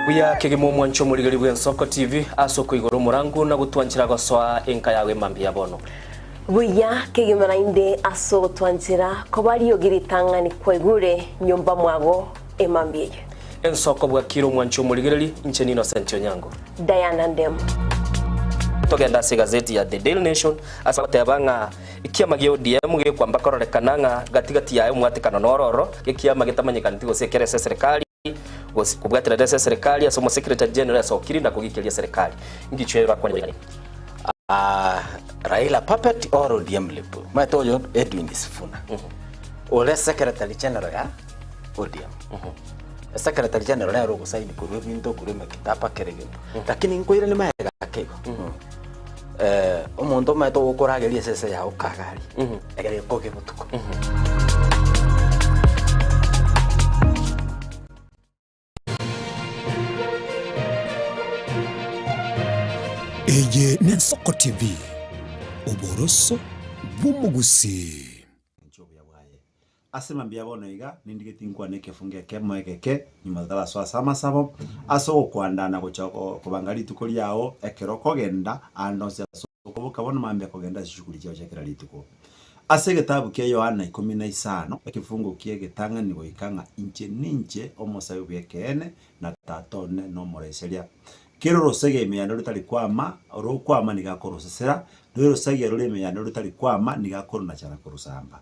Buya kegima omwanche omorigeri bw'Ensoko TV ase okoigora omorangu na gotwanchera gosoa enka yago emambia ya bono. Buya kegima naende ase ogotwanchera koba riogi ritang'ani kwaigure nyomba mwago emambia eye. Ensoko bwakire omwanche omorigereri, inche n'Innocent Onyango. Diana Ndemo. Togende ase egazeti ya The Daily Nation ase bagoteba ng'a ekiama gia ODM gekwamba kororekana ng'a gati gati yaye omwatekano noro ororo, ekiama getamanyekaneti gose ekere ase eserekari gose kobwaterana ase eserekari ase omosecretary general asokire na kogikeria eserekari. Ngichwe bakwanire. Ah, Raila puppet or ODM lip. Omanyete oyo Edwin Sifuna. Ore secretary general ya ODM. Secretary general nere ogosaini korwa ebinto korwa emekitaba kera egento. Lakini nkoiranie magega ake igo. Eh, omonto omanyete ogokorageria esese yago kagari ekero ekoge botuko. Eye n'Ensoko TV, oboroso bw'omogusii. Enche obuya bwaye. Ase mambia bono iga nindigetie nkwane ekefungo ekemo egeke nyuma totarasoa ase amasabo, ase ogokwandana gocha kobanga rituko riao ekero okogenda aande onsi ase okoboka bono mambia kogenda ase chishughuli chiao chia kera rituko. Ase egetabu kia Yohana ikomi na isano, ekefungo ki'egetang'ani goika ng'a inche ninche omosabibu bw'ekeene, na Tata one nomoreseria. Kera orosege ime yane rotari kwama, orokwama nigo akorosesera, na orosege rore ime yane rotari kwama nigo akorunacha na korosamba.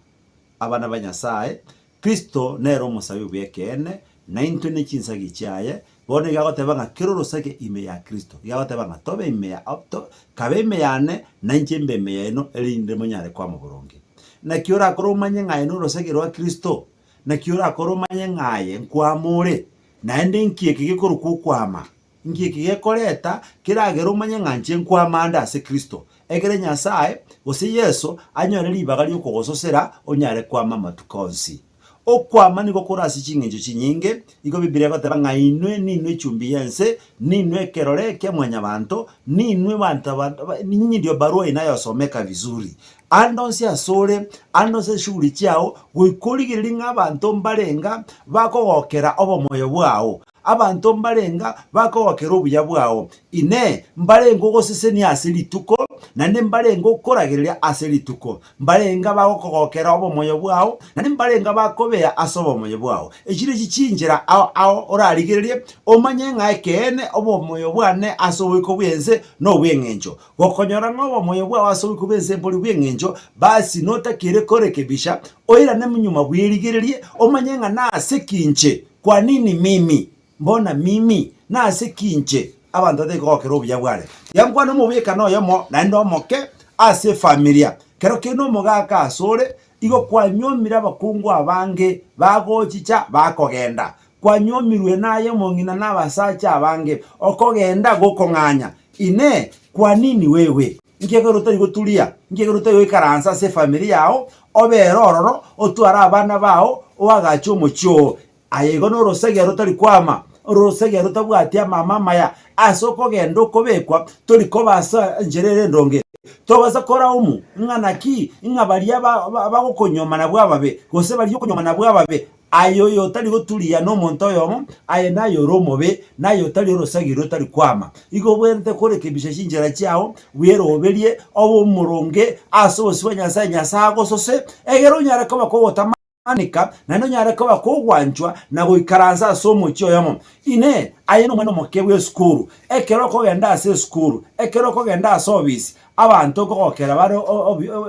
Abana ba Nyasae, Kristo nere omosabibu bw'ekeene, na intwe ne chinsagi chiaye, bono iga agoteba ng'a kera orosege ime ya Kristo, iga agoteba ng'a tobe ime ya to kabe ime yane, na inche mbe ime yaino, erinde monyare kwama boronge. Naki orakore omanye ng'a aye norosege rwa Kristo? Naki orakore omanye ng'a aye nkwama ore? Naende inki eke gekorokwa okwama? Inki eke gekoreta keragere omanye ng'a inche nkwama ande ase Kristo, ekere Nyasae, gose Yeso, anyore ribaga ri'okogososera onyare kwama amatuko onsi. Okwama nigo kore ase ching'encho chinyinge, igo Biblia egoteba ng'a inwe ninwe echumbi y'ense, ninwe ekerore kia mwanyabanto, ninwe banto ba ninyi ndio barua inayosomeka vizuri. Ande onsi asore, ande onsi ase shughuli chiao, goika origererie ng'a abanto mbarenga bakogokera obomoyo bwao. Abanto mbarenga bakogokera obuya bwao? Inee! Mbarenge ogosesenia ase rituko, naende mbarenge okoragereria ase rituko? Mbarenga bagokogokera obomoyo bwao, naende mbarenga bakobea ase obomoyo bwao? Echi nachi chinchera ao ao orarigererie, omanye ng'a ekeene obomoyo bwane ase oboiko bw'ense nobw'eng'encho. Gokonyora ng'a obomoyo bwao ase oboiko bw'ense mbori bw'eng'encho, basi notakeire korekebisha, oirane nyuma bwerigererie, omanye ng'a nase ki inche Kwa nini mimi? Mbona mimi? Nase ki inche? Abanto batari kogokera obuya bwane. Tiga nkwane omobwekano oyomo naende omoke ase efamilia. Kero kende omogaka asore, igo kwanyuomire abakungu abange bagochicha bakogenda. Kwanyuomirwe naye omong'ina na abasacha abange, okogenda gokong'anya. Inee! Kwa nini wewe? Nkiagera otari goturia, nkiagera otari goikaransa ase efamiri yao, obere ororo, otware abana bao, oagache omochie oo. Aye igo norosegere rotari kwama, orosegere rotabwati amama amaya, ase okogenda okobekwa, tori koba ase enchera ere endonge. Tobasa koraumu ng'a naki, ng'a baria bagokonyuoma nabwo ababe, gose baria okonyuoma nabwo ababe. Aye oyotari goturia nomonto oyomo, aye naye ore omobe, naye otari orosagi rotari kwama. Igo obwenerete korekebisha chinchera chiao, bweroberie, obe omoronge ase obosio bwa Nyasae, Nyasae agosose, egere onyare koba kogotamanika, naende onyare koba kogwanchwa na goikaransa ase omochie oyomo. Inee! Aye nomwana omoke bw'esukuru, ekero okogenda ase esukuru, ekero okogenda ase obisi, Abanto nkogokera bare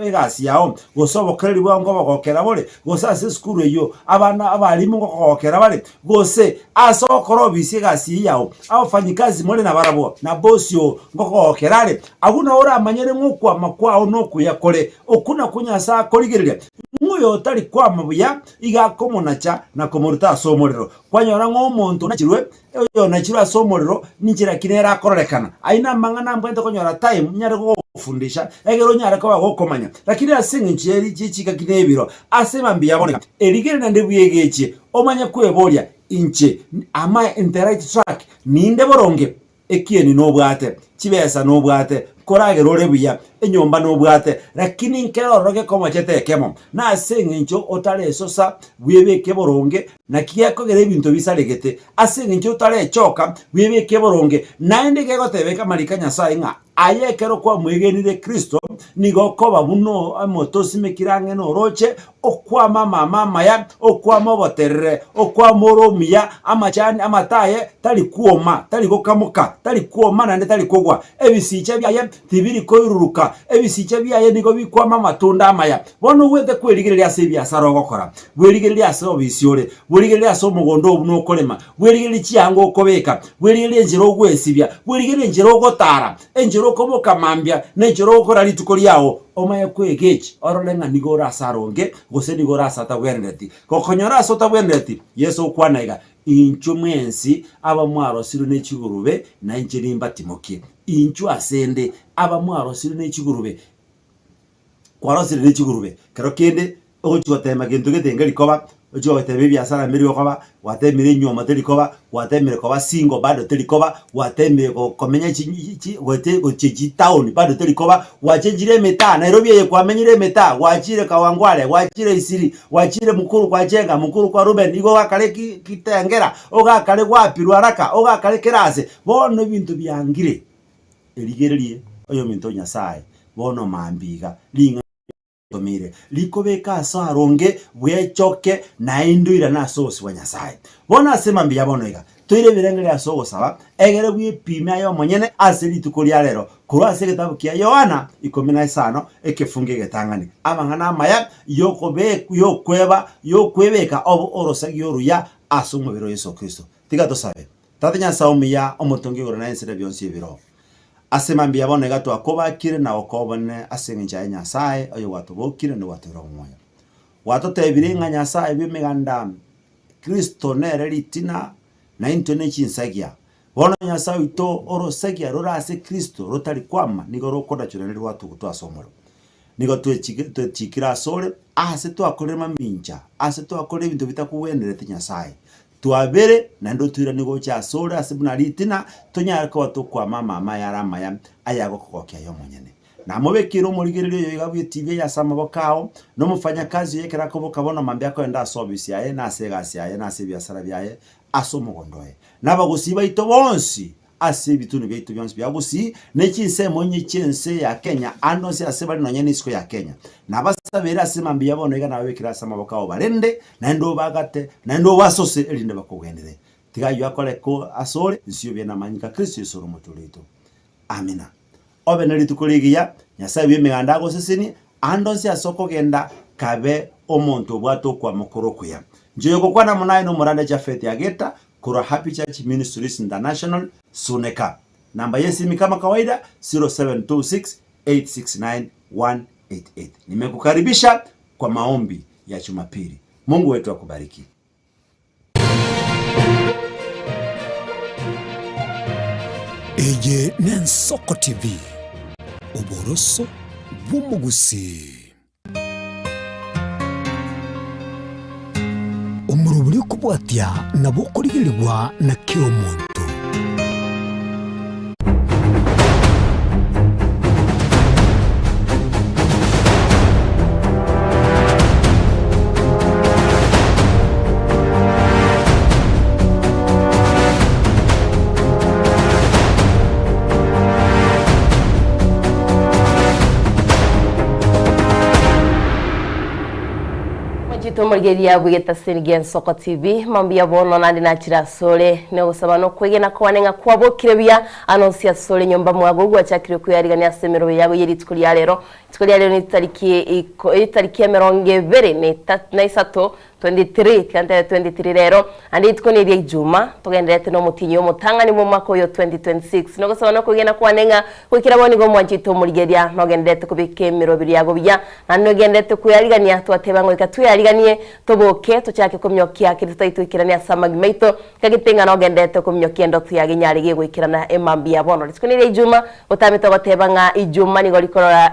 egasi yao, gose obokoreri bwao nkobogokera bore, gose ase esukuru eyio abana abalimu nkokogokera bare, gose ase ogokora obisi egasi eyio yao, abafanyikazi more nabarabwo, na bosi oo nkokogokera are. Agwo nao oramanyere ng'a okwama kwao nokuya kore, okwo nakwo Nyasae akorigereria, ng'a oyotari kwama buya iga akomonacha na komoruta ase omorero. Kwanyora ng'a omonto onachirwe Oyonachirwe ase omorero, ninchera ki nere akororekana? Ayio namang'ana ambwate konyora time nyare gogofundisha, egere onyare koba gokomanya. Lakini ase eng'encho ye ye chingaki na ebiro, ase mambia bono iga, erigere naende bwegechie, omanye kweboria, Inche, am I in the right track? Ninde boronge? Ekieni nobwate, chibesa nobwate. Koragera ore buya, enyomba nobwate, lakini nkere ororo gekomochete ekemo, na ase engencho otaresosa bwebeke boronge, naki gekogera ebinto bisaregete, ase engencho otarechoka bwebeke boronge, naende gegotebeka amariko a Nyasae ng'a aye ekero kwamwegenire Kristo, nigo okoba buna omote osimekire ang'e norooche, okwama amama amaya, okwama oboterere, okwama ore omuya, amachani amato aye tari kwoma, tari gokamoka, tari kwoma naende tari kogwa. Ebisicha biaye tibiri koiruruka, ebisicha biaye nigo bikwama amatunda amaya. Bono ogwete kwerigereria ase ebiasara ogokora, bwerigererie ase obisi ore, bwerigererie ase omogondo oo buna okorema, bwerigererie chianga okobeka, bwerigererie enchera ogwesibia, bwerigererie enchera ogotara, Enchera okoboka mambia, na enchera ogokora rituko riao, omanye kwegechi, orore ng'a nigo ore ase aronge, gose nigo ore ase atabwenereti. Gokonyora ase otabwenereti, Yeso okwana iga, Inchwe mwensi abamwarosirwe ne chigurube, na inche nimbatimokie. Inchwe asende, abamwarosirwe ne chigurube, Kwarosire ne chigurube, kero kende ogochia gotema gento gete nkeri koba, ochia goteba ebiasara mbiri gokoba, gwatemire enywomo teri koba, gwatemire koba single bado teri koba, gwatemire go komenya chi chi gote gochia chitown bado teri koba, gwachenchire emetaa, Nairobi eye kwamenyire emetaa, gwachire Kawangware, gwachire Isili, gwachire Mukuru kwa Njenga, Mukuru kwa Reuben, igo ogakare ki Kitengela, ogakare wapi Ruaraka, ogakare kera ase, bono ebinto biangire. Erigererie oyominto o Nyasae, bono mambia iga, ring'ana ritomeire, rikobeka ase aronge bwechoke, naende oirane ase obosio bwa Nyasae. Bono ase mambia ya bono iga, toire ebirengererio ase ogosaba, egere bwepime aye omonyene ase rituko ria rero, korwa ase egetabu kia Yohana ikomi na isano, ekefungo egetang'ani, amang'ana amaya yokobe yokweba yokwebeka obe orosagia oruya ase omobere o Yeso Kristo. Tiga tosabe. Tata Nyasae omuya, omotongi igoro na ense na bionsi ebiroo. Ase mambia bono iga twakobakire na gokoa obonene ase engencho yaye Nyasae oyo gwatobokire naende gwatoeire omoyo. Gwatotebire ng'a Nyasae bw'emeganda Kristo nere ritina na intwe ne chinsagia. Bono Nyasae oito orosagia rore ase Kristo rotari kwama nigo rokodachwa naende rwatugutwa ase omorero. Nigo twechikire asore, aase twakorire mamincha, aase twakorire ebinto bitakogwenereti Nyasae. Twabere, naende otoiranie gocha asore ase buna ritina, tonyare koba tokwama amama ayare amaya ayagokogokia aye omonyene. Namobekeire omorigereria oyo iga bw'etibi eye ase amaboko ao, na omofanyakazi oye ekero akoboka bono mambia akoenda ase obisi yaye, na ase egasi yaye, na ase ebiasara biaye, ase omogondo oye. Na abagusii baito bonsi ase ebitunu biaito bionsi bia gusii, ne chinsemo inye chi'ense ya Kenya, ande onsi ase bare nonya nesiko ya Kenya. Nabasabere ase mambia bono iga nababekere ase amaboko ao barende, naende obagate, naende obasose, erinde bakogenere. Tiga ayio akoreke asore, inse obe namanyinga a Kristo Yeso ore Omochori oito. Amina. Obe ne rituko rigiya, Nyasae bw'emeganda agosesenie, ande onsi ase okogenda, kabe omonto obwate okwama kore okuya. Inche oyogokwana amo naye nomorande Jafeti Ageta, Korwa Happy Church Ministries International, Suneka. Namba y'esimi kama kawaida 0726 869 188. Nimekukaribisha kwa maombi ya Jumapili. Mungu wetu akubariki. Eye n'Ensoko TV, oboroso bw'omogusii. Omorobori okobwatia nabo okorigerigwa na kera omonto. Mwanchete omorigereria bw'egetaseni gia Ensoko TV, mambia bono naende nachire asore, nogosaba na okwegena kwane ng'a kwabokire buya ase onsi asore nyomba mwago gwachakire kweyarigania ase emerobo yago ye rituko ria rero. Rituko ria rero nitariki iko etariki emerongo ebere na eta na isato 23 tiga ntebe 23 rero, naende rituko neria Ijuma, togendererete nomotienyi omotang'ani bw'omwaka oyo 2026. Nogosaba na okwegena kwane ng'a goikera bono nigo omwanchete omorigereria, nogendererete kobeka emeroberi yago buya, naende nogendererete kweyarigania, twateba ng'a goika tweyariganie, toboke, tochake kominyokia keria totari toikeranie ase amagima aito, Gagete ng'a nogendererete kominyokia endoto yago enyare gegoikerana emambia bono. Rituko neria Ijuma, gotamete ogoteba ng'a Ijuma nigo rikorora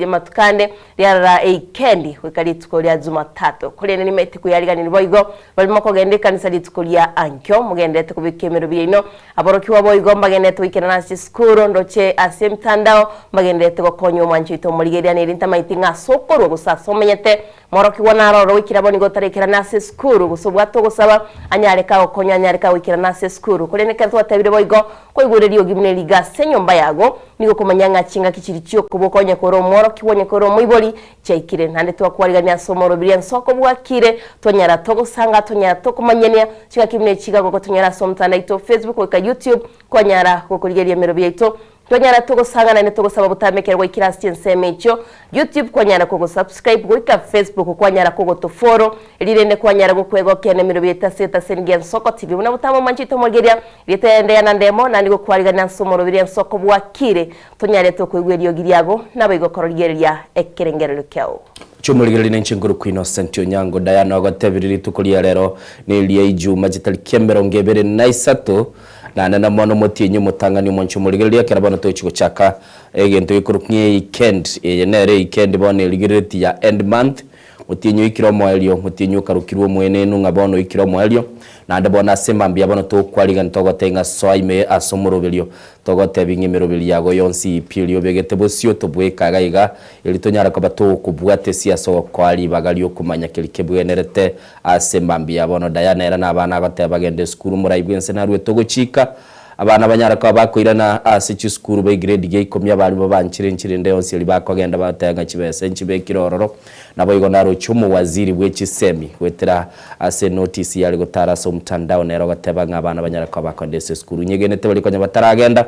amatuko ande, riarora eikendi goika rituko ria Jumatatu. Korende nimaete. koyariganeri boigo barimo kogenda ekanisa rituko ria ankio mogenderete kobeka emerobi yaino aborokigwa boigo mbagenderete goikerana ase chisukuru ndoche ase emitandao mbagenderete gokonya omwancho oito omorigereria nere ntamaeti ng'a ase okorwa gose ase omenyete Morokigwa naro oro goikera bo nigo otarekerana ase esukuru, gose obwate ogosaba, anyare kagokonywa anyare kagoikerana ase esukuru. Korende ekero twatebire boigo, kwaigure eriogi buna eriga ase enyomba yago, nigo okomanya ng'a chingaki chiria chi'okoboka onye kore omworokigwa onye kore omoibori, chiaikire. Naende twakwarigania ase omorobiri ense okobwakire, twanyara togosanga, twanyara tokomanyania, chingaki buna echi iga gokotonyora ase omotandao oito o Facebook goika YouTube, kwanyara gokorigereria emerobi yaito. Twanyara togosanga naende togosaba botambe ekero gwaikire ase chinsemo echio, YouTube kwanyara kogosubscribe goika Facebook kwanyara kogotofollow, rirende kwanyara gokwegokia nemerobio yaito ase etaseni gia Nsoko TV. Buna botambe omwancho oito omorigeria, rieta yaende yana ndemo, naende gokwarigania ase omorobiri ensoko bwakire, tonyare tokoigwa eriogi riago, naboigo kororigereria ekerengererio kiao. Chiomorigereria nenche nkorokwa Innocent Onyango Diana ogotebirie rituko ria rero neria Ijuma chitariki emerongo ebere na isato Naende na mono omotienyi omotang'ani omonche omorigereria ekero bono togochia gochaka egento gekorokwa ng'a eikendi. Eye nere eikendi bono erigerereti ya end month, omotienyi oikire omoerio, omotienyi okarokirwe omoenenu ng'a bono oikire omoerio. Naende bono ase mambia bono tokwarigani togotebia ng'a soa ime ase omoroberio, togotebia ng'a emeroberio yago yonsi pi eria obegete bosio tobweka iga iga, erio tonyare koba togokobwata esia ase ogokoa ribaga riokomanya keria kebwenerete Ase mambia bono Diana ere na abana agoteba bagende esukuru omorai bwense naruete ogochika abana banyare koba bakoirana ase chisukuru ba egrade gia ikomi abarimu babanchire enchera ende yonsi eri bakogenda bagoteba ng'a chibesa nchibekire ororo naboigo naroche omowaziri bwe chisemi goetera ase enotice yare gotara ase omtandao nere ogoteba ng'a abana banyare koba bakogenda ase esukuru nyegenete baria konya bataragenda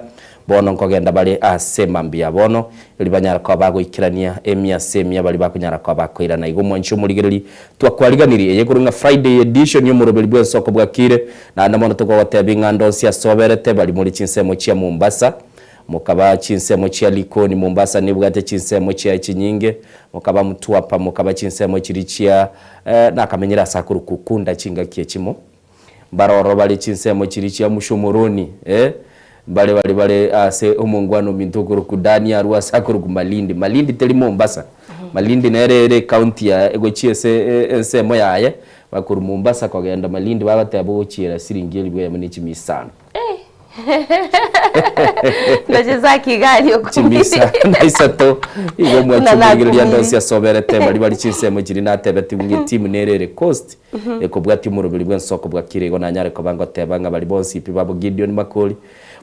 Bono nkogenda bare ase mambia bono, erio banyare koba bagoikerania emiase emiya baria bakonyara koba bakoirana. Igo mwanche omorigereria, twakwariganirie eye korwa ng'a Friday edition y'omoroberi bw'ensoko bwakire, naende mono tokogotebia ng'a ande onsi ase oberete, baria more chinsemo chia Mombasa, mokaba chinsemo chia Likoni, Mombasa nebwate chinsemo chiaye chinyinge, mokaba Mtwapa, mokaba chinsemo chiria chia nakamenyire ase akorokwa Ukunda chingaki echimo. Mbaroro bare chinsemo chiria chia Mushomoroni, ee, mbare baria bare ase omongwana ominto okorokwa Dani arwe ase akorokwa Malindi. Malindi teri Mombasa, Malindi nere ere ecounty ya egochia ase ensemo yaye, bakorwa Mombasa kogenda Malindi bagoteba ogochiera siringi elifu eyemo ne chimia isano. Ndoche za Kigali Chimia isano na isato igo Buna omwachia omorigereria nakumiri. ande onsi asoberete baria bare chinsemo chiria natebetigwe ng'a etimu nere ere coast Ekobwatia omoroberi bw'ensoko bwa kera igo nanyare koba ngoteba ng'a baria bonsi pi babo Gideon Makori,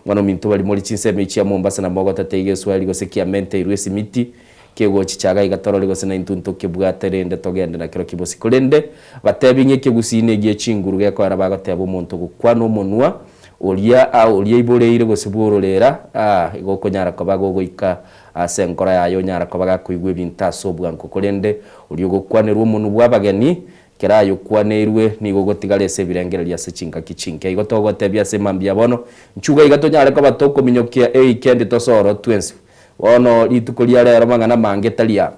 mwana ominto baria more chinsemo echi chia Mombasa na mogotete iga eswahili gose kiamente irwe esimiti kegochicha iga iga torore gose naintwe ntokebwate rende togende nakero kibosi korende batebi ng'a ekegusii negie chinguru gekoera bagoteba omonto gokwana omonwa oria a oria aiboreire gose bwororera a igo okonyara koba gogoika ase enkoro yaye onyara koba gakoigwa ebinto ase obwango korende oria ogokwanerwa omonwa bw'abageni Kera ayokwaneirwe nigo ogotigara ase ebirengererio ase chingaki chinke. Igo togotebia ase mambia bono, nchuga iga tonyare koba tokominyokia eikendi tosoro twensi. Bono rituko ria rero mang'ana mange tari aa.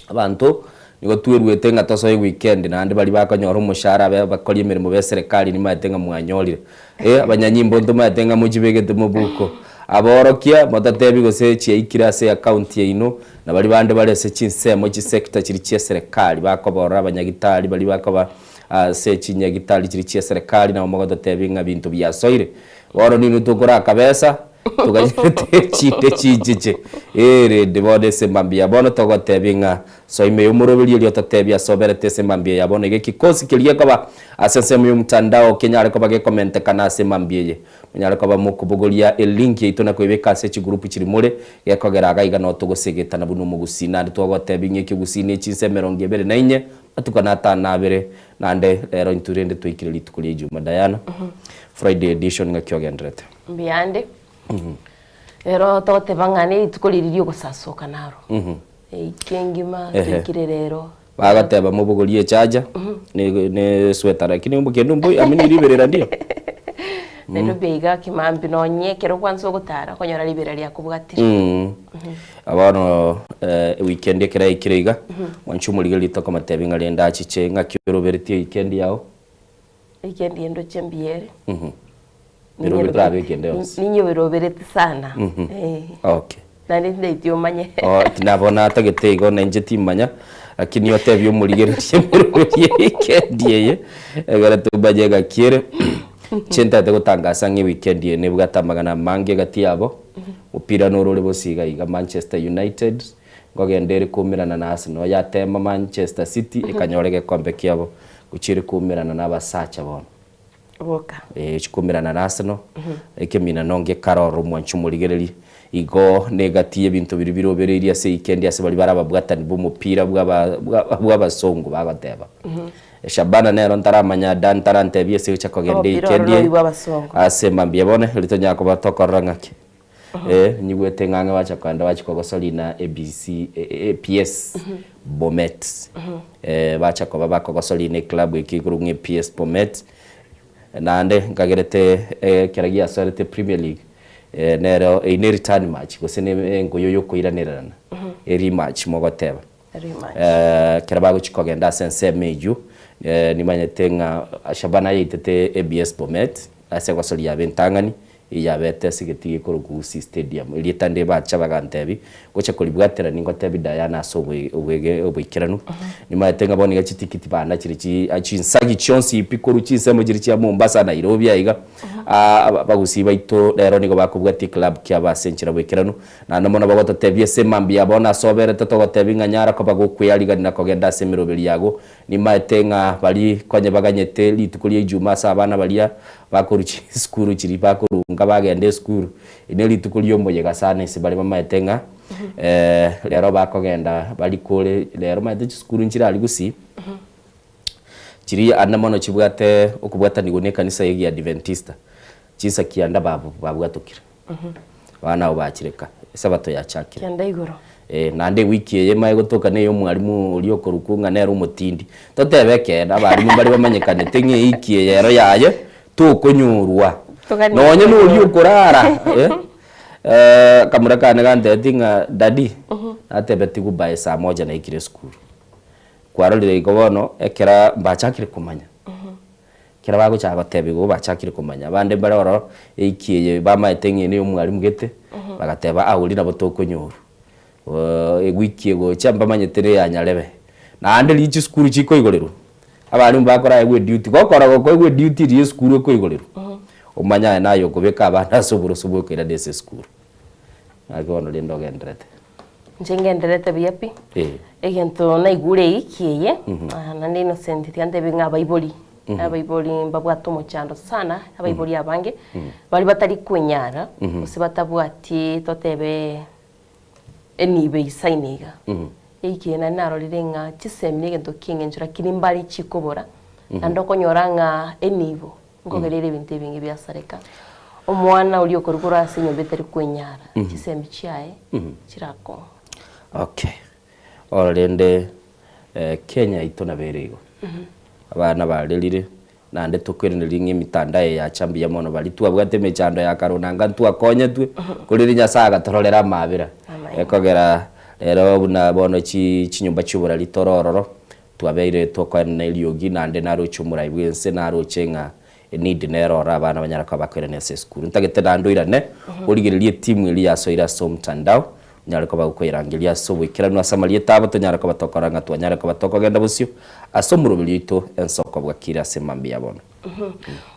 Abanto nigo tweruete ng'a tosoe ewikendi naende baria bakonyora omoshahara abe abakori emeremo b'eserekari nimaete ng'a mwanyorire. Eh, abanyanyimbo ntomaete ng'a mochibegete mobuko. Aborokia, motatebi gose chiaikire ase eaccount yaino, na baria bande bare ase chinsemo chisector chiria chi'eserekari bakoborora abanyagitari baria bakoba ase chinyagitari chiria chi'eserekari nabo mogototebi ng'a binto biasoire. Bono ninwe tokora akabesa, toganyerete chinde chincheche. Ee rende bono ase mambia bono togotebi ng'a Soa ime y'omoroberio erio ototebi ase oberete ase emambia eye bono iga ekikosi keria gekoba ase ensemo y'omotandao kenyare koba gekomentekana ase emambia eye. Monyare koba mokobogoria elink yaito na koebeka ase chigroup chiri more gekogera iga iga noo togosegetana buna omogusii naende twagotebi ng'a ekegusii ne chinsa emerongo ebere na inye amatuko na atano na abere naende rero intwe rende twaikire rituko ria ijuma Diana Friday edition ng'aki ogenderete. Mbuyande. Rero togoteba ng'a nerituko riria riogosasoka naro. Eiki engima Ehe. toikire rero. Bagateba mobogorie echaja ne ne esweta lakini omokendu mboi amini riberera ndio. Nairobi iga kimambi nonye ekero kwanza ogotara okonyora ribera riakobwatire. Bono weekend ekero yaikire iga, mwanche omorigereria tokomotebia ng'a rende achiche ng'aki oroberetie weekend yao. Weekend eye ndoche mbuya ere. Nirobe torabe weekend yonsi. Ninyerobereti sana. Eh. Okay. Naende tindaeti omanye. Oh, nabo natagete igo na inche timanya. Lakini otebie omorigereria emeroberio ye weekend eye, egere tomanye ng'aki ere. Inche ntagete gotangasa ng'a eweekend eye nebwate amang'ana amange egati yabo, omopira noro ore bosa iga iga Manchester United, nkogenda ere koumerana na Arsenal, yatema Manchester City ekanyora egekombe kiabo, gochia ere koumerana na abasacha bono. Boka. Eh, chikoumerana na Arsenal, ekemina nonge karoro omwanchi omorigereria. Igo negati y'ebinto biria birobereirie ase eikendi ase baria bare ababwatani b'omopira bw'aba bwa bw'abasongo bagoteba. Shabana nero ntaramanya Dan ntarantebia ase gocha kogenda Omopira oro eikendi nori eye bw'abasongo. ase mambia bono erio tonyara koba tokorora ng'aki. Eh, nyigwete ng'ang'e bacha kogenda bachia kogosoria na ABC APS Bomet. Eh, bacha koba bakogosoria na eclub eke igoro ng'a APS Bomet. Naende nkagerete ekero giasoerete Premier League nero eyio ne return match gose ne engoyo yokoiranererana, e rematch mogoteba. Ekero bagochia kogenda ase ensemo eyio, nimanyete ng'a Shabana yaitete ABS Bomet ase egosoria yabo entang'ani, eyio yabete ase egetii gekorokwa Gusii Stadium. Erieta ndire bacha bagantebia, gocha koribwatera ningotebie Diana ase oboikeranu. Nimanyete ng'a bono iga chitikiti banachire chi chinsagi chionsi pi korwa chinsemo chiria chia Mombasa, Nairobi aiga, abagusii baito rero nigo bakobwatia eclub kiabo ase enchera boikeranu. Naende mono bagototebia ase mambia bono ase oberete togotebia ng'a nyara koba gokwearigania na kogenda ase emeroberi yago. Nimaete ng'a baria konya baganyete rituko ria Ijumaa ase abana baria bakorwa chisukuru chiria bakorunga bagenda esukuru, eri nerituko riomoyega sana ase bare bamaete ng'a rero bakogenda barikore rero omanyete chisukuru nchire aria gusii, chiria ande mono chibwate okobwatanigwa na ekanisa ya egiadventista, chinsa kianda babwatokire. Abana abwo bachire ka, esabato yachakire. Kianda igoro. Eh, naende ewiki eye emaye gotoka na ey'omwalimu oria okorokwa ng'a nere omotindi. Totebe ekeene, abalimu mbare bamanyekanete ng'a ewiki eye ero yaye, tokonyorwa. Toganie Nonye na oria konyorwa. okorara, eh, eh, akamura kane gantebetie ng'a daddy, natebetigwe by saa moja naikire esukuru. Kwarorire igo bono, ekera mbachakire komanya. Ekero bagochaka gotebigwa igo bachakire komanya. Abande mbare ororo, eiki eye bamaete ng'a eye neyomwalimu gete, bagateba ah oria nabo tokonyorwa. Ewiki egocha mbamanyete neya nyarebe. Naende riria chisukuru chikoigorerwa, abalimu bakoraegwa eduty, gokora gokoegwa eduty riria esukuru ekoigorerwa, omanye aye naye okobeka abana ase oboroso bwa okoirana ase esukuru. Naki bono rende ogenderete. Inche ngenderete buya pi. Egento naigure ewiki eye, naende Innocent tiga ntebi ng'a abaibori, abaibori mbabwate omochando sana, abaibori abange, baria batari kwenyara, gose batabwati totebe enibo eisaine iga. Ewiki eye naende narorire ng'a chisemi na egento ki'eng'encho lakini mbare chikobora, naende okonyora ng'a enibo Nkogera ere ebinto ebinge biasareka. Omwana oria okorwa korwa ase enyomba etari kwenyara, chisemi chiaye chirakong'a. Okay. Bono rende Kenya yaito nabo ere igo. Abana barerire, naende tokoiraneria ng'a emitandao eye yacha mbuya mono baria twabwate emechando ya kare onanga ntwakonyetwe, korende Nyasaye agatororera amabera. Ekogera rero buna bono chi chinyomba chia oborari tore ororo, Twabeire tokoenena eriogi, naende naroche omorai bw'ense, naroche ng'a eneed nere ore abana banyare koba bakoirana ase esukuru. Ntagete naende oirane, origererie etimu eria yasoire ase omtandao, onyare koba gokoyerangeria ase oboikeranu ase amarieta abo, tonyare koba tokorora ng'a twanyare koba tokogenda bosio ase omoroberi oito ensoko bwakire ase mambia bono.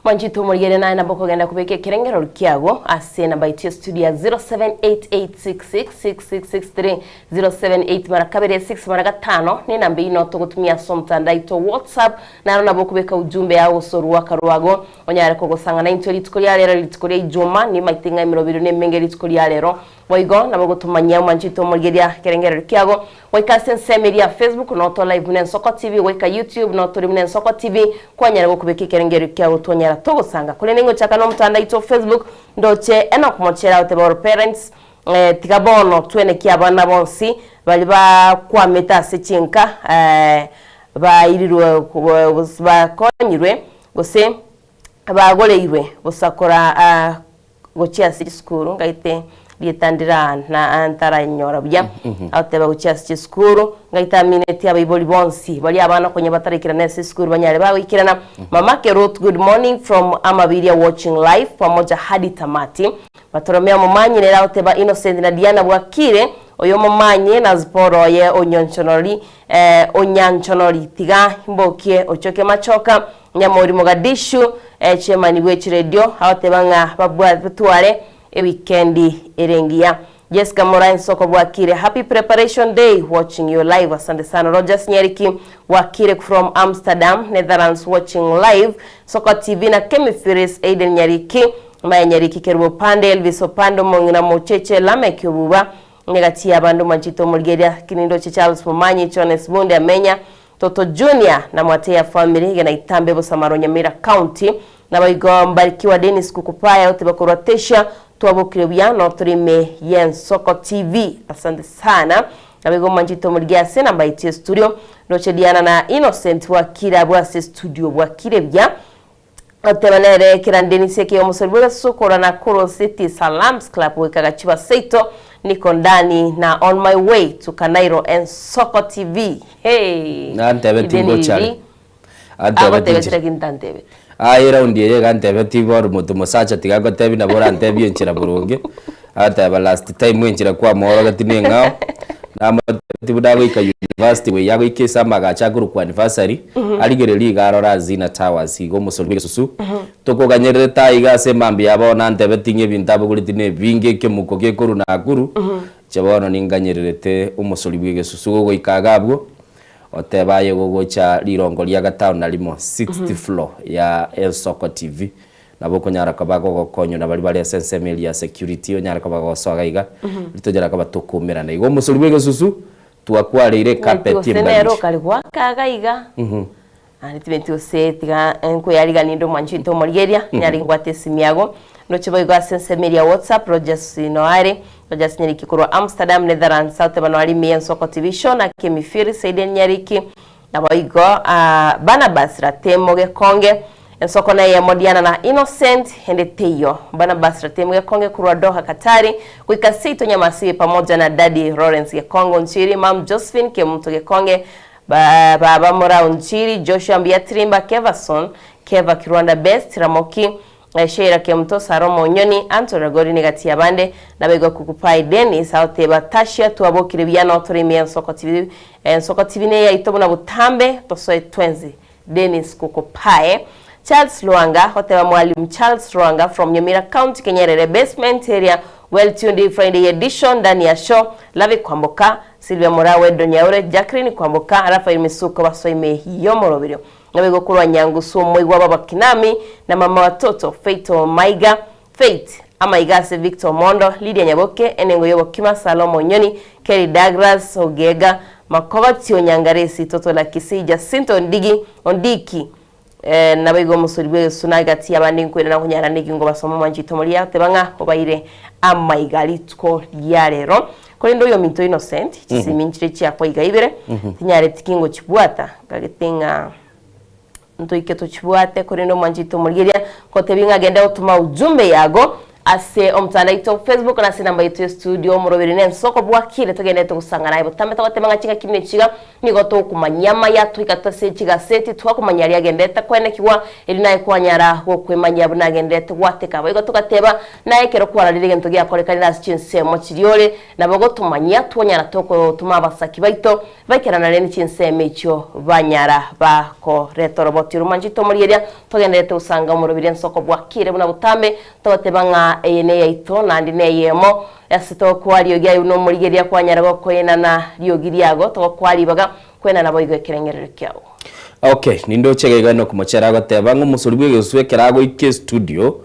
Mwanchete omorigereria naye nabo okogenda kobeka ekerengerero kiago ase enamba yaito ya studio ya 0788666663, 078 mara kabere 6 mara gatano, na enamba eyio noo togotumia ase omotandao aito WhatsApp, naro nabo okobeka ujumbe yao gose oruaka rwago onyare kogosang'ana intwe rituko ria rero rituko ria ijuma, nimaete ng'a emerobio nemenge rituko ria rero. Boigo nabo ogotomanyia omwanchete omorigereria ekerengerero kiago Goika ase ensemo eria ya Facebook noto live buna Ensoko TV, goika YouTube notore buna Ensoko TV, kwanyara gokobeka ekerengerio kiago twanyara togosanga. Korende ngochaka nomotandao oito o Facebook, ndoche Enock Mochera agoteba our parents eh, tiga bono twenekie abana bonsi baria bakwamete ase chinka eh, bairirwe bakonyirwe gose bagoreirwe bosa kora gochia ase chisukuru ngaite rieta ndira na ntaranyora buya agoteba gochia ase chisukuru ngaite aminetie abaibori bonsi baria abana konya bataraikirana ase esukuru banyare bagoikerana Mamake Ruth good morning from Amabiria watching live pamoja hadi tamati Bartolomeo Momanyi nere agoteba Innocent na Diana bwakire. Oyo momanye na Zipora oye onyonchonori, eh, onyanchonori, tiga imbokie ochoke machoka, Nyamori Mogadishu, eh, chairman bwe chiredio, agoteba ng'a babwa batware ewikendi ere engiya. Jessica Moraa Ensoko bwakire happy preparation day watching you live asante sana Rogers Nyariki bwakire from Amsterdam Netherlands watching live Soko TV na Kemi Firis Aiden Nyariki Maya Nyariki Kerubo Opande Elvis Opande Omong'ina Mocheche Lameck Obuba Negati y'abande Omwanchito Omorigeria Kinindoche Charles Momanyi Jones Bunde Amenya Toto Junior na Mwateya Family Igena Itambe Bosamaro Nyamira County Naboigo Mbarikiwa Dennis Kukupaya otebe korwa Tesha Twabokire buya notore ime y'Ensoko TV Asante sana Naboigo Omwanchito Omorigia ase enamba yaito ya studio Ndoche Diana na Innocent bwakire abwo ase studio bwakire buya Oteba nere kera Dennis eke omosori bw'egesusu korwa Nakuru City Salams Club goika Gachiba seito niko ndani na on my way to Kanairo Ensoko TV hey Nantebe Ideni tingochare. riri Antebe agotebete tinchire. lakini tantebete. Aye eraundi eye iga antebeti bono omonto mosacha tiga agotebi nabo orantebie enchera boronge, agoteba last time enchera kwamoorogeti na eng'ao, namotebeti buna agoika university buya agoika ase amagacho akorokwa anniversary, arigereria iga arore Azina Towers iga omosori bwa egesusu, tokoganyererete aiga ase emambia ya bono antebeti ng'a ebinto abogoreti na ebinge ekemuko gekorwa Nakuru, inche bono ninganyererete omosori bwa egesusu gogoika iga abwo. Otebe aye gogocha rirongo ria gatano na rimo, sixth floor, ya Ensoko TV, nabo okonyara koba gogokonywa na baria bare ase ensemo eria ya security, onyare koba gogosoa iga iga, riria tonyara koba tokomerana. Igo omosori bwa egesusu, twakwareire ecarpet Gose nere embarichi. okare goaka iga iga, naende tibeti gose tiga nkoyariganie inde omwanchete omorigeria, nyare ngwate esimi yago, ndoche boigo ase ensemo eria ya WhatsApp, Rogers Noare, Rogers Nyariki korwa Amsterdam, Netherlands, South Noari ime y'Ensoko TV Show na Kemi Phiri, Saiden Nyariki, naboigo Barnabas Ratemo Gekonge, Ensoko neyemo Diana na Innocent ende teiyo. Barnabas Ratemo Gekonge korwa Doha, Katari, goika seito Nyamasibi pamoja na Daddy Lawrence Gekonge Onchiri, Mum Josephine Kemunto Gekonge, Baba Mora Onchiri, Joshua Mbiatirimba, Kevason, Keva Kirwanda Best, Ramoki, Sheila Kemuto, Salomo Onyoni, Anthony Ragori negati y'abande, naboigo Kukupai Dennis, agoteba Tashia twabokire buya noo tore ime y'Ensoko TV, Ensoko TV neyaito buna botambe, tosoe twensi, Dennis Kukupae, Charles Lwanga, goteba Mwalimu Charles Lwanga from Nyamira County, Kenyerere Basement area, well tuned Friday edition ndani ya show, Lavi Kwamboka, Sylvia Morawe Donyaure, Jacqueline Kwamboka, Raphael Misuko basoe ime y'omoroberio. Naboigo korwa Nyangusu omoigwa baba Kinami na mama watoto Faith Omaiga, Faith Amaiga ase Victor Omondo, Lydia Nyaboke, Enengo y'obokima Salomo Onyoni, Kelly Douglas Ogega, Makobati Onyangaresi, Toto la Kisii, Jacinto Ondigi, Ondiki, eh, naboigo omosori bw'egesuna egati y'abande nkoirana konyara niki ngobasoma omwanchito moria agoteba ng'a obaire amaiga rituko ria rero. Korende oyominto Innocent, chisemi nchire chiakwa iga ibere, tinyareti ki ngochibwata, nkagete ng'a ntoike tochibwate, korende omwanchete omorigereria ngotebi ng'a genda gotoma ujumbe yago ase omotandao oito o Facebook na ase enamba yaito ya studio omoroberi na ensoko bwakire togenderete gosangana aye botambe togoteba ng'a chingaki buna echiga nigo tokomanyia amaya toika ase chigaseti twakomanya aria agenderete koenekigwa erio naye kwanyara gokwemanyia buna agenderete gwateka boigo togateba naye ekero kwararire egento giakorekanire ase chinsemo chiria ore nabo gotomanyia twanyara tokotoma abasaki baito Baikerana ne chinsemo echio banyara bakoreta oroboti oromanchete omorieria, togenderete gosanga omorobiri ensoko bwakire buna botambe, togoteba ng'a eye neyaito naende neyemo ase togokoa riogi aye buna omorigereria kwanyara gokoenana riogi riago, togokoa ribaga kwenana boigo ekerengererio kiao. Okay, nindoche iga iga Enock Mochere agoteba ng'a omosori bw'egesusu ekero agoika estudio,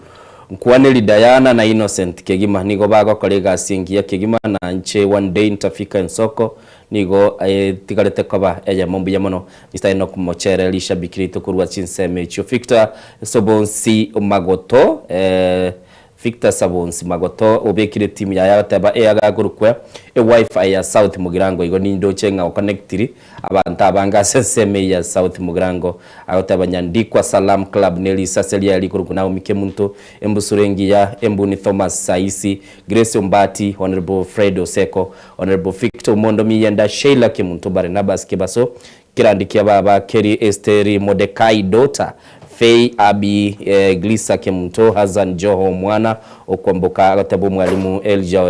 Nkwaneri Diana na Innocent kegima nigo bagokora egasi engiya kegima na inche one day ntafika ensoko Nigo etigarete koba eyemo mbuya mono. Mister Enock Mochere rishabiki riaito korwa chinsemo echio. Victor Sobonsi Magoto Victor Sabonsi Magoto obekire etimu yaye agoteba eaga akorokwa eWifi ya South Mugirango igo nindoche ng'a okonectiri abanto abange ase ensemo eye ya South Mugirango agoteba Nyandikwa Salam Club ne risase riaye rikorokwa Naomi Kemunto Embusuro engiya Embuni Thomas Saisi Grace Ombati, Honourable Fred Oseko, Honourable Victor Omondo Miyenda, Sheila Kemunto, Barnabas Kebaso, Kerandi kia baba, Kerry Esteri, Mordecai Daughter, Fay, Abby, Glisa Kemunto, Hassan Joho Omwana okwamboka agoteba Omwalimu Elijah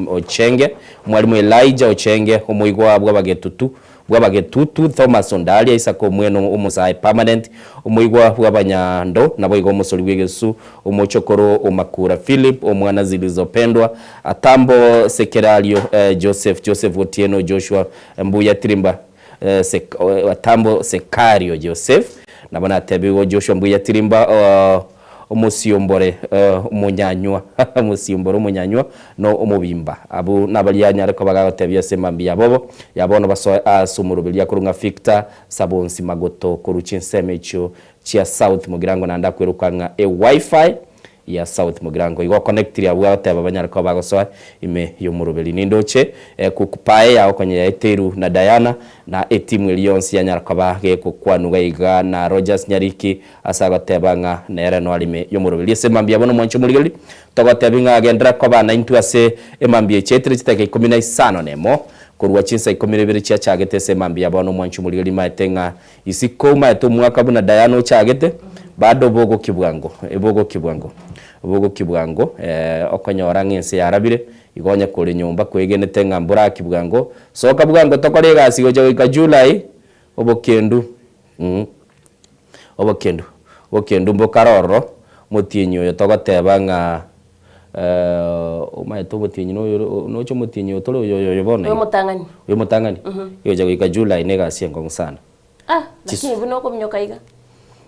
Ochenge, Omwalimu Elijah Ochenge, omoigwa bw'abagetutu bw'abagetutu, Thomas Ondaria, Isaka Omweno omosae permanent, omoigwa bw'abanyando, naboigo omosori bw'egesu, omochokoro o Makura Philip, omwana Zilizopendwa, Atambo Sekerario, Joseph Joseph Otieno, Joshua Mbuya Tirimba, Atambo Sekario Joseph, nabo natebigwe Joshua Mbuya Tirimba, Omosiombore omonyanywa, omosiombore omonyanywa na omobimba. Abwo nabaria anyare koba gagotebia ase emambia yabobo ya bono basoe ase omoroberi akorwa ng'a Victor Sabonsi Magoto korwa chinsemo echio chia South Mugirango naende akweroka ng'a eWifi ya South Mugirango igo okonectiri abwo agoteba banyare koba bagosoa ime y'omoroberi. Nindoche ekukupae yao konya yaeteiru na Diana na etimu eria yonsi yanyara koba gegokwanwa iga na Rogers Nyariki Ase agoteba ng'a nere noarime y'omoroberi ase emambia bono mwanche omorigereria, togotebi ng'a agenderere koba naintwe ase emambia echietire chidakika ikomi na isano nemo, korwa chinsa ikomi na ibere chiachagete ase emambia bono mwanche omorigereria maete ng'a isiko omaete omwaka buna Diana ochagete, bado bogokia bwango, bogokia bwango, bogokia bwango, okonyora ng'a ense yarabire, igo onye kore nyomba kwegenete ng'a mboraki bwango, soka bwango tokore egasi gocha goika July, obokendu. Obokendu, obokendu mbokare ororo, omotienyi oyo togoteba ng'a omanyete omotienyi noyo noche omotienyi oyo tore oyo oyo bono Oyo omotang'ani. Oyo omotang'ani, egocha goika July na egasi enkong'u sana. Ah, lakini buna okominyoka iga.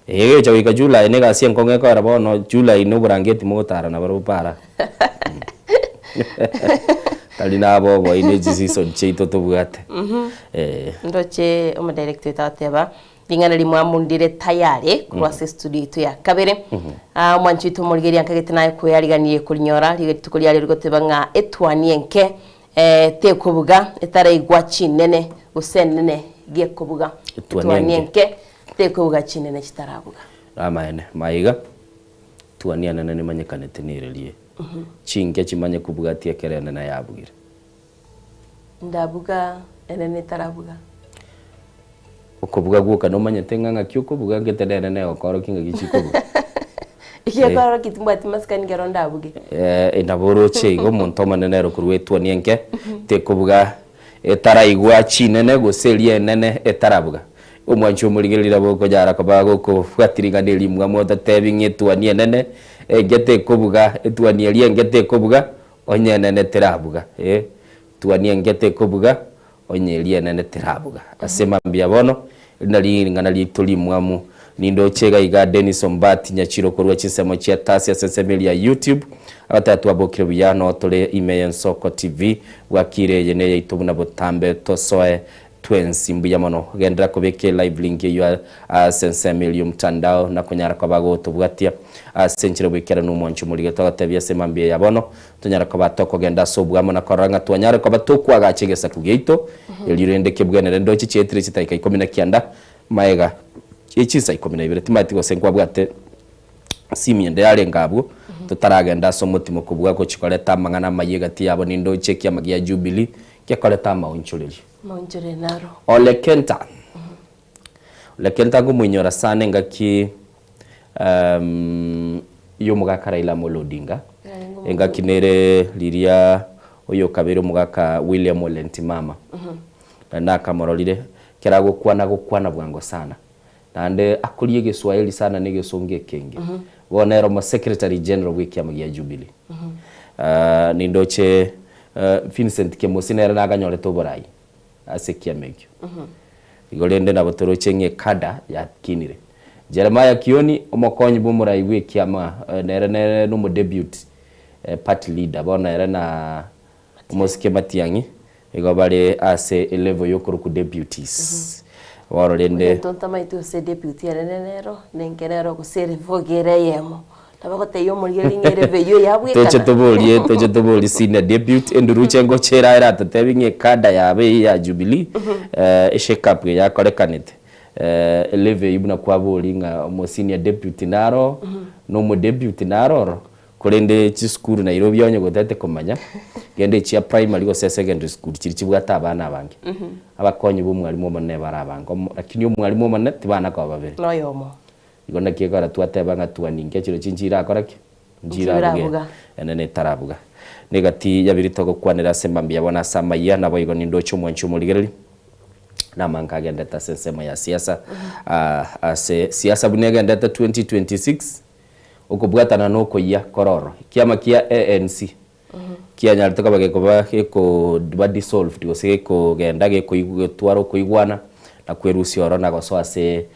Eeh egocha goika July na egasi enkong'u ekogera bono July na oborangeti mogotara nabarobwo para. Tari nabo oboi ne chiseason chiaito tobwate. Eh. Ndoche omodirector oito agoteba ring'ana rimwamundire tayari korwa ase estudio yaito ya kabere. Ah, omwanchi oito omorigereria nkagete naye kweyariganirie korinyora rituko riaria rigoteba ng'a etwani enke eh, tekobuga etaraigwa chinene gose enene gekobuga. Etwani Etwani enke. enke tekobuga chinene chitarabuga. Amaene, maiga, twani enene nimanyekanete nererie. Chinke chimanye kobwatia ekero enene yabugire. Ndabuga enene etarabuga. Okobuga gwoka nomanyete ng'a ng'aki okobuga ngete nere negokorokia ng'aki chikobuga. Egekororokia timbwati masikani ekero ndabuge. Eh, nabo oroche iga omonto omonene ere okorua etuoni enke tekobuga etaraigwa chinene gose eria enene etarabuga. Omwanchi omorigereria nabo okonyara koba gokobwatia ring'ana eri mwamu ototebi ng'a etuoni enene enke tekobuga, etuoni eria enke tekobuga onye enene terabuga eh, etuoni enke tekobuga onye eria enene terabuga. Ase mambia bono, eri nario ring'ana riaito rimwamu. Nindoche iga iga Dennis Ombati Nyachiro korwa chinsemo chia Tasi ase ensemo eria ya YouTube, agoteba twabokire buya noo tore ime y'Ensoko TV, bwakire eye neyaito buna botambe tosoe Twensi mbuya mono. Genderera kobeka elive link eyio ase ensemo eria y'omtandao na konyara koba gotobwatia ase enchera bw'ekeranu omwancho omorige togotebia ase mambia ya bono tonyare koba tokogenda ase obuamo na korora ng'a twanyare koba tokwagacha egesaku giaito erio rende kebwenere ndoche chiaetire chidakika ikomi na kianda maega ye chinsa ikomi na ibere timanyeti gose nkwabwate simu ende yarenge abwo totaragenda ase omotimo kobua gochia koreta amang'ana amayia egati yabo nindoche ekiama gia Jubilee gekorete amaonchorerio. Maonchore naro. Ole Kenta. Ole Kenta nkomoinyora sana engaki um, y'omogaka Raila Amolo Odinga. Engaki nere riria oyokabeire omogaka William Ole Ntimama. Naende nakamororire, ekero agokwana agokwana bwango sana. Naende akoria egeswahili sana na egesongo ekenge. Bono nere omo secretary general bw'ekiama gia Jubilee. Nindoche Vincent Kemosi nere naganyorete oborai ase ekiama ekio. Igo rende nabo toroche ng'a ekada yakinire. Jeremiah Kioni omokonyi bw'omorai bw'ekiama nere nere nomodebuty party leader bono ere na Omosike Matiang'i igo bare ase elevel yokorokwa deputies. Bono rende. Onye tontamaeti gose deputy enene nero, nenke nero gose elevel iga ere eyemo. Nabo ogotebia omorigereria ng'a elevel eyio yabwekana. Toche toborie, toche toborie senior deputy, enduruche ngocha era eratotebi ng'a ekada yabo eyio ya Jubilee, eshake up eye yakorekanete, elevel eyio buna kwaboria ng'a omo senior deputy naro, na omo deputy naro oro. Korende chisukuru Nairobi onye gotete komanya, genda echia primary gose secondary school chiria chibwate abana abange. Abakonyi ba omwalimu omonene bare abange, omo lakini omwalimu omonene tibana koba babere. Noyomo. Igo naki ekero twateba ng'a twaninkia chirochio nchirakora ki? Nchirabuge. Nchirabuga. Ene netarabuga. Negati yabiri togokwanera ase mambia bono ase amayia, naboigo nindoche omwanchi omorigereria, namange agendete ase ensemo ya siasa, ase siasa buna egendete 2026, okobwatana na okoyia kore ororo. Ekiama kia ANC, kianyarete koba gekoba gekoba dissolved gose gekogenda gekotwara okoigwana na kwerusia ororo na gosoa ase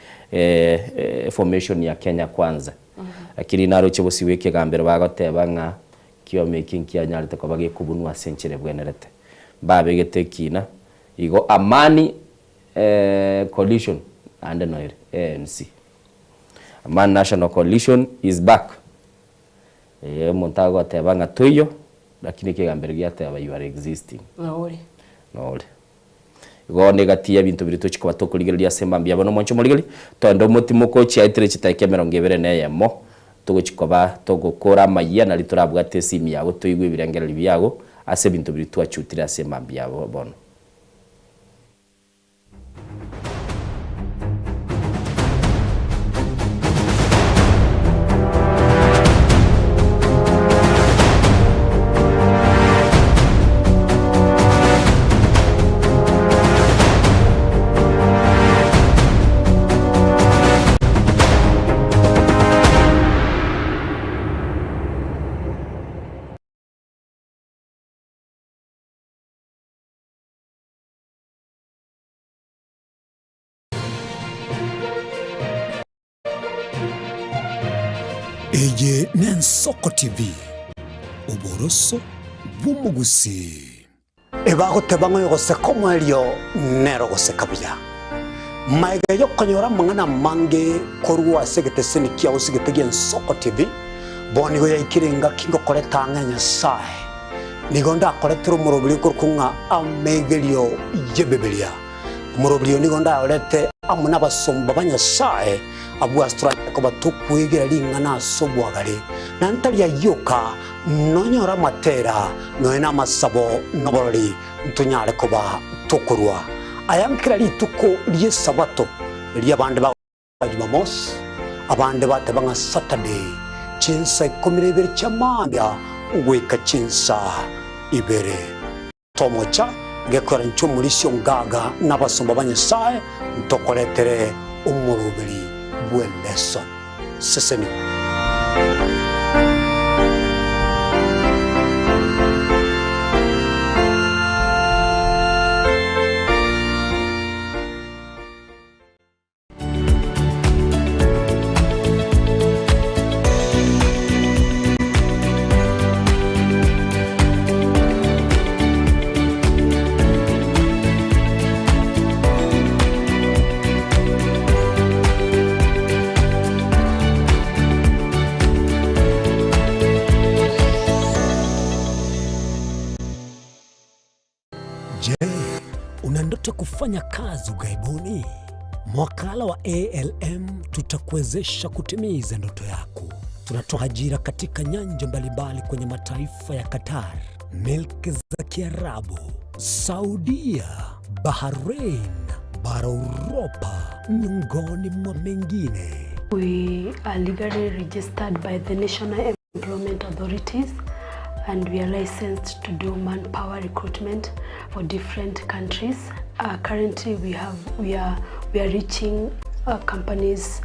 formation ya Kenya Kwanza. Lakini naroche bosio bw'ekegambero bagoteba ng'a kioma eki nkianyarete koba gekobunwa ase enchera ebwenerete. Mbabegete ekina, igo Amani Coalition naende noere, ANC. Amani National Coalition is back. Ee, omonto agoteba ng'a toiyo, lakini ekegambero giateba you are existing. Nore. Nore. Igo negati y'ebinto biria tochia koba tokorigereria ase mambia bono omonche omorigereria, toende omotimoka ochiaetire chidakika emerongo ebere na eyemo, togochia koba togokora amayia nario torabwate esimi yago toigwe ebirengererio biago ase ebinto biria twachutire ase mambia bono. Eye n'Ensoko TV, oboroso bw'omogusii. Ebagoteba ng'a oyogoseka omoerio nere ogoseka buya. Magega y'okonyora amang'ana amange korwa ase egeteseni kiao ase egete gi'Ensoko TV, bono nigo yaikire engaki ngokoreta ang'e a Nyasae. Nigo ndakoretere omoroberi okorokwa ng'a Amegerio y'Ebibilia. Omoroberi oyo nigo ndaorete amo nabasomba ba Nyasae, abwo ase toranyare koba tokwegera ring'ana ase obwagare, na ntari ayio oka, nonyore amatera, nonya namasabo, na oborori, ntonyare koba tokorua aya nkera rituko ri'Esabato, erio abande ba. Jumamosi, abande bateba ng'a Saturday, chinsa ikomi na ibere chia mambia goika chinsa ibere. Tomocha gekora inche omorisia ongaga na abasomba ba Nyasae ntokoretere omoroberi bw'eleson. Sesenigwa. Je, una ndoto kufanya kazi ughaibuni? Mwakala wa ALM tutakuwezesha kutimiza ndoto yako. Tunatoa ajira katika nyanja mbalimbali kwenye mataifa ya Qatar, milki za Kiarabu, Saudia, Bahrain, bara Uropa, miongoni mwa mengine. We are legally registered by the National Employment Authorities and we are licensed to do manpower recruitment for different countries. Uh, currently we have we are we are reaching uh, companies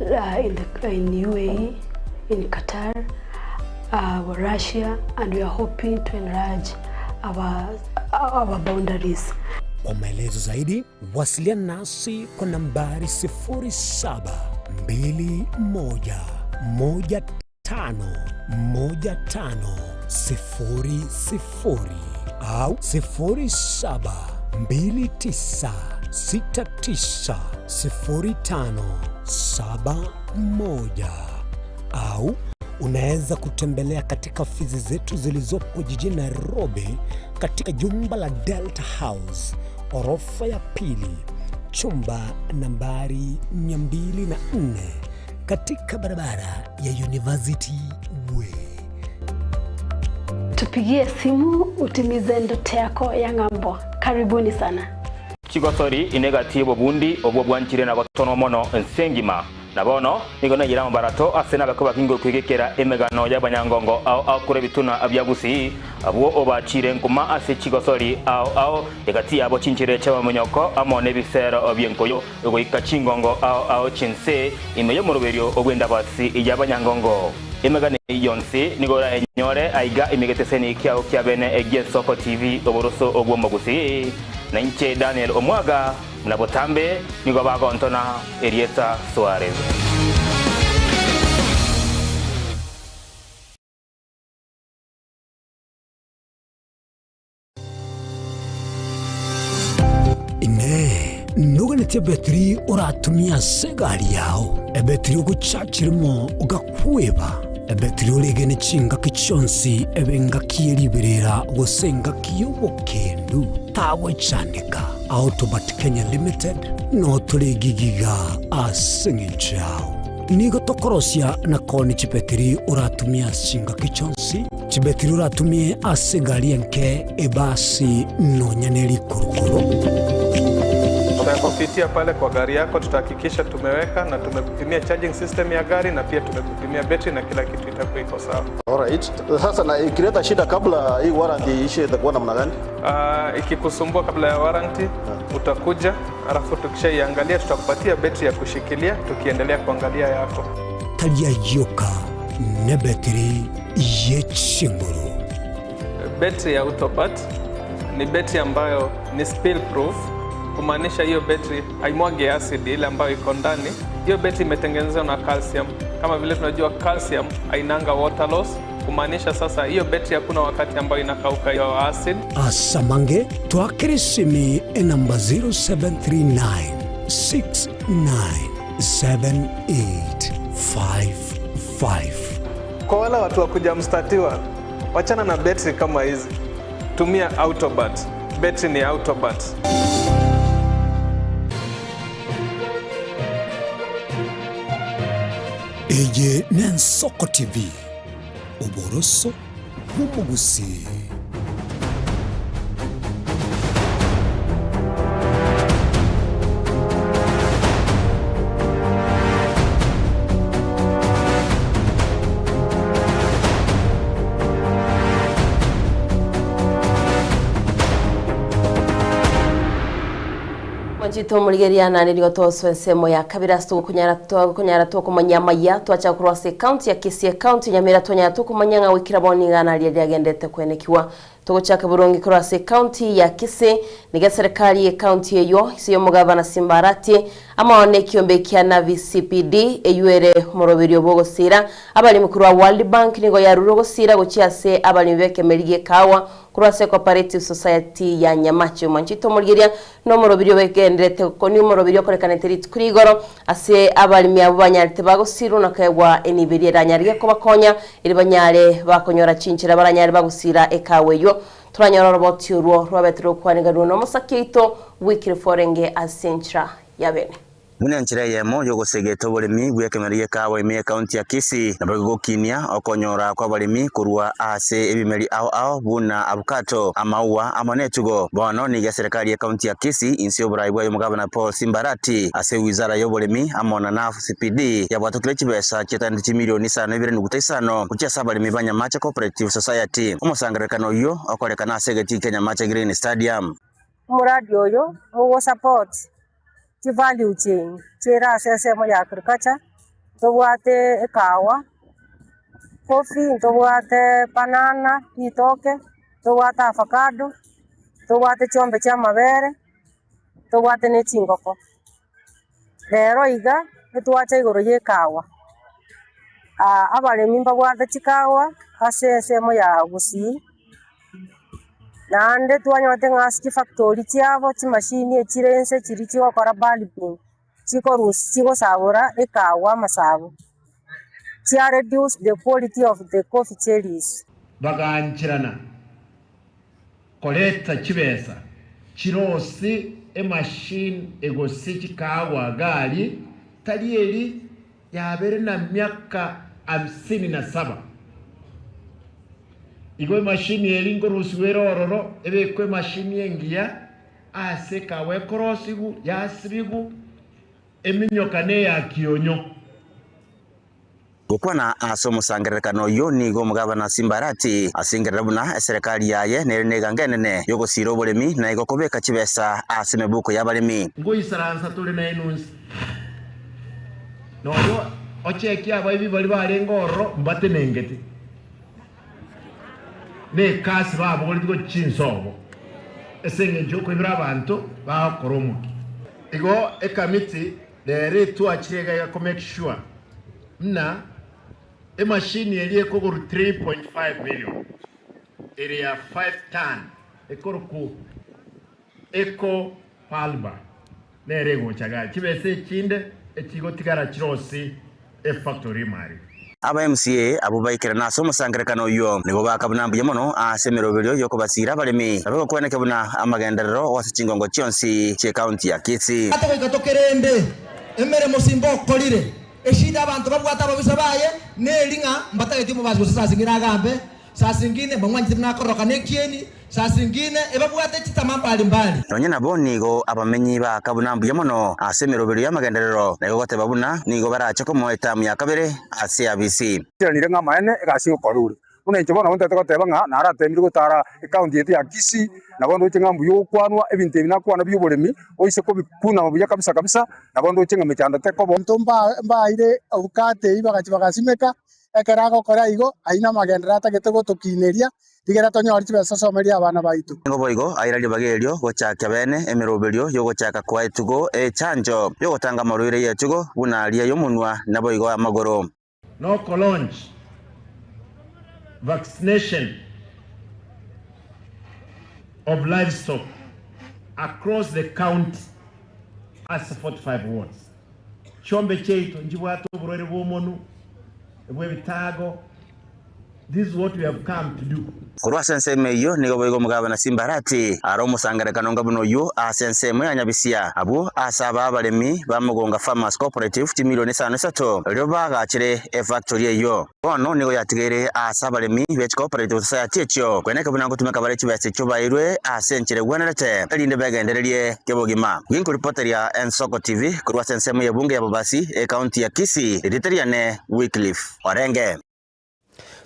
uh, in the in UAE, in Qatar, uh, Russia and we are hoping to enlarge our our boundaries. Kwa maelezo zaidi wasiliana nasi kwa nambari 0721 151500 au 0729690571 au unaweza kutembelea katika ofisi zetu zilizopo jijini Nairobi katika jumba la Delta House orofa ya pili chumba nambari 204 katika barabara ya University Way. Tupigie simu utimize ndoto yako ya ng'ambo. Karibuni sana. Chigosori ine egati y'obobundi obwo bwanchire na gotonwa mono ense engima. Na bono nigo naiyire amabarato ase nabekwe bakinge okwegekera emegano y'abanyangongo ao ao korwa ebituna bia Gusii, abwo obachiire nkuma ase chigosori ao ao, egati yabo chinchera chi'amaminyoko amo nebisero bi'enkoyo, goika chingongo ao ao chi'ense, ime y'omoroberio bw'endabasi y'abanyangongo. Emegano eyio yonsi nigo orayenyore aiga ime egeteseni kiao kia bene gi'Ensoko TV, oboroso bw'Omogusii. Na inche Daniel Omwaga. Na botambe nigo bagontona erieta Suarez. Inee! Noganetie ebetiri oratumie ase egari yao, ebetiri ogochachirimo ogakweba, ebetiri oregene chingaki chionsi ebe engaki ye riberera gose engaki y'obokendu? Tagwechandeka. Autobat Kenya Limited notore gigiga ase eng'encho yao. Nigo tokorosia na koonia chibetiri oratumie ase chingaki chionsi, chibetiri oratumie ase egari enke, ebasi, nonya ne rikurukuru. Tutakupitia pale kwa gari yako, tutahakikisha tumeweka na tumekupimia charging system ya gari na pia tumekupimia betri na kila kitu itakuwa iko sawa. Alright. Sasa na ikileta shida kabla hii warranty iishe itakuwa namna gani? Uh, ikikusumbua kabla ya warranty utakuja, alafu tukishaiangalia tutakupatia betri ya kushikilia tukiendelea kuangalia yako. Tari ayioka nebetiri ye chinguru. Betri ya Autopat ni betri ambayo ni spill proof, kumaanisha hiyo betri haimwagi acid ile ambayo iko ndani. Hiyo betri imetengenezwa na calcium. Kama vile tunajua calcium hainanga water loss, kumaanisha sasa hiyo betri hakuna wakati ambayo inakauka hiyo acid. Asamange twakere esimi enamba 0739 697855. Kwa wale watu wa kuja mstatiwa, wachana na betri kama hizi, tumia Autobat. Betri ni Autobat. Eye n'Ensoko TV, oboroso bw'omogusii. Mwanchete omorigereria naende nigo tosoa ensemo ya kabere ase togokonyara togokonyara tokomanya amaya twachaka korwa ase ekaunti ya Kisii ekaunti ya Nyamira twanyara tokomanya ng'a goikera bono igana riria riagendete kwenekiwa Togochaka boronge korwa ase ecounty ya Kisii, nigo eserekari y'ecounty eyio ase y'omogabana Simba Arati amo nekiombe kia Navi CPD eyio ere omoroberio bw'ogosiira abaremi korwa World Bank nigo yarure ogosiira gochia ase abaremi b'ekemeri gi'ekahawa korwa ase Cooperative Society ya Nyamache. Omwanchete omorigeria nomoroberio begenderete ni omoroberio okorekanete rituko rigoro ase abaremi abwo banyarete bagosiirwa na koegwa enibo eria eranyarige kobakonya erio banyare bakonyora chinchera baranyare bagosiira ekawa eyio. Toranyore oroboti orwo rwabete rokwaniganwa nomosaki oito Wycliffe orenge ase enchera ya bene. Buna enchera eyemo y'ogosegeta oboremi bw'ekemeri gi'ekawa ime y'ekaunti ya Kisii, naboigo gokinia okonyora kw'abaremi korwa ase ebimeri ao ao buna abukato, amaua amo netugo. Bono nigo eserekari y'ekaunti ya Kisii inse y'oborai bwaye omogabana Paul Simbarati ase ewizara y'oboremi amo na NAF CPD yabwatokire chibesa chietaanete chimilioni isano ibere nuguta isano gochia ase abaremi ba Nyamache Cooperative Society. Omosangererekano oyio okorekana ase egetii kia Nyamache Green Stadium. Omoradi oyo ogosupport chi value chain chiere ase ensemo ya agriculture, ntobwate ekahawa, coffee, ntobwate banana, ritoke, ntobwate avocado, ntobwate chiombe chia amabere, ntobwate na echingoko. Rero iga, etwacha igoro ya ekahawa, abaremi mbabwate chikahawa ase ensemo ya gusii. Naende twanyorete ng'a ase chifactori chiabo chimashini echire inse chiria chigokora bulbing, chikorusia chigosabora ekawa amasabo, chia reduce the quality of the coffee cherries. Bagancherana koreta chibesa chirosie emachine egosie chikawa gari tari eri yabere na miaka hamsini na saba. Igo emashini eria nkorusigwa ere ororo, ebekwe emashini engiya ase ekawa ekorosigwa, yasibigwa, eminyoka neya kionyo. Gokwana ase omosangererekano oyio nigo omogabana Simba Arati asengerera buna eserekari yaye nere negango enene y'ogosiira oboremi na igo kobeka chibesa ase emebuko y'abaremi. Ngoisaransa tore nainwe inse, na oyo ochekia abaibi baria barenge ororo mbatenengete, na ekasi babogoretie gochia chinsobo, ase engencho y'okoibera abanto bagokora omokia. Igo ekamiti rero etwachire iga iga ko make sure buna emashini eria ekogorwa 3.5 million ere ya 5 ton ekorokwa Eco Palmer nere egocha igaa chibesa echinde echigotigara chirosi efactory imari. Aba MCA abwo baikerana ase omosangererekano oyio nigo bakabuna mbuya mono ase emeroberio y'okobasiira abaremi, na bagokweneka buna amagenderero ase chingongo chionsi chi'ecounty ya Kisii. Ate goika tokerende emeremo simba okorire. Eshida abanto babwate ababisa baye neri ng'a mbatageti omobasi gose saa zingine agambe, saa zingine mbamwanchete buna akororoka nekieni, saa zingine ebabwate chitama mbali mbali. Nonya nabo nigo abamenyi baaka buna mbuya mono ase emeroberio y'amagenderero, na igo goteba buna nigo barache komoa etamu ya kabere ase abisi. Tiranire ng'a amaene egasi ngokora ore. Buna inche bono nabo ntagete goteba ng'a naratemire gotara ecounty yaito ya Kisii, nabo ndoche ng'a mbuya ogokwanwa, ebinto ebi nakwana bi'oboremi, oise kobikuna buya kabisa kabisa, nabo ndoche ng'a mechando tekoba. Abanto mbaire obokate eyio bagachia bagasimeka, ekero agokora igo, ayio namagenderero atagete gotokineria, rigera tonyore chibesa tosomerie abana baito. Nigo boigo aira ribaga erio gochakia bene emeroberio y'ogochaka koa etugo echanjo y'ogotanga amarwaire y'etugo buna aria y'omonwa naboigo amagoro. Noko launch vaccination of livestock across the county ase 45 wards. Chiombe chiaito nchibwate oborwaire bw'omonu, bw'ebitaago, This is what we have come to do. Korwa ase ensemo eyio nigo boigo omogabana Simbarati are omosangererekano onga buna oyio ase ensemo ya Nyabisia, abwo ase aba abaremi ba Mogonga Farmers Cooperative chimilioni isano isato erio baagachire efactory eyio. Bono nigo yatigaire ase abaremi be chicooperative society echio kweneka buna ngotumeka bare chibesa echio baeirwe ase enchera egwenerete erinde begendererie kebogima. Ginkoripoteria Ensoko TV korwa ase ensemo y'ebunge ya Bobasi, ecounty ya Kisii, erieta riane Wycliffe Orenge.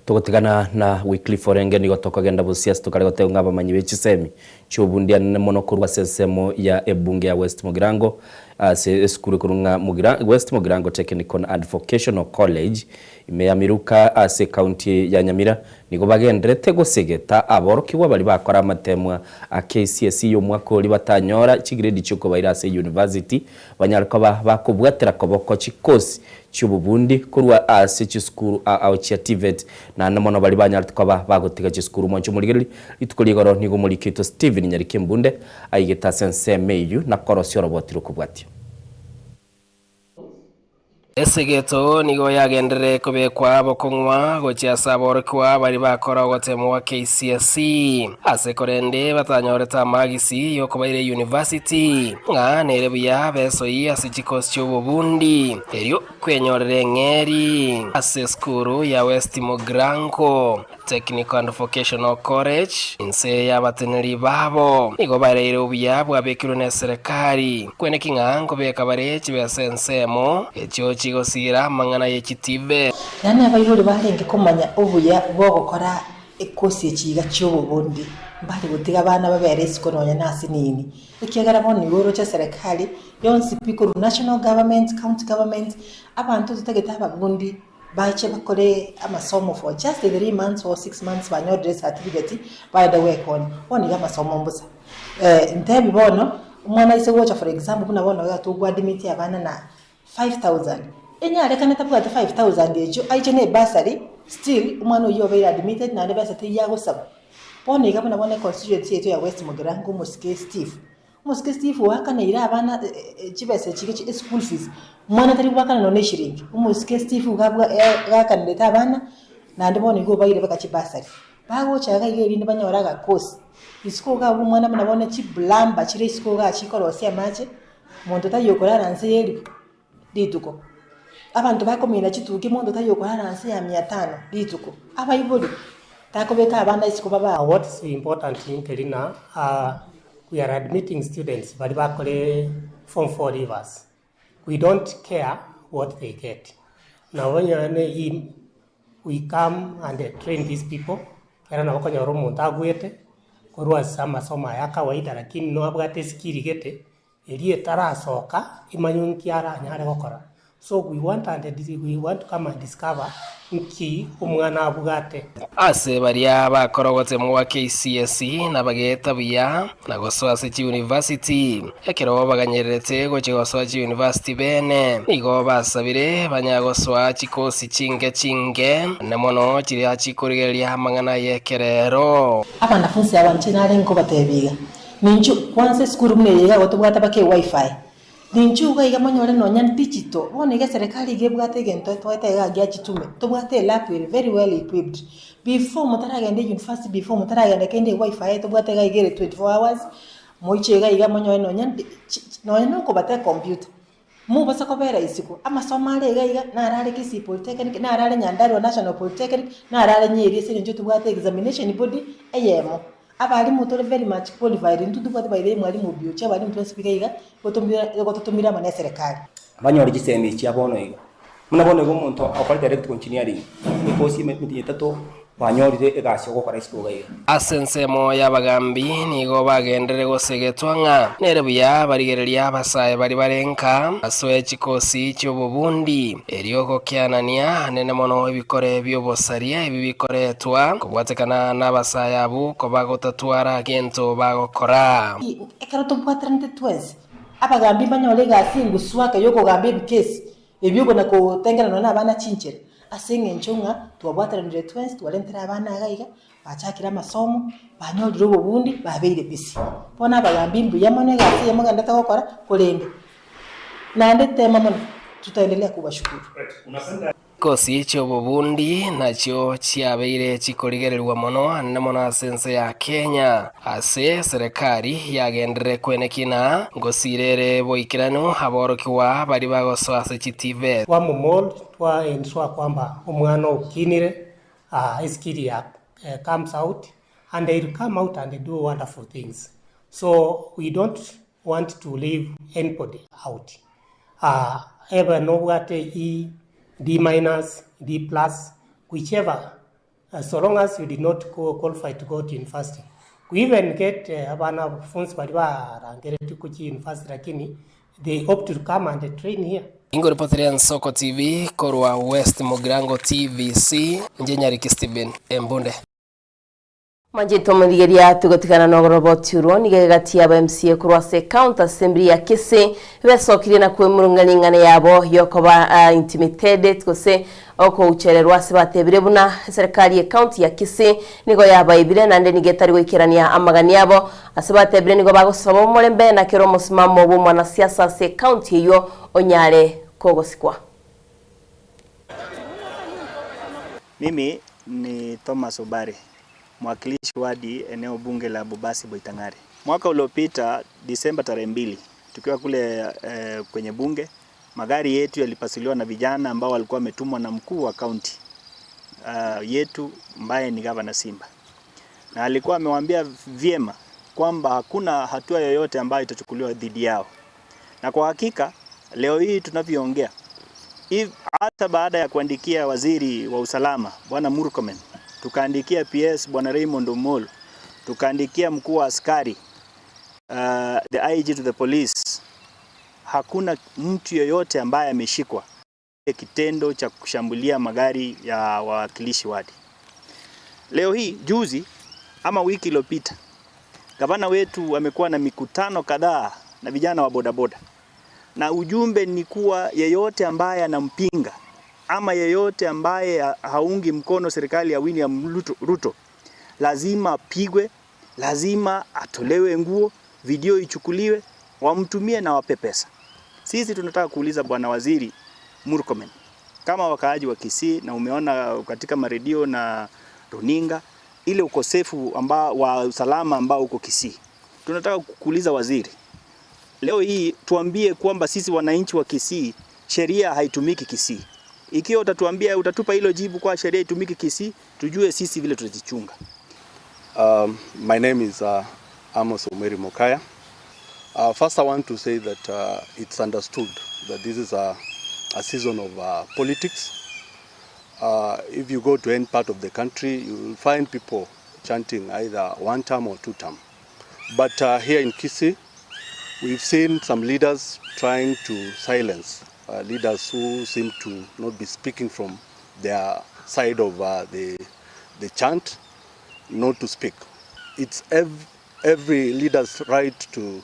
Togotigana na Wycliffe Orenge nigo tokogenda bosio ase tokare gotebwa ng'a abamanyi be chisemi chi'obundi anene mono korwa ase ensemo ya ebunge ya West Mugirango ase esukuru ekorwa ng'a Mugira West Mugirango Technical and Vocational College ime ya Miruka ase ecounty ya Nyamira nigo bagenderete gosegeta aborokigwa baria bakora amatemwa a KCSE y'omwaka oria batanyora chigrade chiokobaira ase university banyare koba bakobwatera koboko chikosi chi'obobundi korwa ase chisukuru ao chia TVET, naende mono baria banyarete koba bagotiga chisukuru. Mwanche omorigereria, rituko ri'igoro nigo omoriki oito Stephen Nyariki Embunde aigete ase ensemo eyio na korosia oroboti rw'okobwatia. Esegeto nigo yagenderere kobekwa bokong'wa gochia ase aborokigwa baria bakora ogotemwa gwa KCSE, ase korende batanyorete amagisi y'okobaira eyunivasiti, ng'a nere buya besoyie ase chikosi chi'obobundi, erio kwenyorera eng'eri ase esukuru ya West Mugrango Technical and Vocational College inse y'abateneneri babo. Nigo baereire obuya bwabekirwe neserekari, kweneki ng'a nkobeka bare chibesa ensemo echio chigosiira amang'ana ye chitibe. Yaani abaibori barenge komanya obuya bw'ogokora ekosi echi iga chi'obobundi, mbare gotiga abana babere isiko nonya nase nini. Ekiagera bono igo oroche serikali yonsi pi korwa national government, county government, abanto totagete ababundi bache bakore amasomo for just 3 months or 6 months banyorire ecertificate baende gwekonya. Bono iga amasomo mbosa. Ntebi bono, omwana aise gocha for example buna bono iga togoadmit abana na 5000, enyarekane tabwati 5000 echio aiche na ebursary still omwana oyio obeire admitted naende besa teiyo agosaba. Bono iga buna bono econstituency yaito ya West Mugirango omosike Steve, omosike Steve oakaneire abana chibesa echi iga eschool fees, omwana tari goakana nonye na eshiringi, omosike Steve iga abwa gakanerete abana naende bono iga obaire mpaka chibursary. Bagocha iga iga erinde banyore agakosi, isiko iga abwo omwana buna bono chiplumber chire isiko igaa chikorosia amache, monto taiyo okorara nse ya elifu rituko. Abanto bakomina chituki monto taiyo okorara nse ya mia tano rituko. Abaibori, takobeka abana isiko baba. What is important nkeri ng'a we are admitting students baria bakore form four leavers, we don't care what they get. Nabo onye i we come and train these people, ekero nabo okonyora omonto agwete korwa ase amasomo aya a kawaida lakini nabwate eskill gete, eria etarasoka emanye nki aranyare gokora. So we want and we want to come and discover nki omwana abwate. Ase baria bakora ogotemwa gwa KCSE nabageeta buya na gosoa ase chiunivasiti. Ekero baganyererete gochia gosoa chiunivasiti bene, nigo basabire banya gosoa chikosi chinke chinke, naende mono chiria chikorigereria amang'ana y'ekerero. Abanafunsi aba inche nare nkobatebia iga, Ninchu kwansa esukuru buna eye iga igo tobwate mpaka ewifi, ninchu iga iga monyore nonya digital, bono iga eserekari iga ebwate egento etoete iga gia chitume, tobwate elab ere very well equipped. Before motaragenda university, before motaragenda kende ewifi tobwate iga iga ere 24 hours, moiche iga iga monyore nonya chi chi nonya na okobata ecomputer. Mobasa kobera isiko, amasomo are iga iga, naro are Kisii Polytechnic, naro are Nyandarua National Polytechnic, naro are Nyeri ase eng'encho tobwate examination body eyemo. Abalimu tore very much qualified, intwe ntobwate by the way mwalimu Obiochi, abalimu twensi iga iga, gotomira gototomire amo na eserekari. Banyore chisemi chia bono iga. Buna bono iga omonto okorete electrical engineering, ekosi emetienyi etato kwanyorire egasi ogokora isiko iga iga. Ase ensemo y'abagambi nigo bagenderere gosegetwa ng'a nere buya barigererie abasae baria bare nka basoe chikosi chi'obobundi, erio gokianania anene mono ebikore bi'obosaria ebi bikoretwa kobwatekana n'abasae abwo koba gotatwara gento bagokora. Ekero tobwateranete twensi, abagambi mbanyore egasi engusu ake y'okogamba ebikesi Ebio okona kotengera nonya nabana chinchera, ase eng'encho ng'a twabwateranire twensi twarentire abana iga iga, bachakire amasomo, banyorire obobundi, babeire busy. Bono abagambi mbuya mono egasi eye mogenderete gokora, korende naende tema mono, tutaendelea kubashukuru. Chikosi chi'obobundi nachio chiabeire chikorigererigwa mono anene mono ase ense ya Kenya. Ase serekari yagenderere kwenekina ngosira ere boikeranu aborokigwa baria bagosoa ase chiTVET. Twamomold twa ensure kwamba omwana okinire eskill ya comes out and they will come out and do wonderful things so we don't want to leave anybody out ebe nobwate E, D minus, D plus whichever So long as you did not qualify to go to university. We even get abana abafunsi baria barangeretie gochia university lakini they opt to come and train here. Ingoripoteria Nsoko TV korwa West Mugirango TVC, inche Nyariki Stephen Embunde. Manchete omorigeria tigotigana nogoroboti orwo nigo egati y'aba MCA korwa ase ecounty assembly ya Kisii besokirie na kwemurungania eng'ana yabo yokoba intimidated gose okouchererwa ase batebire buna eserekari y'ecounty ya Kisii nigo yabaibire naende nigo etari goikerania amagani abo ase batebire nigo bagosaba omorembe na kera omosimamo bw'omwanasiasa ase ecounty eyio onyare kogosikwa. Mimi ni Thomas Obare, mwakilishi wadi eneo bunge la Bobasi Boitang'are. Mwaka uliopita Disemba tarehe mbili tukiwa kule eh, kwenye bunge magari yetu yalipasuliwa na vijana ambao walikuwa wametumwa na mkuu wa kaunti uh, yetu ambaye ni gavana Simba, na alikuwa amewaambia vyema kwamba hakuna hatua yoyote ambayo itachukuliwa dhidi yao, na kwa hakika leo hii tunavyoongea hata baada ya kuandikia waziri wa usalama Bwana Murkomen, tukaandikia PS Bwana Raymond Omolo, tukaandikia mkuu wa askari uh, the IG to the police, hakuna mtu yoyote ambaye ameshikwa kitendo cha kushambulia magari ya wawakilishi wadi. Leo hii juzi ama wiki iliyopita, gavana wetu amekuwa na mikutano kadhaa na vijana wa bodaboda na ujumbe ni kuwa yeyote ambaye anampinga ama yeyote ambaye haungi mkono serikali ya William Ruto lazima apigwe, lazima atolewe nguo, video ichukuliwe, wamtumie na wape pesa. Sisi tunataka kuuliza Bwana Waziri Murkomen, kama wakaaji wa Kisii, na umeona katika maredio na runinga ile ukosefu ambao wa usalama ambao uko Kisii, tunataka kukuuliza waziri leo hii tuambie kwamba sisi wananchi wa Kisii sheria haitumiki Kisii. Ikiwa utatuambia utatupa hilo jibu kwa sheria itumiki Kisii, tujue sisi vile tutajichunga. My name is Amos Omeri Mokaya. First I want to say that it's understood that this is a season of politics. Uh, if you go to any part of the country, you will find people chanting either one term or two term. But uh, here in Kisii, we've seen some leaders trying to silence uh, leaders who seem to not be speaking from their side of uh, the, the chant, not to speak. It's ev every leader's right to,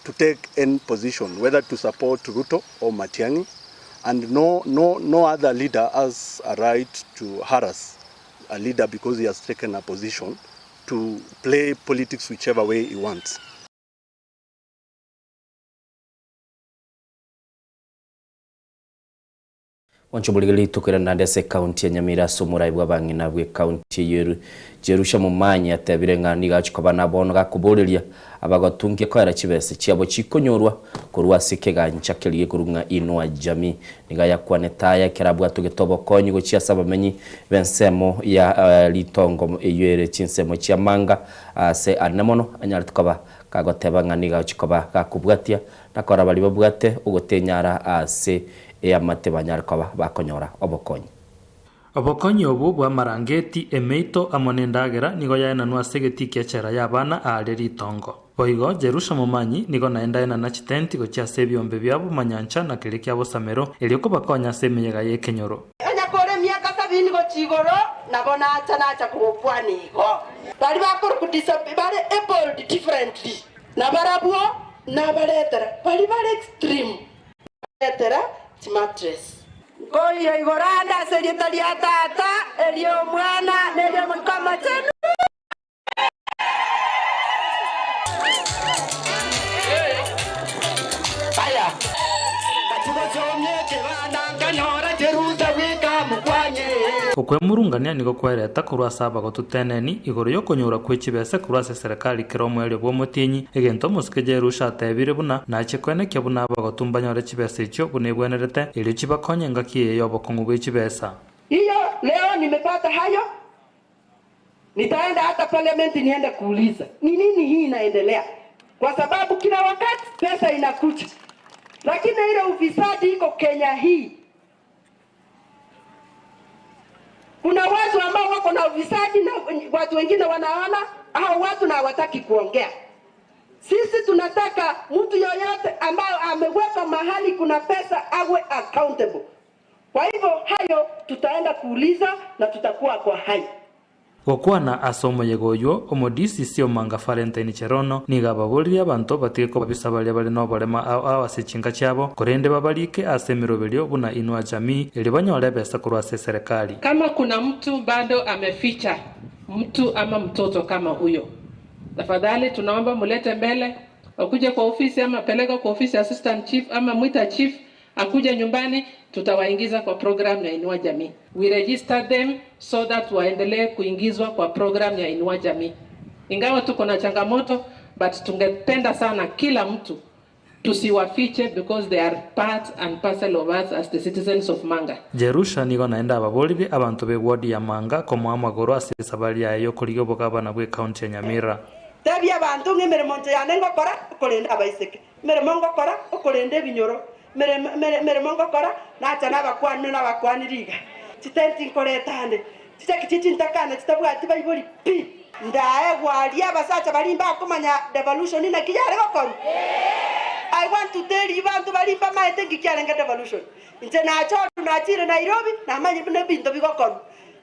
to take any position, whether to support Ruto or Matiang'i, and no, no, no other leader has a right to harass a leader because he has taken a position to play politics whichever way he wants. Wanchoboliga rituko naende ase ekaunti ya Nyamira ase omorai bw'abang'ina bw'ekaunti eyio Jerusha Momanyi atebire ng'a nigo achi koba na bono gakoboreria abagotungia koera chibesa chiabo chikonyorwa korwa ase ekegancha keria gekorwa ng'a Inua Jamii. Nigo ayakwanete aya ekero abwatogete obokonyi gochia ase abamenyi b'ensemo ya ritongo eyio ere chinsemo chia Manga ase anene mono anyarete koba kagoteba ng'a nigo agochi koba gakobwatia na korora baria babwate ogotenyara ase eamate banyare koba bakonyora obokonyi. Obokonyi obwo bw'amarangeti, emeito, amo nendagera nigo yaenanwa ase egetii ki'echela y'abana aaria ritongo. Boigo, Jerusha momanyi nigo naende aenana chitenti gochia ase ebiombe biabo manyancha na keria kia bosamero, erio kobakonya ase emeyega y'ekenyoro. Onye kore emiaka sabini gochia igoro, nabo nacha nacha kogokwana igo. Baria bakorokwa disab bare abled differently, nabarabwo nabaretera baria bare extreme. Baretera chimatress. Nkoira igoro ande ase erieta ria Tata, eri'Omwana, na eri'Omoika Omochenu. Okwemurungania nigo kwereta korwa ase abagotu teneni igoro y'okonyora kwe chibese korwa ase eserekari kera omoerio bw'omotienyi, egento omosike Jerusha atebire buna nachie koenekia buna abagotu mbanyore chibesa echio buna ebwenerete, erio chibakonye engaki eye y'obokong'u bwe chibesa. Hiyo leo nimepata hayo, nitaenda hata parliament niende kuuliza ni nini hii inaendelea, kwa sababu kila wakati pesa inakuja, lakini ile ufisadi iko Kenya hii. Kuna watu ambao wako na ufisadi na watu wengine wanaona hao watu na hawataki kuongea. Sisi tunataka mtu yoyote ambayo amewekwa mahali kuna pesa awe accountable. Kwa hivyo hayo tutaenda kuuliza na tutakuwa kwa hai. Gokwana ase omoyega oyio, omo-DCC Omanga Valentine Cherono nigo ababoririe abanto batige kobabisa baria bare noborema ao ao ase chinka chiabo, korende babarike ase emeroberio buna Inua Jamii erio banyore ebesa korwa ase eserekari. Kama kuna mtu bado ameficha mtu ama mtoto kama huyo, tafadhali tunaomba mulete mbele, wakuje kwa ofisi ama peleka kwa ofisi ya assistant chief ama mwita chief akuje nyumbani, tutawaingiza kwa program ya Inua Jamii. We register them so that waendelee kuingizwa kwa program ya Inua Jamii. Ingawa tuko na changamoto, but tungependa sana kila mtu tusiwafiche because they are part and parcel of us as the citizens of Manga. Jerusha nigo naende ababoririe abanto b'eward ya Manga komoa amagoro ase esabari yaye y'okorigia obogabana bw'ecounty ya Nyamira. Tebia abanto ng'a emeremo inche yane ngokora, okorenda abaiseke, emeremo ngokora, okorenda ebinyoro, emeremo ngokora, nacha nabakwani nabakwani riga, chitenti nkoreta ande, chichaki chie chintakana chitabwati baibori pi. Ndaegwa aria abasacha baria mbakomanya devolution naki yare gokorwa. I want to tell you banto baria mbamaete nki kiarenge devolution. Inche nachorwa nachire Nairobi namanyire buna ebinto bigokorwa.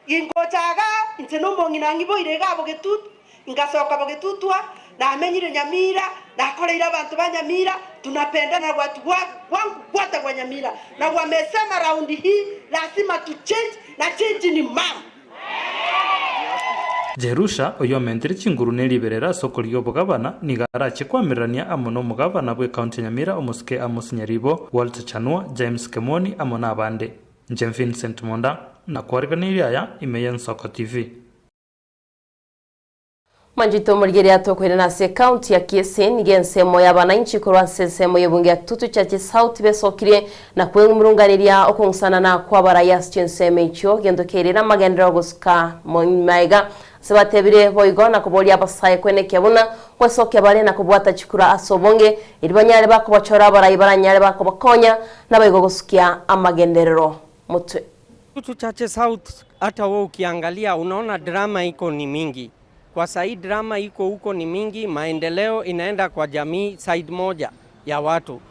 Gingocha igaa inche na omong'ina ng'iboire igaa bogetutu, Ngasoka bogetutwa, namenyire Nyamira, nakoreire abanto ba Nyamira, tunapendana watu wangu wote wa Nyamira, na wamesema raundi hii lazima tu change, na change ni mama. Jerusha, oyio omentire chinguru ne riberera ase okorigia obogabana, nigo arachie koamererania amo nomogabana bw'ecounty ya Nyamira omosike Amos Nyaribo, Walter Chanua, James Kemoni amo nabande. Inche Vincent Monda, nakwariganeirie aya ime y'Ensoko TV. Manchito omorigereria atokoirana ase ecounty ya Kisii nigo ensemo y'abanainchi korwa ase ensemo y'ebunge ya Kitutu Church South besokirie na kwemurunganeria okong'usanana kw'abarai ase chinsemo echio gento kerire amagenderero gosuka maega ase batebire boigo na koboria abasae kwenekia buna gwesokia bare na kobwata chikura ase obonge erio banyare bakobachora abarai baranyare bakobakonya naboigo gosukia amagenderero motwe. Chache South, hata wewe ukiangalia unaona drama iko ni mingi. Kwa sahii drama iko huko ni mingi, maendeleo inaenda kwa jamii side moja ya watu.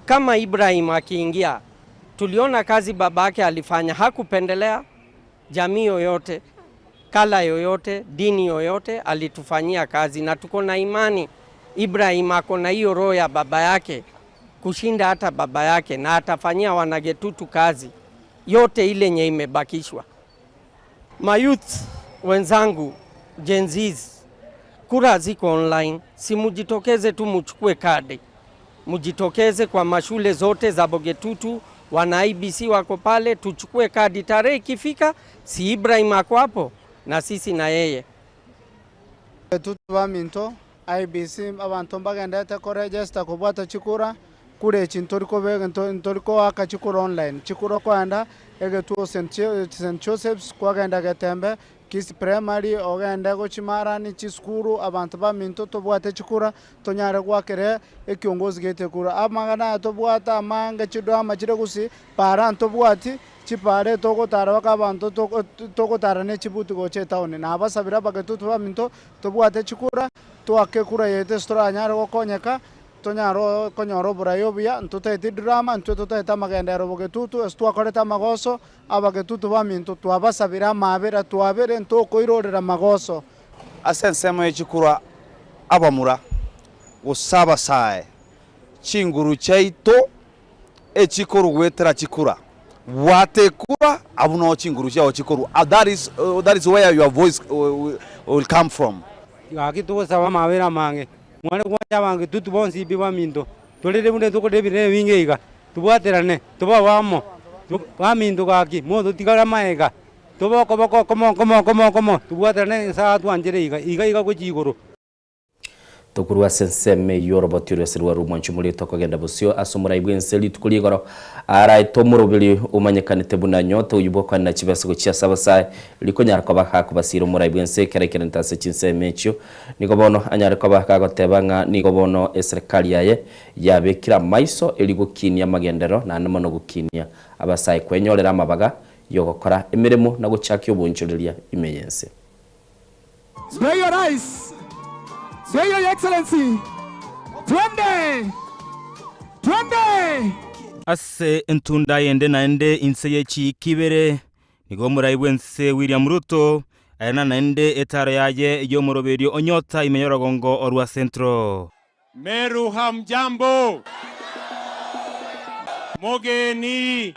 Kama Ibrahim akiingia, tuliona kazi babake alifanya, hakupendelea jamii yoyote, kala yoyote, dini yoyote, alitufanyia kazi na tuko na imani Ibrahim ako na hiyo roho ya baba yake kushinda hata baba yake, na atafanyia wanagetutu kazi yote ile nye imebakishwa. Mayouth wenzangu, Gen Zs, kura ziko online, si mujitokeze tu muchukue kadi, mujitokeze kwa mashule zote za Bogetutu, wana IBC wako pale, tuchukue kadi. Tarehe ikifika, si Ibrahim ako hapo na sisi na yeye. Tutu baminto IBC abantu mbagendete koregesta kobwata chikura kure echi ntorikobe ntorikoaka chikura online chikura kwenda egetuo St Joseph's kwagenda Getembe Kisii Primary ogende gochimarani chisukuru abantu baminto tobwate chikura tonyare gwakere ekiongozi gete kura amagana tobwata amange chidrama chire gusi para ntobwati chipare togotara baka abanto togotara ne chibuti gocha etown nabasabira bagetutu baminto tobwate chikura twake kura yete toranyare gokonyeka tonyaro konyora oborai obuya ntotagete drama ntwe totagete amagendero bogetutu ase twakorete amagoso abagetutu baminto twabasabira amabera twabere ntokoirorera magoso ase ensemo echikura abamura gosaba sae chinguru chaito echikorugwetera chikura watekura abuno chinguru chao chikoru. That is where your voice will come from. Gaki tugosaba mawira mange mwana gwacha bange tutu bonsi bi baminto tulire bunde tukodebire binge iga tubwaterane tubawamo baminto gaki mondo tigara maega tuboko boko komo komo komo komo tubwaterane sa twanjere iga iga iga gochigoro. Tokurwa senseme yorobotiro serwa rumonchi muri tokogenda busio asomura ibwense litukuli igoro araito murubili umanyekanite bunanyoto uyubokwa na chibaso chia sabasa likonyara kwa bakakubasira umura ibwense kerekere ntase chinseme echo niko bono anyare kwa bakagoteba nga niko bono eserikali yaye yabekira maiso erigukinia magendero na nono gukinia abasayi kwenyorera amabaga yogokora emirimo na guchaka obunchureria imeyense. Spray your eyes. Say your excellency. Twende. Twende. Ase entunda yende naende inse yechikibere nigo murai bwense William Ruto ayana naende etaro yaye yomoroberio onyota imenyorogongo orwa Central. Meru hamjambo. Mogeni.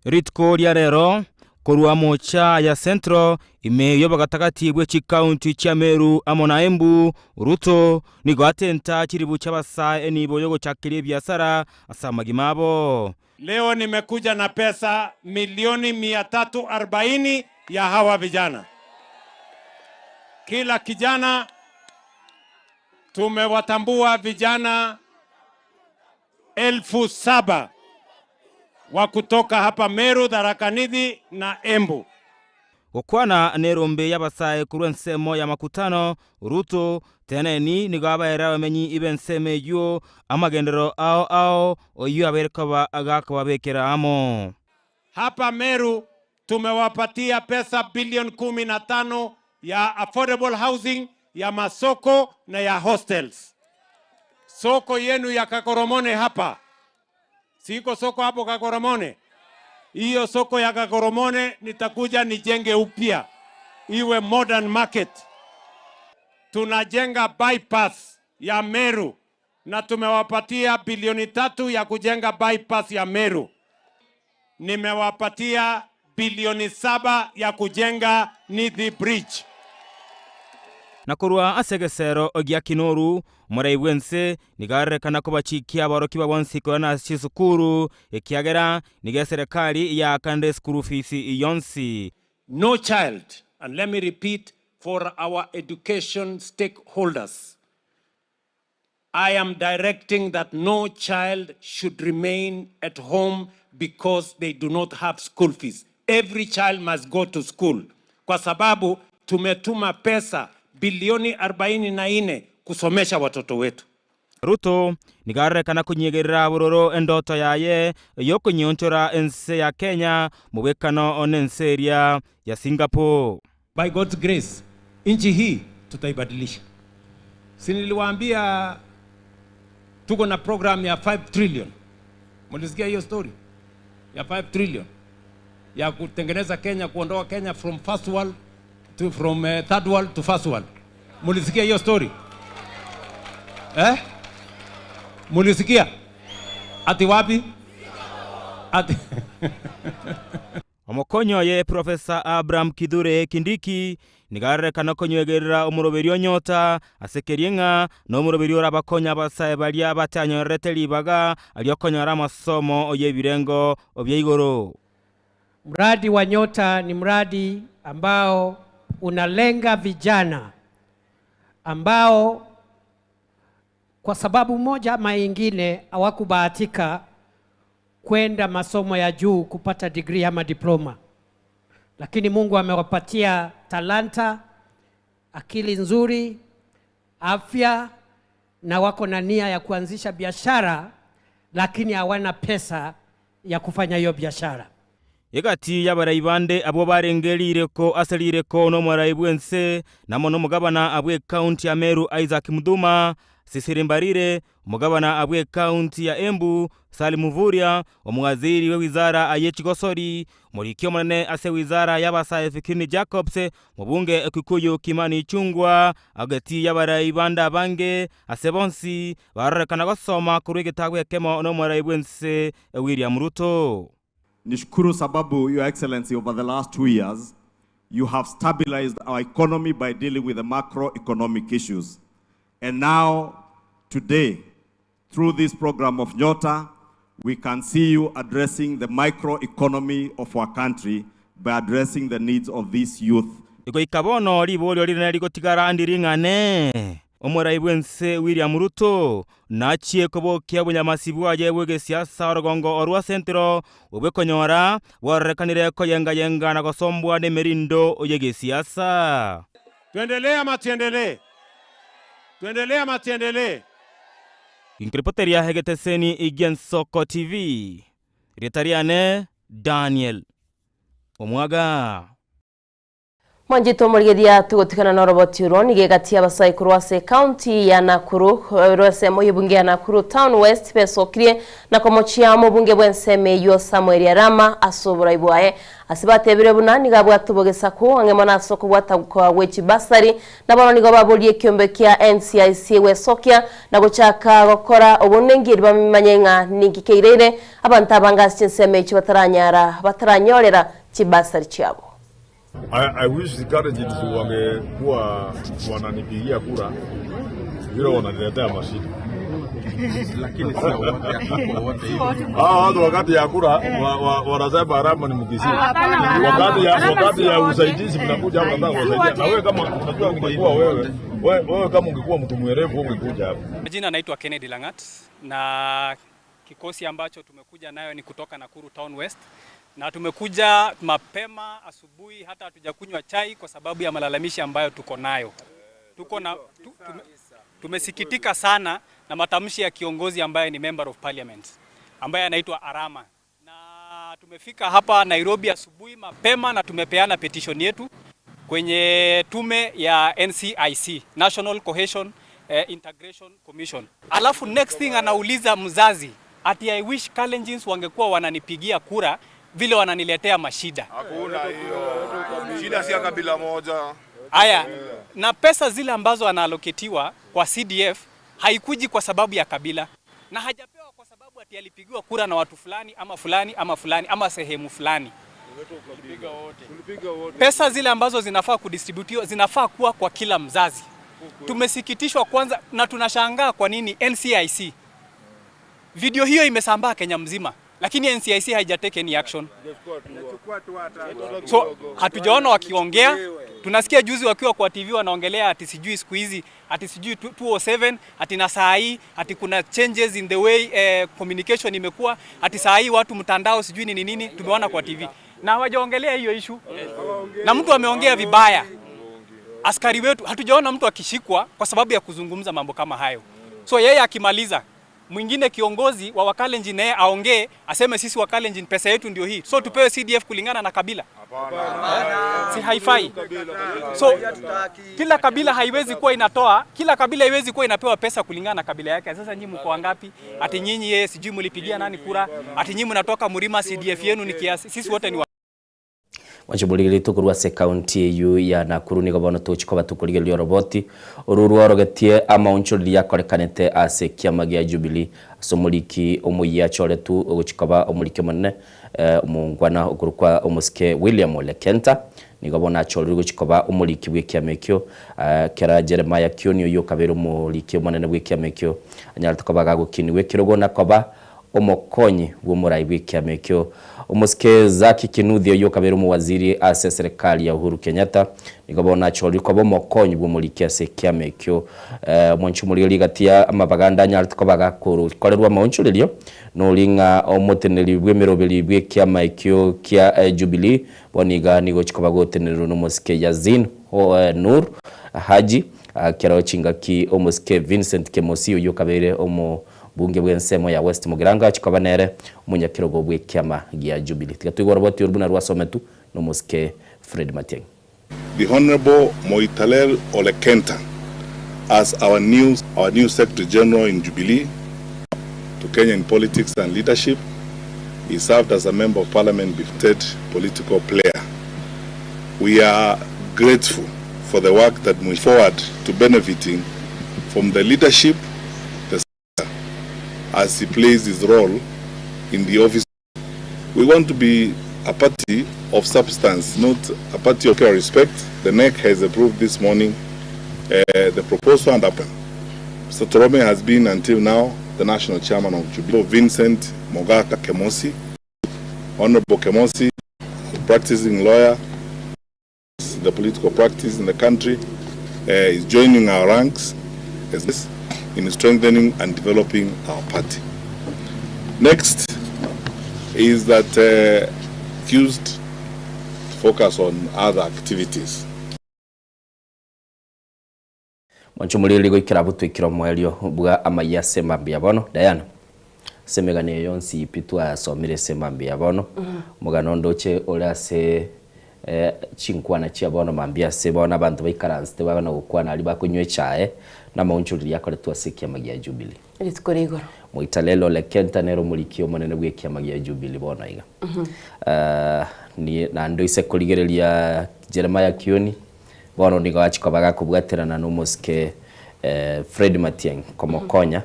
Ritko ria rero korwa mocha ya Central ime yobagatagati bwe chikaunti cha Meru amo na Embu Ruto nigo atenta chiribu chabasa enibo yogochakiria biasara asa magimabo. Leo nimekuja na pesa milioni 340 ya hawa vijana. Kila kijana tumewatambua vijana 7,000 wa kutoka hapa Meru, Tharaka Nithi na Embu. Gukwana nerombe y'abasaye kurwa ensemo ya makutano Ruto teneni nigo abaera bamenyi ibe ensemo eywo amagendero ao ao oyo aberekoba agakobabekera amo. Hapa Meru tumewapatia pesa bilioni 15 ya affordable housing, ya masoko na ya hostels. Soko yenu ya Kakoromone hapa, siko soko hapo Kakoromone? Hiyo soko ya Kakoromone nitakuja nijenge upya iwe modern market. Tunajenga bypass ya Meru na tumewapatia bilioni 3 ya kujenga bypass ya Meru. Nimewapatia bilioni 7 ya kujenga Nithi Bridge. Na kurwa asegesero gia Kinoru murai bwense nigarerekana kubachikia abaroki babonsi na chisukuru ekiagera niga serikali yakande school fees yonsi. No child, and let me repeat for our education stakeholders, I am directing that no child should remain at home because they do not have school fees. Every child must go to school. Kwa sababu tumetuma pesa bilioni 44 kusomesha watoto wetu. Ruto nigo arorekana konyegerera bororo endoto yaye y'okonyeonchora ense ya Kenya mobwekano nense eria ya Singapore. By God's grace, nchi hii tutaibadilisha. Si niliwaambia tuko na program ya 5 trillion. Mlisikia hiyo story ya 5 trillion ya kutengeneza Kenya, kuondoa Kenya from first world to from third world to first world. Mlisikia hiyo story eh? Mulisikia ati wapi? Ati Omokonyi oye Professor Abraham Kithure Kindiki nigo arorekana konywegerera omoroberio o Nyota ase keria ng'a nomoroberio orabakonye abasae baria batanyorerete ribaga ri'okonyora amasomo y'ebirengo bia igoro. Mradi wa Nyota ni mradi ambao unalenga vijana ambao kwa sababu moja ama ingine hawakubahatika kwenda masomo ya juu kupata degree ama diploma, lakini Mungu amewapatia talanta, akili nzuri, afya na wako na nia ya kuanzisha biashara, lakini hawana pesa ya kufanya hiyo biashara. Egati y'abarai bande abwo barenge rireko ase rireko nomorai bw'ense, na mono omogabana bw'ecounty ya Meru Isaac Muthuma, Cecily Mbarire, omogabana bw'ecounty ya Embu Salim Mvurya, omowaziri bw'ewizara ye chigosori, omoriki omonene ase ewizara y'abasae Fikirini Jacobs, omobunge Kikuyu Kimani Ichung'wa, agati y'abarai bande abange ase bonsi barorekana gosoma korwa egetabu ekemo nomorai bw'ense William Ruto. Nishukuru sababu, Your Excellency, over the last 2 years, you have stabilized our economy by dealing with the macroeconomic issues. And now, today, through this program of Nyota, we can see you addressing the microeconomy of our country by addressing the needs of these youth. Goika bono riborio rinene rigotigara ndiring'ane, Omorai bw'ense William Ruto nachie kobokia obonyamasi bwaye bw'egesiasa orogongo orwa Central obw'ekonyora bwarorekanire koyenga-yenga na gosombwa nemerindo y'egesiasa. Tuendelee ama tuendelee? Tuendelee ama tuendelee? Ginkoripoteria egeteseni gi'Ensoko TV, erieta riane Daniel Omwaga. Mwanchete omorigereria togotigana noroboti oro nigo egati y'abasae korwa ase ecounty ya Nakuru korwa ensemo y'ebunge ya Nakuru Town West besokirie na komochia omobunge bw'ensemo eyio Samuel Arama ase oborai bwaye ase batebire buna nigo abwate obogesaku ang'e mono ase okobwata kwa gwe chibasari na bono nigo baborie ekiombe kia NCIC gwesokia na gochaka gokora obonengi erio bamanye ng'a ninki keireire abanto abange ase chinsemo echio bataranyara bataranyorera chibasari chiabo. I, I wish the Kalenjins wangekuwa wananipigia kura vile wananiletea mashida. Lakini sio wote, hatuko wote hivyo. Hawa watu wakati ya kura wa, wa, wanasema Arama ni Mkisii. Hapana, Wakati ya, Arama wakati si ya wote. usaidizi mnakuja hapa mnataka kuwasaidia. Na wewe kama unajua ungekuwa wewe, wewe, wewe kama ungekuwa mtu mwerevu ungekuja hapa. Majina naitwa Kennedy Langat na kikosi ambacho tumekuja nayo ni kutoka Nakuru Town West na tumekuja mapema asubuhi, hata hatujakunywa chai kwa sababu ya malalamishi ambayo tuko nayo. Tuko na tu, tume, tumesikitika sana na matamshi ya kiongozi ambaye ni member of parliament ambaye anaitwa Arama na tumefika hapa Nairobi asubuhi mapema na tumepeana petition yetu kwenye tume ya NCIC, National Cohesion Integration Commission. Alafu next thing anauliza mzazi ati I wish Kalenjins wangekuwa wananipigia kura vile wananiletea mashida. Hakuna hiyo. Shida si ya kabila moja. Aya, na pesa zile ambazo anaaloketiwa kwa CDF haikuji kwa sababu ya kabila na hajapewa kwa sababu ati alipigiwa kura na watu fulani ama fulani ama fulani ama sehemu fulani. Pesa zile ambazo zinafaa kudistributiwa zinafaa kuwa kwa kila mzazi. Tumesikitishwa kwanza na tunashangaa kwa nini NCIC, video hiyo imesambaa Kenya mzima, lakini NCIC haijatake any action. So hatujaona wakiongea. Tunasikia juzi wakiwa kwa TV wanaongelea ati sijui siku hizi ati sijui 207 ati na saa hii ati kuna changes in the way communication imekuwa ati saa hii watu mtandao sijui nini nini, tumeona kwa TV na hawajaongelea hiyo issue, na mtu ameongea vibaya. Askari wetu hatujaona mtu akishikwa kwa sababu ya kuzungumza mambo kama hayo. So yeye akimaliza mwingine kiongozi wa Wakalenjin naye aongee aseme sisi Wakalenjin pesa yetu ndio hii, so tupewe CDF kulingana na kabila? Si haifai. So kila kabila haiwezi kuwa inatoa, kila kabila haiwezi kuwa inapewa pesa kulingana na kabila yake. Sasa nyinyi mko wangapi? Ati nyinyi yeye sijui mlipigia nani kura? Ati nyinyi mnatoka Mlima, CDF yenu ni kiasi. Sisi wote ni wa Mwanchomorigeri tokorwa ase ekaunti eyio ya Nakuru nigo bono tochi koba tokorigereria oroboti oru rworogetie amaonchoreria akorekanete ase ekiama gia Jubilee ase omoriki omoyia achoretwe ogochi koba omoriki omonene omongwana okorokwa omosike William Ole Kenta nigo bono achorirwe gochi koba omoriki bw'ekiama ekio kera Jeremiah Kioni oyio okabeire omoriki omonene bw'ekiama ekio anyarete koba gagokiniwa ekerogo na koba Omokonyi bw'omorai bw'ekiama ekio, omosike Zacky Kinuthia oyio okabeire omowaziri ase eserekari ya Uhuru Kenyatta, nigo bono achorire koba omokonyi bw'omoriki ase ekiama ekio. Omwanchi omorigeri gati ya amabaganda anyarete koba gakorerwa amaonchorerio nori ng'a omoteneneri bw'emeroberi bw'ekiama ekio kia Jubilee bono iga nigo chikoba gotenenerwa nomosike Yazin Noor Haji, ekero chingaki omosike Vincent Kemosi oyio okabeire omo Bunge bw'ensemo ya West Mugirango achia koba nere omonyakerogo bw'ekiama gia Jubilee. Tiga toigwe oroboti oru buna rwasometwe nomosike Fred Matiang'i. The Honourable Moitalel Ole Kenta as our new our new Secretary General in Jubilee to Kenya in politics and leadership. He served as a member of parliament before political player. We are grateful for the work that we forward to benefiting from the leadership the as he plays his role in the office. We want to be a party of substance, not a party of respect. The NEC has approved this morning uh, the proposal and up. Mr. Torome has been until now the national chairman of Jubilee, Vincent Mogaka Kemosi. Honorable Kemosi, practicing lawyer, the political practice in the country, uh, is joining our ranks as in strengthening and developing our party. Next is that uh, accused to focus on other activities. Mwanche omoriri goikera abwo twaikire omoerio bwa amayia ase mambia bono. Diana, ase emegano eye yonsi pi twasomire ase mambia bono, omogano onde oche ore ase chinkwana chia bono mambia ase bono abanto baikaransete bagana gokwana aria bakonywa echae, na amaonchoreri akoretwe ase ekiama gia Jubilee. Rituko ria igoro. Moitalelo Ole Kenta nere omoriki omonene bw'ekiama gia Jubilee bono iga. Naende oise korigereria Jeremiah Kioni, Bono nigo achia koba gakobwaterana nomosike Fred Matiang'i komokonya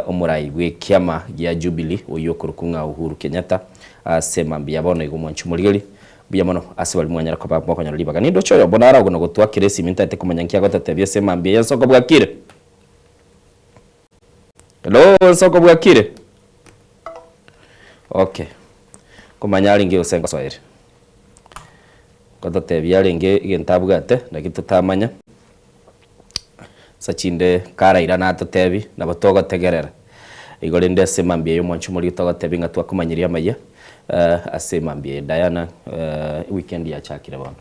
omorai bw'ekiama gia Jubilee oyio okorokwa ng'a Uhuru Kenyatta ase mambia bono igo mwanche omorigeri mbuya mono ase baria mwanyara koba mokonyora ribaga. Nindoche oyo bono aragwe na gotwakera esimi ntaete komanya nki agotatebia ase mambia eye nsoko bwakire. Hello nsoko bwakire? Okay. Komanya arenge gose ngosoere. Ngototebia arenge egento abwate naki totamanya, ase chinde karairane atotebie nabo togotegerera. Igo rende ase emambia eye omwancho omoria togotebia ng'a twakomanyeria amaya ase emambia eye. Diana weekend yachakire bono.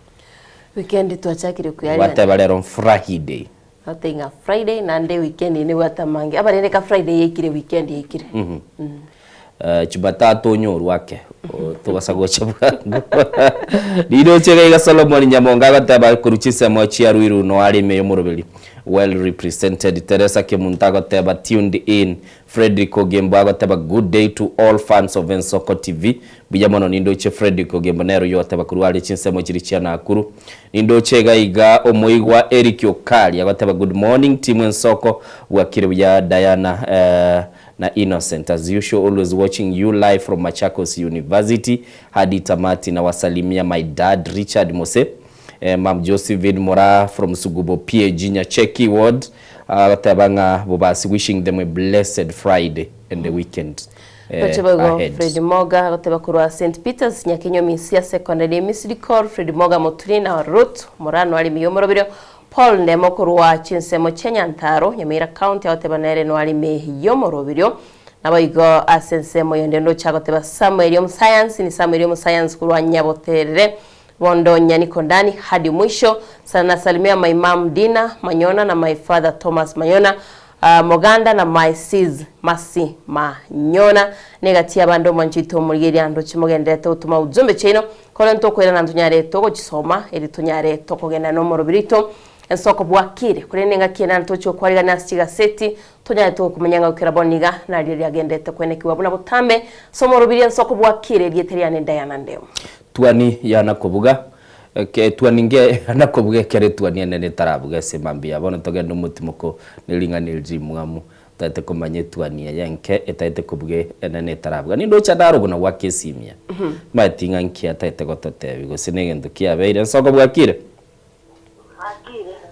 Weekend twachakire koyarigania. Gwateba rero Friday. Goteba ng'a Friday naende weekend eye nebwate amange. Aba rende eka Friday yaikire weekend yaikire. Jumatatu onyorwe ake tobasa gocha bwango. Riroche iga iga Solomon Nyamonga agoteba korwa chinsemo chia Ruiru no are ime y'omoroberi well represented. Teresa Kemunto agoteba tuned in. Fredrick Ogembo agoteba good day to all fans of Ensoko TV. Mbuya mono nindoche Fredrick Ogembo nere oyio ogoteba korwa are chinsemo chiria chia Nakuru. Nindoche iga iga omoigwa Eric Okari agoteba good morning team Ensoko bwakire buya Diana eh, na Innocent as usual always watching you live from Machakos University hadi tamati nawasalimia my dad Richard Mose eh, mam Josephine Moraa from Sugubo PAG Nyacheki ward agoteba ng'a bobasi wishing them a blessed Friday and the weekend eh, Toche boigo ahead. Fred Moga agoteba korwa St Peters Nyakenyo Misia Secondary Misiri Col Fred Moga Moturi na Ruth Morano are miyo omoroberio Paul Ndemo korwa chinsemo chia Nyantaro, Nyamira County agoteba nere noarime y'omoroberio. Naboigo ase ensemo yonde ndoche agoteba Samuel omosayansi ni Samuel omosayansi korwa Nyaboterere Bondo Nyaniko Ndani hadi mwisho. Sana nasalimia my mum Dina Manyona na my father Thomas Manyona. Moganda na my sis Mercy Manyona negati y'abande omwancho oito omorigereria ndoche mogendererete gotoma ujumbe chiaino korende tokoirana ntonyare togochisoma eri tonyare tokogenda nomorobiri oito ensoko bwakire korende engaki eye ntoche gokwarigania ase chigaseti tonyare togokomenya ng'a goikera bono iga nario riagendererete kwenekigwa buna botambe ase omorobiri ensoko bwakire erieta riane Diana Ndemo. Tuani yana kobuga, Eke etuoni nge yana kobuga ekero etuoni enene etarabuga ase mambia. Bono togende omotimoko ne ring'ana eri rimwamu, totaete komanya etuoni eye enke etaete kobuga enene etarabuga. Nindoche naro buna gwaka esimia. Maeti ng'a nki ataete gototebia gose negento kiabeire. Nsoko bwakire?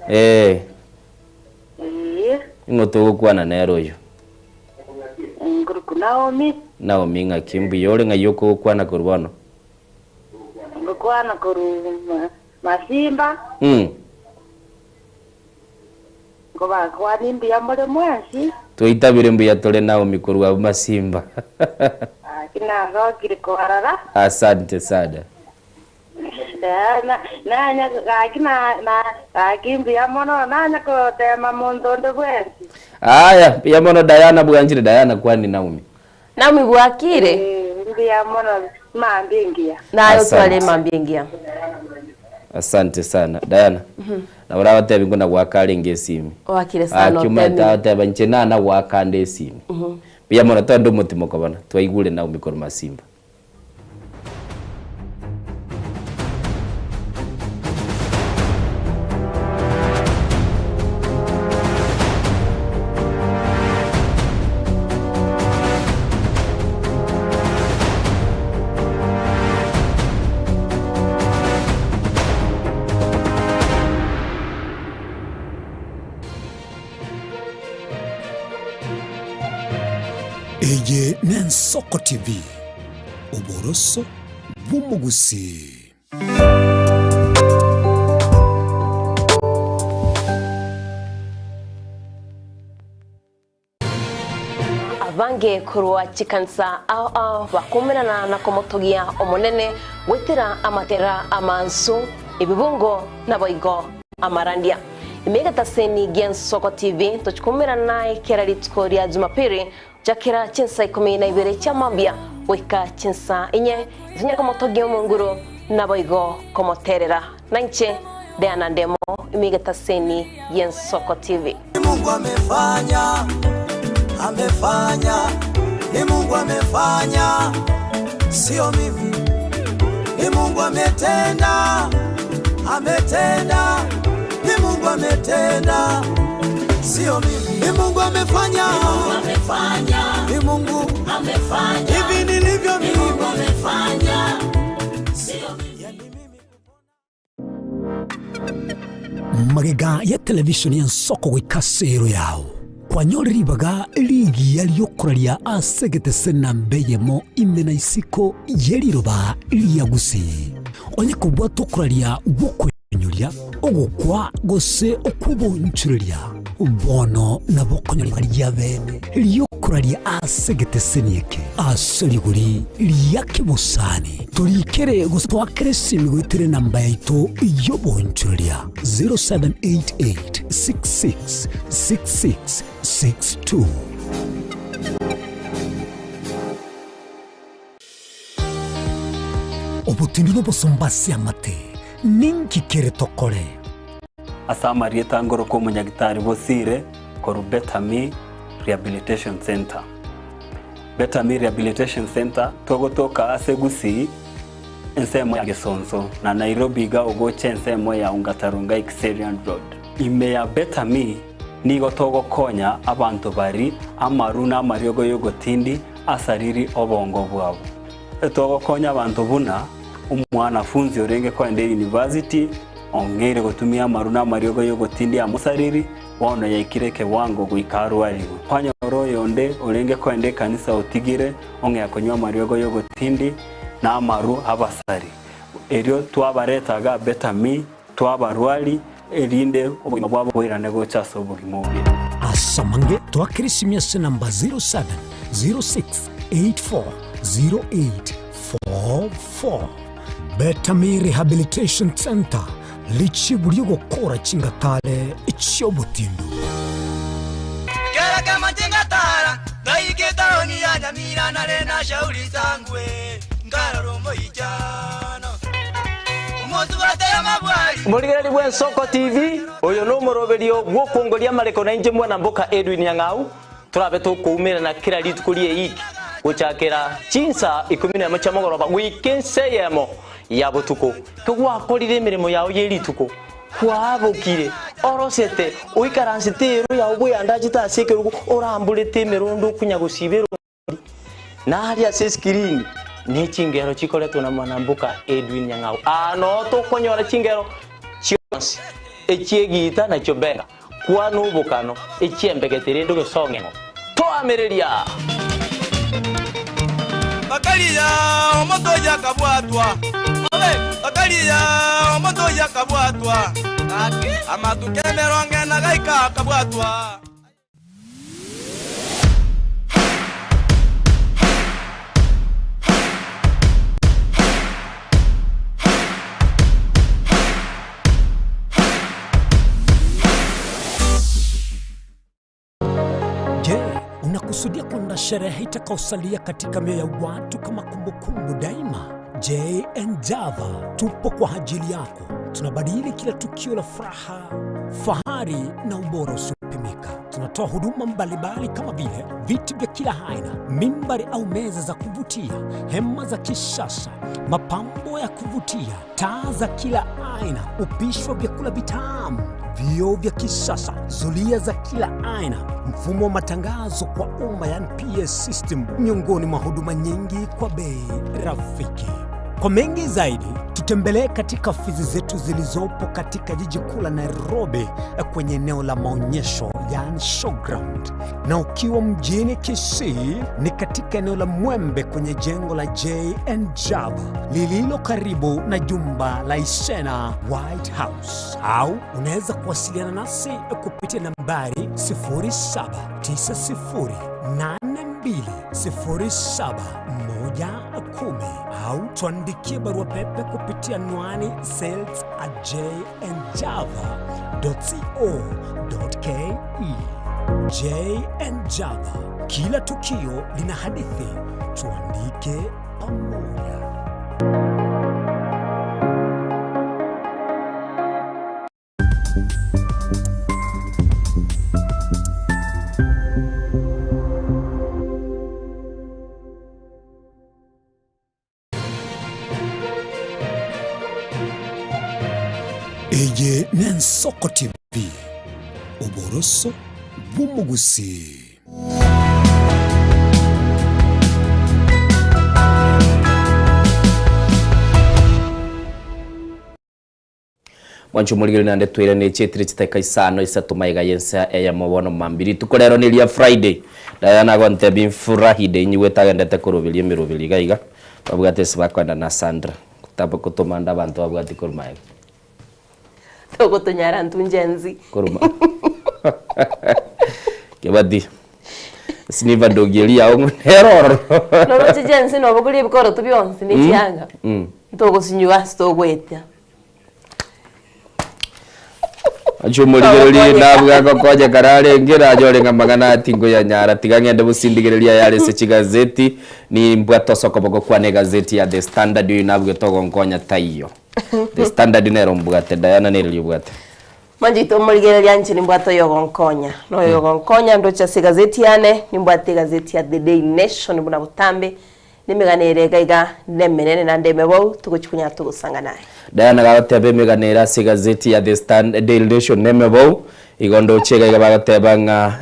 Ee. Ing'o togokwana nere oyo? Nkoruku Naomi. Naomi ng'aki? Mbuya ore ng'ai okogokwana korwa bono? Ngokwana korwa Masimba. Nkobakwania mbuya more mwensi. Twaitabire mbuya tore Naomi korwa abwo Masimba. Gaki nagokire kobarora. Asante sana. Nanya gaki gaki mbuya mono nanya gotema monto onde bwensi. Aya, mbuya mono Diana bwanchire Diana kwani Naomi. Naomi bwakire? Mbuya mono mambia engiya. Naye otware mambia engiya. Asante sana Diana. Nabo orabatebi nguna goaka arenge esimi. Oakire sana Aki omanyete otemire. agoteba inche nana goaka ande esimi. Mbuya mono twende omotimoko bono twaigure Naomi korwa Masimba. Eye n'Ensoko TV, oboroso bw'omogusii. Abange korwa chikanisa ao ao bakoumerana na komotogia Omonene goetera amatera amansu, ebibungo, naboigo amarandia. Ime egetaseni gi'Ensoko TV tochikoumerana naye kera rituko ria Jumapiri gochakera chinsa ikomi na ibere chia mambia goika chinsa inye, tonyare komotogia Omonguru naboigo komoterera. Nainche Diana Ndemo ime egetaseni gi'Ensoko TV. Ni Mungu amefanya, amefanya, ni Mungu amefanya, sio mimi. Ni Mungu ametenda, ametenda, ni Mungu ametenda, sio mimi. Ni Mungu amefanya, ni Mungu amefanya, ni Mungu amefanya, hivi nilivyo mimi, ni Mungu amefanya, sio mimi. Magega ya televishoni y'ensoko goika ase ero yao, kwanyore ribaga rigiya ri'okoraria ase egetese namba eyemo ime na isiko ye riroba ria Gusii. Onye kobwata okoraria gw'okoinyoria, ogokwa gose okw'obonchoreria, Bono nabo okonyora riria bene ri'okoraria ase egeteseni eke, ase rigori ria kebosani. Torikere gose toakere esimi goetera enamba yaito y'obonchoreria 0788666662. Obotindu nobosomba ase amate, ninki kere tokore? Ase amarieta ngoroka omonyagitari Bosire korwa Betami Rehabilitation Centre. Betami Rehabilitation Centre togotoka ase Gusii ensemo ya Gesonso na Nairobi iga ogocha ensemo ya Ongata Rongai Kiserian Road. Ime ya Betami nigo togokonya abanto bari amaru na amariogo yogotindi asariri obongo bwabo. Togokonya abanto buna omwanafunzi orenge koenda eyunivasiti ong'eire gotumia amaru na amariogo y'ogotindia amosariri, bono yaikire ekewango goika arwarigwe. Kwanyora oyonde orenge koenda ekanisa otigire ong'ea konywa amariogo y'ogotindi na amaru abasari. Erio twabareta iga Betami, twabarwari, erinde obogima bwabo boirane gocha ase obogima obuya. Ase amange toakere esimi ase enamba 0706840844. Betami Rehabilitation Centre, richibu ri'ogokora chingatare chi'obotindu. Ngachaka ngatara ngaika etaoni ya Nyamira nare na shauri sangwe nkarora omoichano omosubate amabwari Morigereri bwa Ensoko TV, oyo nomoroberio bw'okongoria amareko na inche mwana mboka Edwin Nyang'au, torabe tokoumerana kera rituko rie eiki gochakera chinsa ikomi nemo chia mogoroba goika ensa eyemo ya botuko. Kegwakorire emeremo yao ye rituko, Kwabokire, orosete, oikaransete ero yao bweandachete ase ekerogo, oramborete emerondo okonya gosiba erongori, na aria ase esikirini ne chingero chikoretwa na mwanamboka Edwin Nyang'au. Aa noo tokonyora chingero chionsi, echi'egiita na chiobenga, kwana obokano, echi'embegete rende ogesong'eng'o. Toamereria! Bakaria omonto oyio akabwatwa, bakaria omonto oyio akabwatwa, amatuko emerongo ena gaika akabwatwa. Je, unakusudia kuandaa sherehe itakayosalia katika mioyo ya watu kama kumbukumbu daima? JN Java tupo kwa ajili yako. Tunabadili kila tukio la furaha, fahari na ubora usiopimika. Tunatoa huduma mbalimbali kama vile viti vya kila aina, mimbari au meza za kuvutia, hema za kisasa, mapambo ya kuvutia, taa za kila aina, upishi wa vyakula vitamu, vioo vya kisasa, zulia za kila aina, mfumo wa matangazo kwa umma yani PA system, miongoni mwa huduma nyingi kwa bei rafiki. Kwa mengi zaidi, tutembelee katika ofisi zetu zilizopo katika jiji kuu la Nairobi kwenye eneo la maonyesho yani showground, na ukiwa mjini Kisii ni katika eneo la Mwembe kwenye jengo la JN Java lililo karibu na jumba la Isena White House, au unaweza kuwasiliana nasi kupitia nambari 0790820710 au tuandikie barua pepe kupitia anwani sales at jnjava.co.ke. JN Java, kila tukio lina hadithi, tuandike pamoja. Eye n'Ensoko TV, oboroso bw'omogusii. Mwanche omorigeri naende toirane chietire chiteka isano isato maiga y'ensa eyemo bono mambia. Rituko rero neria Friday. Diana agontebia mfurahide inyigwete agendete koroberia emeroberi iga iga babwate ase bakoenda na Sandra gotaba gotomanda abanto babwati korwa magega. Togotonyara ntwe Gen Z. Korwa Kebati sniva dog eria yao ng'o nere ororo. Noroche Gen Z nobogoria ebikoroto bionsi ne chianga ntogosinywa ase togoetia. Ache omorigererie nabwo agokonya kare arenge nanyore ng'a amang'ana aya tinkoyanyara tiga ng'ende bosindigereria ayare ase chigazeti nimbwate ase okoboko kwane egazeti ya The Standard oyio nabwete ogonkonya taiyo. The Standard nero mbwate Diana nere riria obwate. Manche omorigereria inche nimbwate oyogonkonya na oyogonkonya ndoche ase egazeti yane nimbwate egazeti ya The Daily Nation buna botambe Nemegano ere iga iga nemenene naende emebou, togochia konyara togosanga naye. Diana gagoteba emegano ere ase egazeti ya The Stand Daily Nation nemebou, igo ndoche iga iga bagoteba ng'a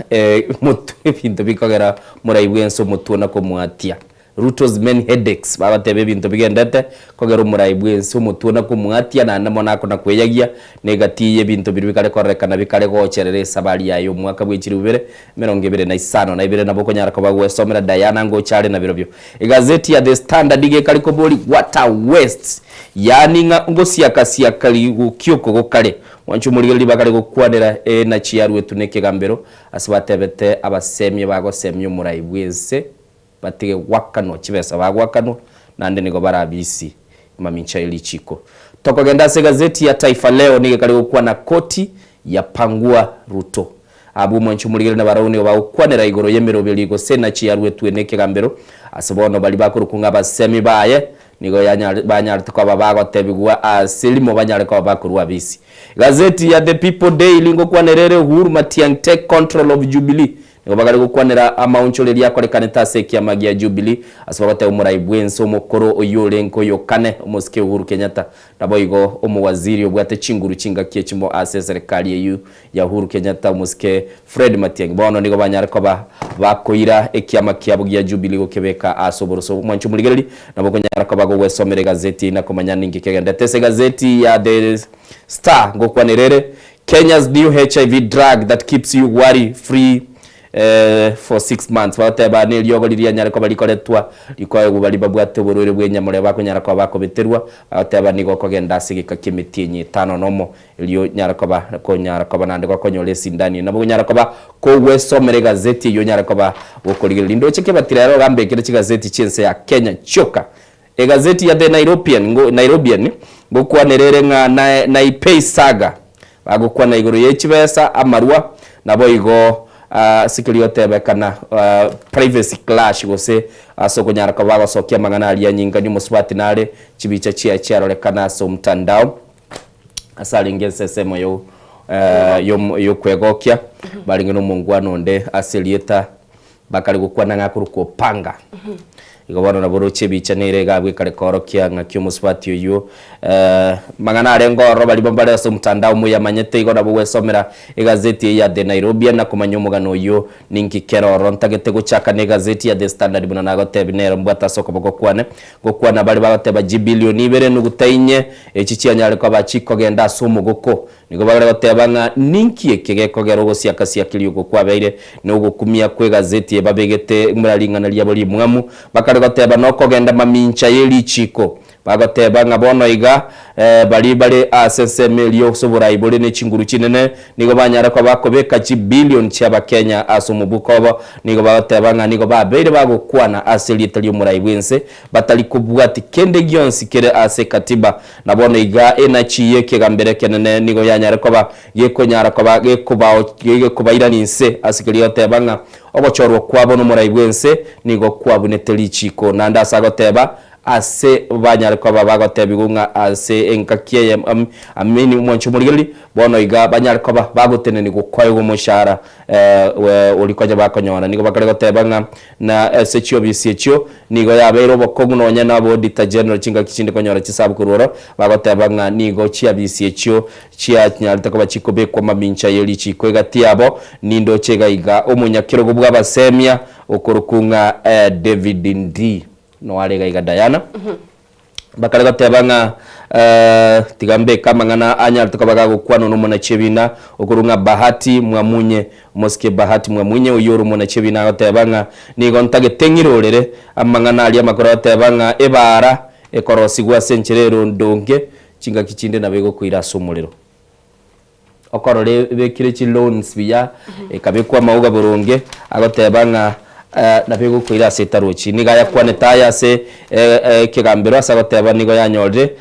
motwe ebinto bikogera morai bwense omotwe na komwatia. Ruto's many headaches, bagoteba ebinto bigendete kogera omorai bwense omotwe na komwatia naende mono akona kweyagia negati yebinto biria bikare kororekana bikare gocherera esabari yaye omwaka bwe chilifu ibere 25 nabo okonyara koba gwesomera Diana ngocha are nabirobio. Egazeti ya The Standard iga ekare koboria What a waste! Yaani ng'a ngosiaka-siaka rigokio oko gokare. Mwanche omorigereria bakare gokwanera enachi yaruetwe nekegambero ase batebete abasemia bagosemia omorai bwense batige gwakanwa chibesa bagwakanwa naende nigo barabisi mamincha ye richiko. Tokogenda ase egazeti ya Taifa Leo nigo ekare gokwana koti yapangua Ruto. Abwo omwanchi omorigeri na barabwo nigo bagokwanera igoro y'emeroberi gose enachi yaruetwe nekegambero, ase bono baria bakorokwa ng'a abasemi baye nigo banyarete koba bagotebigwa ase rimo banyare koba bakorua abisi. Gazeti ya The People Daily ngokwanera ere Uhuru Matiang'i take control of Jubilee Nigo bagare gokwanera amaonchoreria akorekanete ase ekiama gia Jubilee, ase bagoteba omorai bw'ense omokoro oyio orenge oyo kane, omosike Uhuru Kenyatta, naboigo omowaziri obwate chinguru chingaki echimo ase eserekari eyio ya Uhuru Kenyatta omosike Fred Matiang'i. Bono nigo banyare koba bakoira ekiama kiabo gia Jubilee gokebeka ase oboroso. Mwanche omorigereria, nabo okonyara koba gogwesomera egazeti eyio na komanya ninki kegenderete ase egazeti ya The Star ngokwanera ere Kenya's new HIV drug that keeps you worry free for 6 months bagoteba neriogo riria rianyare koba rikoretwa rikoegwa baria babwate oborwaire bw'enyamoreo bakonyara koba bakobeterwa bagoteba nigo okogenda ase egeka ki'emetienyi etano nomo erio onyare koba konyara koba naende gokonyora esindani eye nabo onyare koba kogwesomera egazeti eyio onyare koba gokorigereria ndoche kebati rero iga mbekere chigazeti chi'ense ya Kenya chioka Egazeti ya The Nairobian ngo Nairobian ngokwanera ere ng'a na Naipei Saga bagokwana igoro ye chibesa, amarwa, naboigo ase keria otebekana privacy clash gose ase okonyara koba bagosokia amang'ana aria anyingani omosubati nare chibicha chiaye chiarorekana ase omtandao ase arenge ensesemo yo yokwegokia barenge na omongwana onde ase erieta Bakare gokwana ng'a akorokwa Opanga. Igo bono nabo roche ebicha nere iga abwo ekare koorokia ng'aki omosubati oyio mang'ana arenge ororo baria bare ase omotandao moyamanyete igo nabo gwesomera egazeti eye ya The Nairobian na komanya omogano oyio ninki kere ororo. Ntagete gochaka na egazeti ya The Standard buna nagotebi nero mbwate ase okoboko kwane gokwana baria bagoteba chibilioni ibere nuguta inye echi chianyare koba chikogenda ase omogoko Nigo bagare goteba ng'a ninki eke gekogera ogosiaka-siakeria oko kwabeire, na ogokumia kw'egazeti ebabegete buna ring'ana riabo rimwamu. Bakare goteba nokogenda mamincha ye richiiko. Bagoteba ng'a bono iga baria bare ase ensemo eria ase oborai bore ne chinguru chinene nigo banyare koba bakobeka chibilion chi'Abakenya ase omobuko obo. Nigo bagoteba ng'a nigo babeire bagokwana ase erieta ri'omorai bw'ense batari kobwati kende gionsi kere ase ekatiba. Na bono iga enachi y'ekegambero ekenene nigo yanyare koba gekonyara koba gekobairania inse ase keria goteba ng'a ogochorwa kwabo nomorai bw'ense nigo kwabunete richiiko, naende ase agoteba ase banyare koba bagotebigwa ng'a ase engaki eye amini omwanchi omorigereria, bono iga banyare koba bagotenenigwa koegwa omoshahara oria konya bakonyora. Nigo bakare goteba ng'a Na ase chiobisi echio nigo yabeire obokong'u nonya n'Abaodita General chingaki chinde konyora chisabu korwa oro, bagoteba ng'a nigo chiabisi echio chianyarete koba chikobekwa mamincha ye richiiko egati yabo. Nindoche iga iga omonyakerogo bw'abasemia okorokwa ng'a David Ndii noare iga iga Diana. Bakare goteba ng'a tiga mbeke amang'ana anyarete koba gagokwanwa nomonachie-ebina okorwa ng'a Bahati Mwamunye, omosike Bahati Mwamunye oyio ore omonachie-ebina agoteba ng'a nigo ntagete ng'irorere amang'ana aria amakoro agoteba ng'a ebaara ekorosigwa ase enchera ere ondonge chingaki chinde nabo egokoira ase omorero. Okorora ebekire chiloans buya, ekabekwa amauga boronge, agoteba ng'a nabo egokoira ase etarochi. Nigo ayakwanete aya ase ekegambero ase agoteba nigo yanyorire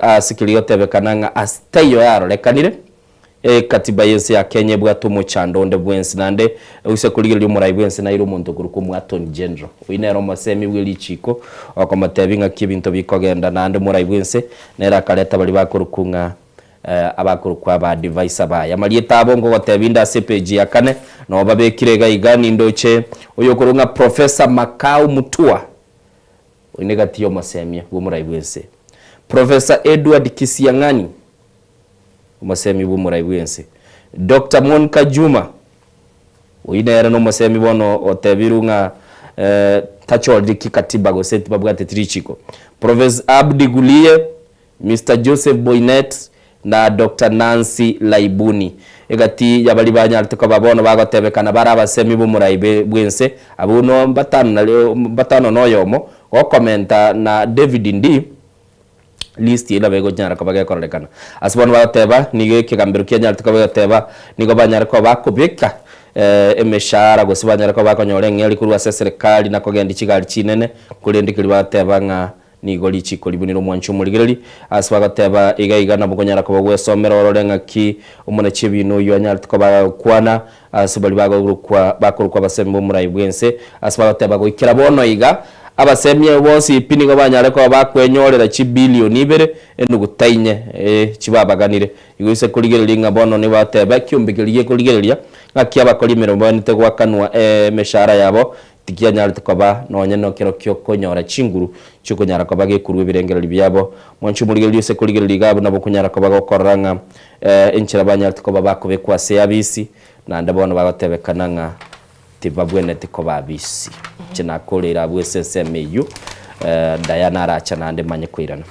ase keria gotebekana ng'a ase taiyo yarorekanire, ekatiba y'ense ya Kenya ebwate omochando onde bwensi naende oise korigereria omorai bwensi naire omonto okorokwa omo Attorney General. Oyio nere omosemi bwe richiko okomotebia ng'aki ebinto bikogenda naende omorai bwense nere akareta baria bakorokwa ng'a abakorokwa abadivaisa baye. Amarieta abo ngogotebia inde ase epeji ya kane, nabo babekire iga iga, nindoche oyokorokwa ng'a Professor Makau Mutua, oyio negati y'omosemia bw'omorai bw'ense. Professor Edward Kisiang'ani, omosemia bw'omorai bw'ense. Doctor Monica Juma, Oyio nere nomosemi bono otebirwe ng'a tachoriri kikatiba gose tibabwateti richiko. Professor Abdi Guliye, Mister Joseph Boinnet na Doctor Nancy Laibuni. Egati ya baria banyarete koba bono bagotebekana bare abasemi b'omorai bw'ense, abwo no mbatano na oyomo, gokomenta na David Ndii, list eye nabo egonyara koba gekororekana. Ase bono bagoteba nigo ekegambero kianyarete koba gegoteba nigo banyare koba bakobeka emeshahara gose banyare koba bakonyora eng'eri korwa ase eserekari na kogendia chigari chinene, korende keria bagoteba ng'a. Nigo richiko ribunire omwanchi omorigereria, ase bagoteba, Iga iga nabo konyara koba gwesomera orore ng'aki omonachi ebiina oyio anyarete koba agakwana ase baria bagorokwa bakorokwa abasemi b'omorai bw'ense, ase bagoteba goikera bono iga, abasemi abwo bonsi pi nigo banyare koba bakwenyorera chibilioni ibere enuguta inye, ee, chibabaganire. Igo ise korigereria ng'a bono nigo bagoteba ekiombe keria gekorigereria ng'aki abakori emeremo baganete goakanwa emeshahara yabo, Tikianyarete koba nonya nokero ki'okonyora chinguru chi'okonyara koba gekorua ebirengererio biabo. Mwanche omorigereria ase korigereria iga abwo nabo okonyara koba gokorora ng'a enchera banyarete koba bakobekwa ase abisi, naende bono bagotebekana ng'a tibabwenereti koba abisi. Inche nakoreire abwo ase ensemo eyio, Diana aracha naende manye koirana.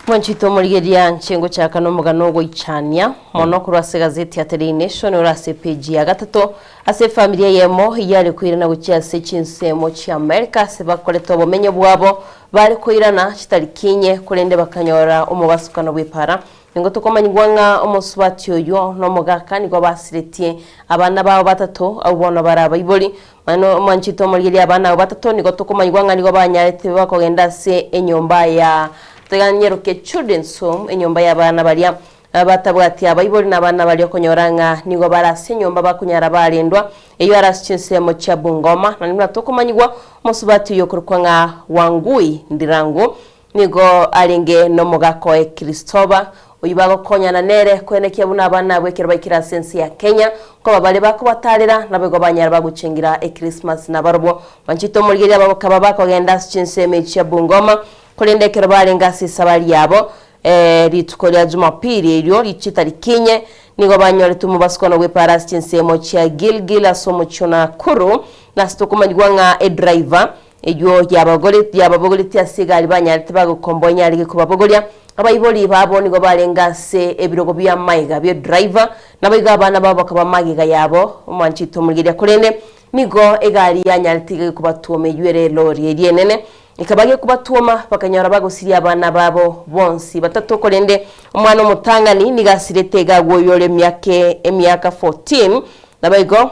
Mwanchete omorigereria inche ngochaka nomogano ogoichania mono korwa ase egazeti ya The Daily Nation ore ase epeji ya gatato. Ase efamiri eyemo yare koirana gochia ase chinsemo chi'Amerika ase bakorete obomenyo bwabo, bare koirana chitariki inye, korende bakanyora omobasukano bw'epaara. Nigo tokomanyigwa ng'a omosubati oyio na omogaka nigo basiretie abana babo batato, abwo bono bare abaibori. Mano omwanchete omorigereria abana abwo batato nigo tokomanyigwa ng'a nigo banyarete bakogenda ase enyomba ya Nyeroke Children's Home, enyomba y'abana baria Abatabwati abaibori na abana baria okonyora ng'a nigo bare ase enyomba bakonyara barendwa, eyio are ase chinsemo chia Bungoma, na buna tokomanyigwa, omosubati oyio okorokwa ng'a Wangui Ndirangu nigo arenge nomogaka oye Christopher, oyio bagokonyana nere koenekia buna abana abwo ekero baikire ase ense ya Kenya nkoba bare bakobatarera, naboigo banyara bagochengera Echristmas nabarobwo. Manchete omorigereria bakaba bakogenda ase chinsemo echi chia Bungoma, korende ekero barenge ase esabari yabo, Rituko ria Jumapili erio chitariki inye nigo banyorete omobasukano bw'epaara ase chinsemo chia Gilgil ase omochie o Nakuru, na ase tokomanyigwa ng'a edriver eyio yababogoretie ase egari banyarete bagokomboa enyarege kobabogoria. Abaibori babo nigo barenge ase ebirogo bi'amaiga bi'edriver, naboigo abana babo bakaba magega yabo, omwanchete omorigereria korende nigo egari yanyarete kobatwoma eyio ere elori eria enene. Ekaba gekobatuoma, bakanyora bagosiria abana babo bonsi batato, korende omwana omotang'ani nigo asirete iga agwo oyore emiaka emiaka 14, naboigo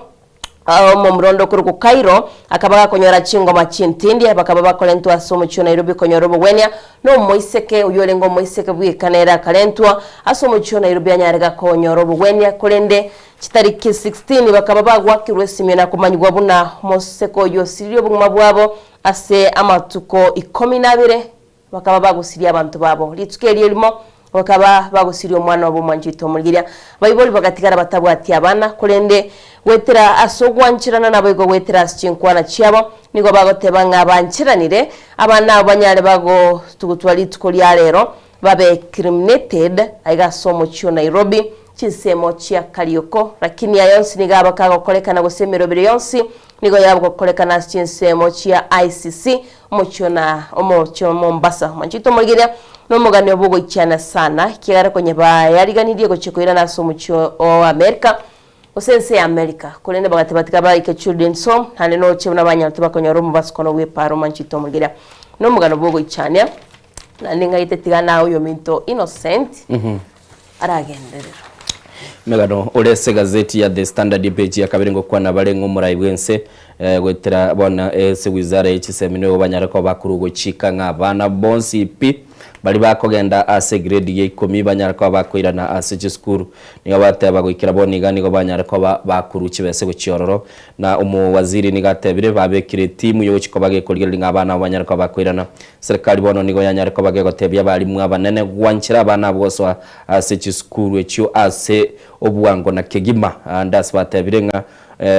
omomura onde okorokwa Kairo akaba gakonyora chingoma chintindi, bakaba bakorentwa ase omochie o Nairobi konyora obogwenia, na omoiseke oyio orenge omoiseke bweka nere akarentwa ase omochie o Nairobi anyare gakonyora obogwenia, korende chitariki 16 bakaba bagwakirwe esimio na komanyigwa buna omoseke oyio osiririe obogima bwabo Ase amatuko ikomi na abere bakaba bagosiria abanto babo. Rituko erio erimo bakaba bagosiria omwana obo omwanchete omorigeria. Abaibori bagatigara batabwati abana, korende goetera ase ogwancherana naboigo goetera ase chinkwana chiabo, nigo bagoteba ng'a bancheranire abana abo banyare bagotugutwa rituko ria rero babe criminated aiga ase omochie o Nairobi, chinsemo chia Karioko. Lakini aya onsi nigo aba kagokorekana gose emeroberi yonsi nigo yagokorekana ase chinsemo chia ICC omochie na omochie o Mombasa. Mwanchete omorigereria nomogani obo ogoichana sana ekiagera konye bayariganirie gochia koirana ase omochie o America gose ense ya America korende bagateba tiga baike Children's Home naende noche buna banyarete bakonyora omobasukono bw'epaaro mwanchete omorigereria nomogano bwogoichania. Naende ng'aite tiga naye oyominto Innocent aragenderera. Emegano ore ase egazeti ya The Standard epeji ya kabere ngokwana bare ng'a omorai bw'ense goetera bono ase wizara ye chisemi nigo banyare koba bakorwa gochika ng'a abana bonsi pi baria bakogenda ase egrade ya ikomi banyare koba bakoirana ase chisukuru. Nigo bateba goikera bono iga nigo banyare koba bakorwa chibese gochia ororo na omowaziri nigo atebire babekire etimu yogochia koba gekorigereria ng'a abana abo banyare koba bakoirana. Serikali bono nigo yanyare koba gegotebia abalimu abanene gwanchera abana abwo gosoa ase chisukuru echio ase obwango na kegima. Aande ase batebire ng'a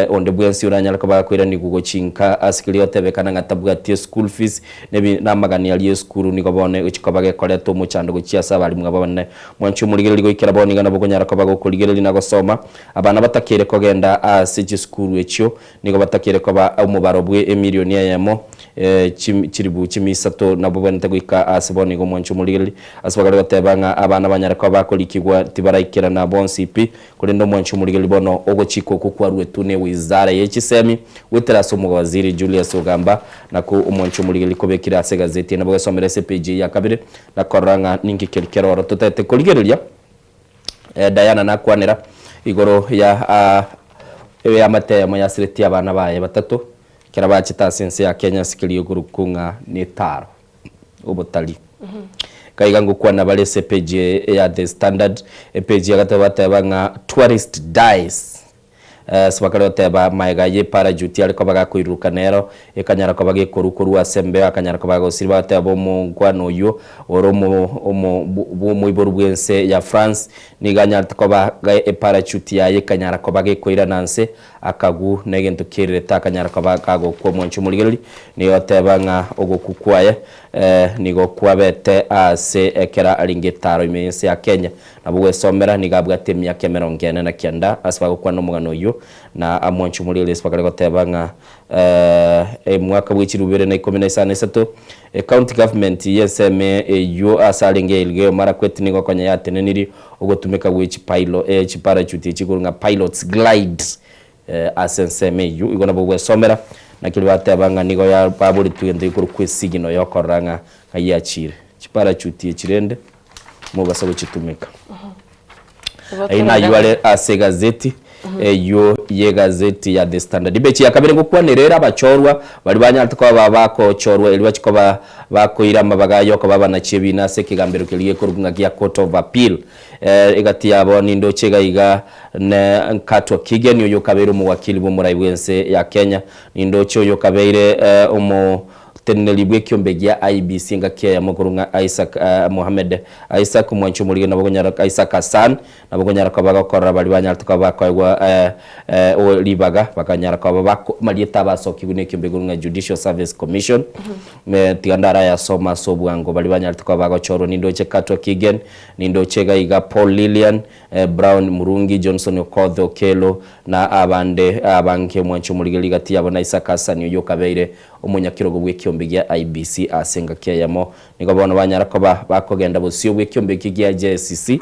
onde bwensi oranyare koba gakoiranigwa gochia inka ase keria gotebekana ng'a tabwati eschool fees nebi namagani aria esukuru nigo bono egochia koba gekoreta omochando gochia ase abalimu aba abanene. Mwanche omorigereria goikera bono iga nabo okonyara koba gokorigereria na gosoma. Abana batakeire kogenda ase chisukuru echio Nigo batakeire koba omobaro bwe emilioni eyemo, chilifu chimisato, nabwo bwenerete goika aase bono igo omwanche omorigereria. Ase bagare goteba ng'a abana banyare koba bakorikigwa tibaraikerana bonsi pi, korende omwanche omorigereria bono ogochika okwo kwaruetwe ne wizara ye chisemi goetera ase omowaziri Julius Ogamba, nakwo omwanche omorigereria kobekire ase egazeti eye nabo gesomera ase epeji eye ya kabere na korora ng'a ninki keri kere oro totagete korigereria. Diana nakwanera igoro ya eamate eyemo yasiretie abana baye batato ekero bachete ase ense ya Kenya ase keria okorokwa ng'a netaro. Obotari. Iga iga ngokwana bare ase epage ya The Standard, epage ya gatato bateba ng'a tourist dies. Ase bakare goteba magega ye parachute are koba gakoiruruka nero ekanyara koba gekorwa korwa ase embeo akanyara koba gagosiri bagateba omongwana oyio ore omo omo bw'omoiboru bw'ense ya France nigo anyarete koba eparachute yaye ekanyara koba gekoirana nse Akagu negento kierire takanyara koba kagokwa omwancho omorigereria, nigo goteba ng'a ogokwa kwaye nigo kwabete aase ekero arenge etaaro ime y'ense ya Kenya. Nabo gwesomera nigo abwate emiaka emerongo ene na kianda ase bagokwana omogano oyio na amwancho omorigereria ase bakare goteba ng'a emwaka bwe chilifu ibere na ikomi na isano na isato Ecounty government y'ensemo eyio ase arenge Elgeyo Marakwet nigo konya yatenenirie ogotumeka gwe chipailo chiparachute echi korwa ng'a pilots glide ase ensemo eyio. Igo nabo ogwesomera naki riria bateba ng'a nigo baboretwe egento gekorokwa esigino yokorora ng'a ng'ai yachire. Chiparachute echi rende mobasa gochitumeka. Ayio nayio are ase egazeti eyio y'egazeti ya The Standard. Ebechi ya kabere ngokwanera ere abachorwa baria banyarete koba bakochorwa erio bachie koba bakoira amabaga y'okoba abanachi ebiina ase ekegambero keria gekorokwa ng'a gia Court of Appeal. Egati yabo nindoche iga iga ne Nkatwa Kigen oyio okabeire omowakili bw'omorai bw'ense ya Kenya, nindoche oyio okabeire omo Omoteneneri bw'ekiombe gia IEBC engaki eyemo korwa ng'a Isaac Mohammed Isaac omwanchi omorige nabo okonyara Isaac Hassan nabo okonyara koba agokorora baria banyarete koba bakoegwa ribaga bakanyara koba bako marieta abo asokigwe na ekiombe korwa ng'a Judicial Service Commission tiga ndarayasome ase obwango baria banyarete koba bagochorwa nindoche Katwa Kigen nindoche iga iga Paul Lilian Brown Murungi, Johnson Okoth Okello na abande abange omwanchi omorige rigati yabo na Isaac Hassan oyio okabeire Omonyakerogo bw'ekiombe gia IEBC ase engaki eyemo. Nigo bono banyara koba bakogenda bosio bw'ekiombe eke gia JSC,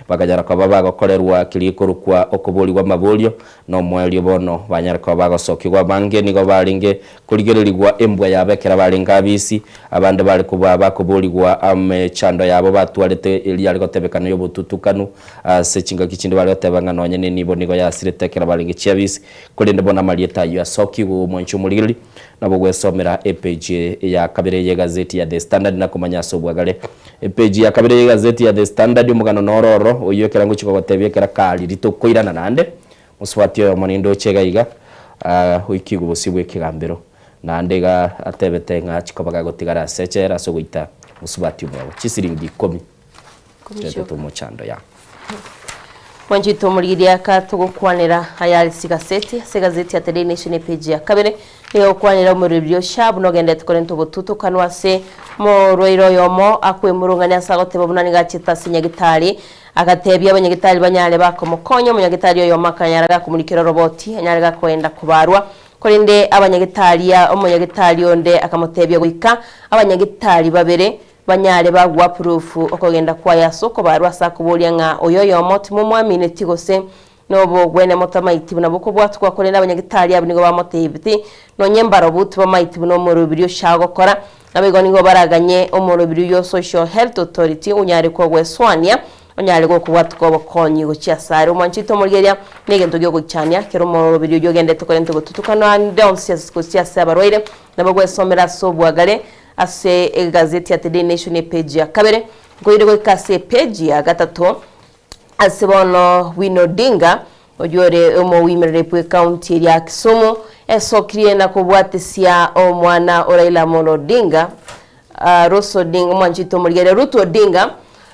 bakanyara koba bagokorerwa keria gekorokwa okoborigwa amaborio, na omoerio bono banyare koba bagosokigwa. Abange nigo barenge korigererigwa embwa yabo ekero barenge abisi, abande bare koba bakoborigwa amechando yabo batwarete eria yare gotebekana y'obotutukanu. Ase chingaki chinde bare goteba ng'a nonye nenibo nigo yasirete ekero barenge chiabisi, korende bono amarieta ayio asokigwe omwanchi omorigereri. Nabo gwesomera epeji ya kabere y'egazeti ya The Standard na komanya ase obwagare. Epeji ya kabere y'egazeti ya The Standard omogano noro oro, oyio ekero ngochia kogotebia ekero kariri tokoirana naende, mosubati oyomo nindoche iga iga, oikigwe bosio bw'ekegambero, naende iga atebete ng'a achie koba gagotigara ase echela ase ogoita mosubati omwabo chisiringi ikomi chiretete omochando ya. Mwanchete omorigereria aka togokwanera ayare ase egaseti, ase egazeti ya The Daily Nation epage ya kabere, nigo egokwanera omorweri o SHA buna ogenderete korenta obotutukanu ase morwaire oyomo akwemurungania ase agoteba buna nigo achete ase nyagitari agatebia abanyagitari banyare bakomokonya, omonyagitari oyomo akanyara gakomorikera oroboti anyare gakoenda kobarwa korende abanyagitari omonyagitari onde akamotebia goika abanyagitari babere Banyare bagwa proof okogenda kwaye ase okobarwa ase akoboria ng'a oyo oyomo timomwamineti gose nobogwene motamaiti buna bokobwatwa korende abanyagitari abwo nigo bamotebeti nonye mbarobwo tibamaiti buna omorobiri ocha agokora naboigo nigo baraganye omorobiri oyio o Social Health Authority onyare kogweswania onyare gokobwatuka obokonyi gochia asare omwanchete omorigereria negento giogoichania kera omorobiri oyio ogendete korenta obotutukano ande onsi gochia ase abarwaire nabo gwesomera ase obwagare Ase egazeti ya Today Nation epeji ya kabere, nkoire goika ase epeji ya gatato, ase bono Winnie Odinga, oyio ore omoimereri bw'ecounty eria ya Kisumu, esokirie na kobwatesia omwana o Raila Amolo Odinga, Rose Odinga, omwanchete omorigereria Ruth Odinga,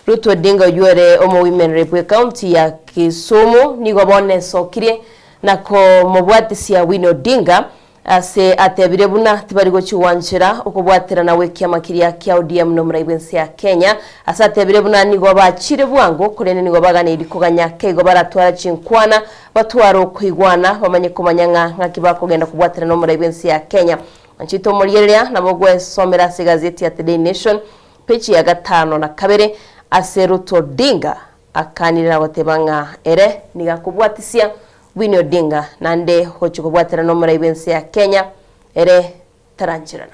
Ruth Odinga oyio ore omoimereri bw'ecounty ya Kisumu, nigo bono esokirie na komobwatesia Winnie Odinga, Ase atebire buna tibari gochia gwanchera okobwaterana gw'ekiama keria kia ODM nomorai bw'ense ya Kenya. Ase atebire buna nigo bachire bwango korende nigo baganeiri koganya keigo baratwara chinkwana batware okoigwana bamanye komanya ng'a ng'aki bakogenda kobwaterana nomorai bw'ense ya Kenya. Anchete omorigereria nabo gwesomera ase egazeti ya The Daily Nation peji ya gatano na kabere ase Ruto Odinga akanire na goteba ng'a ere nigo akobwatisia Winnie Odinga naende gochia kobwatera nomorai bw'ense ya Kenya ere tarancherana.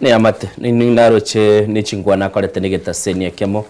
Neamate naroche nechinkwana akorete negetaseni ekemo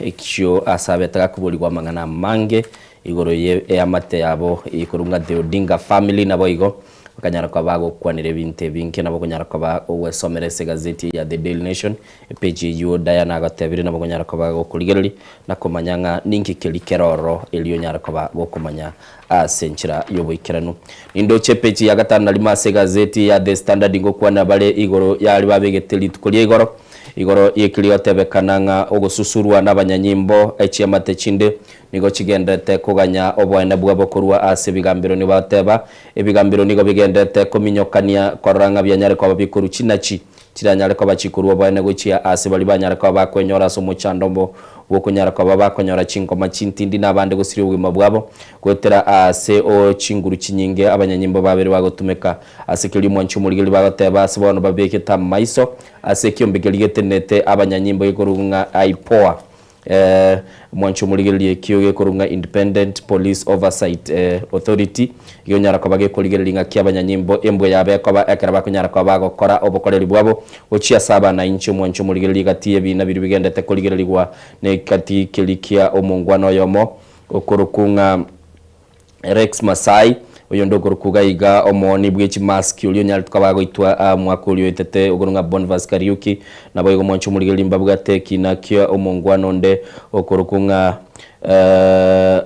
ekio ase abete gakoborigwa amang'ana amange igoro ye eamate yabo ekorwa ng'a the Odinga family naboigo. Bakanyara koba bagokwanera ebinto ebinge nabo okonyara koba ogwesomera ase egazeti eye ya The Daily Nation, epeji eyio Diana agotebire nabo okonyara koba gokorigereria na komanya ng'a ninki keria kere ororo erio onyare koba gokomanya ase enchera y'oboikeranu. Nindoche epeji ya gatano na rimo ase egazeti ya The Standard ngokwanera bare igoro y'aria babegete rituko ria igoro, igoro y'ekeria gotebekana ng'a ogosusurwa nabanyanyimbo echiamate chinde Nigo chigenderete koganya oboene bwabo korwa ase ebigambero. Nigo bagoteba, Ebigambero nigo bigenderete kominyokania korora ng'a bianyare koba bikorwa chinachi chiranyare koba chikorwa oboene gochia ase baria banyare koba bakwenyora ase omochando obo bw'okonyara koba bakonyora chinkoma chintindi na abande gosiria obogima bwabo goetera ase o chinguru chinyinge abanyanyimbo babere bagotumeka ase keria omwanchi omorigereria bagoteba ase bono babegete amaiso ase ekiombe keria getenenete abanyanyimbo gekorwa ng'a IPOA. Mwanche omorigererie ekio gekorwa ng'a Independent Police Oversight Authority, gionyara koba gekorigereria ng'aki abanyanyimbo embwe yabo ekoba ekero bakonyara koba bagokora obokoreri bwabo gochia ase abanainchi. Omwanche omorigererie gati y'ebiina biria bigendete korigererigwa negati keria kia omongwana oyomo okorokwa ng'a Rex Masai, oyonde okorokwa iga iga omooni bwe chimask oria onyarete koba agoitwa aa omwaka oria oetete okorokwa ng'a Boniface Kariuki, naboigo mwanche omorigereria mbabwate ekina kia omongwana onde okorokwa ng'a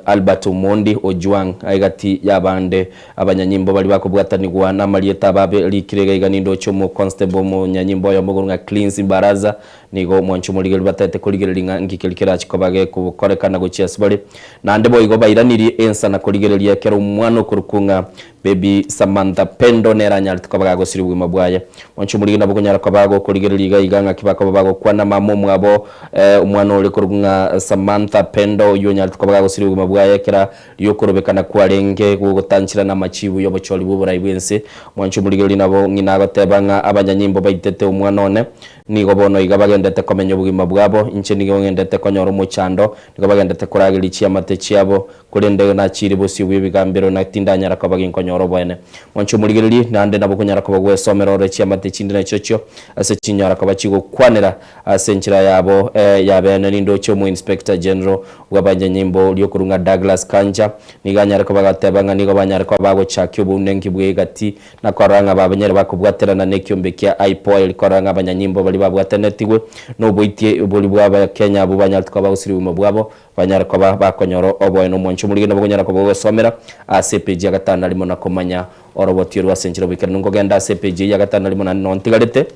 Albert Omondi Ojwang aye gati y'abande abanyanyimbo baria bakobwatanigwa namarieta ababe rikire iga iga nindoche omo constable omonyanyimbo oyomo okorokwa ng'a Cleansi Baraza Nigo omwancho omorigereria bataete korigereria ng'a inki keria kerache koba gekorekana gochia ase bare. Naende boigo bairanirie ensa na korigereria ekero omwana okorokwa ng'a Baby Samantha Pendo nere anyarete koba gagosiria obogima bwaye. Omwancho omorigereria nabo okonyara koba gokorigereria iga iga ng'aki bakoba bagokwana mama omwabo omwana ore korokwa ng'a Samantha Pendo oyio onyarete koba gagosiria obogima bwaye ekera riokorobekana kwarenge gogotanchera namachibu y'obochori bw'oborai bw'ense. Omwancho omorigereria nabo ng'ina agoteba ng'a abanyanyimbo baitete omwana one Nigo bono iga bagendete komenya obogima bwabo, inche nigo ng'endete konyora omochando, nigo bagendete korageria chiamate chiabo, korende nachiire bosio bw'ebigambero, na tindanyara koba ginkonyora oboene. Mwanche omorigererie, naende nabo okonyara koba gwesomera ore chiamate chinde nachiochio, ase chinyara koba chigokwanera ase enchera yabo ya bene. Nindoche omo-inspector general bw'abanyanyimbo oria okorwa ng'a Douglas Kanja, nigo anyare koba agateba ng'a nigo banyare koba bagochakia obounenki bw'egati Na korora ng'a babanyare bakobwaterana nekiombe kia IPOA erio korora ng'a abanyanyimbo baria babwatanetigwe noboitie boria bwa abakenya abwo banyarete koba bagosiria obogima bwabo banyare koba bakonyora oboene. Omwancho omorige nabo okonyara koba ogosomera ase epeji ya gatano na rimo na komanya oroboti orwo ase enchera oboikeranu. Nkogenda ase epeji eyio ya gatano na rimo naende noo ntigarete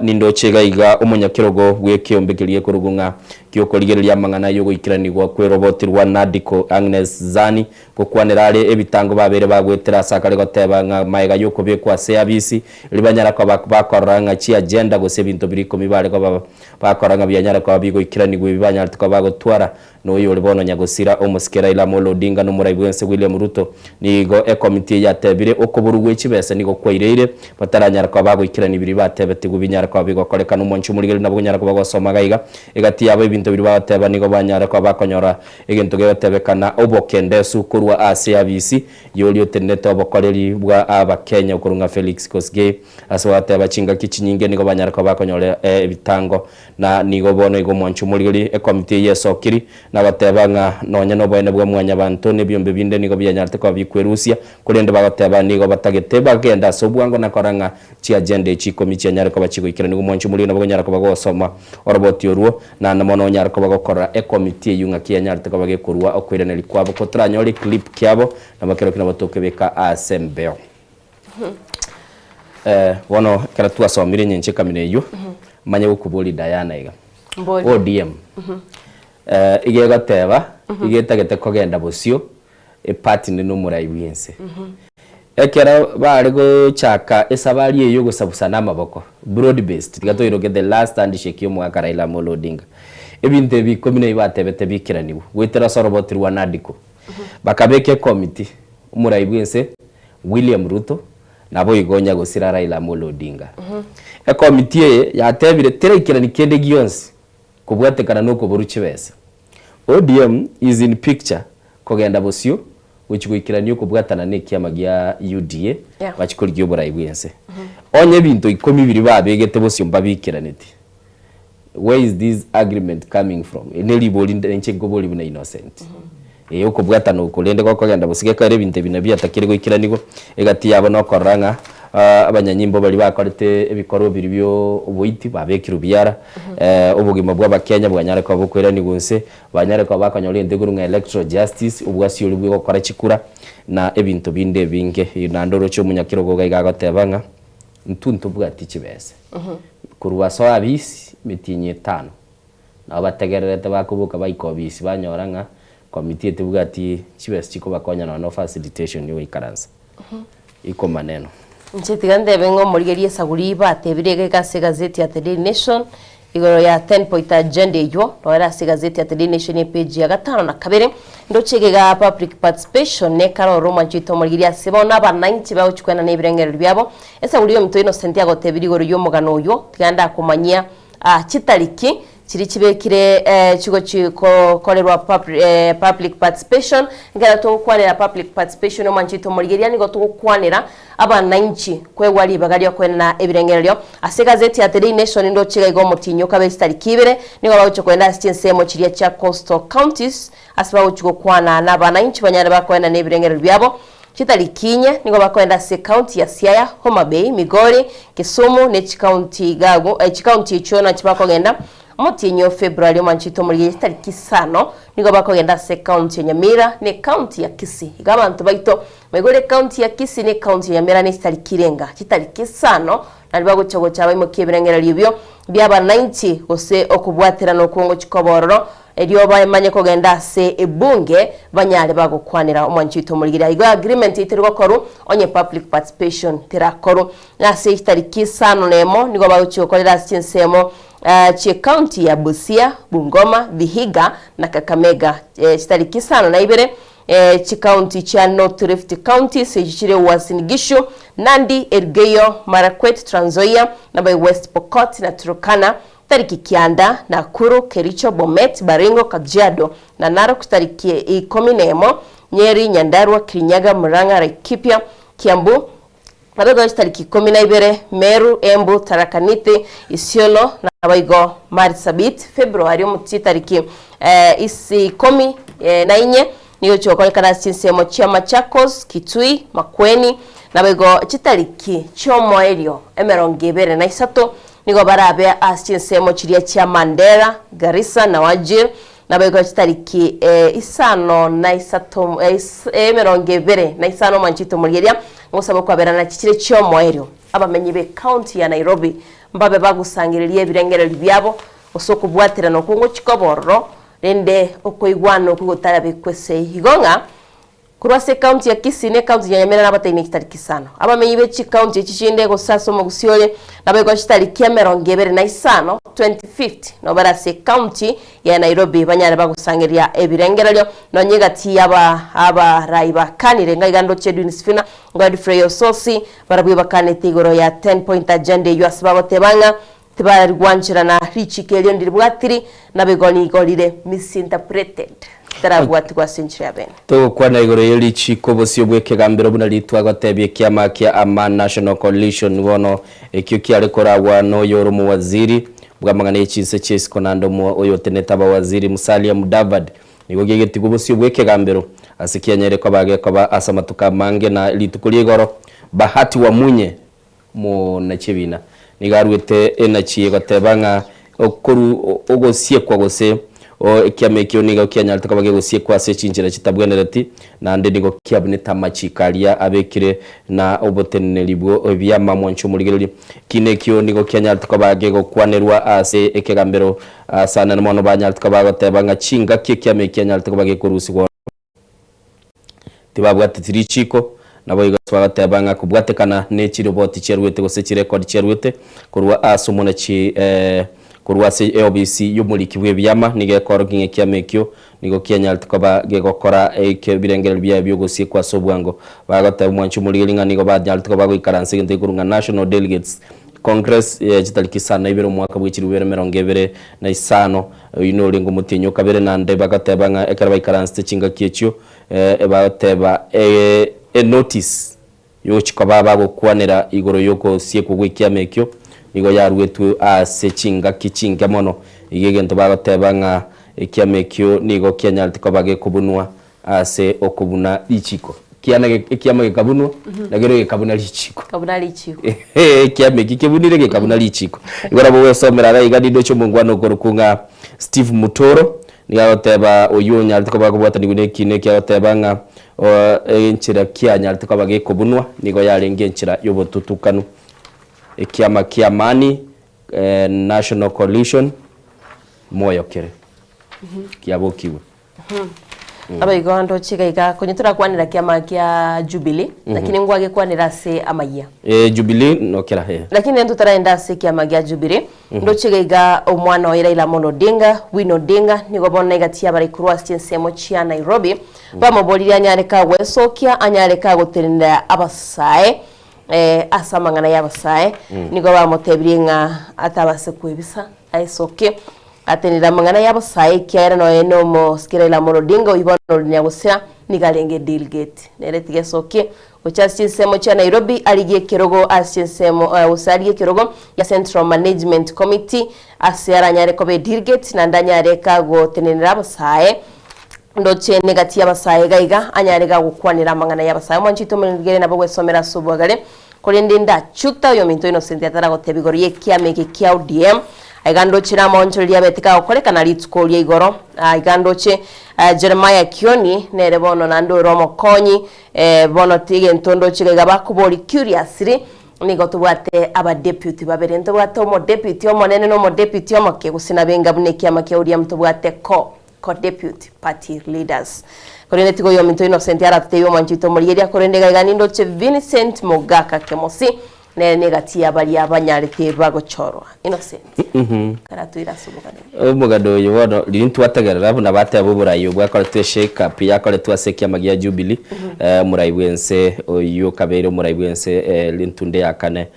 nindoche iga iga omonyakerogo bw'ekiombe keria gekorokwa ng'a giokorigereria amang'ana y'ogoikeranigwa kw'eroboti rwa NADCO Agnes Zani Gokwanera are ebitango babeire bagoetera ase akare goteba ng'a magega y'okobekwa ase abisi, erio banyara koba bakorora ng'a chiagenda gose ebinto biria ikomi bare koba bakora ng'a bianyare koba bigoikeranigwa ebi banyarete koba bagotwara na oyore bono nyagosira omosike Raila Amolo Odinga na omorai bwense William Ruto. Nigo ekomiti eye yatebire okoborwa gwe chibesa nigo kwaireire bataranyara koba bagoikerania biria batebetigwe binyare koba bigokorekana. Omwanchi omorigereria nabo konyara koba gosoma gaiga egati yabo ebinto biria bagoteba nigo banyare koba bakonyora Egento gegotebekana obokendesu korwa ase abisi y'oria otenenete obokoreri bwa Abakenya okorwa ng'a Felix Kosgei ase ogoteba chingaki chinyinge nigo banyare koba bakonyora ebitango na nigo bono igo omwancho omorigeri ekomiti eye esokiri na goteba ng'a nonya noboene bwa mwanyabanto na ebiombe binde nigo bianyarete koba bikwerusia korende bagoteba nigo batagete bagende ase obwango na korora ng'a chiagenda echi ikomi chianyare koba chigoikeranigwa omwancho omorigeri nabo okonyara koba gosoma oroboti orwo Naende mono onyare koba gokora ekomiti eyio ng'aki yanyarete koba gekorua okoiraneria kwabo, ko toranyore eclip kiabo, nabo kerokio nabo tokebeka ase embeo. Eh, bono ekero twasomire enyencho ekamina eyio, manye gokoboria Diana iga. Mbori. ODM, eh, iga egoteba, iga etagete kogenda bosio, eparty ende nomorai bwense. Ekero bare gochaka esabari eye yogosabusana amaboko, broad based, tiga toiroke the last handshake y'omogaka Raila Amolo Odinga. Ebinto ebi ikomi nabio batebete biikeranigwe, goetera ase oroboti rwa NADCO. Bakabeka ekomiti, omorai bwense William Ruto, naboigo onyagosira Raila Amolo Odinga. Ekomiti eye yatebire teraikerani kende gionsi kobwatekana nokoborwa chibesa. ODM is in picture kogenda bosio gochia goikerania okobwatana na ekiama gia UDA Yeah. bachie korigia oborai bwense. Onye ebinto ikomi biria babegete bosio mbabiikeraneti, where is this agreement coming from? Eri ne ribori nde inche nkoboria buna Innocent. Ee, okobwatana oko rende gokogenda gose gekoera ebinto ebi nabio biatakire goikeranigwa egati yabo nokorora ng'a abanyanyimbo baria bakorete ebikorwa biria bio oboiti babekirwe biara, obogima bwa abakenya bwanyare koba bokoiranigwa inse, banyare koba bakonyora egento ekorwa ng'a electoral justice, obwasi oria bwa ogokora chikura, na ebinto binde ebinge. Naende oroche omonyakerogo iga iga agoteba ng'a intwe ntobwati chibesa, korwa ase oabisi emetienyi etano. Nabo bategererete bakoboka baika obisi banyora ng'a committee etebwati chibesa chikobakonya nonya no facilitation yogoikaransa. Iko maneno. Inche tiga ntebe ng'a omorigereria esaguri batebire iga iga ase egazeti ya The Daily Nation igoro ya ten point agenda eywo noro ere ase egazeti ya The Daily Nation epage ya gatano na kabere ndoche iga iga public participation nekare ororo omwanchi oito omorigereria ase bono abananchi bagochia koenana ebirengererio biabo esaguri yominto Innocent agotebirie igoro yomogano oywo tiga ndakomanyia Aa chitariki chiria chibekire chigochi kokorerwa public participation, ekero togokwanera public participation omwancho oito omorigereria nigo togokwanera abananchi koegwa ribaga riokoenana ebirengererio. Ase egazeti ya The Daily Nation ndoche iga iga omotienyi okabe chitariki ibere, nigo bagochia koenda ase chinsemo chiria chia coastal counties ase bagochia gokwana na abananchi banyare bakoenana ebirengererio biabo. Chitariki inye nigo bakoenda ase ekaunti ya Siaya, Homa Bay, Migori, Kisumu ne chikaunti igago chikaunti echio nachio bakogenda. Omotienyi o February omwanchete omorigereria chitariki isano nigo bakogenda ase ekaunti ya Nyamira ne ekaunti ya Kisii. Iga abanto baito baigore ekaunti ya Kisii ne ekaunti ya Nyamira ne chitariki irenga chitariki isano nario bagocha gocha baimokie ebirengererio ebio bia abananchi gose okobwaterana okwo ngochia koba ororo Erio bamanye kogenda ase ebunge banyare bagokwanera omwanchi oito omorigereria. Igo agreement eyio teri gokorwa onye public participation terakorwa. Na ase chitariki isano na emo nigo bagochia gokorera ase chinsemo chie county ya Busia, Bungoma, Vihiga na Kakamega. Chitariki isano na ibere chicounty chia North Rift counties echio chire Uasin Gishu, Nandi, Elgeyo Marakwet, Trans Nzoia, naboigo West Pokot na Turkana. Tariki kianda, Nakuru, Kericho, Bomet, Baringo, Kajiado, na Narok tariki ikomi nemo, Nyeri, Nyandarua, Kirinyaga, Murang'a, Laikipia, Kiambu, naboigo chitariki ikomi na ibere, Meru, Embu, Tharaka Nithi, Isiolo, naboigo Marsabit, February omo chitariki ikomi na inye nigo chigokorekana ase chinsemo chia Machakos, Kitui, Makueni, naboigo chitariki chi'omoerio emerongo ebere na isato Nigo barabe ase chinsemo chiria chia Mandera, Garissa na Wajir, naboigo chitariki isano na isato emerongo ebere na isano omwanchete omorigereria, ngosaba okwaberana chichire chi'omoerio. Abamenyi b'ecounty ya Nairobi mbabe bagosangereria ebirengererio biabo gose okobwaterana okwo ngochia koba ororo, rende okoigwana okwo gotarabekwe ase igo ng'a Korwa ase ekaunti ya Kisii na ekaunti ya Nyamira nabateini chitariki isano. Abamenyi be chikaunti echi chinde gose ase omogusii ore naboigo chitariki emerongo ebere na isano, 25th, nabo bare ase ekaunti ya Nairobi banyare bagosangereria ebirengererio nonye egati y'aba abarai bakanire ng'a iga ndoche Edwin Sifuna, Godfrey Osotsi barabwo bakanete igoro ya 10 point agenda eyio ase bagoteba ng'a Tibarigwancherana richiko erio ndiribwatiri, naboigo nigo rire misinterpreted, ritarabwatigwa ase enchera ya bene. Togokwana igoro ye richiko bosio bw'ekegambero buna ritwagotebia ekiama kia Ama National Coalition bono ekio kiare koragwa noyore omowaziri bw'amang'ana ye chinse chia isiko naende oyotenete abawaziri Musalia Mudavadi nigo gegetigwa bosio bw'ekegambero ase kianyare koba gekoba ase amatuko amange na rituko ria igoro Bahati Wamunye Omonachebina nigo aruete enachi egoteba ng'a okoru ogosiekwa gose ekiama ekio nigo kianyarete koba gegosiekwa ase chinchera chitabwenereti, naende nigo kiabunete amachiko aria abekire na oboteneneri bw'ebiama mwanche omorigereria. Ekina ekio nigo kianyarete koba gegokwanerwa ase ekegambero ase anene mono banyarete koba bagoteba ng'a chingaki ekiama eki kianyarete koba gekorusigwa Tibabwateti richiiko, naboigo ase bagoteeba ng'a kobwatekana ne chiroboti chiaruete gose chirekodi chiaruete korwa ase omonachi korwa ase eobisi y'omoriki bw'ebiama, nigo ekorokia ng'a ekiama ekio nigo kianyarete koba gegokora ebirengererio biaye bi'ogosiekwa ase obwango. Bagoteba omwanchi omorigeri ng'a nigo banyarete koba bagoikaransa egento gekorwa ng'a National Delegates Congress chitariki isano na ibere omwaka bwe chilifu ibere emerongo ebere na isano. Oyio norenge omotienyi o kabere, naende bagateba ng'a ekero baikaransete chingaki echio, bagoteba enotice yogochia koba bagokwanera igoro y'ogosiekwa gw'ekiama ekio nigo yaruetwe ase chingaki chinke mono. Igo egento bagoteba ng'a ekiama ekio nigo kianyarete koba gekobunwa. Ase okobuna richiko. Kiana ekiama gekabunwa, na keria gekabuna richiko. Kabuna richiko. Ekiama eki kebunire gekabuna richiko. Igo nabo ogwesomera iga iga nindoche omongwana okorokwa ng'a Steve Mutoro, nigo agoteba oyio onyarete koba akobwatanigwa na ekina eki agoteba ng'a enchera kianyarete koba gekobunwa nigo yarenge enchera y'obotutukanu. Ekiama kia Amani National Coalition moyo kere kiabokigwe. Abaigo ndoche iga iga konya torakwanera kiama kia Jubilee, lakini ngwagekwanera ase amayia. Eh, Jubilee nokera eh. Lakini rende totaraenda ase ekiama gia Jubilee, ndoche iga iga omwana oye Raila Amolo Odinga, Winnie Odinga, nigo bono egati y'abarai korwa ase chinsemo chia Nairobi, bamoboririe anyare kagwesokia, anyare kagotenenera abasae eh, ase amang'ana y'abasae, nigo bamotebirie ng'a atabase kwebisa aesokie. Atenenire amang'ana y'abosae ekiagera nonya nomosike Raila Amolo Odinga oyio bono ore nyagosira nigo arenge delegate. Nere tiga esokie gocha ase chinsemo chia Nairobi arigie ekerogo ase chinsemo gose arigie ekerogo gia Central Management Committee ase aranyare koba edelegate naende anyare kagotenenera abasae ndoche negati y'abasae iga iga anyare gagokwanera amang'ana y'abasae. Omwanchi oito omorengere nabo gwesomera ase obwagare Korende ndachuta oyominto Innocent ataragoteba igoro y'ekiama eke kia ODM. Aiga ndoche namaonchoreria abete kagokorekana rituko ria igoro. Aiga ndoche Jeremiah Kioni nere bono naende ore omokonyi bono egento ndoche iga iga bakoboria curiously nigo tobwate abadeputy babere. Ntobwate omodeputy omonene na omodeputy omoke gose nabenga buna ekiama kia ODM tobwate co co-deputy party leaders. Korende tiga oyominto Innocent aratotebie omwanchi oito omorigeria korende iga iga nindoche Vincent Mogaka Kemosi nere negati ya baria banyarete bagochorwa. Innocent karatoire ase omogano oyo. Omogano oyo bono riria ntwategerera buna bateba oborai obwo bwakoretwe eshake up yakoretwe ase ekiama gia Jubilee omorai bwense oyio okabeire omorai bwense rintunde ya kane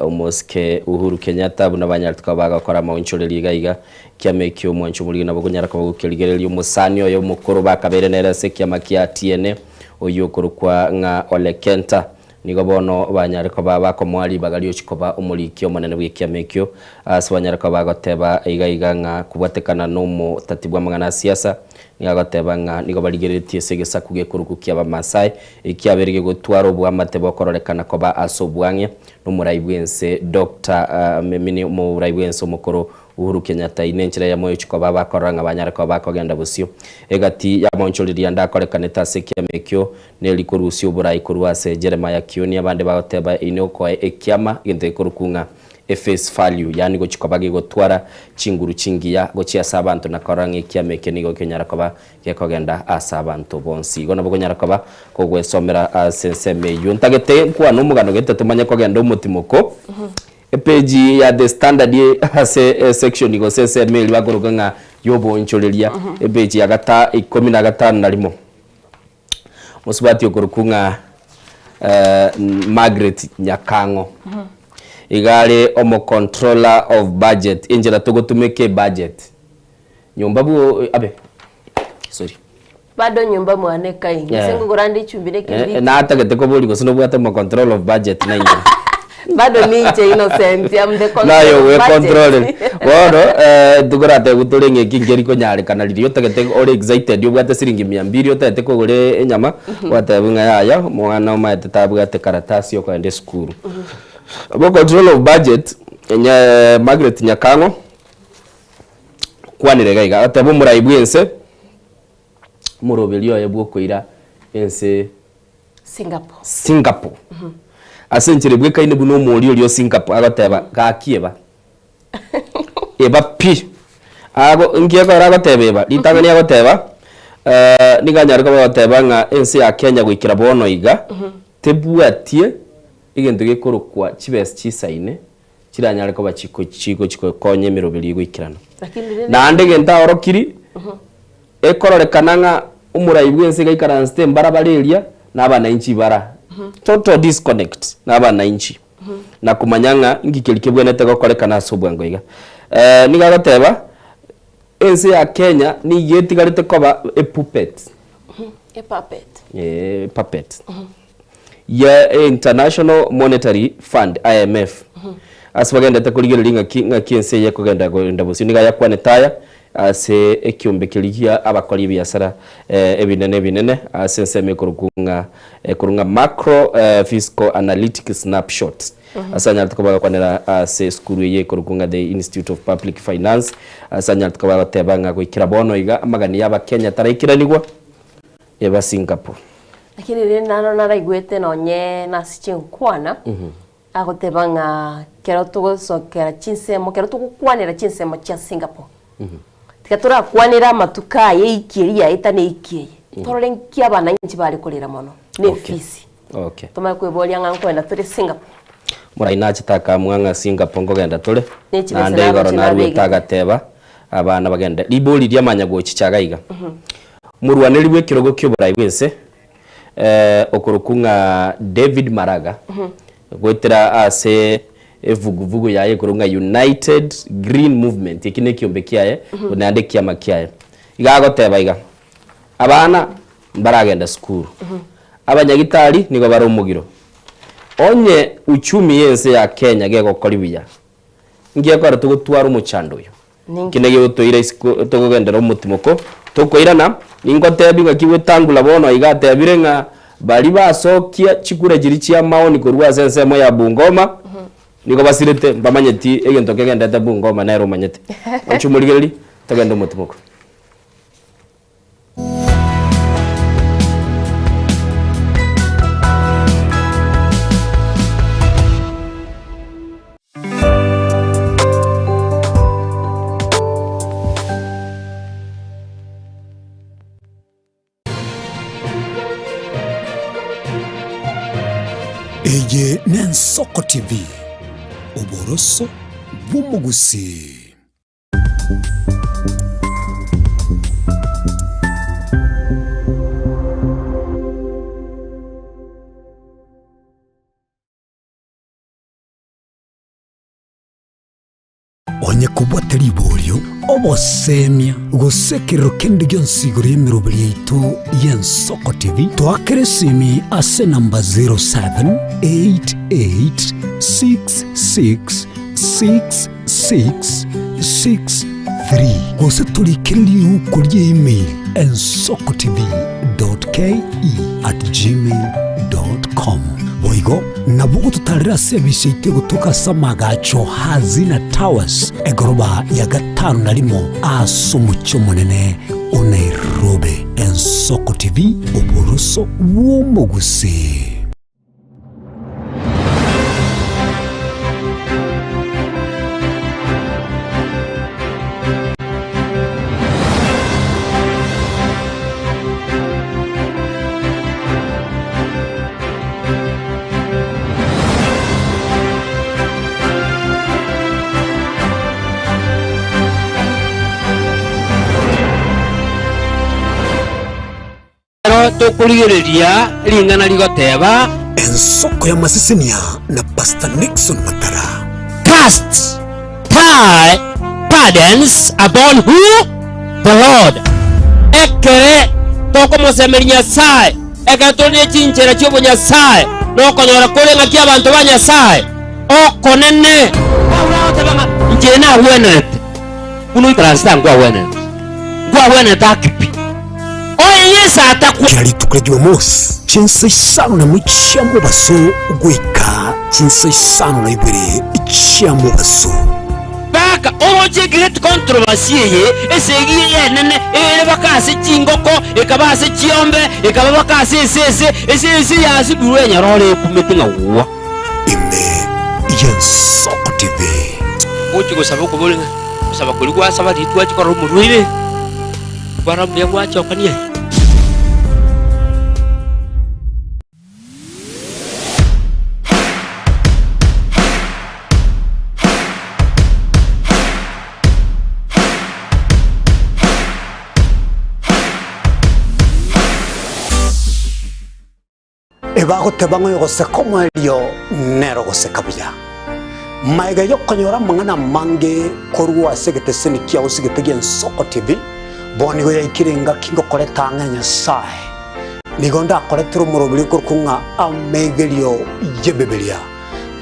Omosike Uhuru Kenyatta buna banyarete koba bagokora amaonchoreria iga iga Ekiama ekio omwancho omorige nabo okonyara koba gokerigereria omosani oye omokoro bakabeire nere ase ekiama kia TNA, oyio okorokwa ng'a Ole Kenta. Nigo bono banyare koba bakomoa ribaga riochi koba omoriki omonene bw'ekiama ekio, ase banyare koba bagoteba iga iga ng'a kobwatekana nomotati bw'amang'ana a siasa, nigo agoteba ng'a nigo barigereretie ase egesaku gekorokwa ki'Abamasai, ekiabeire gegotwara oboamate bokororekana koba ase obwang'e nomorai bw'ense Doctor omorai bw'ense omokoro Uhuru Kenyatta ine enchera eyemo yochia koba bakorora ng'a banyare koba bakogenda bosio. Egati y'amaonchoreria ande akorekanete ase ekiama ekio neri korusia oborai korwa ase Jeremiah Kioni abande bagoteba ine okoe ekiama egento gekorokwa ng'a eface value yaani gochia koba gegotwara chinguru chingiya gochia ase abanto na korora ng'a ekiama ekio nigo kenyara koba gekogenda ase abanto bonsi. Igo nabo konyara koba kogwesomera ase ensemo eyio. Ntagete nkwane omogano gete tomanye kogenda omotimoko. Epeji ya The Standard ase esection gose ensemo eria bakoroka ng'a y'oboonchoreria, epeji ya gata ikomi na gatano na rimo. Mosubati okorokwa ng'a Margaret Nyakang'o, iga are omo controller of budget, enchera togotumeka ebudget nyomba bwo abe sorry. Bado nyomba mwane kai, gose ngogora nde echumbi na ekebiriti. Natagete koboria gose nobwate omo control of budget nainwe. Bado ninche Innocent, am the control Naye of budget. ogwecontrolera. Bono tokoratebwe tore ng'a eki nkeri konyarekana riria otagete ore excited obwate siringi mia mbiri otagete kogora enyama, gwatebwa ng'a yaya omwana omaete tabwate karatasi yokoenda esukuru. Obo control of budget, onye Margaret Nyakang'o, okwanire iga iga, agoteba omorai bwense. omoroberio oye bw'okoira ense Singapore. Singapore. Ase enchera ebwekaine buna omooria oria o Singapore agoteba, gaki eba. Eba pi. Ago inki ekero agoteba eba? Ritang'ani agoteba, nigo anyare koba agoteba ng'a ense ya Kenya goikera bono iga, tebwatie egento gekorokwa chibesa chisaine, chiranyare koba chiko chigochi gokonya emeroberio egoikerana. Lakini rende Naende egento aorokiri, ekororekana ng'a omorai bw'ense iga aikaransete embarabara eria, na abanainchi bara total disconnect na abanainchi, na komanya ng'a inki keria kebwenerete gokorekana ase obwango iga. Nigo agoteba, ense ya Kenya nigo etigarete koba epuppet, A puppet. eh, puppet. Ya International Monetary Fund, IMF, ase bagenderete korigereria ng'aki ng'aki ense eye ekogenda kogenda bosio. Nigo ayakwanete aya ase ekiombe keria gia abakori ebiasara ebinene ebinene ase ensemo ekorokwa ng'a ekorwa ng'a Macro Fiscal Analytic Snapshot ase anyarete koba agokwanera ase esukuru eye ekorokwa ng'a The Institute of Public Finance ase anyarete koba agoteba ng'a goikera bono iga amagani ya abakenya taraikeranigwa eba Singapore. Lakini rende naro naraigwete nonye nase chinkwana, agoteba ng'a kero togosokera chinsemo, kero togokwanera chinsemo chia Singapore, tiga torakwanere amatuko aya eiki eria yaeta na eiki eye, torore nki abananchi bare korera mono, na efisi. Okay. Tomanye kweboria ng'a nkoenda tore Singapore. Morai nachete akamua ng'a Singapore nkogenda tore, Ne chibesa naende igoro naroche naruete nabegete. agateba, abana bagende. Ribori riamanya gochicha iga iga. Morwaneri bw'ekerogo ki'oborai bw'ense, okorokwa ng'a David Maraga, goetera ase evuguvugu yaye ekorokwa ng'a United Green Movement, eki nekiombe kiaye, naende ekiama kiaye. Iga agoteba iga, Abana mbaragenda sukuru, abanyagitari nigo bare omogiro. Onye uchumi y'ense ya Kenya gegokori buya, nki ekore togotwara omochando oyo? Ninki? Eki naki gotoira isiko togogendera omotimoko tokoirana, ningotebi ng'aki Wetangula bono iga atebire ng'a baria basokia chikura chiria chia maoni korwa ase ensemo ya Bungoma, nigo basirete mbamanyeti egento kegendete Bungoma nere omanyete. Inche omorigereria, togende omotimoko. Eye n'Ensoko TV, oboroso bw'omogusii. Onye kobwate riborio, obosemia, gose ekerero kende gionsi igoro y'emeroberi yaito y'Ensoko TV, toakere esimi ase enamba 0788666663 gose torikere riuko ria email ensokotv.ke@gmail.com. Boigo nabo ogototarera ase ebisa yaito egotoka ase amagacho Hazina Towers, egoroba ya gatano na rimo ase omochie omonene o Nairobi. Ensoko TV, oboroso bw'omogusii. Ekero tokorigereria ring'ana rigoteba. Ensoko y'amasesenia na Pastor Nixon Matara. Cast thy burdens upon who? The Lord. Ekere tokomosemeria Nyasae, ekero tore ne chinchera chi'obonyasae, nokonyora kore ng'aki abanto ba Nyasae okonene. Paulo agoteba ng'a inche nagwenerete, buna oikaransete aa nkwagwenerete, nkwagwenerete ake pi. Oye Yeso atakwa. Kera rituko ria Jumamosi, chinsa isano na imo chia mobaso goika chinsa isano na ibere chia mobaso. Baka oroche great controversy eye, esegi eye enene ere baka ase chingoko, ekaba ase chiombe, ekaba baka ase esese, esese yasibirwe enyarore ekumete ng'a gwa. Ime y'Ensoko TV. Gochia gosaba okobori ng'a gosaba koria gwasaba riria twachia korora omorwaire, kwara mbuya gwachokania aye. Ebagoteba ng'a oyogoseka omoerio nere ogoseka buya. Magega y'okonyora amang'ana amange korwa ase egeteseni kiao sigete gi'Ensoko TV, bono nigo yaikire engaki ngokoreta ang'e Nyasae. Nigo ndakoretere omoroberi okorokwa ng'a Amegerio y'Ebibilia.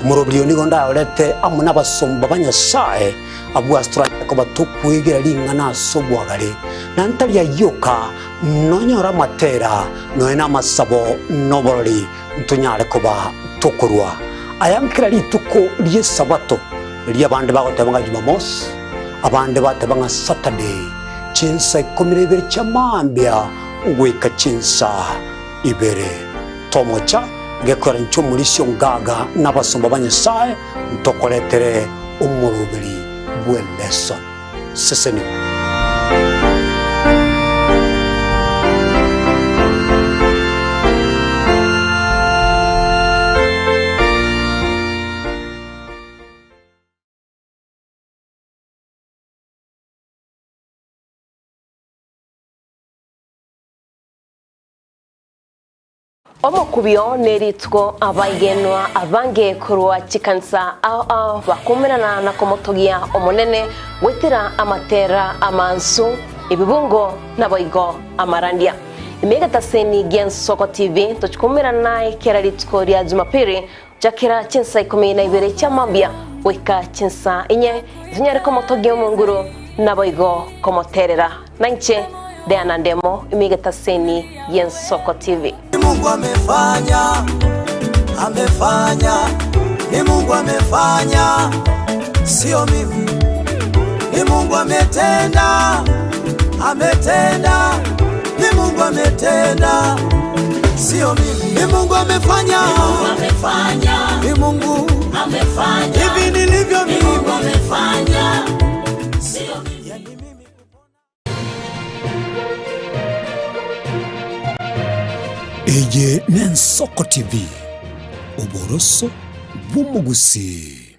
Omoroberio nigo ndaorete amo nabasomba ba Nyasae, abwo ase toranyare koba tokwegera ring'ana ase obwagare, na ntari ayio oka, nonyore amatera, nonya namasabo, na oborori, ntonyare koba tokorua aya nkera rituko ri'Esabato, erio abande bagoteba ng'a Jumamosi, abande bateba ng'a Saturday, chinsa ikomi na ibere chia mambia goika chinsa ibere. Tomocha gekoera inche omorisia ongaga na abasomba ba Nyasae ntokoretere omoroberi bw'eleson. Sesenigwa. Omokubio nerituko abaigenwa abange korwa chikanisa ao ao bakumerana na komotogia Omonene goetera amatera amansu, ebibungo naboigo amarandia. Ime egetaseni gi'Ensoko TV tochikumerana naye kera rituko ria Jumapili gochakera chinsa ikomi na ibere chia mambia goika chinsa inye, tonyare komotogia Omonguru naboigo komoterera. Nainche Diana Ndemo, ime egetaseni gi'Ensoko TV. Ni Mungu amefanya, amefanya, ni Mungu amefanya, sio mimi. Ni Mungu ametenda, ametenda, ni Mungu ametenda, sio mimi. Ni Mungu amefanya, ni Mungu amefanya, ni Mungu amefanya, hivi nilivyo mimi, ni Mungu amefanya, sio mimi. Eye n'Ensoko TV, oboroso bw'omogusii.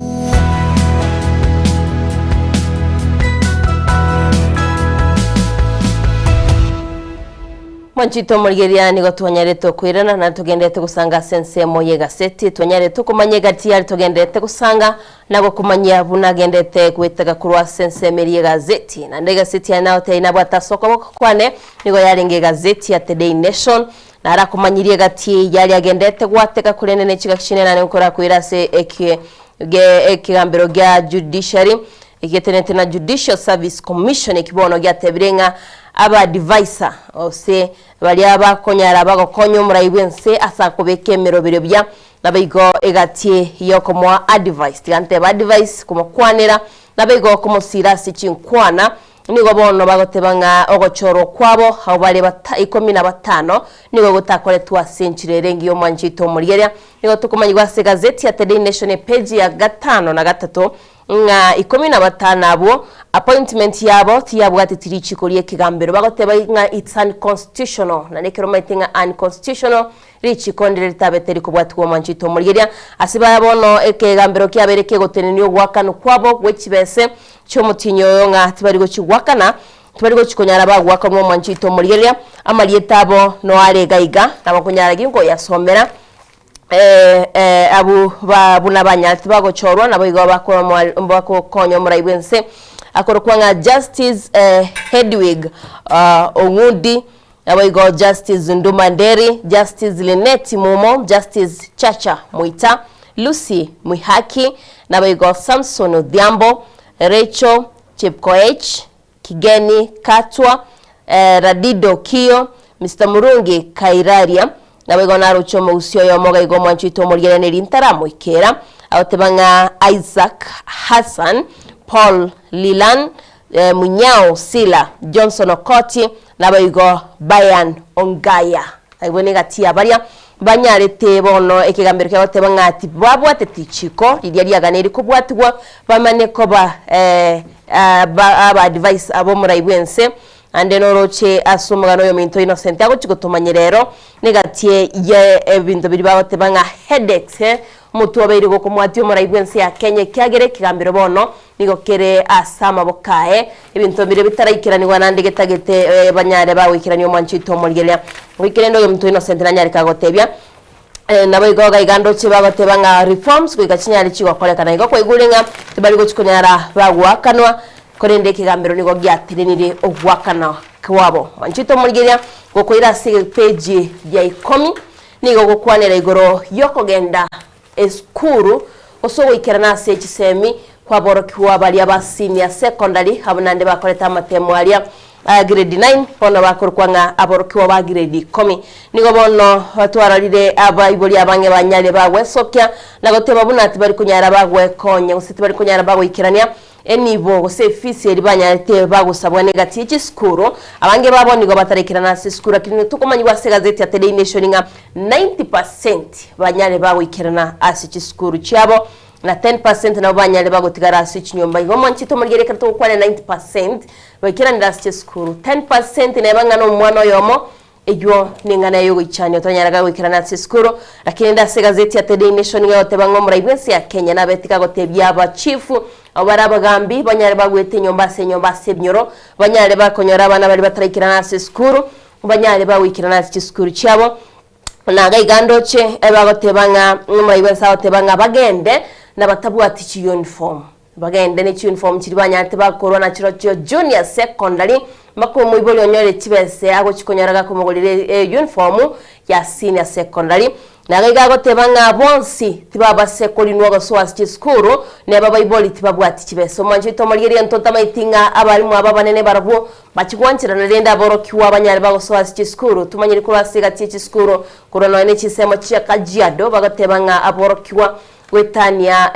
Mwanchito omorigereria nigo twanyarete okoirana na togenderete gosanga ase ensemo y'egaseti twanyarete okomanya egati yare togenderete gosanga Na gokomanyia buna agendete gwetega korwa ase ensemo eria y'egazeti. Naende egazeti yaye nagotebia nabwate ase okoboko kwane, nigo yarenge egazeti ya The Daily Nation, narakomanyirie egati yaria agendete gwatega korende ne chigaki chinde nare nkorakoira ase eke ge ekegambero gia Judiciary egetenenete na Judicial Service Commission eki bono giatebire ng'a aba-advisor gose baria bakonyara bagokonya omorai bw'ense ase akobeka emeroberio buya Naboigo egati y'okomoa advice, tiga ntebe advice, komokwanera, naboigo komosiira ase chinkwana, nigo bono bagoteba ng'a ogochorwa kwabo abwo bare bata ikomi na batano nigo gotakoretwe ase enchera ere engiya omwanchete omorigereria. Nigo tokomanyigwa ase egazeti ya The Daily Nation epeji ya gatano na gatato ng'a ikomi na batano abwo appointment yabo tiyabwateti richiko ri'ekegambero bagoteba ng'a it's unconstitutional na nekero omanyete ng'a unconstitutional Richiko ndire ritabete rikobwatigwa omwanchete omorigeria. Ase baya bono ekegambero kiabeire kegotenenia ogoakanwa kwabo gwe chibese chi'omotienyi oyo ng'a tibari gochigwakana, tibari gochi konyara bagoakanwa omwanchete omorigereria. Amarieta abo no are iga iga, nabo nkonyara ginkoyasomera abwo ba buna banyarete bagochorwa naboigo bakomoa bagokonya omorai bw'ense akorokwa ng'a Justice Hedwig Ong'udi. Naboigo Justice Nduma Nderi, Justice Linneti Mumo, Justice Chacha Mwita, Lucy Mwihaki, naboigo Samson Odhiambo, Rachel Chepkoech, Kigeni Katwa, Radido Kiyo, Mister Murungi Kairaria, naboigo naroche omogusii oyomo iga iga omwanchi oito omorigereria ntaramoikera, agoteba ng'a Isaac Hassan, Paul Lilan, Munyao Sila, Johnson Okoti, naboigo Brian Ongaya. Abwo negati ya baria banyarete bono ekegambero kia goteba ng'a tibabwateti richiko riria riaganeirie kobwatigwa bamanye koba aba advice ab'omorai bw'ense. Naende noroche ase omogano oyominto Innocent agochia gotomanyera ero negati ye ebinto biria bagoteba ng'a headaches, omotwe obeire gokomwatia omorai bw'ense ya Kenya ekiagera ekegambero bono Nigo kere ase amaboko aye, ebinto biria bitaraikeranigwa naende getagete banyare bagoikerania omwancho oito omorigereria. Goika rende oyominto Innocent nanyare kagotebia, naboigo iga iga ndoche bagoteba ng'a reforms goika chinyare chigokorekana. Igo kwaigure ng'a tibari gochi konyara bagoakanwa, korende ekegambero nigo giatenenire ogoakana kwabo. Mwancho oito omorigereria, gokoira ase epeji ya ikomi, nigo gokwanera igoro yokogenda esukuru. gose ogoikerana ase chisemi kwaborokigwa baria ba senior secondary abwo naende bakorete amatemo aria a grade 9 bono bakorokwa ng'a aborokigwa ba grade ikomi. Nigo bono twarorire abaibori abang'e banyare bagwesokia na goteba buna tibari konyara bagwekonya gose tibari konyara bagoikerania Enibo gose efisi eria banyarete bagosabwa negati ye chisukuru. Abange babo nigo bataraikerana ase esukuru lakini tokomanyigwa ase egazeti ya Daily Nation ng'a 90 percent banyare bagoikerana ase chisukuru chiabo na 10 percent nabo banyare bagotigara ase chinyomba. Igo mwanche tomorigererie ekero togokwana 90 percent baikeranire ase chisukuru. 10 percent neba ng'a nomwana oyomo Eyio neng'ana y'ogoichania otanyaraga goikerana ase esukuru. Lakini ende ase egazeti ya The Daily Nation nigo egoteba ng'a omorai bw'ense ya Kenya nabete gagotebia abachifu abwo bare abagambi banyare bagwete enyomba ase enyomba ase ebinyoro banyare bakonyora abana baria bataraikerana ase esukuru banyare bagoikerana ase chisukuru chiabo. Na iga iga ndoche bagoteba ng'a omorai bw'ense agoteba ng'a bagende nabatabwati chiuniform. Bagende ne chiuniform chiria banyarete bakorwa nachirochio junior secondary mpaka omoibori onyore chibese agochi konyora gakomogorera e uniform ya senior secondary. Nago iga agoteba ng'a bonsi tibabase korinwa gosoa ase chisukuru neba abaibori tibabwati chibesa. Omwancho oito omorigereria ntontamaeti ng'a abalimu aba abanene barabwo bachi gwancherana rende aborokigwa banyare bagosoa ase chisukuru tumanyire korwa ase egati ye chisukuru korwa nonya ne chinsemo chia Kajiado bagoteba ng'a aborokigwa Goetania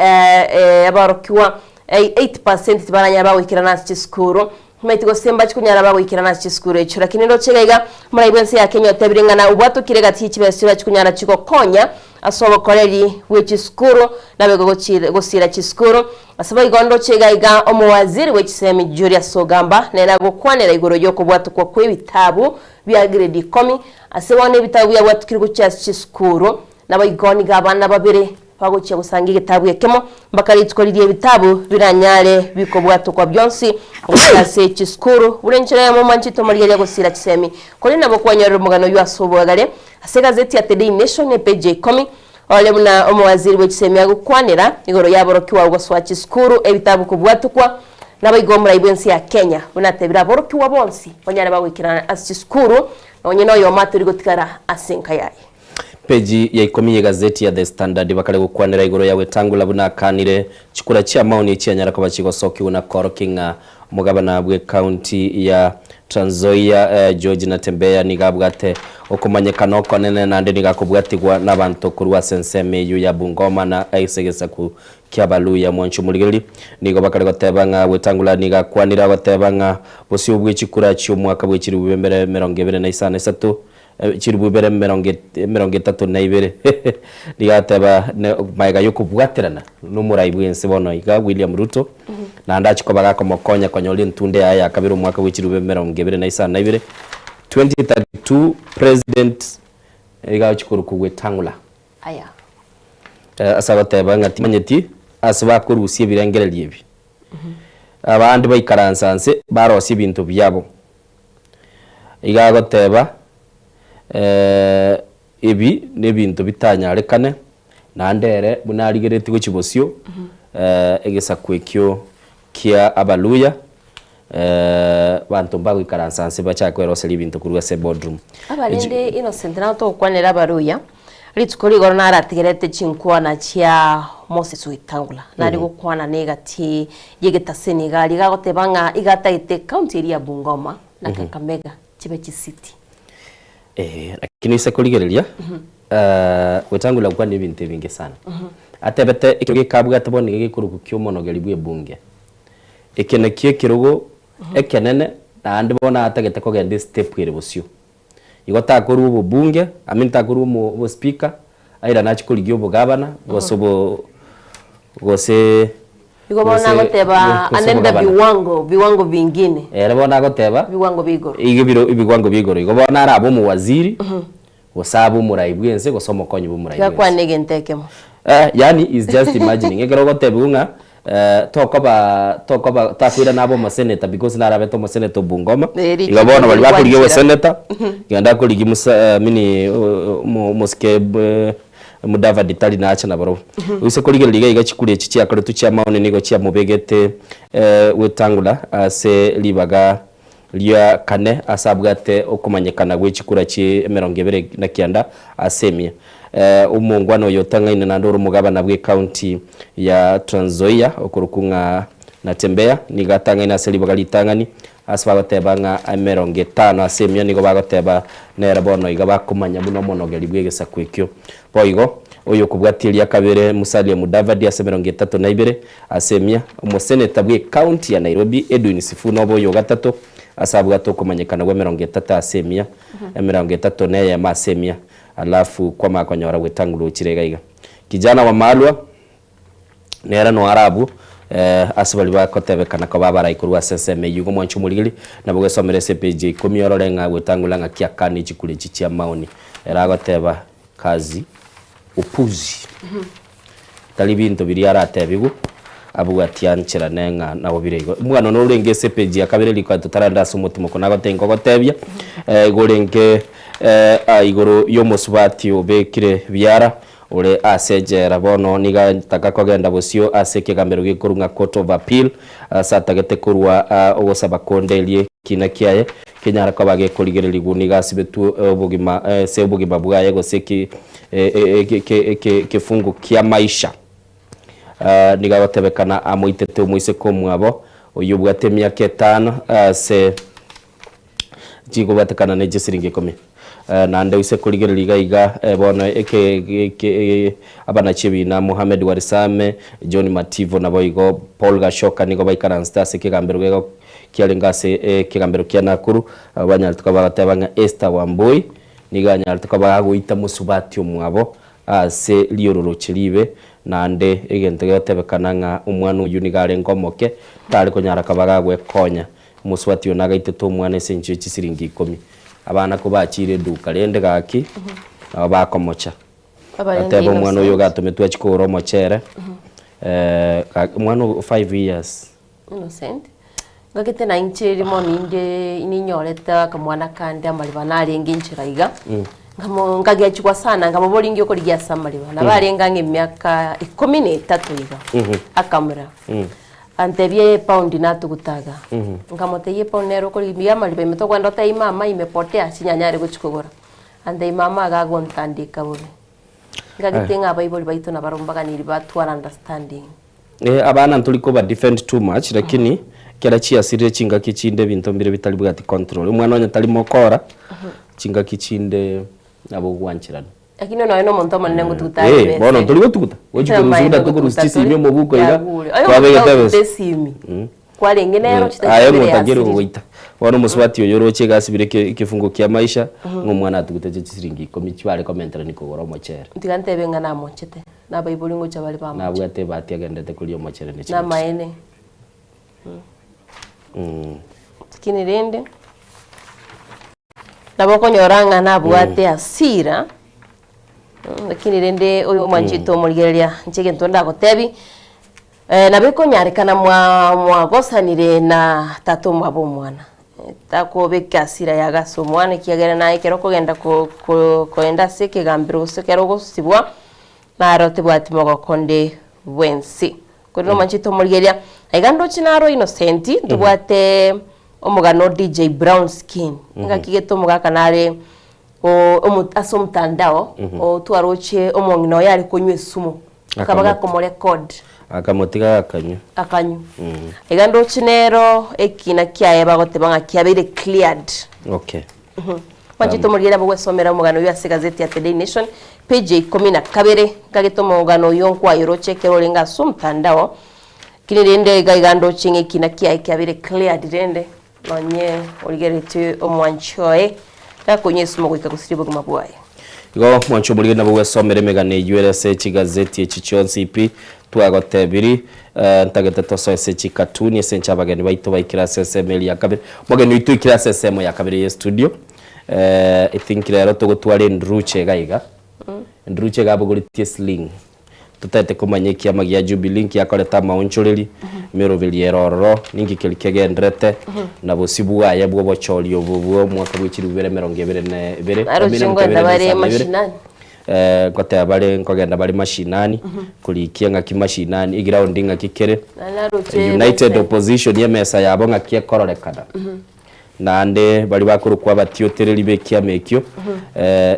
aborokigwa 8% tibaranyara bagoikerana ase chisukuru. Timanyeti gose mbachi konyara bagoikerana ase chisukuru echio. Lakini ndoche iga iga omorai bwense ya Kenya otebire ng'a na obwatokire egati ye chibesa chirachi konyara chigokonya ase obokoreri bwe chisukuru nabego gosira chisukuru. Ase boigo ndoche iga iga omowaziri bwe chisemi Julius Ogamba nere agokwanera igoro yokobwatokwa kwe ebitabu bia grade ikomi ase bono ebitabu biabwatokire gochia ase chisukuru. Naboigo nigo abana babere bagochia gosanga egetabu ekemo, mpaka rituko riria ebitabu biranyare bikobwatokwa bionsi gochia ase chisukuru. Buna enchera eyemo omwanchete omorigereria gosira chisemi, korende nabo kwanyorire omogano oyio ase obwagare ase egazeti ya The Daily Nation epeji ya ikomi, ore buna omowaziri bwe chisemi agokwanera igoro y'aborokigwa gosoa chisukuru ebitabu kobwatokwa. Naboigo omorai bw'ense ya Kenya buna atebire aborokigwa bonsi banyare bagoikerana ase chisukuru, nonye noyomo atori gotigara ase enka yaye. Peji ya ikomi y'egazeti ya The Standard bakare gokwanera igoro ya Wetangula buna akanire chikura chi'amaoni echianyara koba chigosokigwa na koorokia ng'a omogabana bw'ekaunti ya Trans Nzoia George Natembeya nigo abwate okomanyekana okonene naende nigo akobwatigwa n'abanto korwa ase ensemo eyio ya Bungoma na ase egesaku ki'Abaluya. Mwanche omorigereria nigo bakare goteba ng'a Wetangula nigo akwanire agoteba ng'a bosio bwe chikura chi'omwaka bwe chilifu bibere emerongo ebere na isano isato Chilifu ibere emerongo emerongo etato na ibere. Nigo agateba ne magega y'okobwaterana nomorai bw'ense bono iga William Ruto, naende achie koba gakomokonya konyora entunda yaye ya kabere omwaka bwe chilifu emerongo ebere na isano na ibere, 2032 President iga agochia korokwa Wetang'ula. Aya. Ase agoteba ng'a timanyeti ase bakorusia ebirengererio ebi. Abande baikaransa nse barosia ebinto biabo. Iga agoteba, Ebi nebinto bitanyarekane, naende ere buna arigeretie gochia bosio, egesaku ekio kia Abaluya, banto mbagoikaransa nse bachake kweroseria ebinto korwa ase eboardroom. Abarende Innocent nabo togokwanera Abaluya, rituko rigoro naratigerete chinkwana chia Moses Wetangula, nare gokwana negati y'egetaseni iga aria, iga agoteba ng'a iga atagete county eria ya Bungoma na Kakamega chibe chisiti. Eh, lakini ase korigereria Wetangula gokwana ebinto ebinge sana. Atebete ekero gekabwate bono nigo gekorokwa kia omonogeri bwa ebunge. Eke nakio ekerogo ekenene naende bono atagete kogenda estep ere bosio. Igo takorwa obobunge, I mean takorwa omo obospeaker, airane achie korigia obogavana, gose obo gose Igo bono gose agoteba gose anaenda obogavana. viwango viwango vingine. Ere bono agoteba, Viwango bia igoro. igo ebiro ebiwango bia igoro. Igo bono arabe omowaziri, gose abe omorai bwense, gose omokonyi bwa omorai Tiga bwense. akwane egento ekemo. Eh, yaani is just imagining. Ekero ogotebiwa ng'a tokoba tokoba takoirana abe omosenator because narabete omosenator o Bungoma, Eh, igo bono baria bakorigia rikwanchera. obosenator, genda akorigia musa mini omo omosike Mudavadi tari nacha nabarobwo. Oise korigereria iga iga chikura echi chiakoretwe chi'amaoni nigo chiamobegete Wetangula ase ribaga ria kane ase abwate okomanyekana gwe chikura chi emerongo ebere na kianda ase emia. Omongwana oyo otang'aine naende ore omogabana bw'ecounty ya Trans Nzoia okorokwa ng'a Natembeya nigo atang'aine ase ribaga ritang'ani ase bagoteba ng'a emerongo etano ase emia nigo bagoteba nere bono iga bakomanya buna omonogeri bw'egesaku ekio. Boigo oyokobwatia eria kabere Musalia Mudavadi ase emerongo etato na ibere ase emia, omoseneta bw'ecounty ya Nairobi Edwin Sifuna obe oyogatato ase abwate okomanyekana gw'emerongo etato ase emia, emerongo etato na eyemo ase emia. Alafu kwamanya konyora gwetang'ula ochire iga iga. Kijana wa Malwa nere noyo are abwo ase baria bagotebekana koba abarai korwa ase ensemo eyio. Igo mwanche omorigeri nabo gwesomera ase epage ya ikomi orore ng'a gwetang'ula ng'aki akane chikura echi chia maoni. Ere agoteba kazi upuzi. Tari binto biria aratebigwe abwatie ancherane ng'a nabo bire igo. Omogano norenge ase epage ya kabere riko totarenda ase omotimoko nagotebia nkogotebia igo orenge igoro y'omosubati obekire biara ore ase ejela bono nigo ataka kogenda bosio ase ekegambero gekorwa ng'a court of appeal ase atagete korwa ogosaba konde erio ekina kiaye kenyare koba gekorigererigwa nigo asibetwe obogima ase obogima bwaye gose ki ekefungo kia maisha. Nigo agotebekana amoitete omoiseke omwabo oyio obwate emiaka etano ase chikobwatekana ne chisiringi ikomi. Naende oise korigereria iga iga bono abanachi ebina Mohamed Warisame, John Mativo naboigo Paul Gashoka nigo baikaransete ase ekegambero gego kiarenge ase ekegambero kia Nakuru, banyarete koba bagoteba ng'a Esther Wambui Nigo anyarete koba agoita mosubati omwabo ase riororoche riibe, naende egento gegotebekana ng'a omwana oyio nigo arenge omoke, tare konyara koba gagwekonya. Omosubati oyo nagaitete omwana ase enchera ye chisiringi ikomi. Abana kobachiire eduka rende gaki, nabo bakomocha. Abarenge Gateba omwana oyo innocent. gatometwe achie kogora omochere, gaki omwana o five years. Innocent. Ngagete na inche rimo ninde ninyorete akamwana kande amariba narenge inchera iga, nkamo nkagechigwa sana nkamoboria inki okorigia ase amariba, nabo arenge ang'e emiaka ikomi na etato iga, akamura, antebia epaundi natuguta iga, nkamotebia epaundi nere okorigia mbuya amariba ime tokogenda otebie mama imepotea chinyanya are gochia kogora, antebia mama iga agontandika bobe. Ngagete ng'a abaibori baito nabarobwo mbaganiri batware understanding. Eh, abana ntori koba defend too much lakini ekero chiasirire chingaki chinde ebinto mbire bitari bwati control. Omwana onye tari mokora, chingaki chinde nabo ogwancherana. Lakini nonya na omonto omonene ngotuguta are Eh, ebesa bono ere. ntori gotuguta, gochi Amaene korusia buna ngotuguta tokorusia tore. chisimi omobuko iga, Yagure. Oyo twabegete omonto ebesa. esimi. Kwarenge nero Eh, chidakika aye ibere ng'otakeri yasirire. gogoita. Bono omosubati oyo oroche iga asibire eke ekefungo kia maisha, ng'a omwana atugutete chisiringi ikomi chibare komenterani kogora omochere. Tiga ntebe ng'a namochete. Nabaibori ngocha bare bamoche. Nabwate ebahati agenderete koria omochere ne chibuti. Namaene. Lakini rende, nabo okonyora ng'a nabwate hasira, lakini rende oyo omwanchete omorigereria inche egento ndagotebi, nabo ekonyarekana mwa mwagosanire na tata omwabo omwana, takobeka hasira yago ase omwana ekiagera naye ekero okogenda ko ko koenda ase ekegambero gose ekero ogosibwa, naro tebwati mogoko onde bwensi. Korende omwanchete omorigereria, aiga ndoche naro Innocent, ntobwate omogano o DJ Brown Skin, engaki gete omogaka nare o omo ase omotandao, otwaroche omong'ina oye are konywa esumu, akaba Akamote. gakomorecord. Akamotiga akanywa. Akanywa. Iga ndoche nero ekina kiaye bagoteba ng'a kiabeire cleared. Okay. Mwanchete omorigereria nabo gwesomera omogano oyio ase egazeti ya The Daily Nation, page ya ikomi na kabere, nkagete omogano oyio nkwayeroche ekero orenge ase omotandao, lakini rende iga iga ndoche ng'a ekina kiaye kiabeire cleared rende nonye origereretie omwanchi oye gakonywa esumo goika gosiria obogima bwaye. Igo mwanche omorigereria nabo gwesomera emegano eyio ere ase chigazeti echi chionsi pi twagotebiri. Ntagete tosoe ase chikatuni ase enche abageni baito baikire ase ensemo eria ya kabere. Omogeni oito oikire ase ensemo ya kabere ye studio. I think rero togotwara enduruche iga iga. Enduruche iga abogoretie esling. Totagete komanya ekiama gia Jubilee nki akorete amaonchoreri, emeroberi ere ororo, ninki keria kegenderete, na bosio bwaye bw'obochori obo bw'omwaka bwe chilifu ibere emerongo ebere na ebere, Naro emerongo chingoenda ebere na bare isano na ibere. mashinani. Ngoteba bare nkogenda bare mashinani, korikia ng'aki mashinani, eground ng'aki kere, Naroche United Vincent. Opposition emesa yabo ng'aki ekororekana. Naende baria bakorokwa abatiotereri b'ekiama ekio,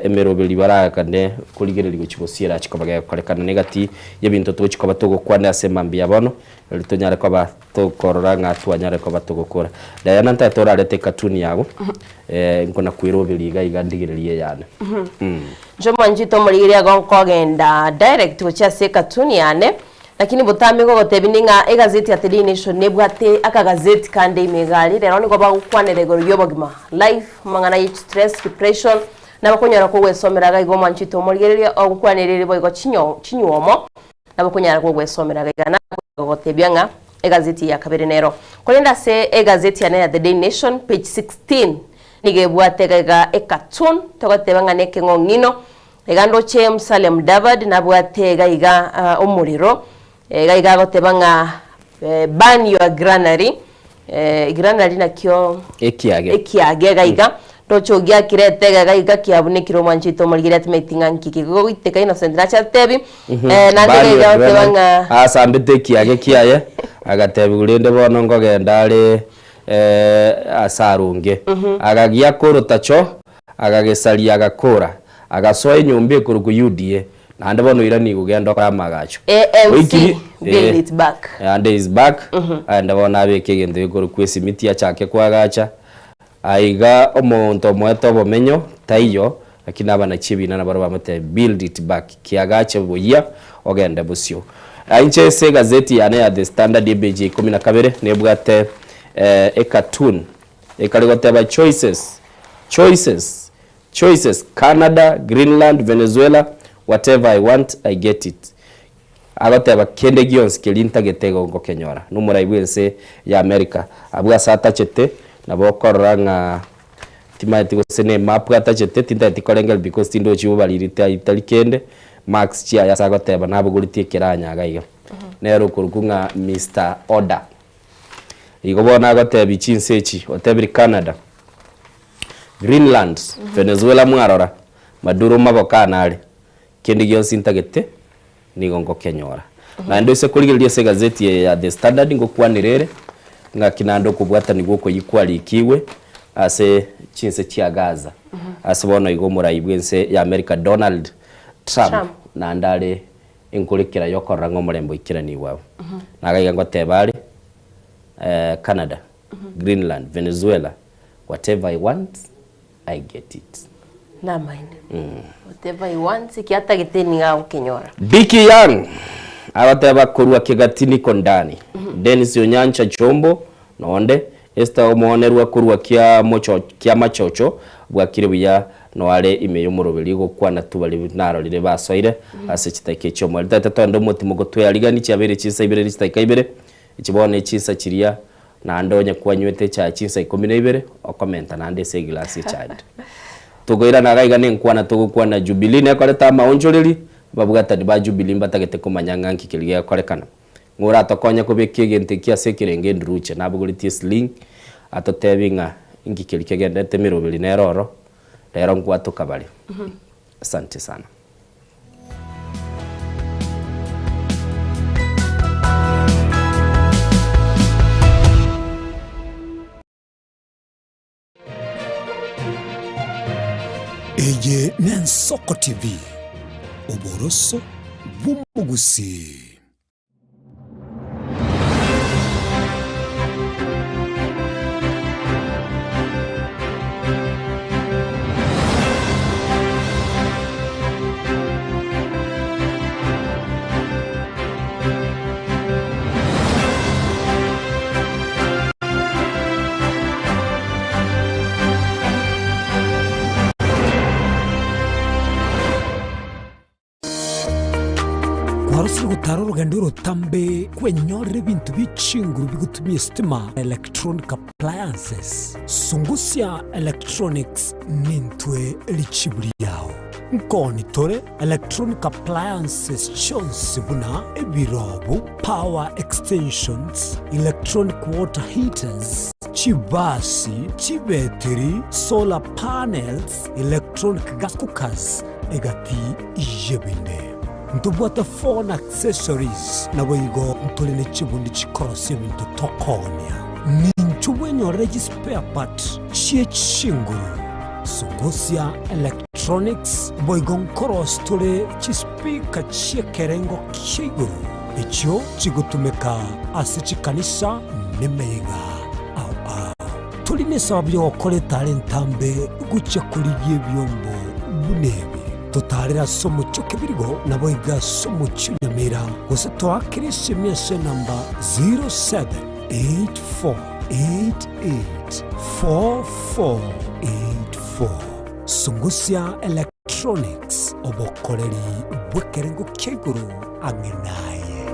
emeroberi baragane korigereria gochia bosio erache koba gegokorekana. Na egati y'ebinto togochia koba togokwana ase mambia ya bono, erio tonyare koba tokorora ng'a twanyare koba togokora. Diana ntagete orarete ecartoon yago, nkona kweroberia iga iga ndigererie eyane. Inche omwanchete omorigereria igo nkogenda direct gochia ase ecartoon yane, Lakini botambe ngogotebia ng'a egazeti ya The Daily Nation nebwate akagazeti kande ime iga aria, rero nigo bagokwanera igoro y'obogima, life, amang'ana ye chistress, depression, nabo okonyora kogwesomera iga igo omwanchete omorigereria ogokwanereria boigo chinyo chinywomo, nabo okonyara kogwesomera iga iga nagotebia ng'a egazeti ya kabere nero. Korende ase egazeti yane ya The Daily Nation page 16 nigo ebwate iga iga ecartoon togoteba ng'a nekeng'ong'ino Iga ndoche Musalia Mudavadi nabwate iga iga omorero, iga iga agoteba ng'a burn your granary, granary nakio Ekiage. ekiage iga iga, ndoche ogiakirete iga iga iga kiabunekire omwancho oito omorigereria timanyeti ng'a nki kegoiteka Innocent nache atebi, naende Burn iga your iga agoteba granary. ng'a Asambete ekiage kiaye, agatebiwa rende bono nkogenda are ase aronge. Agagiaka orotacho, Agagesaria agakora, agasoa enyomba ekorokwa UDA, naende bono oiranie kogenda okore amagacho. ANC Oikiri build eh, it back. and is back, aende bono abeke egento gekorokwa esimiti achake koagacha, aiga omonto omoete obomenyo taiyo, lakini abanachi ebina nabaro bamotebia build it back, kiagache buya ogende bosio. Inche ase egazeti yane ya The Standard ebeji ya ikomi na kabere nebwate ecartoon Ekare goteba choices, choices, choices, Canada, Greenland, Venezuela, whatever I want, I get it. Agoteba kende gionsi keria ntagete igo ngokenyora. Nomorai bw'ense ya America. Abwo ase atachete, nabo okorora ng'a timaeti gose ne emap atachete, tintageti korengereria because tindochi bobariri tari kende, marks chiaye ase agoteba nabogoretie ekeranya iga iga. Nere okorokwa ng'a Mister Order. Igo bono agotebia chinse echi, otebirie Canada, Greenland, Venezuela mwarora, Maduro maboko ane are, kende gionsi ntagete nigo ngokenyora. Naende ase korigereria ase egazeti eye ya The Standard ngokwanera ere, ng'aki naende okobwatanigwa okoyia kwarikigwe ase chinse chia Gaza, ase bono igo omorai bw'ense ya America Donald Trump Trump. naende are Enkorekera y'okorora ng'a omorembe oikeranigwe abwo. Nagaiga ngoteba are, Canada, Greenland, Venezuela, whatever I want, I get it. Namaene. Whatever he wants, eki atagete nigo agokenyora. Dicky Young agoteba korwa Kegati niko ndani. Dennis Onyancha Chombo Nonde, Esther omoonerwa korwa kiamachocho bwakire buya noare ime y'omoroberi gokwana tu baria narorire basoire ase chitaika echi'omoerio. Tata tonde omotimo gotwearigani chiabeire chinsa ibere ne chitaika ibere, echi bono nechinsa chiria naende onye kwanywete echae chinsa ikomi na ibere okomenta naende ase eglass y'echae ende. Tokoirana iga iga nenkwana togokwana Jubilee nekorete amaonchoreri, ababwatani ba Jubilee mbatagete komanya ng'a nki keria gegokorekana. Ng'a oratokonye kobeka egento ekio ase ekerengo enduruche, nabogoretie esling, atotebie ng'a inki keria kegenderete emeroberi nere oro, rero nkwatoka bare. Asante sana. Eye n'Ensoko TV, oboroso bw'omogusii. Kwarosire gotara orogendo orotambe kwenyorera ebinto bie chinguru bigotumia esitima, electronic appliances. Sungusia Electronics nintwe richibu riao. Nkoni tore electronic appliances chionsi buna ebirobu, power extensions, electronic water heaters, chibasi, chibetiri, solar panels, electronic gas cookers, egati y'ebinde. Ntobwate phone accessories, naboigo ntore ne chibundi chikorosia ebinto tokoonia. Ninchwo bwenyorere chispare part chie chinguru. Sungusia Electronics boigo nkorosi tore chispeaker chi'ekerengo kia igoro echio chigotumeka ase chikanisa nemeyega ao ao. Tori nesababu y'ogokora etara entambe gochia korigia ebiombo buna ebi. Totaarere ase omochie o Kebirigo, naboigo ase omochie o Nyamira, gose toakere esimi ase enamba 0784884484. Sungusia Electronics, obokoreri bw'ekerengo kia igoro ang'e naye.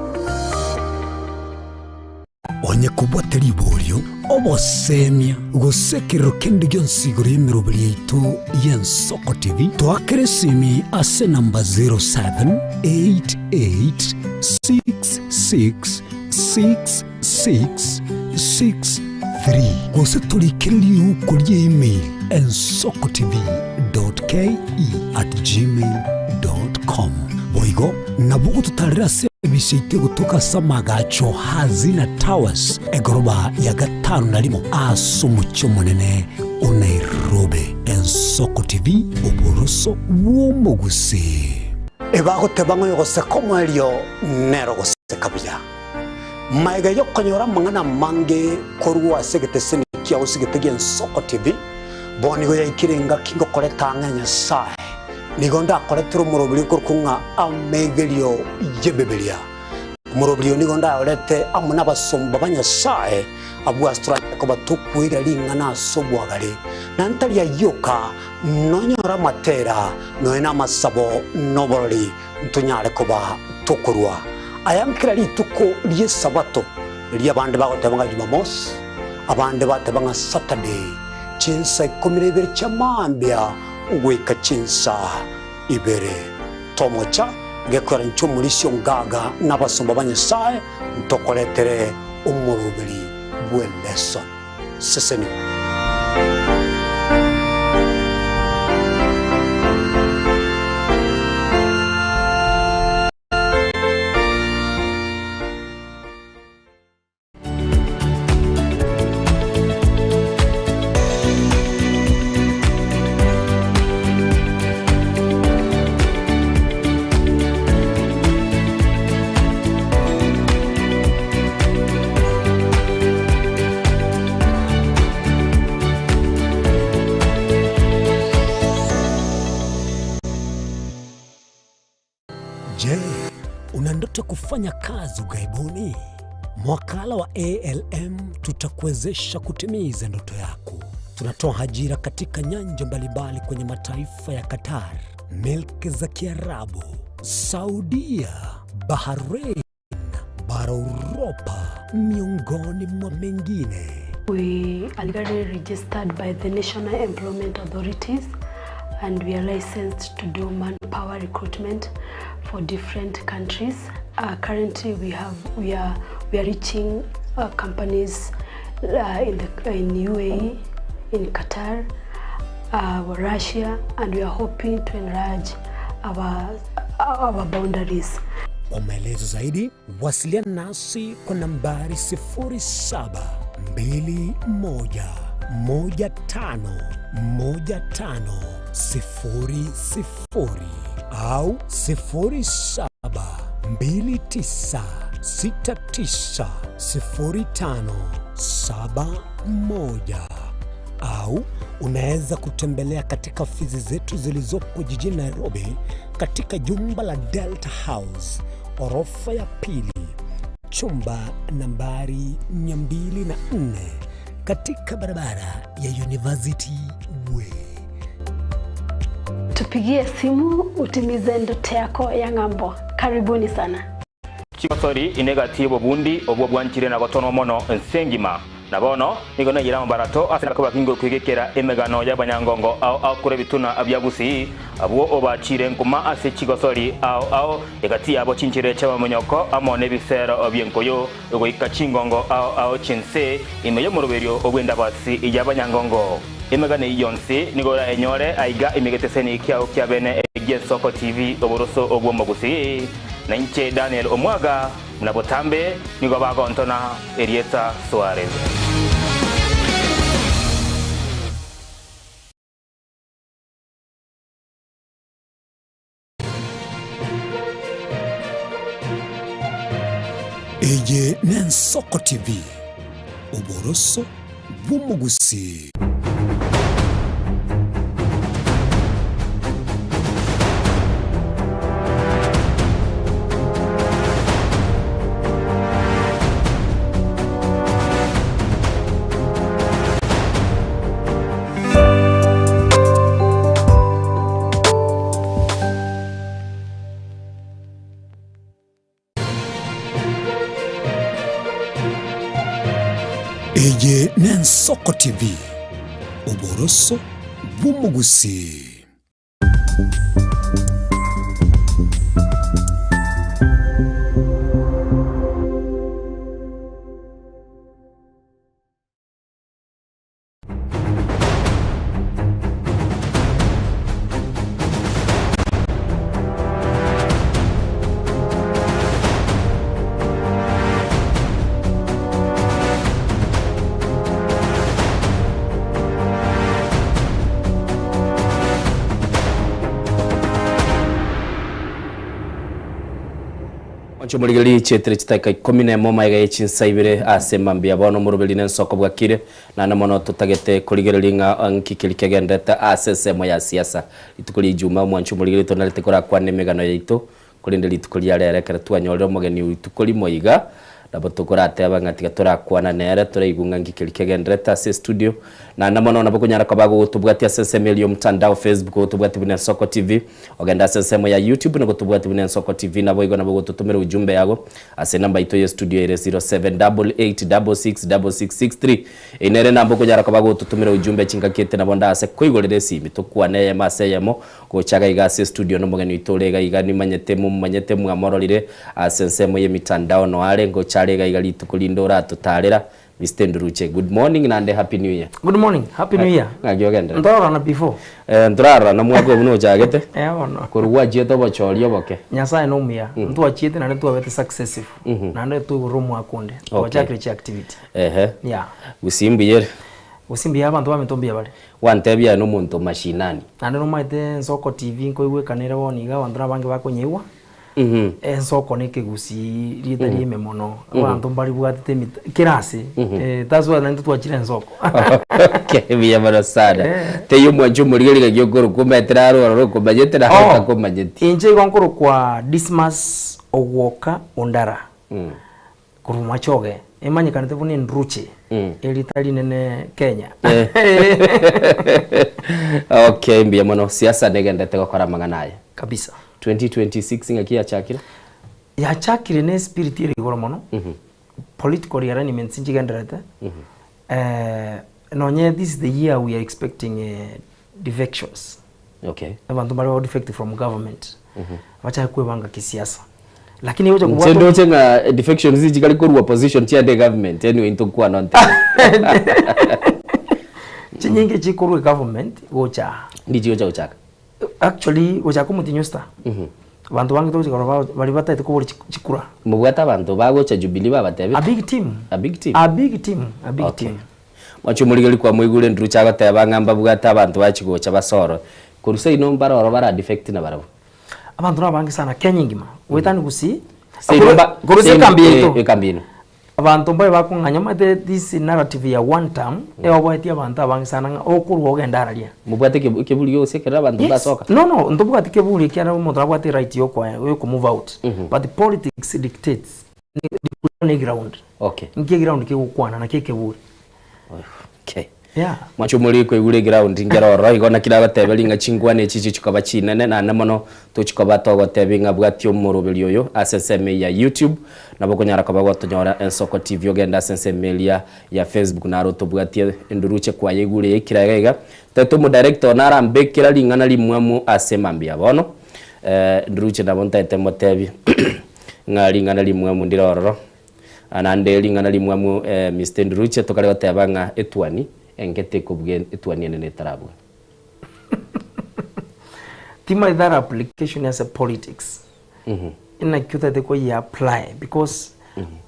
Onye kobwate riborio, obosemia, gose ekerero kende gionsi igoro y'emeroberi yaito y'Ensoko TV, toakere esimi ase enamba 0788666663 gose torikere riuko ria email ensokotv.ke@gmail.com. Boigo nabo ogototarera ase Ebise yaito egotoka ase amagacho Hazina Towers, egoroba ya gatano na rimo ase omochie omonene o Nairobi. Ensoko TV, oboroso bw'omogusii. Ebagoteba ng'a oyogoseka omoerio nere ogoseka buya. Magega y'okonyora amang'ana amange korwa ase egeteseni kiao sigete gi'Ensoko TV, bono nigo yaikire engaki ngokoreta ang'e a Nyasae. Nigo ndakoretere omoroberi okorokwa ng'a amegerio y'Ebibilia. Omoroberi oyo nigo ndayorete amo nabasomba ba Nyasae, abwo ase toranyare koba tokwegera ring'ana ase obwagare, na ntari ayio oka, nonyore amatera, nonya namasabo, na oborori, ntonyare koba tokorua aya nkera rituko ri'Esabato, erio abande bagoteba ng'a Jumamosi, abande bateba ng'a Saturday, chinsa ikomi na ibere chia mambia. Goika chinsa ibere tomocha gekwera inche omorisia ongaga na abasomba ba Nyasae ntokoretere omoroberi bw'eleso. Sesenigwa. Je, una ndoto ya kufanya kazi ughaibuni? Mwakala wa ALM tutakuwezesha kutimiza ndoto yako. Tunatoa ajira katika nyanja mbalimbali kwenye mataifa ya Qatar, milki za Kiarabu, Saudia, Bahrain, bara Uropa, miongoni mwa mengine. We are legally registered by the National Employment Authorities and we are licensed to do manpower recruitment for different countries. Uh, currently we have we are we are reaching uh, companies uh, in the in UAE, in Qatar, uh, Russia and we are hoping to enlarge our our boundaries. Kwa maelezo zaidi wasiliana nasi kwa nambari 0721151500 au 0729690571 au unaweza kutembelea katika ofisi zetu zilizopo jijini Nairobi katika jumba la Delta House orofa ya pili chumba nambari 204 katika barabara ya University Way. Tupigie simu utimize ndoto yako ya ng'ambo. Karibuni sana. Chigosori ine egati y'obobundi obwo bwanchire na gotonwa mono ense engima. Na bono nigo naiyire amabarato ase akoba kingokwegekera emegano y'abanyangongo ao ao korwa ebituna bia Gusii, abwo obachire nkuma ase chigosori ao ao, egati yabo chinchera chi'abamonyoko amo nebisero bi'enkoyo, goika chingongo ao ao chi'ense ime y'omoroberio bw'endabasi y'abanyangongo. Emegano eyio yonsi nigo orayenyore aiga ime egeteseni kiao kia bene gi'Ensoko TV oboroso bw'omogusii. Na inche Daniel Omwaga, buna botambe nigo bagontona erieta Suarez. n'Ensoko TV, oboroso bw'omogusii. Eye n'Ensoko TV, oboroso bw'omogusii. Mwanche omorigereria chietire chidakika ikomi na emo magega ye chinsa ibere ase mambia bono omoroberi na ensoko bwakire Naende mono totagete korigereria ng'a nki keria kegenderete ase ensemo ya siasa. Rituko ria Ijumaa omwancho omorigereria tonarete korakwane emegano yaito, korende rituko ria rero ekero twanyorire omogeni o rituko rimo iga, nabo tokorateba ng'a tiga torakwana nere toraigwe ng'a nki keria kegenderete ase estudio. Naende mono nabo okonyara koba gogotobwatia ase ensemo eria y'omotandao Facebook ogotobwatia buna Ensoko TV, ogende ase ensemo ya YouTube nogotobwatia buna Ensoko TV naboigo nabo ogototomera ujumbe yago Ase enamba yaito ye studio ere 0788666663. Eyio nere enamba okonyara koba gototomera ujumbe chingaki ete nabo ndase koigorera esimi tokwane eyemo ase eyemo gocha iga iga ase estudio nomogeni oito ore iga iga nimanyete momomanyete mwamororire ase ensemo yemitandao noare ngocha are iga iga rituko rinde oratotarera Mister Nduruche good morning naende happy new year. Good morning, happy new year. Ng'aki ogenderete? Ntororana before. Eh, ntorarorana omwaka obo nochagete. Eh, bono. Korwa gwachiete obochori oboke. Nyasaye nomuya, ntwachiete naende twabete successful. Naende twaigorire omwaka onde, twachakire chiactivity. Ehe. Yeah. Gusii mbuya ere. Gusii mbuya abanto baminto mbuya bare. Gwantebia aye nomonto mashinani. Naende nomaete Ensoko TV nkoigwekana ere bono iga abanto nabange bakonyeigwa. Ensoko na ekegusii rieta riaime mono, abanto mbaribwatete emit kera ase, that's why naintwe twachire ensoko. Okay, buya mono sana. Teiyo omwanchi omorigereria gaki okorokwa omanyete naro ororo okomanyete naro otakomanyeti. Inche igo nkorokwa Dismas Ogwoka Ondara, korwa Machoge, emanyekanete buna Enduruche, erita rinene Kenya. Okay, mbuya mono. Siasa negenderete gokora amang'ana aya. Kabisa. 2026 ng'aki yachakire? Yachakire ne spirit ere igoro mono, political realignments nchigendererete, nonye this is the year we are expecting defections. Okay. Abanto mbare bao defect from government, bachake kwebanga kisiasa. Lakini gocha Inche kobwata ndoche ng'a defections chikari korwa opposition chiaende government anyway intokwana onte. Chinyinge chikorwa egovernment gocha aa. Ndi chigocha gochaka? Actually gochaka omotienyi o sita, abanto bange togochia korora baria batagete kobora chikura. Mobwate abanto bagocha Jubilee babatebete? A big team. A big team? A big team, a big Okay. team. Mwanche omorigeri kwamoigure Ndrucha agoteba ng'a mbabwate abanto bachia gocha basoro. Korwa seino mbare oro bara defect nabarabwo. Abanto nabange sana Kenya engima, goetania gusii, Seino mba- korwa ase seino- ekambi yaito. eh, ekambi ino. Abanto mbabe bakong'anya omanyete this narrative ya one term eoboetie abanto abange sana ng'a okorwa ogende araria. Mobwate ekeburi gose ekero abanto Yes, mbasoka? no no ntobwati keburi ekiagera omonto nabwate eright yoko move out but politics dictates ne eground. Okay. Nki eground kegokwana naki ekeburi. Okay. Yeah. Mwanche omoriri koigure eground nkere ororo igo naki nagoteberi ng'a chinkwana echi chichikoba chinene naende mono tochikoba togotebi ng'a bwatia omoroberi oyo ase ensemo eye ya YouTube nabo okonyara koba gotonyora Ensoko TV ogende ase ensemo eria ya Facebook naro otobwatie enduruche kwaye igure yaikire iga iga tete omodirector one arambekera ring'ana rimwamu ase mambia bono nduruche nabo ntaete motebie ng'a ring'ana rimwamu ndire ororo. Naende ring'ana rimwamu Mister Nduruche tokare goteba ng'a etuani enke tekobuga etuani enene etarabua. Timanyete that application ase politics naki otagete koyi apply because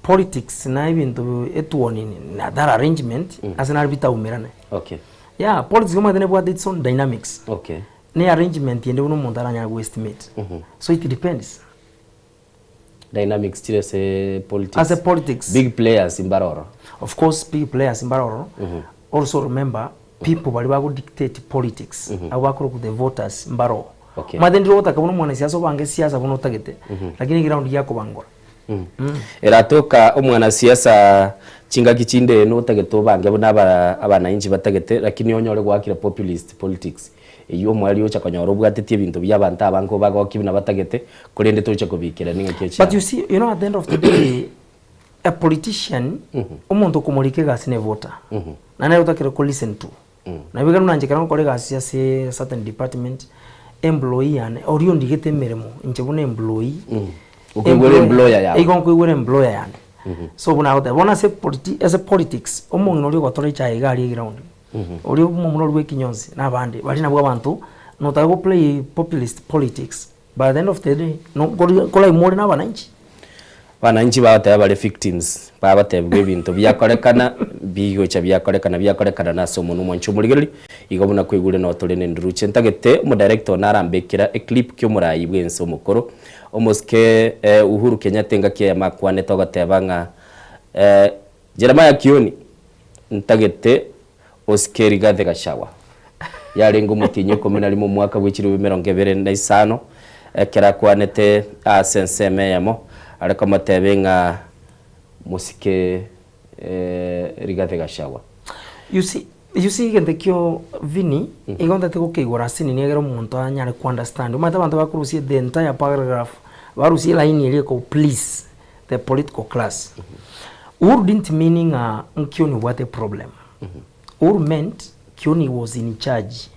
politics na ebinto etuoni na that arrangement ase naro bitaumerane. Okay. Yeah, politics omanyete nebwate its own dynamics. Okay. Ne arrangement ende buna omonto aranyare go estimate. So it depends. Dynamics chire ase politics. Ase politics. Big players mbare ororo. Of course big players mbare ororo. Also remember people baria bago dictate politics abwo bakorokwa the voters mbare oo. Okay. Omanyete ndire gotaka buna omwanasiasa obange siasa buna otagete lakini eground giakobangora. Eratoka omwanasiasa chingaki chinde notagete obange buna aba abanainchi batagete lakini onyore goakire populist politics eywo omwari ocha konyora obwatetie ebinto bia abanto abange obagokie buna batagete korende tocha kobiikerania ng'aki But you see, you know at the end of the day a politician omonto okomorika egasi ne voter na nere otakire ko listen to. Nabo ekero buna inche ekero ngokora egasi ase certain department, employee yane oria ondigete emeremo inche buna employee, Okoigwera employer yago. Igo nkoigwera employer yane. So buna agoteba, bono ase politi ase politics, omong'ina oria ogotora echae iga aria eground, oria omomura oria bwa ekinyonsi na abande, baria nabwo abanto notaka go play populist politics, By the end of the day no nkoraimwa ore na abananchi. Abananchi bagoteba bare victims, bagotebigwa ebinto biakorekana bigocha biakorekana biakorekana nase omonwa omwanche omorigereria, igo buna kwaigure noo tore nenduruche. Ntagete omodirector one arambekera eclip kia omorayi bwense omokoro, omosike Uhuru Kenyatta engaki eyemo akwanete ogoteba ng'a Jeremiah Kioni, ntagete osike Rigathi Gachagua. Yarenge omotienyi oikomi na rimo omwaka bwe chilifu emerongo ebere na isano, ekero akwanete ase ensemo eyemo, are komotebia ng'a mosike Rigathi Gachagua. You see, you see egento ekio Vinny, igo ntagete gokeigora ase nini egere omonto anyare ko understand. Omanyete abanto bakorusia the entire paragraph, barusie elaini eria eko please the political class. Uhuru didn't mean ng'a Kioni obwate eproblem. Uhuru meant Kioni was in charge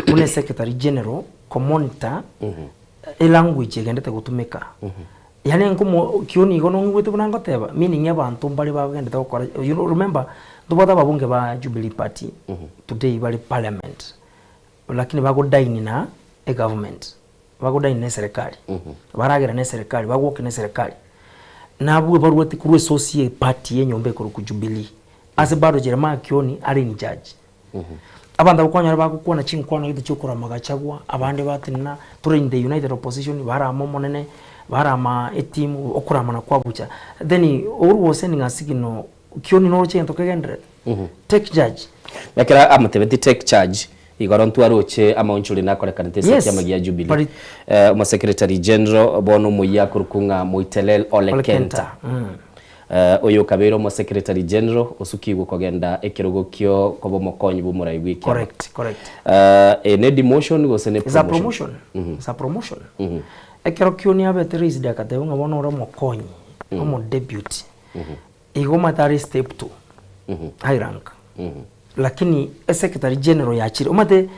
buna esecretary general komonitor elanguage egendete gotumeka. Yaani nkomo Kioni igo nong'igwete buna ngoteba meaning abanto mbare bagendete gokora you know remember ntobwate ababunge ba Jubilee party today bare parliament lakini bagodaini na egovernment. Bagodaini neserekari, baragera neserekari, bagwoke neserekari. Nabwo barwete korwa esource ye party y'enyomba ekorokwa Jubilee. Ase bado Jeremiah Kioni are in charge. Abanto abwo kwanyora bagokwana chinkwana gete chiokorama Gachagua, abande batenena tore in the united opposition, barama omonene, barama etimu, okoramana kwabucha. Then Uhuru was sending a signal, Kioni noroche egento kegendererete? Take charge. Ekero amotebetie take charge, igoro ntwaroche amaonchoreri nakorekanete ase Yes, ekiama gia Jubilee. but it- Eh, Omosecretary General bono omoyia akorokwa ng'a Moitalel Ole Ole Kenta. Kenta, mm. Eh, oyo okabeire Omosecretary General osukigwe kogenda ekerogo kio koba omokonyi bw'omorai bw'ekiama. Correct, correct. Eh, eye ne demotion gose ne It's a promotion? promotion. It's a promotion. Ekero Kioni abete raised agateba ng'a bono ore omokonyi, omodeputy. Igo omanyete are step to high rank lakini esecretary general yachire omanyete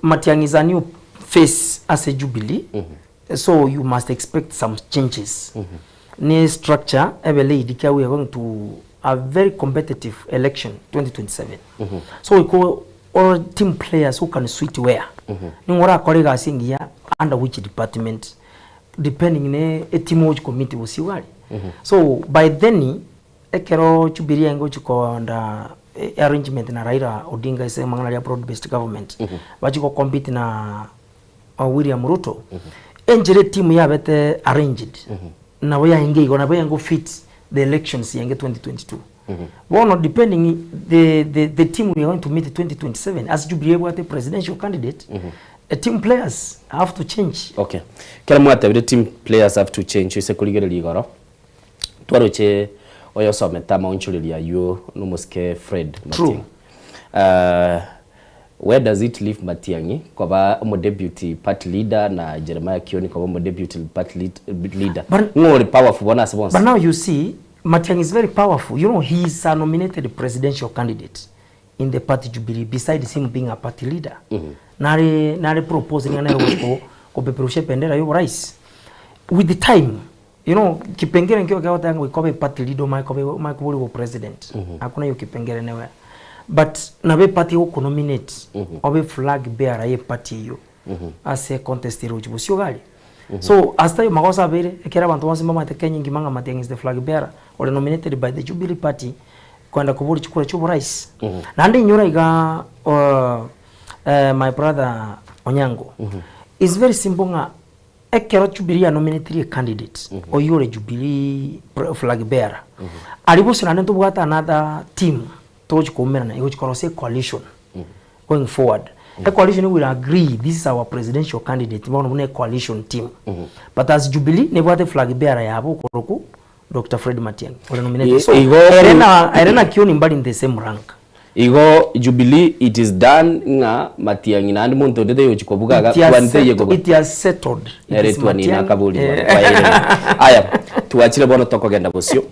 Matiang'i is a new face ase Jubilee so you must expect some changes ne structure ebe laid kia we are going to a very competitive election 2027 so iko all team players who can suit where ning'o orakore egasi engiya under which department depending ne etimu ogochi commit gose igo aria. So by then ekero Jubilee yaye ngochi koenda arrangement na Raila Odinga ase amang'ana aria broad based government, bachi go compete na William Ruto, enchera etimu yabete arranged nabo yaenge igo, nabo yaenge go fit the elections yaenge 2022. Bono depending the, the, the team we are going to meet 2027 as Jubilee ebwate presidential candidate, the team players have to change. Okay. Kero mwatebire team players have to change ase korigereria igoro, twaroche oyosomete amaonchoreria aywo nomosike Fred True. Matiang'i. Uh, where does it leave Matiang'i koba omodeputy party leader na Jeremiah Kioni koba omodeputy party lead, leader? But- Ng'o ore powerful bono ase bonsi? But now you see, Matiang'i is very powerful. You know, he is a nominated presidential candidate in the party Jubilee, besides him being a party leader. Nare, nare propose ng'a nere gochi ko- kopeperusha ebendera ya oborais. With the time, you know, kipengere nkio kegoteba ng'a goika obe party leader omanye kobe omanye koba ore bo president. Hakuna hiyo kipengere newe. But nabo eparty egokonominate, obe flag bearer ya eparty eyio ase contest ere gochi bosio iga aria. So as time magoso abeire, ekero abanto bonsi mbamaete Kenya engima ng'a Matiang'i is the flag bearer ore nominated by the Jubilee Party kwenda koboria chikura chia oborais. Naende inyora iga my brother Onyango, is very simple ng'a. Ekero Jubilee yanominetirie candidate, oyio ore Jubilee flag bearer, aria bosio naende ntobwate another team togochi koumerana egochi korosia ecoalition going forward. Ecoalition will agree this is our presidential candidate bono buna ecoalition team. But as Jubilee nebwate flag bearer yabo okorokwa Doctor Fred Matiang'i ore nominated. So Igo ere na ere na Kioni mbari in the same rank. Igo Jubilee it is done ng'a Matiang'i naende monto onde taiyo kobuga iga It has twani taiyo settled, kobuga. it has settled. It Nere is twani Matiang'i. nakabori bono Eh. kwaerire. Aya twachire bono tokogenda bosio.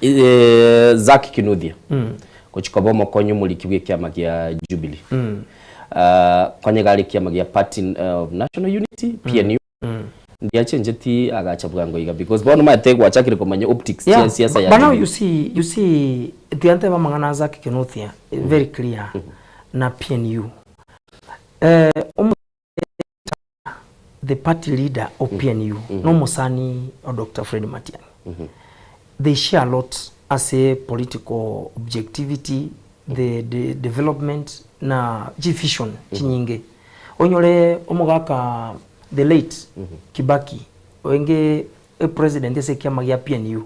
Eh, Zack Kinuthia Mm. gochi koba omokonyi omoriki bw'ekiama gia Jubilee. Mm. Ah, konya gare ekiama gia Party of National Unity PNU. Ndiachencheti agacha bwango iga because bono omanyete gwachakire komanya optics chia Yeah, siasa ya but now Jubilee. you see, you see, tiga ntebe amang'ana a Zack Kinuthia very clear na PNU. Eh, omo the party leader of PNU nomosani o Dr. Fred Matiang'i. They share a lot ase political objectivity, the, the development na chivision chinyinge. Onyore omogaka the late Kibaki oenge epresident ase ekiama gia PNU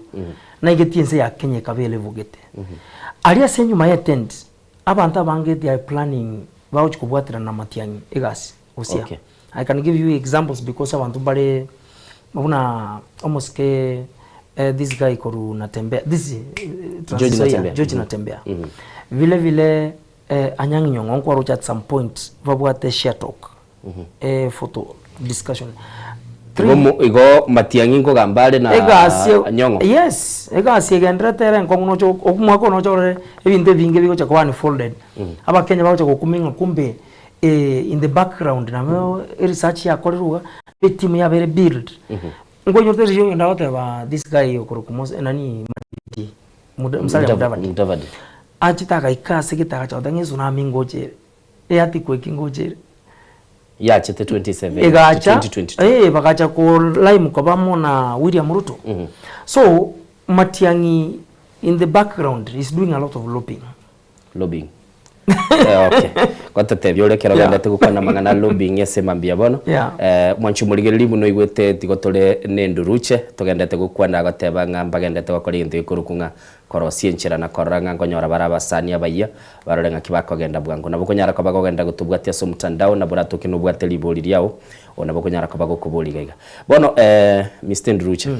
naigetie ense ya Kenya ekaba elevogete. Aria ase enyuma ye tent abanto abange they are planning bagochi kobwaterana na Matiang'i egasi gosia. Okay. I can give you examples because abanto mbare buna omosike eh, this guy korwa Natembeya this eh, Trans George Nzoia, Natembeya. George Natembeya. Vile vile Eh, Anyang' Nyong'o nkwaroche at some point babwate share talk eh, photo discussion Igo mo- igo Matiang'i nkogamba are na egasi Nyong'o. yes egasi egenderete ere enkong'u noche omwaka oyo noche orore ebinto ebinge bigocha koba unfolded abakenya bagocha gokumia ng'a kumbe eh, in the background nabo eresearch yakorerwe iga etimu yabeire build nkonyorete riria oyonde agoteba this guy okorokwa Mose nani Mudavadi Musalia Mudavadi Mudavadi. Achete agaika ase gete agacha goteba ng'a esunami ngocha ere, earthquake ngocha ere. Yachete 27 Egacha, 2022. eh, bagacha ko lime koba amo na William Ruto. So, Matiang'i in the background is doing a lot of lobbying. Lobbying. Eh, okay. Gotetebia ore ekero Yeah. ogendete gokwana amang'ana a lobbying ase mambia bono. Yeah. Eh, mwanche omorigereria buna oigwete tigo tore na enduruche togendete gokwana agoteba ng'a mbagendete gokora egento gekorokwa ng'a korosia enchera na korora ng'a nkonyora bare abasani abayia barore ng'aki bakogenda bwango. Nabo okonyara koba kogenda gotobwatia ase omotandao nabo oratoke nobwate ribori riao oo nabo okonyara koba gokoboria iga iga. Bono eh, Mister Nduruche,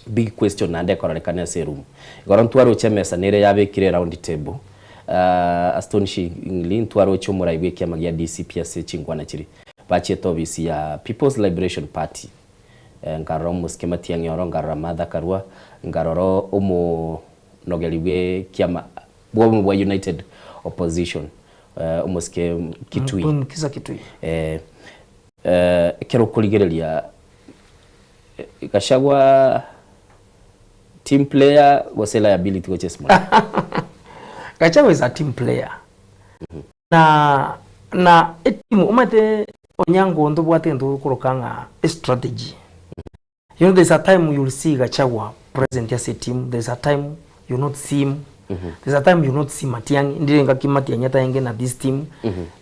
big question naende ekororekana ase eroom. Igoro ntwaroche emesa nere yabekire eround table, astonishingly ntwaroche omorai bw'ekiama gia DCP ase chinkwana chiria bachiete ofisi ya People's Liberation Party. Nkarora omosike Matiang'i oro, nkarora Martha Karua, nkarora omonogeri bw'ekiama bw'obomo bwa United Opposition, omosike Kitui. Mukhisa Kitui. Ekero okorigereria Gachagua team player gose liability gochia ase more? Gachagua is a team player. Na na etimu omanyete onyango ntobwate egento tokoroka ng'a estrategy. You know there's a time you'll see Gachagua present ase etimu, there's a time you'll not see him, there's a time you'll not see Matiang'i, ndire engaki Matiang'i atarenge na this team,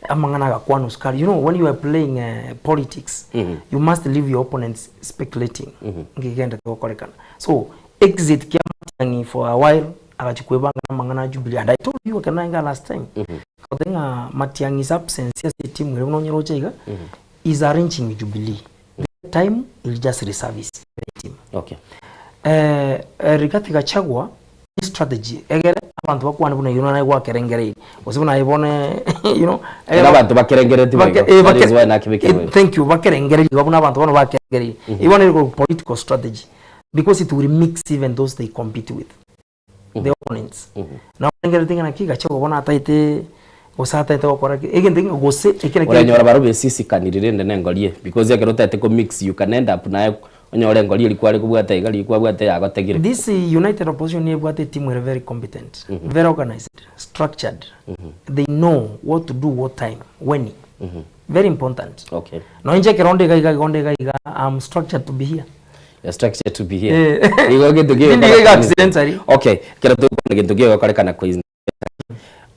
amang'ana agakwanwa sukari. You know when you are playing uh, politics, you must leave your opponents speculating ngegendete gokorekana. So exit kia Matiang'i for a while agachia kwebanga na amang'ana a Jubilee and I told you ekero naenga last time nkagotebia ng'a Matiang'i's absence ase etimu ere buna onyeroche iga is arranging Jubilee the time he'll just reservice team. Okay. Eh, eh, Rigathi Gachagua ni strategy egere abanto bakwane buna you know naye gwakerengereiri gose buna aye bono you know Ekero abanto bakerengeretie Bake- boigo, eh, that is bake- why nakebekire eh, thank you bakerengereiri igo buna abanto bono bakerengereiri igo nere political strategy because it will mix even those they compete with the opponents na orengeretie ng'a naki Gachagua bono ataete gose ataete gokora ki egento ng'a gose eke naki Oranyora barobwo besisikaniri rende na engorie because ekero otaete ko mix you can end up naye onyore engori eria kware kobwata iga riria kwabwate yagotegire. This united opposition nigo ebwate etimu ere very competent, very organized, structured, they know what to do what time, when, very important. Okay. Nonya inche ekero onde iga iga iga onde iga iga I'm structured to be here. You're structured to be here. Eh. Igo gento Tindi iga iga accidentally. Okay, ekero tokwana gento kegokorekana kwa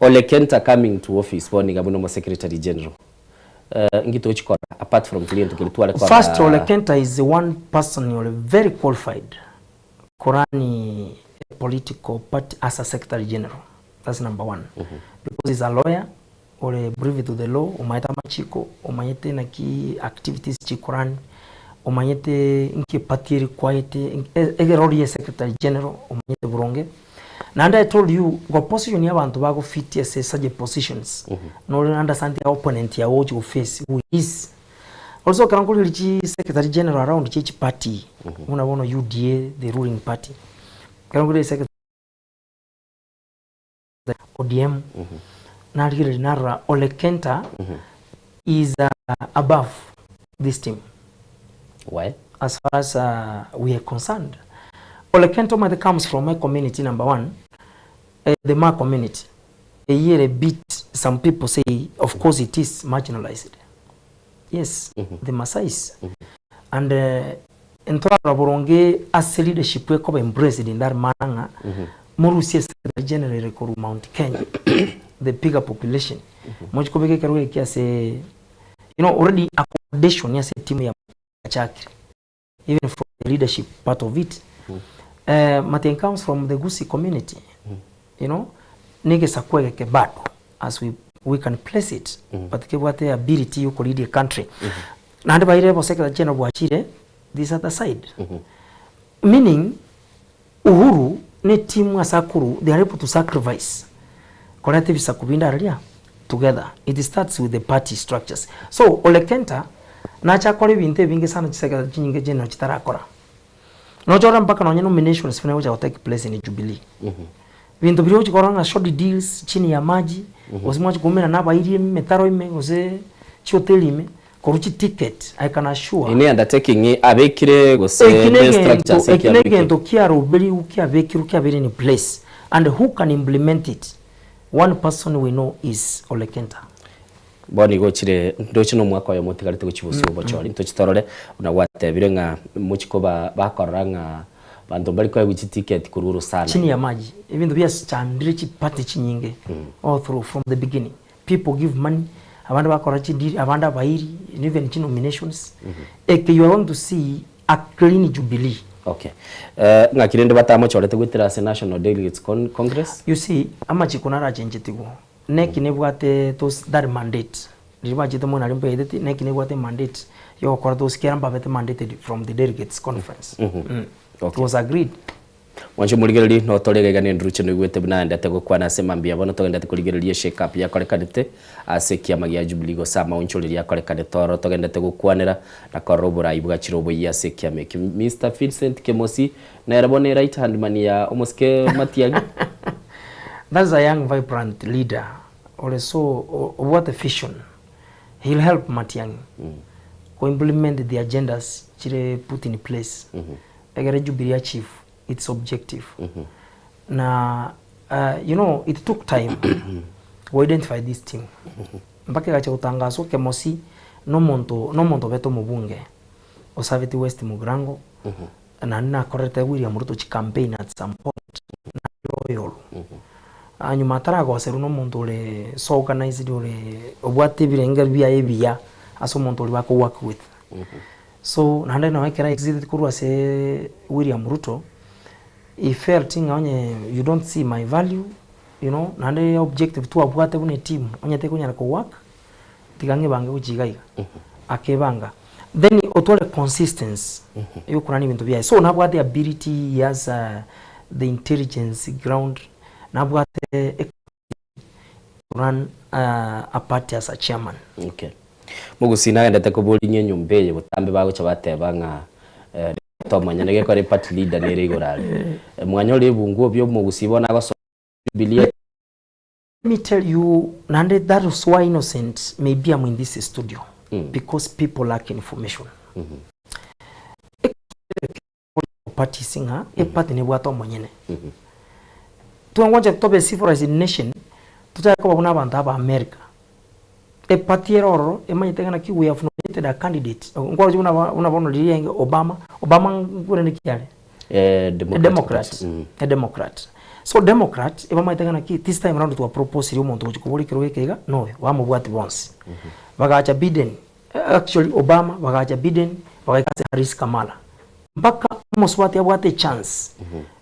Ole Kenta coming to office bono iga buna omo secretary general. Inki togochi korora apart from keria gento keria tware korora? First Ole Kenta is one person ore very qualified korani a political party as a secretary general that's number one because he's a lawyer ore privy to the law omanyete amachiko omanyete naki activities chikorani omanyete nki eparty eri kwaete egerori ya secretary general omanyete boronge. Naende I told you go position ya abanto bago fit ase such a positions nore understand the opponent yago ogochi go face who he is. Also ekero nkorigereria chi secretary general around chie chiparty buna bono UDA the ruling party, ekero nkorigereria secretary ODM narigereria narora Ole Kenta is above this team. Why? As far as we are concerned. Ole Kenta omanyete comes from a community number one, the Maa community. Eyio ere bit some people say of course it is marginalized. Yes, the Maasais. And ntorarora boronge ase leadership ekoba embraced in that manner ng'a morusie secretary general ere korwa Mount Kenya, the bigger population. Mochi kobeka ekerogo eke ase you know already accommodation ase etimu ya yachakire even from the leadership part of it. Matiang'i comes from the Gusii community, you know, negesaku egeke bado as we, we can place it, but kebwate ability yo lead a country. Naende baire oboseketa general bwachire this other side. Meaning, Uhuru ne team ase akuru they are able to sacrifice koreta ebisaku binde araria together. It starts with the party structures. So Ole Kenta nache akore ebinto ebinge sana chiseketa chinyinge general chitarakora. Nochore mpaka nonye nominations buna egocha go take place in Jubilee. Binto biria ogochi korora ng'a shoddy deals chini ya maji, gose mwachi koumera na abairi emetaro ime gose chihoteli ime, korwa chiticket I can assure. Eye ne undertaking abekire gose Eki ne negento structures eki eki abekire? negento kiaroberiwu kiabekirwe kiabeire in place and who can implement it one person we know is Ole Kenta. Bono igo ochire ndoche nomwaka oyomo otigarete gochia bosio obochori ntoche torore buna gwatebire ng'a mochie koba bakorora ng'a banto mbari koegwa chiticket korwa orosana Chini iga. ya maji ebinto biachandire chiparty chinyinge all through from the beginning people give money abande bakora chideal abande abairi even chinominations eke you are going to see a clean jubilee. Okay. Ng'aki rende batamochorete goetera ase National Delegates Congress? You see amachiko narachenchetigwe Neki nebwate those that mandate riria bachete mono aria mbaeteti neki nebwate mandate yogokora those kera mbabete mandated from the delegates conference mm. It was agreed. Mwanche omorigereria notore iga iga nenduruche noigwete buna aendete gokwana ase mambia bono togendete korigereria eshake up yakorekanete ase ekiama gia Jubilee gose amaonchoreria akorekanete ororo togendete gokwanera na korora oborai bwachire oboyia ase ekiama ekio Mister Vincent Kemosi nere bono eright hand man ya omosike Matiang'i. That is a young vibrant leader ore so obwate vision he'll help Matiang'i ko implement the agendas chire put in place egere Jubilee achieve its objective na you know it took time go identify this team mpaka egacha gotangaswa Kemosi nomonto nomonto obete omobunge osabeti West Mugirango naende nakorete William Ruto chicampaign at some point loyal. Nyuma ataragoserwa nomonto ore so organized ore obwate ebirengererio biaye ebiya ase omonto oria bako work with. So naende nonye ekero aexited korwa ase William Ruto, he felt ng'a onye you don't see my value, you know, naende objective twabwate buna eteam onye tekonyara ko work, tiga ng'ebange gochia iga iga. Akebanga. Then otware consistency yokorania ebinto biaye. So nabwate ability, he has the intelligence ground, nabwate to run a party as a chairman. Okay. Mogusii nagendete koboria enyomba eye botambe bagocha bateba ng'a tomanya negekora eparty leader nere igoro aria. Mwanyora ebunguo bia omogusii bono agosoa Jubilee. Let me tell you naende that is why Innocent may be am in this studio because people lack information. Parties ng'a eparty nebwate omonyene. Twengwancha tobe civilized nation tochake koba buna abanto aba America. Eparty ere ororo emanyete ng'a naki we have nominated a candidate. Nkwaroche buna buna bono riria enge Obama, Obama nkorende ki are? Eh, A Democratic Democrat. Party. A Democrat. So Democrat ebamaete ng'a naki this time round twaproposirie omonto ogochia kobora ekerogo eke iga noyo, bamobwati bonsi. Bagacha Biden, actually Obama, bagacha Biden, bagaika ase Harris Kamala. Mpaka omosubati abwate echance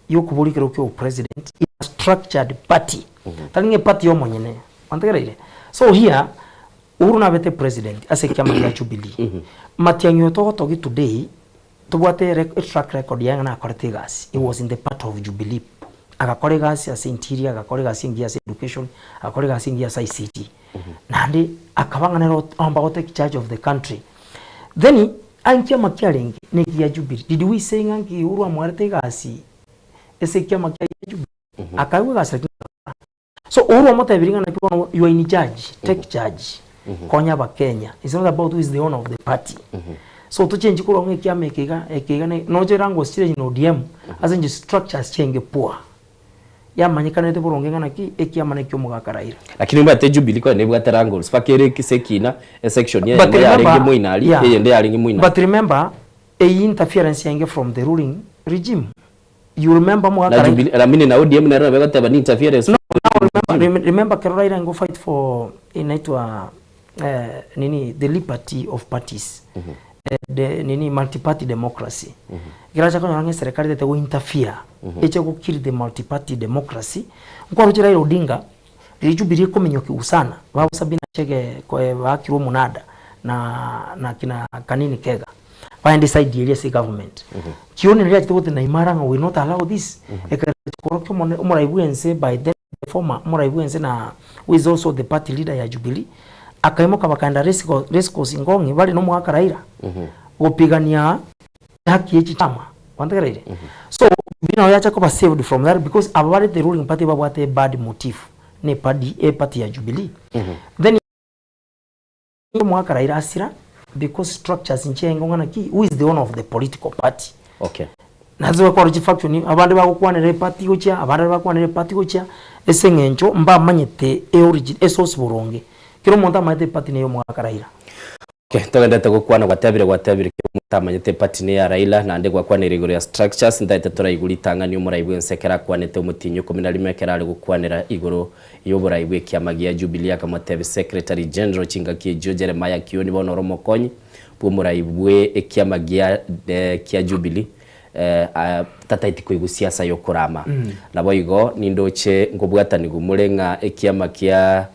yokoboria ekerogo kia obopresident in a structured party, tari ng'a eparty ya omonyene, kwantegereire? So here, Uhuru nabete president ase ekiama gia Jubilee, Matiang'i oyo togotogia today, tobwate track record yaye ng'a nakorete egasi, he was in the part of Jubilee, agakora egasi ase interior, agakora egasi engiya ase education, agakora egasi engiya ase ICT, naende akaba ng'a nere omba go take charge of the country. Then aye nkiama kiarenge na eki gia Jubilee, did we say ng'a nki Uhuru amwarete egasi ase ekiama kiaye gia Jubilee? Akaegwa egasi lakini agakora. So Uhuru omotebirie ng'a naki bono you are in charge, take charge, konya abakenya, it's not about who is the owner of the party. So tochenchi korwa ng'a ekiama eke iga, eke iga ne noche wrangles chire in ODM, ase eng'encho structures chiaenge poor. Yamanyekanete boronge ng'a naki, ekiama naki omogaka Raila. Lakini omanyete Jubilee konya nebwate wrangles mpaka ere ase ekina, esection But eyemo yarenge remember, moino aria, yeah, eyende yarenge moino aria. but remember, eyio interference yaenge from the ruling regime. You remember Na omogaka Raila? Jubilee, ramini na ODM nero nabo egoteba ni interference No, from now the remember, regime. rem- remember kero Raila ngo fight for inaitwa eh, nini the liberty of parties eh, the nini multi party democracy keracha konyora ng'a eserekari tete go interfere eche go kill the multi party democracy nkwaroche Raila Odinga riria Jubilee ekominyokiwa sana babo Sabina Chege koe baakirwe omonada na na kina Kanini Kega Baende side eria ase government. Kioni riria achete gotena imara ng'a we will not allow this. Ekero korokia omone omorai bwense by then the former omorai bwense na who is also the party leader ya Jubilee, akaimoka bakaenda race co race course Ngong'i bare na omogaka Raila, gopigania haki ye chichama. Kwantegereire? So Jubilee nabo yacha koba saved from that because aba bare the ruling party babwate bad motive na epadi eparty ya Jubilee. Then Omogaka Raila asira because structures nchiaenge ng'a naki who is the owner of the political party. Okay. Naende gokora chifaction abande bagokwanera eparty gochia abande bagokwanera eparty gochia ase eng'encho mbamanyete eorigin esource boronge. Kera omonto amanyete eparty neye omogaka Raila. Okay, togenderete gokwana gwatebire gwatebire kera omonto amanyete eparty neye Raila naende gwakwanire igoro ya structures ntaete toraigwe ritang'ani omorai bwense ekero akwanete omotienyi okomi na rimo ekero are gokwanera igoro y'oborai bw'ekiama gia Jubilee akamotebia Secretary General chingaki echio Jeremiah Kioni bono ore omokonyi bw'omorai bwe ekiama gia kia Jubilee tataeti koigwa siasa y'okorama. Naboigo nindoche nkobwatanigwa more ng'a ekiama kia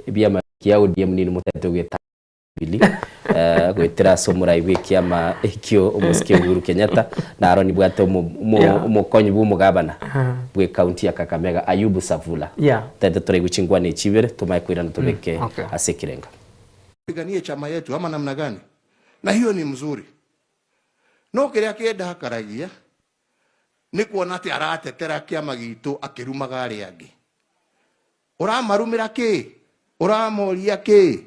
ebiama kia ODM ninwe motaete goeta Jubilee goetera ase omorai bw'ekiama ekio omosike Uhuru Kenyatta naro nibwate Yeah. omokonyi bw'omogabana bw'ecounty ya Kakamega Ayubu Savula. Yeah. Tete toraigwe chinkwana echi ibere tomae koirana tobeke okay. ase ekerenga. Piganie chama yetu ama namna gani? Na hiyo ni mzuri. No kiria kindakaragia ni kuona ati aratetera kiama gitu akirumaga aria angi. Ũramarumĩra kĩ? Ũramoria kĩ?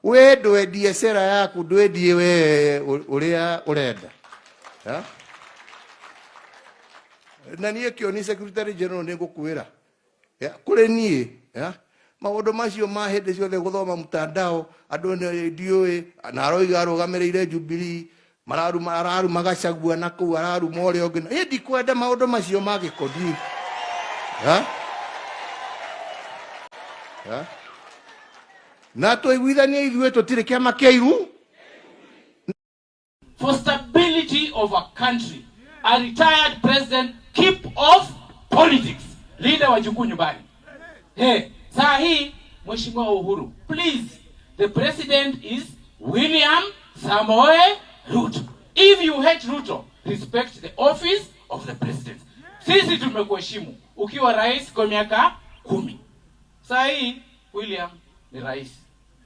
We ndwendie sera yaku, ndwendie we ũrĩa ũrenda. Ya? Na niĩ kĩoni secretary general nĩ ngũkwĩra Ya, kũrĩ niĩ ya, maũndũ macio ma hĩndĩ ciothe gũthoma mtandao andũ nĩ- ndiũĩ na aroiga arũgamĩrĩire Jubilee mararuma araruma Gachagua na kũu araruma ũrĩa ũngĩ niĩ ndikwenda maũndũ macio ma gĩko ndiĩ Ha? Ha? na tũiguithanie ithuĩ tũtirĩ kĩama kĩa iru For stability of a country, a retired president keep off politics. Linda wajukuu nyumbani. Hey, saa hii Mheshimiwa Uhuru, please, the president is William Samoei Ruto. If you hate Ruto, respect the office of the president. Sisi tumekuheshimu ukiwa rais kwa miaka kumi. Saa hii William ni rais.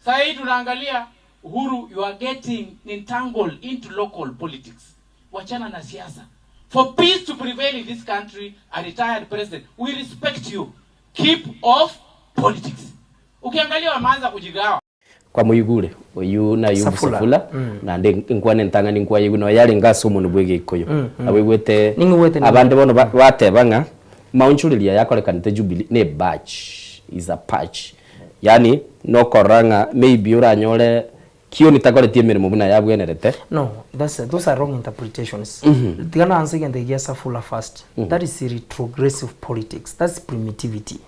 Saa hii tunaangalia Uhuru, you are getting entangled into local politics. Wachana na siasa. For peace to prevail in this country, a retired president, we respect you. Keep off politics. Ukiangalia wameanza kujigawa. Kwamoigure oyio na Ayubu Safula. Safula, Mm. naende nkwane entang'ani nkwayeigwe nonya yarenge ase omonwa bw'egeikoyo. Mm, mm. Naboigwete Ning'igwete ning'igwete. abande bono ba- bateba ng'a maonchoreria yakorekanete Jubilee ne batch, is a patch. Yaani nokorora ng'a maybe oranyore. Kioni takoreti emeremo buna yabwenerete. No, that's, those are wrong interpretations. Tiga naanse egento eke gia Safula first. That is retrogressive politics. That's primitivity.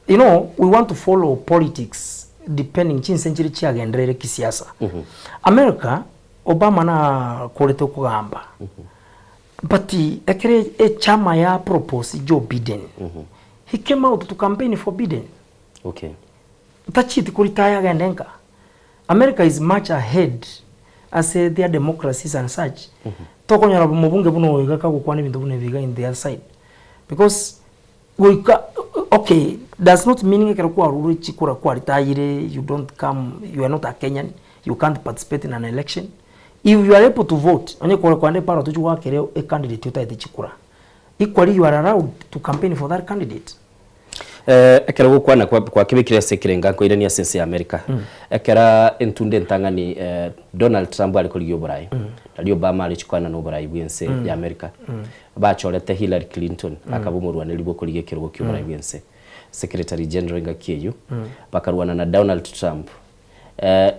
You know, we want to follow politics depending chinse nchire chiagendereire kisiasa. America, Obama nakorete okogamba. But ekere echama ya propose Joe Biden, he came out to campaign for Biden. Okay. Tachiti koritaya agende nka. America is much ahead ase their democracies and such. Tokonyora omobunge buna oyo iga kagokwana ebinto buna ebi iga in the other side. Because goika okay does not mean ng'a ekero kwarure chikura kwaritayire you don't come you are not a Kenyan you can't participate in an election. If you are able to vote onye kore kwande epara tochi goakera e candidate otagete chikura equally you are allowed to campaign for that candidate. Ekero gokwana gwakebekire ase ekerenga nkoirania ase ense ya America. Ekero entunda entang'ani Donald Trump are korigia oborai, nario Obama are chikwana na oborai bw'ense ya America. Bachorete Hillary Clinton akaba omorwaneri bw'okorigia ekerogo ki'oborai bw'ense, Secretary General engaki eyio, bakarwana na Donald Trump.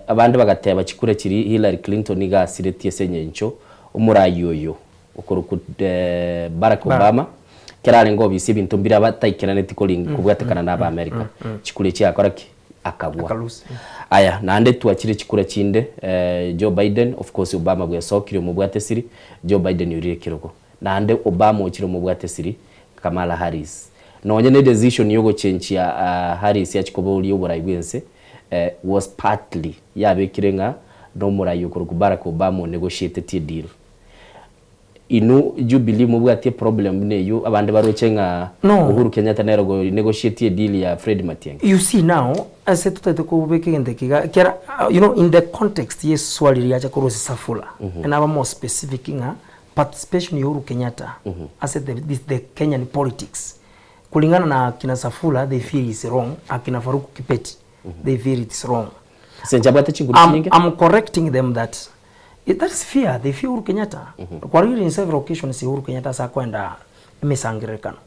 Abande bagateba chikura chiria Hillary Clinton iga asiretie ase engencho omorai oyo okorokwa Barack Obama ekero arenge obisi ebinto mbire abataikeraneti kobwatekana na Abaamerika chikura echi agakora ki? Akagwa. Aya naende twachire chikura chinde Joe Biden of course Obama bwesokire omobwate siri, Joe Biden orire ekerogo. Naende Obama ochire omobwate siri Kamala Harris. Nonye ne decision yogochenchia Harris achie koba oria oborai bwense was partly yabekire ng'a nomorai okorokwa Barack Obama onegotiatetie edeal. Inwe Jubilee mobwatie eproblem buna eyio abande baroche ng'a No. Uhuru Kenyatta nere ogonegotiatie edeal ya Fred Matiang'i? You see now, ase totagete kobeka egento eke iga, ekera you know in the context ye eswali riacha korwa ase Safula, naba more specific ng'a participation ya Uhuru Kenyatta ase the this the Kenyan politics, kulingana na akina Safula they feel is wrong, akina Farouk Kibet they feel it's wrong. Ase inche abwate chinguru I'm, chinyinge? I'm correcting them that that is fear, they fear Uhuru Kenyatta. Kwarorire in several occasions Uhuru Kenyatta ase akoenda emesangererekano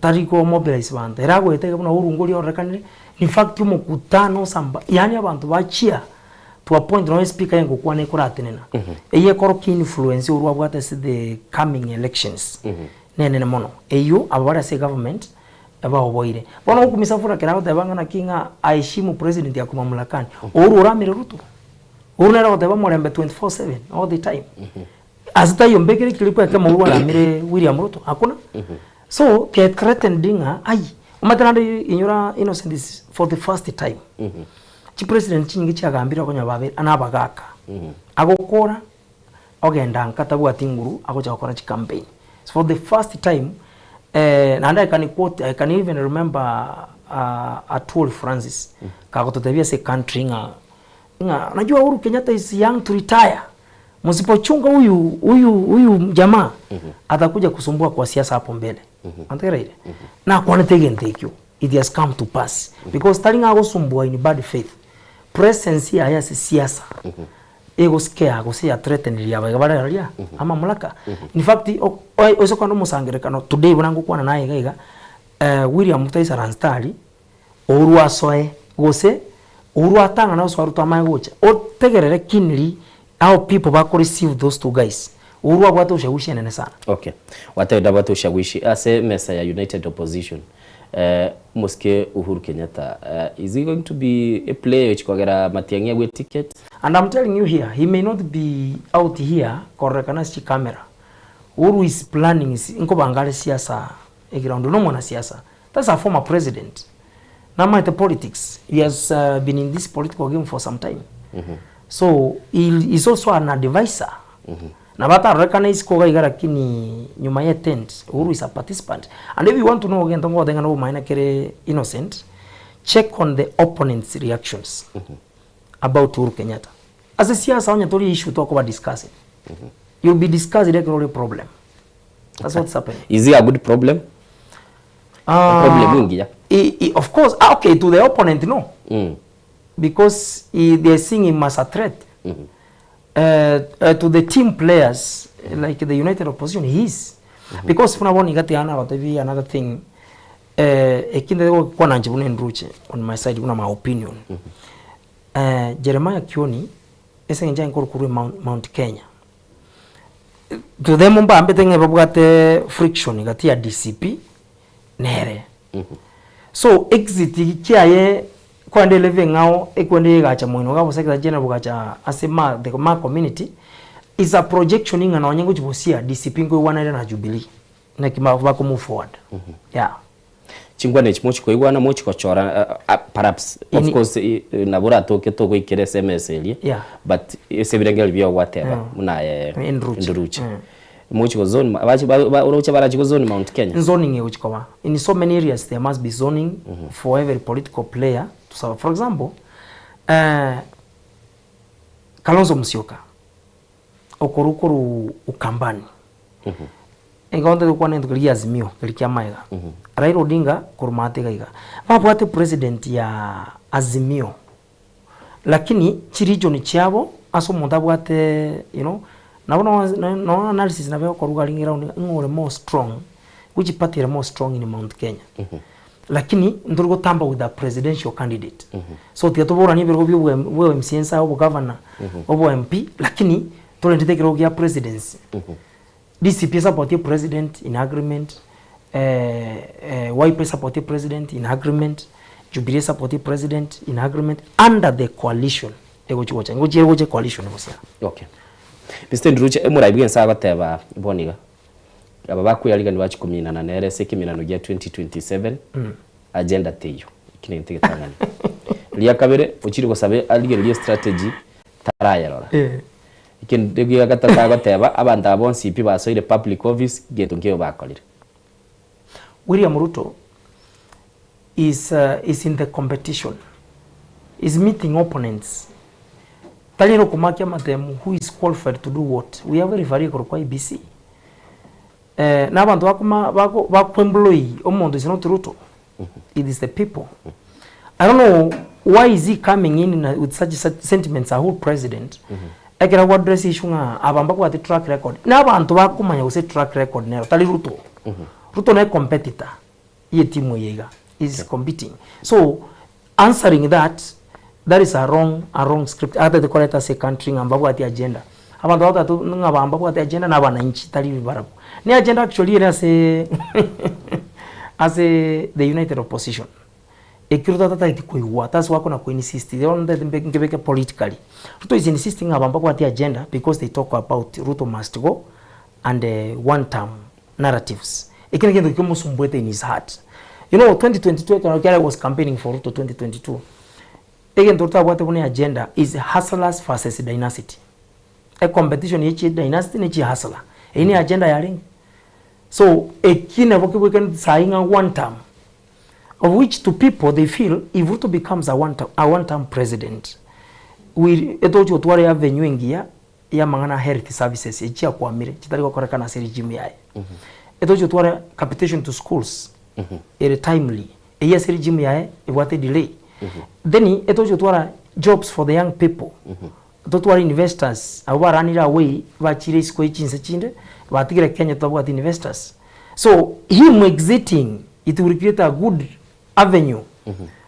tari ko mobilize banto, ere agoeta iga buna Uhuru ngoria ororekanire, in fact omokutano osamba yaani abanto bachia to a point nonye speaker aye ngokwana ekoratenena, eyio ekorokia influence Uhuru abwate ase the coming elections nenene mono. Eyio aba bare ase egovernment baoboire. Bono gokumisa Fula ekero agoteba ng'a naki ng'a aheshimu president ako mamlakani, Uhuru oramire Ruto. Uhuru nere ogoteba omorembe 24/7 all the time. Ase taiyo mbekere eclip ekemo Uhuru aramire William Ruto, hakuna. So they threatened ng'a ai, omanyete naende inyora Innocent is for the first time, chipresident chinyinge chiagambire okonya babe na abagaka, agokora ogenda nka tabwati nguru agocha gokora chicampaign. So for the first time eh, naende I can quote, I can even remember Atwoli Francis kagototebia ase ecountry ng'a ng'a unajua Uhuru Kenyatta is young to retire, msipochunga huyu huyu huyu jamaa atakuja kusumbua kwa siasa hapo mbele. Antegereire? Nakwanete egento ekio, it has come to pass because tari ng'a agosumbua in bad faith, presence yaye ase siasa egoscare gose ya threateneria abaiga bare aria amamulaka. In fact, ose kogenda omosangererekano today buna ngokwana naye iga iga, William Ruto aisaranste aria, Uhuru asoe gose Uhuru atang'ane osoa Ruto amanye gocha, otegerere keenly how people bako receive those two guys. Uhuru abwate ushawishi enene sana. Okay. Gwatebire abwate ushawishi ase emesa ya United Opposition. Omosike Uhuru Kenyatta, is he going to be a player ochi kogera Matiang'i agwe ticket? And I'm telling you here, he may not be out here kororekana ase chicamera. Uhuru is planning, nkobanga are siasa eground, nomwanasiasa. That's a former president. Namaete politics. He has been in this political game for some time. So he is also an advisor. Nabo atarorekana isiko iga iga lakini nyuma ye tent Uhuru is a participant. And if you want to know egento ngogoteba ng'a nobomaene kere innocent, check on the opponents reactions about Uhuru Kenyatta. Ase siasa onye tori issue tokoba discussing. You'll be discussed ekero ore problem. That's what's happening. Is he a good problem? Ah, Problem engiya. Of course, ah, okay, to the opponent no. Because he, they are seeing him as a threat. To the team players, like the United Opposition, he is. Because buna bono iga tiga nagotebi another thing, eh, eki ndete gokwana inche buna enduche on my side buna my opinion. Jeremiah Kioni ase eng'encho aye nkorwa korwa Mount, Mount Kenya. To them mbambete ng'a babwate friction gati ya DCP nere. So exit kiaye kwande level eng'ao ekwende egacha moino iga gose ekero general bogacha ase ma the ma community is a projection ng'a nonye ngochi bosia DCP nkoigwana ere na Jubilee naki bako move forward yeah. Chinkwana echi mochi koigwana mochi kochora perhaps of course nabo oratoke togoikera ase emesa eria Yeah. but ase ebirengererio biao gwateba buna aye Nduruche. Mochi go zone oroche barachi go zone Mount Kenya? Zoning egochi koba in so many areas there must be zoning for every political player to serve. For example, Kalonzo Musyoka okorwa korwa Ukambani Igo ntari gokwana egento keria gia Azimio keria kia magega. Raila Odinga korwa maate iga iga. Babwate president ya Azimio lakini chiregion chiabo ase omonto abwate you know nabo no analysis nabo egokorwa iga arenge round ng'a ore more strong which party ere more strong in Mount Kenya. Lakini ntori gotamba with a presidential candidate. So tiga toboranie ebirogo bia obwa MCA nsa obogavana obo MP lakini torendete ekerogo gia presidency. DCP esapotie president in agreement, Wiper esapotie president in agreement, Jubilee esapotie president in agreement under the coalition egochi gocha. Ngochi ere gocha ecoalition gose aa. Okay. Mr. Nduruche, omorai bwense agoteba bono iga, aba bakweyarigania bachia kominana nere ase ekeminano gia 2027, agenda teiyo. Eki negento egetang'ani. Ria kabere, ochire gosaba arigererie estrategy tarayerora. Ekende gia gatato agoteba, abanto aba bonsi pi basoire public office, gento nkeiyo bakorire. William Ruto is is in the competition, is meeting opponents, tari ere okomakia amatemu who is qualified to do what, we have a referee korokwa IEBC, na abanto bakoma bako bako employ omonto is not Ruto, it is the people. I don't know why is he coming in na with such sentiments a whole president ekero ago address issue ng'a aba mbabwate track record na abanto bakomanya gose track record nero tari Ruto. Ruto ne competitor ye team eye iga is competing so answering that that is a wrong a wrong script atete koreta ase ecountry ng'a mbabwati agenda abanto bagoteba ng'a aba mbabwate agenda na abananchi tari barabwo ne agenda actually ere ase ase the united opposition ekero totatageti koigwa that's why akona ko insist bono ntagete mbe nkebeke politically Ruto is insisting ng'a aba mbabwati agenda because they talk about Ruto must go and one term narratives. Eki negento kiomosumbuete in his heart. You know 2022 ekero kiare was campaigning for Ruto 2022, egento Ruto abwate buna agenda is hustlers versus dynasty. E competition ye chi dynasty ne chi hustler. Eyio ne agenda yarenge. So eki nabo kebwekaneti sayi ng'a one term of which to people they feel if Ruto becomes a one term, a one term president will etochi gotwara avenue engiya y'amang'ana a health services echi chiakwamire chitari gokorekana ase regime yaye. Etochi gotwara capitation to schools ere timely, eyio ase regime yaye ebwate delay. Then etochi gotwara jobs for the young people, totware investors abwo baranire away bachire isiko ye chinse chinde, batigire Kenya totabwati investors. So him exiting it will create a good avenue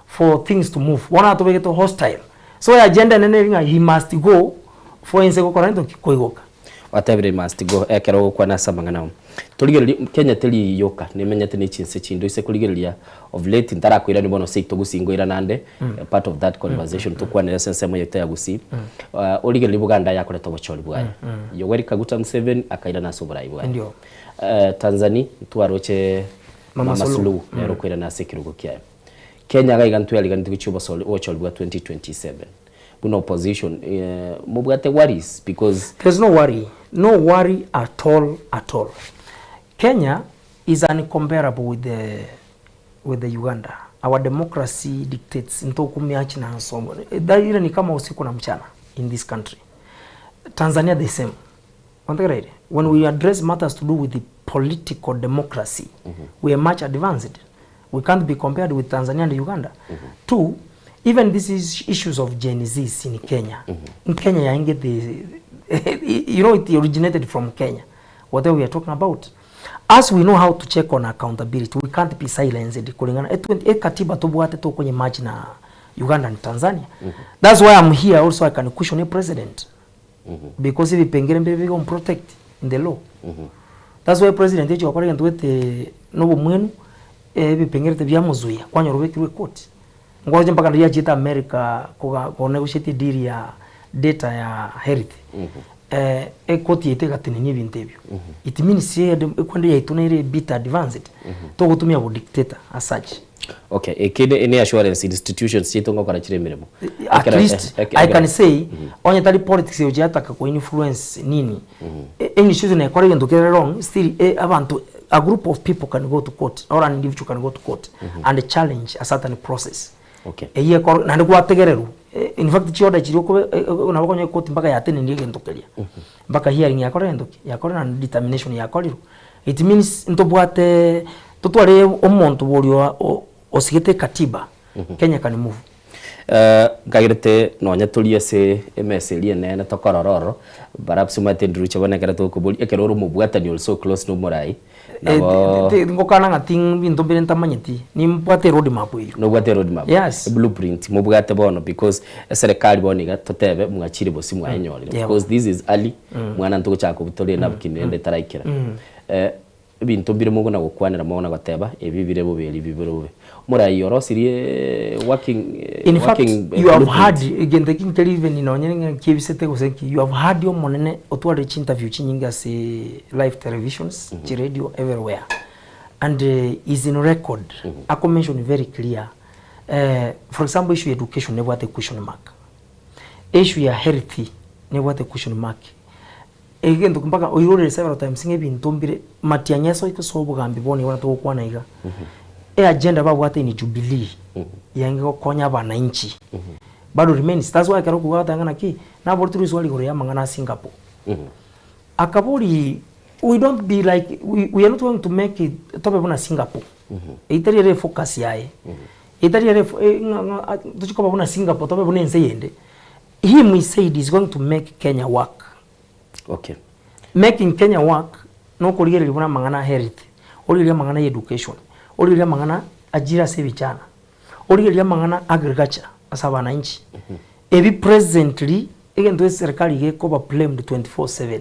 for things to move. Bono atobegete hostile. So agenda enene eri ng'a he must go for ense gokora gento ki? Koigoka. Gwatebire he must go ekero ogokwana ase amang'ana amo. Torigererie Kenya teri yoka nemenyete ne chinse chinde oise korigereria of late ntarakoirania bono seito gusii nkoirana ande part of that conversation tokwanere ase ensemo yaito ya gusii origererie Buganda yakorete obochori bwaye. Yoweri Kaguta Museveni akairana ase oborai bwaye. Ndio. Tanzania ntwaroche Mama Suluhu nere okoirana ase ekerogo kiaye. Kenya iga iga ntweriganeti gochia obosori obochori bwa 2027 buna opposition mobwate worries because. There's no worry, no worry at all at all. Kenya is uncomparable with the with the Uganda. Our democracy dictates ntokumiachi na nsomo. Ile ni kama usiku na mchana in this country. Tanzania the same. Wantegereire? When we address matters to do with the political democracy, we are much advanced. We can't be compared with Tanzania and Uganda. Two, even these is issues of Gen Zs in Kenya. In Kenya, yainge the, you know, it originated from Kenya. Whatever we are talking about. As we know how to check on accountability, we can't be silenced. Kulingana, e, 20, e katiba tobwate tokonye match na Uganda and Tanzania. That's why I'm here also I can question a president because ebipengere mbire bigo protect in the law. That's why president echi gokora egento gete na obomwenu ebipengere tibiamozuia kwanyora obekirwe ekoti. Nkoroche mpaka riria achiete America koga ko negotiate edeal ya data ya health ekoti yaito egatenenia ebinto ebio. It means ekwende yaito nere a bit advanced togotumia bodictator as such. Okay, eke ne ne assurance institutions chiaito ngokora chire emeremo. At Ekero- least eh, I can ekero- say onye tari politics egochia yataka ko influence nini institution ekore egento kere wrong still abanto a group of people can go to court or an individual can go to court and challenge a certain process. Okay. Eyio ekoro naende gwategererwa in fact chiorder chiria okobe nabo okonyora ekoti mpaka yatenenirie egento keria mpaka hearing yakorire gento ki yakorire naende determination yakorirwe. It means ntobwate totware omonto boria osigete katiba Kenya can move. Nkagerete nonya toria ase emesa eria enene tokorora ororo, perhaps omanyete ndiruche bono ekero tokoboria, ekero ore omobwatani ore so close na omorai, nabo. Ngokana ng'a ting binto mbire ntamanyeti, nimbwate eroad map eywo. Nobwate eroad map? Yes. Blueprint mobwate bono because eserekari bono iga totebe mwachire bosio mwayenyorire because this is early, mwana ntogochaka kobutora enapkin rende etaraikera. Ebinto mbire mogona gokwanera mogona goteba, ebi bire bobe ebi bire bobe. Omorai orosirie working In fact, working you have heard blueprint. egento eki nkeri even nonye ng'a kiebisete gose nki, you have heard Omonene otwarire chinterview chinyinge ase live televisions, chiradio everywhere and is in record ako mention very clear for example issue ya education nebwate question mark, issue ya health nebwate question mark. Egento mpaka oirorere several times ng'a ebinto mbire matiang'i ase ase obogambi bono igo togokwana iga, e agenda babwate in Jubilee yenge gokonya abananchi bado remains that's why ekero okobua agoteba ng'a naki naboretie riswali igoro ya amang'ana a Singapore. Akaboria we don't be like we we are not going to make it tobe buna Singapore, eyio tari ere efocus yaye, eyio tari ere efo ng'a ng'a tochie koba buna Singapore tobe buna ense yende. Him he said is going to make Kenya work. Okay. Making Kenya work nokorigereria buna amang'ana a health, origereria amang'ana ya education, origereria amang'ana ajira ase ebichana, origereria amang'ana agriculture ase abananchi. Ebi presently egento eserikari iga ekoba blamed 24/7.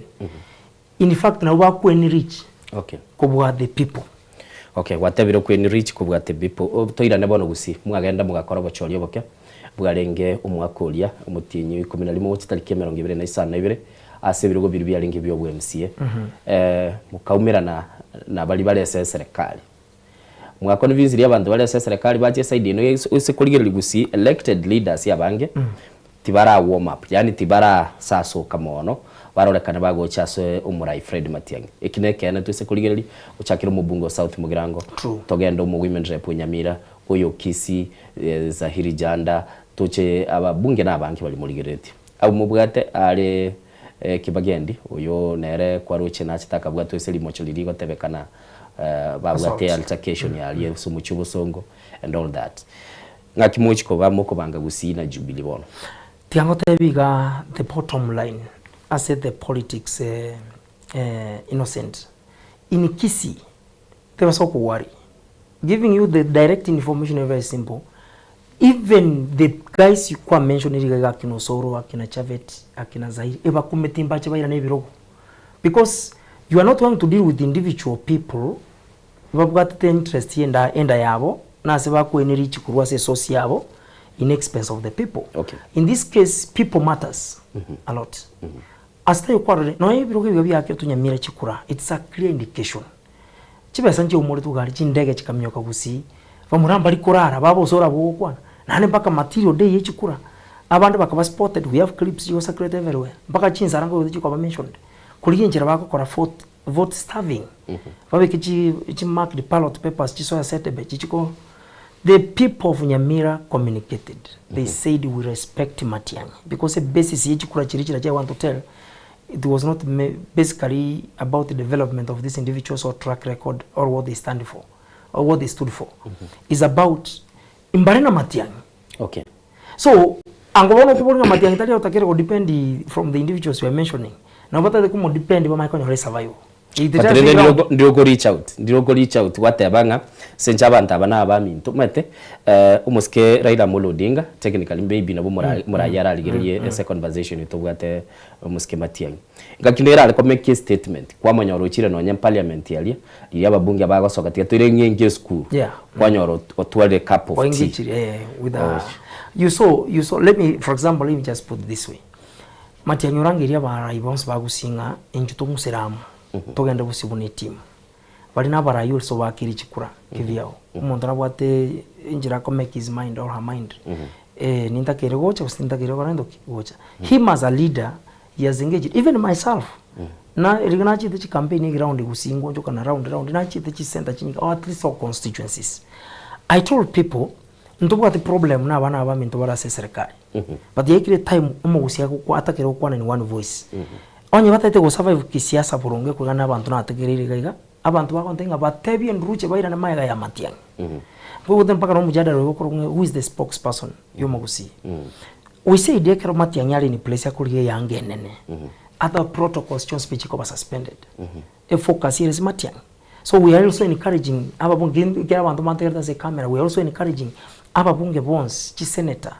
In fact nabo ba enrich Okay. kobua the people. Okay, gwatebire okwe enrich kobua the people. O, toirane bono gusii, mwagenda mogakora obochori oboke bwarenge omwaka oria omotienyi o ikomi na rimo gochia tariki emerongo ebere na isano na ibere ase ebirogo biria biarenge bia obwa MCA. Eh, mokaumerana na baria bare ase eserekari. Mwaconvinsirie abanto bare ase eserekari bache eside eno ase korigereria gusii elected leaders abange tibara warm up yaani tibarasasoka mono barorekane bagocha ase omorai Fred Matiang'i. Eki nekeene toise korigereria gochakera omobunge o South Mugirango togende omo women rep o Nyamira oyo Kisii Zahiri Janda toche ababunge na abange baria morigereretie. Abwo mobwate are Kibagendi oyo nere kwaroche nachete akabwatwa ase rimocho riria rigotebekana babwate altercation aria ase omochie obosongo and all that. Ng'aki mochi koba mokobanga Gusii na Jubilee bono? Tiga ngotebi iga the bottom line ase the politics Innocent in Kisii tebasa okowari giving you the direct information very simple even the guys you kwa mention iga iga akina Osoro akina Chavet akina Zaire ebakumeti mbache bairane ebirogo because you are not going to deal with individual people Babwatete interest y'enda enda yabo na ase bakoenia richi korwa ase esource yabo in expense of the people. Okay. In this case people matters a lot. Ase taiyo kwarorire nonya ebirogo ebiga biakeretwe Nyamira chikura it's a clear indication. Chibesa nchiaumoretwe iga aria chindege chikaminyoka gusii bamura mbari korara babosora abwo ogokwana naende mpaka material day ye chikura abande bakaba spotted we have clips chigo circulate everywhere mpaka chinsara nkoigwete chikoba mentioned korigia enchera bagokora vote vote starving babeke chi chi marked ballot papers chisoe ase etebe chichiko the people of Nyamira communicated they said we respect Matiang'i because e basis ye chikura chiria chiria chia I want to tell it was not basically about the development of these individuals or track record or what they stand for or what they stood for is about mbare na Matiang'i Okay. So, ango bono okobori ng'a matiang'i tari otakere go depend from the individuals you are mentioning, nabo batagete komo depend bamanye konyora esurvival. It But does rende ground. ndiro ndiro ko reach out ndiro ko reach out gwateba ng'a ase inche abanto aba na abaminto omanyete eh, omosike Raila Amolo Odinga technically maybe nabo mora morayi ararigererie ase conversation tobwate omosike Matiang'i. Ngaki nere are ko make statement kwamonyora ochire nonye parliament aria riria ababunge bagosoka tiga toire ng'a enke esukuru Yeah. kwanyora otwarire cup of tea. Oengaged, eh, with a, you saw, you saw, let me, for example, let me just put it this way. Matiang'i orangerie abarai bonsi ba Gusii ng'a inchuo tong'usere amo, togende bosio buna etimu. Baria na abarai ase obakeire chikura kivyao. Omonto nabwate enchera ako make his mind or her mind. Eh, nintakeire gocha gose tintakeire gokora gento ki? Gocha. Him as a leader, he has engaged, even myself, na riria nachete chicampaign eground Gusii ngonchoka na round round, nachete chisenta chinyinge or at least all constituencies. I told people, Ntobwati problem na abana aba baminto bare ase eserekari but yaikire etime omogusia agokwa atakere gokwana in one voice. Onye batagete go survive kisiasa boronge korwa na abanto nategereire iga iga, abanto bagontebia ng'a batebie enduruche bairane magega ya matiang'i. Nkoigwete mpaka na omojadala oyo okorokwa ng'a who is the spokesperson ya omogusii. We said ekero matiang'i are in place akorigia eyanga enene, other protocols chionsi pi chikoba suspended. Efocus ere ase matiang'i. So we are also encouraging ababunge ekero abanto bantegerete ase ecamera, we are also encouraging ababunge bonsi, chisenator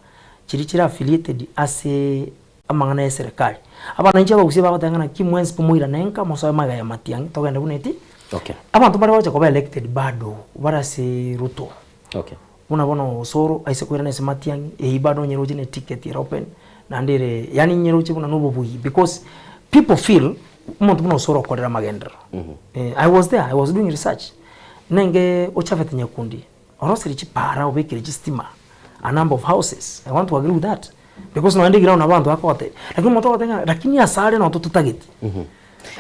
chiria chire affiliated ase amang'ana ya eserekari. Abananchi abagusii bagoteba ng'a naki mwensi pi moirane nka mosoe magega ya matiang'i togende buna eti. Okay. Abanto mbare bagocha koba elected bado bare ase Ruto. Okay. Buna bono Osoro aise koirana ase matiang'i, eyio bado onyeroche ne ticket ere open, naende ere yaani nyeroche buna nobobui because people feel omonto buna Osoro okorire amagenderero. Eh, I was there, I was doing research. Nenge Ochafete Nyakundi, orosire chipara obekire chistima a number of houses, I want to agree with that because nonya ndigire nabo abanto bakogotebia, lakini omonto ogoteba ng'a lakini asare noo tototageti.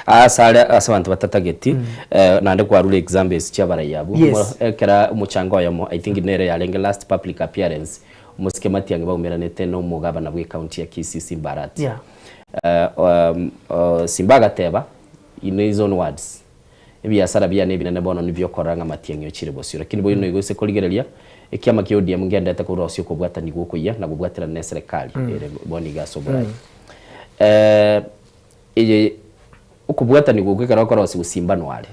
Ase are ase abanto batatageti naende kwarure examples chia abarai abwo. Yes. Ekera omochango oyomo I think nere yarenge last public appearance omosike Matiang'i baumeranete na omogabana bwe county ya Kisii Simba Arati. Yeah. Simba agateba in his own words ebiasara biane ebinene bono nibio okorora ng'a Matiang'i ochire bosio. Lakini bono nigo ase korigereria ekiama kia ODM ngendete korosia okobwatanigwa okoyia na kobwaterana na eserekari ere bono iga ase oborai. Eye okobwatanigwa okwo ekero okorosia gosimbanwa are,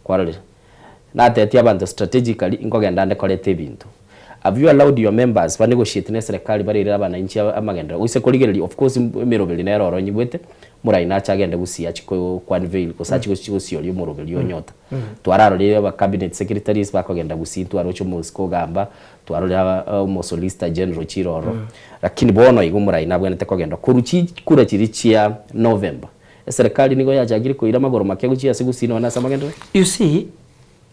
kwarorire? Natetie abanto strategically nkogenda nde koreta ebinto. Have you allowed your members ba negotiate na eserekari bareirere abananchi amagenderero? Gose korigereria of course emeroberi nere oro nyigwete, morai nache agende gusii achie ko unveil gose achie gochi gosioria omoroberi o nyota. Twararorire aba cabinet secretaries bakogenda gusii ntwaroche omosike ogamba, Twarorire omosolicitor general chire ororo, lakini bono igo omorai nabwenerete kogenda korwa chikura chiria chia November. Eserekari nigo yachakire koira amagoro make gochia ase gusii nonya ase amagenderero. You see,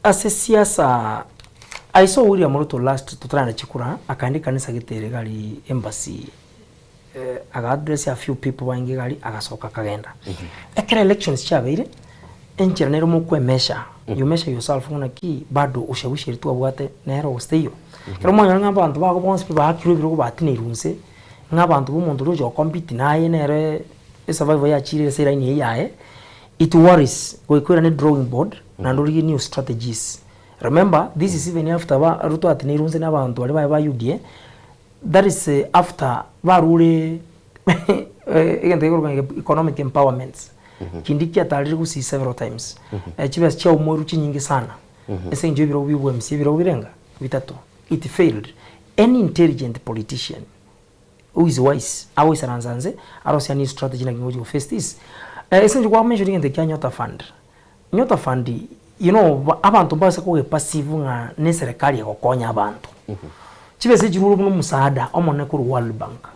ase siasa, I saw William Ruto last totaragenda chikura, akaenda ekanisa gete ere gari embassy, aga address a few people bainge gari agasoka akagenda. Ekero elections chiabeire, enchera nere mokoemesha, you measure yourself ng'a naki bado ushawishi eria twabwate nere gose teiyo. Ekero mwanyora ng'a abanto bago bonsi pi baakirwe ebirogo batineirwe inse, ng'a abanto ba omonto oria ocha gocompete naye nere esurvival yachire ase elaini eyio yaye, it worries goika oirane drawing board naende origie new strategies. Remember this is even after ba Ruto atineirwe inse na abanto baria baye ba UDA, That is after barure egento gekorokwa ng'a economic empowerments. Kindi kiatarire gusii several times. Chibesa chiaumorwe chinyinge sana ase eng'encho y'ebirogo bia obwa-MC ebirogo birenga bitato. It failed. Any intelligent politician who is wise agoisaransa nse arosie a new strategy naki ngochi go face this. Ase eng'encho kwa mention egento kia Nyota Fund, Nyota Fund you know abanto mbase koge perceive ng'a ne eserekari egokonya abanto. Chibesa echi chirure buna omusaada omonene korwa World Bank.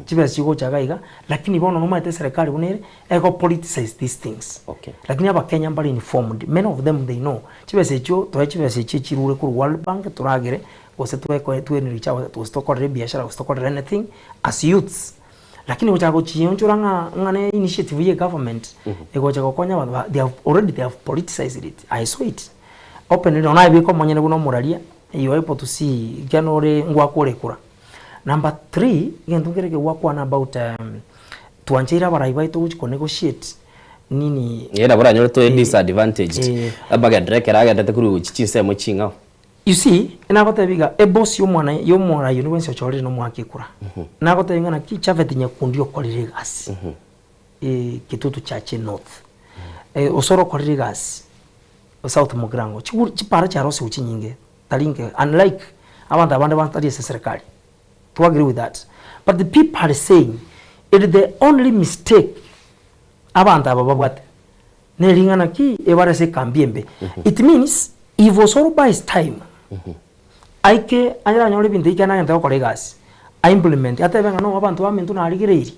Chibesa chigocha iga iga, lakini bono nomanyete eserekari buna ere, ego politicize these things. Okay. Lakini abakenya mbare informed, many of them they know, chibesa echio toe chibesa echio chirure korwa World Bank toragere, gose tweko twenriche gose tokorere ebiashara gose tokorere anything as youths. Lakini gochaka gochionchora ng'a ng'a ne initiative ye government egocha gokonya abanto ba they have already they have politicized it, I saw it openly nonya nabeka omonyene buna omoraria you are able to see ekiagera nore ngwakore ekura. Number three, egento nkere eke gwakwana about twancheire abarai baito gochi ko negotiate nini. Ee nabo oranyore tore disadvantaged, amagenderero ekero agenderete korwa gochia chinsemo ching'ao. You see, nagotebi iga, eboss y'omwana y'omorai onde bwensi ochorire nomoake ekura. Nagotebi ng'a naki Japhet Nyakundi okorire egasi eh, Kitutu Chache North. Osoro okorire egasi South Mugirango, chigu chipara chiarosiwu chinyinge tari nke unlike abanto abande batari ase eserekari to agree with that but the people are saying it the only mistake abanto aba babwate nering'ana ki ebare ase ekambi embe it means if Osoro buys time aike anyare ebinto ebi ekero nagente gokora egasi a implement atebe ng'a no abanto baminto narigereirie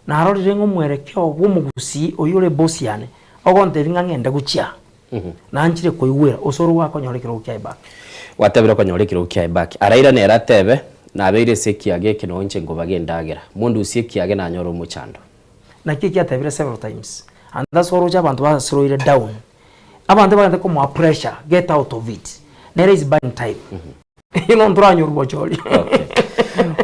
narorire ng'a omwerekeo bwa omogusii oyio ore eboss yane ogontebia ng'a ng'ende gochia nanchire koigwera Osoro gwakonyora ekerogo kiaye back. Gwatebire okonyora ekerogo kiaye back. Arairane ere atebe, Nabeire ase ekiage eke noo inche nkobaga endagera. Mondusie ekiage nanyore omochando. Naki eki atebire several times and that's why oroche abanto basloire down. Abanto bagende komoa pressure get out of it nere is buying time you know ntoranyorwa bochori.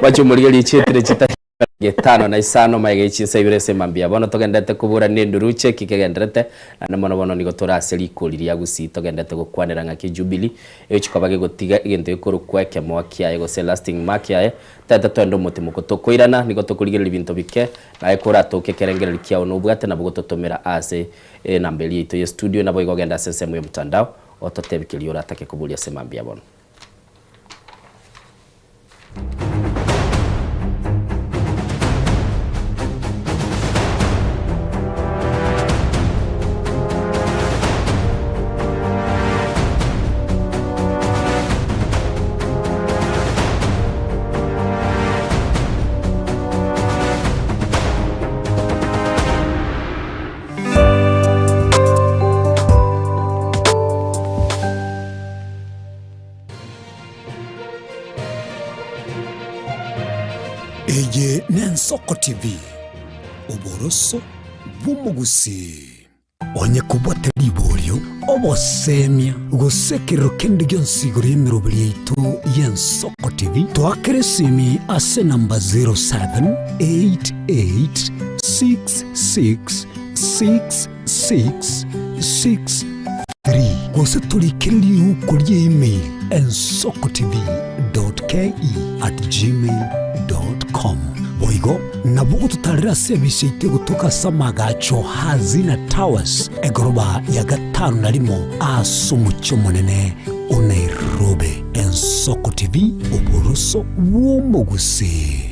Gwacha omorigereria chietire chitari getano na isano magega ye chinsa ibere ase mambia. Bono togenderete koburania enduruche eki kegenderete, naende mono bono nigo tore ase rikori ria Gusii togenderete gokwanera ng'aki Jubilee egochia koba gegotiga egento gekorokwa ekemoa kiaye gose lasting mark yaye. Tete toende omotimoko tokoirana nigo tokorigereria binto bike naye koratoke ekerengererio kiao nobwate nabo gototomera ase enamba eria yaito ye studio naboigo ogende ase ensemo y'omotandao ototebi keria oratake koboria ase mambia bono. Eye n'Ensoko TV, oboroso bw'omogusii. Onye kobwate riborio, obosemia, gose ekerero kende gionsi igoro y'emeroberi yaito y'Ensoko TV, toakere esimi ase enamba 0788666663 gose torikere riuko rie email ensokotv.ke@gmail.com. Boigo nabo ogototarera ase ebisa yaito egotoka ase amagacho Hazina Towers, egoroba ya gatano na rimo ase omochie omonene o Nairobi. Ensoko TV, oboroso bw'omogusii.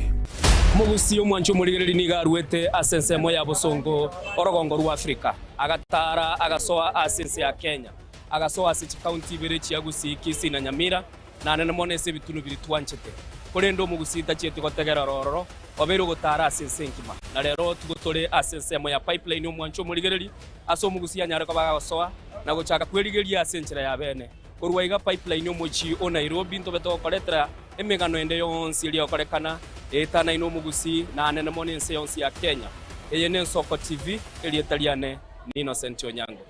Omogusii omwanchi omorigereria nigo aruete ase ensemo ya bosongo orogongo rwa Afrika, agataara agasoa ase ense ya Kenya, agasoa ase chikaunti ibere chia Gusii, Kisii na Nyamira, na nene mono ase ebitunu biria twanchete. Korende omogusii tachieti gotegerera ororo, obeire ogotaara ase ense engima. Na rero tigo tore ase ensemo ya Pipeline omwanchi omorigereria, ase omogusii anyare koba agosoa na gochaka kwerigeria ase enchera ya bene. Korwa iga Pipeline omochie o Nairobi ntobe togokoretera emegano ende yonsi eria egokorekana eetanaine omogusii na anene mono ense yonsi ya Kenya. Eye n'Ensoko TV, erieta riane ni Innocent Onyango.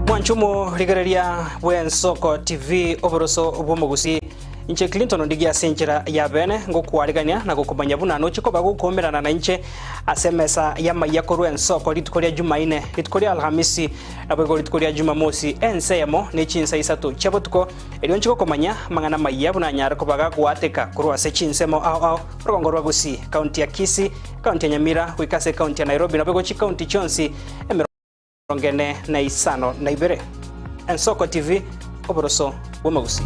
Mwanche omorigereria bw'Ensoko TV oboroso bw'omogusii. Inche Clinton Ondigie ase enchera ya bene ngokwarigania na gokomanya buna noche koba gokoumerana nainche ase emesa y'amaiya korwa ensoko rituko ria Jumaine, rituko ria Alhamisi, naboigo rituko ria Jumamosi ense eyemo ne chinsa isato chia botuko, erio nche gokomanya amang'ana amaiya buna anyare koba gagoateka korwa ase chinsemo ao ao orogongo rwa Gusii, County ya Kisii, County ya Nyamira goika ase County ya Nairobi naboigo chicounty chionsi emerongo ene na isano na ibere. Ensoko TV, oboroso bw'omogusii.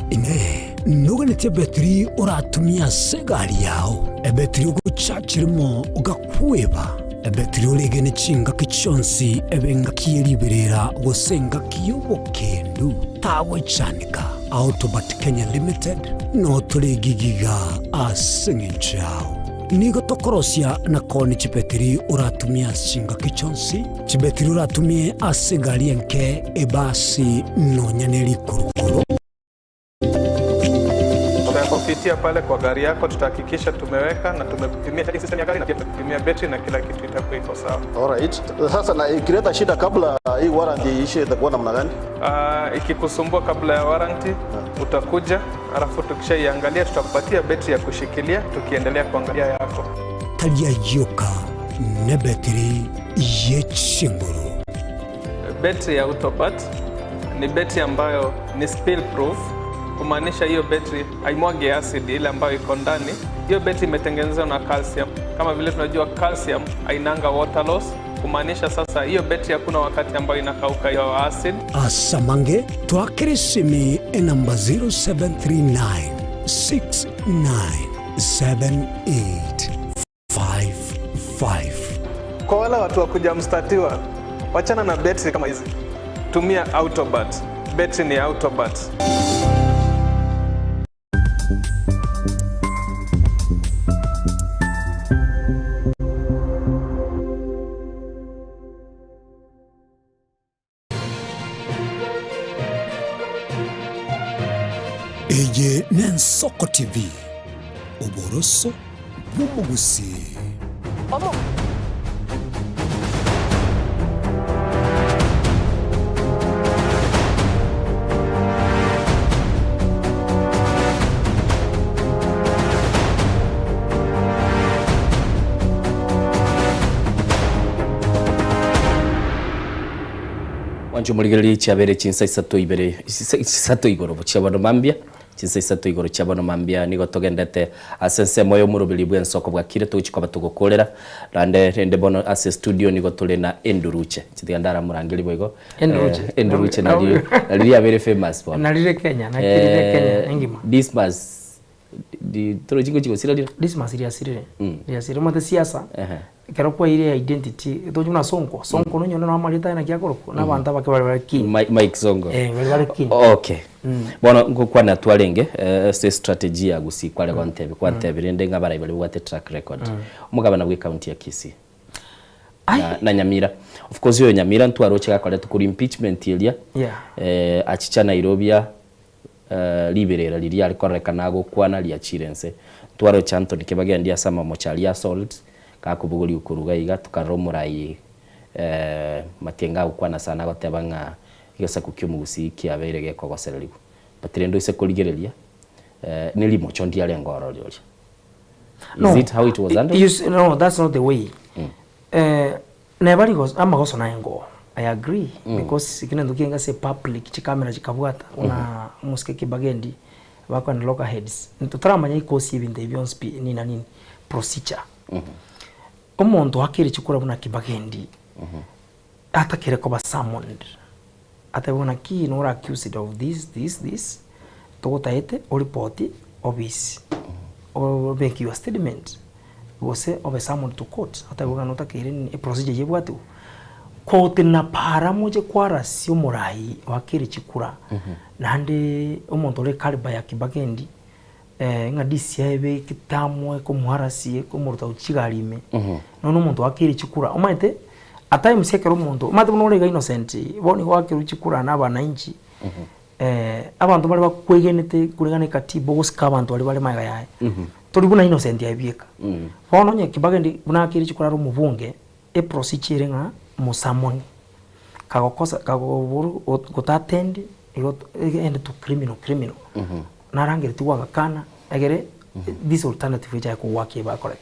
Inee! Noganetie ebetiri oratumie ase egari yao? Ebetiri ogochachirimo ogakweba? Ebetiri oregene chingaki chionsi ebe engaki ye riberera gose engaki y'obokendu? Tagwechandeka. Autobat Kenya Limited notore gigiga ase eng'encho yao. Nigo tokorosia na koonia chibetiri oratumie ase chingaki chionsi, chibetiri oratumie ase egari enke, ebasi, nonya ne rikurukuru. Tutakupitia pale kwa gari yako, tutahakikisha tumeweka na tumekupimia charging system ya gari na pia tumekupimia betri na kila kitu itakuwa iko sawa. Alright. Sasa na ikileta shida kabla hii warranty iishe itakuwa namna gani? Ikikusumbua kabla ya warranty utakuja, alafu tukishaiangalia tutakupatia betri ya kushikilia tukiendelea kuangalia yako. Tari ayio ka nebetiri ye chinguru. Betri ya Autopart. ni betri ambayo ni spill proof, kumaanisha hiyo betri haimwagi acid ile ambayo iko ndani. Hiyo betri imetengenezwa na calcium. Kama vile tunajua calcium hainanga water loss, kumaanisha sasa hiyo betri hakuna wakati ambayo inakauka hiyo acid. Asamange twakere esimi enamba 0739 6978 55. Kwa wale watu wa kuja mstatiwa, wachana na betri kama hizi, tumia Autobat. Betri ni Autobat. Eye n'Ensoko TV, oboroso bw'omogusii. Mwanche omorigererie chiabere chinsa isato ibere isato igoro chia bono mambia chinsa isato igoro chia bono mambia nigo togendete ase ensemo ya omoroberi bw'ensoko bwakire togochi koba togokorera naende rende bono ase studio nigo tore na Enduruche chitiga ndaramorangerie boigo Enduruche. Eh, Enduruche nario nario riabere famous bono Narire Kenya, nakirire Kenya engima. Dismas di toro chingo chigo sira rira Dismas riasirire. Mm. Riasirire mote siasa. Ehe. Ekero kwaire identity tochi buna Sonko. Sonko nonye na amarita aye naki akorokwa na abanto abake bare bare keen. Mike Sonko. Eh, bare bare keen. Okay. Mm. Bono ngokwana twarenge eh, ase strategy ya Gusii kware gontebia kwantebia rende ng'a abarai baria babwate track record. Mm. Omogabana bwe county ya Kisii na, na Nyamira. Of course oyo Nyamira ntwaroche gakoretwe korwa impeachment eria Yeah. eh, achicha Nairobia eh, riberera riria are kororekana agokwana riachire nse. Ntwaroche Anthony Kibagendi ase amamocho aria assault gakobogoria okoruga iga tokarora omorai eh, Matiang'i agokwana sana agoteba ng'a egesaku kia omogusii kiabeire gekogosererigwa. But rende oise korigereria eh, nerimocho ndiarenge ororo oria. Is it how it was handled? You, no, that's not the way. Eh, neba rigoso amagoso naye ngoo. I agree mm. because ekio nento kiaye ase public chikamera chikabwata buna omosike Kibagendi bakoenda locker heads totaramanya ikosi ebinto ebi bionsi pi nini na nini procedure. Omonto oakeire chikura buna Kibagendi atakere koba summoned atebwe naki nore accused of this this this togotaete oripoti office obeke your statement gose obe summoned to court otebwe ng'a notakeire nini eprocedure eywo ebwatiwe. Kotenena para moche kwarasia omorai oakeire chikura naende omonto ore calibre ya Kibagendi ng'a DCI ebe eketamwa ekomoarasie ekomoruta gochia chigari ime, nonya omonto oakeire chikura. Omanyete at times ekero omonto, omanyete buna ore iga innocent, bono nigo oakerwe chikura na abananchi, abanto baria bakwegenete koreng'ana na ekatiba ogosika abanto baria bare magega yaye, tori buna innocent aye bieka. Bono onye Kibagendi buna akeire chikura are omobunge, eprocedure ere ng'a mosamoni, kagokosa kagoborwa gota attend igo egende to criminal criminal. Narangeretigwe agakana egere this alternative echaye kogwaki ebakorete.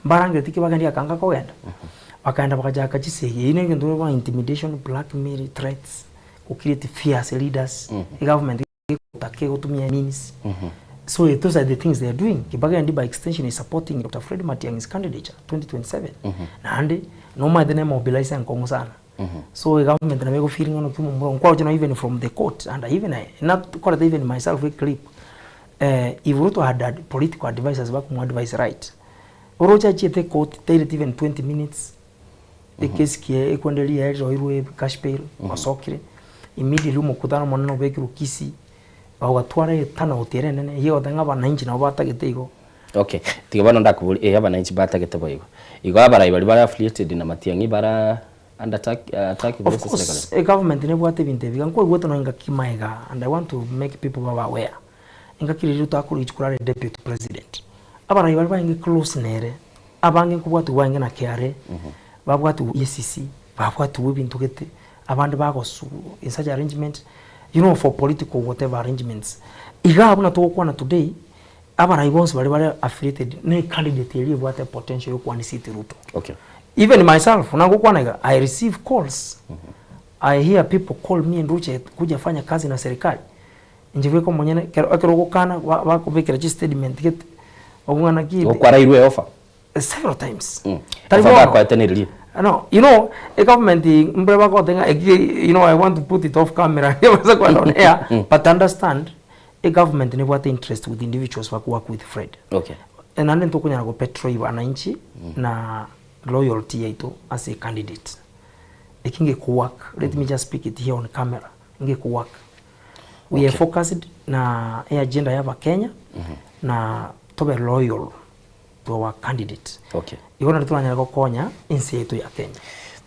Mbarangeretie ki bagendia akanga kogenda, bakaenda bagachaka chisegi, eyio negento bono intimidation, blackmail, threats, go create fear ase leaders, egovernment egotaka egotumia means. So those are the things they are doing. Kibagendi by extension is supporting Doctor Fred Matiang'i's candidature 2027. Naende nomaete ne mobilizer enkong'u sana. So egovernment nabo ego feel ng'a naki omomura nkwaroche nonya even from the court and even I nakorete even myself a clip eh, if Ruto had had political advisors bakomo advise right oroche achiete court taireti even 20 minutes ekesi kiaye ekwende riaye riroirwe cash bail osokire immediately omokutano omonene obekirwe Kisii ogatwara eturnout ere enene eyio egoteba ng'a abananchi nabo batagete igo. Okay, tiga bono ndakoborie, eh abananchi batagete boigo. Igo abarai baria bare affiliated na Matiang'i bara under attack, attack Of gose course, serikali? egovernment nebwate ebinto ebi, iga nkwaigwete nonya engaki magega and I want to make people babe aware, engaki riria totakora gochia korara deputy president, abarai baria barenge close nere, abange nkobwatiwa barenge na KRA, babwatiwa EACC, babwatiwa ebinto gete, abande bagoswa in such arrangement, you know for political whatever arrangements. Iga buna togokwana today, Abarai bonsi baria bare affiliated ne candidate eria ebwate potential yokoania seat Ruto. Okay. Even myself buna ngokwana iga, I receive calls. I hear people call me nduche kuja fanya kazi na serikali inche bweka omonyene ekero ekero ogokana ba bakobekera chistatement gete okong'a naki Igo kwarairwe eoffer? Several times. Tari Offer bono. bakoete neriria? No, you know, egovernment mbare bagote ng'a eki you know I want to put it off camera ngebasa kwana on air but understand egovernment nebwate interest with individuals baku work with Fred. Okay. Naende ntokonyara go betray wananchi na loyalty yaito ase ecandidate. Eki ngeku work, let me just speak it here on camera, ngeku work. We are focused na eagenda ya abakenya na tobe loyal to our candidate. Okay. Igo nario toranyare gokonya ense yaito ya Kenya.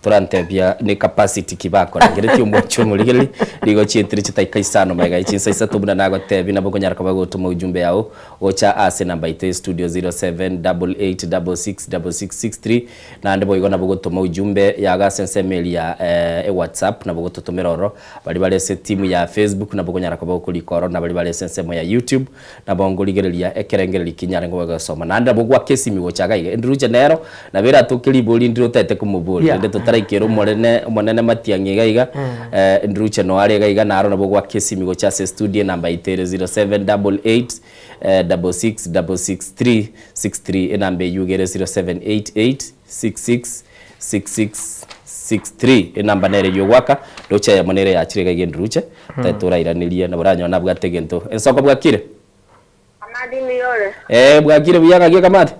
Torantebia ne capacity ki bakorangeretie omwancho omorigereria, nigo chietire chitaika isano magega ye chinsa isato buna nagotebia nabo okonyara koba gotoma ujumbe yao gocha ase enamba yaito ye studio 0788666663 naende boigo nabo gotoma ujumbe yago ase ensemo eria ya ewhatsapp nabo gototomera ororo baria bare ase etimu ya Facebook nabo okonyara koba okorika ororo na baria bare ase ensemo ya YouTube Nabo nkorigereria ekerengererio kinyare ngobe gosoma, naende nabo gwaka esimi gocha iga iga. Enduruche nero, nabo eratoke ribori ndire otagete komoboria, Yeah. rende totaraikera omorene omonene matiang'i iga iga, eh, enduruche noyo are iga iga, naro nabo gwaka esimi gocha ase estudio enamba yaito ere 0788 66 66 3 63, enamba eywo iga ere 0788 66 66 63, enamba nere eywo ogwaka, ndoche eyemo nere yachire iga iga enduruche. Tari torairanerie, nabo oranyore nabwate egento. Ensoko bwakire? Amati mbuya ore? Ee, bwakire buya ng'aki ekamate?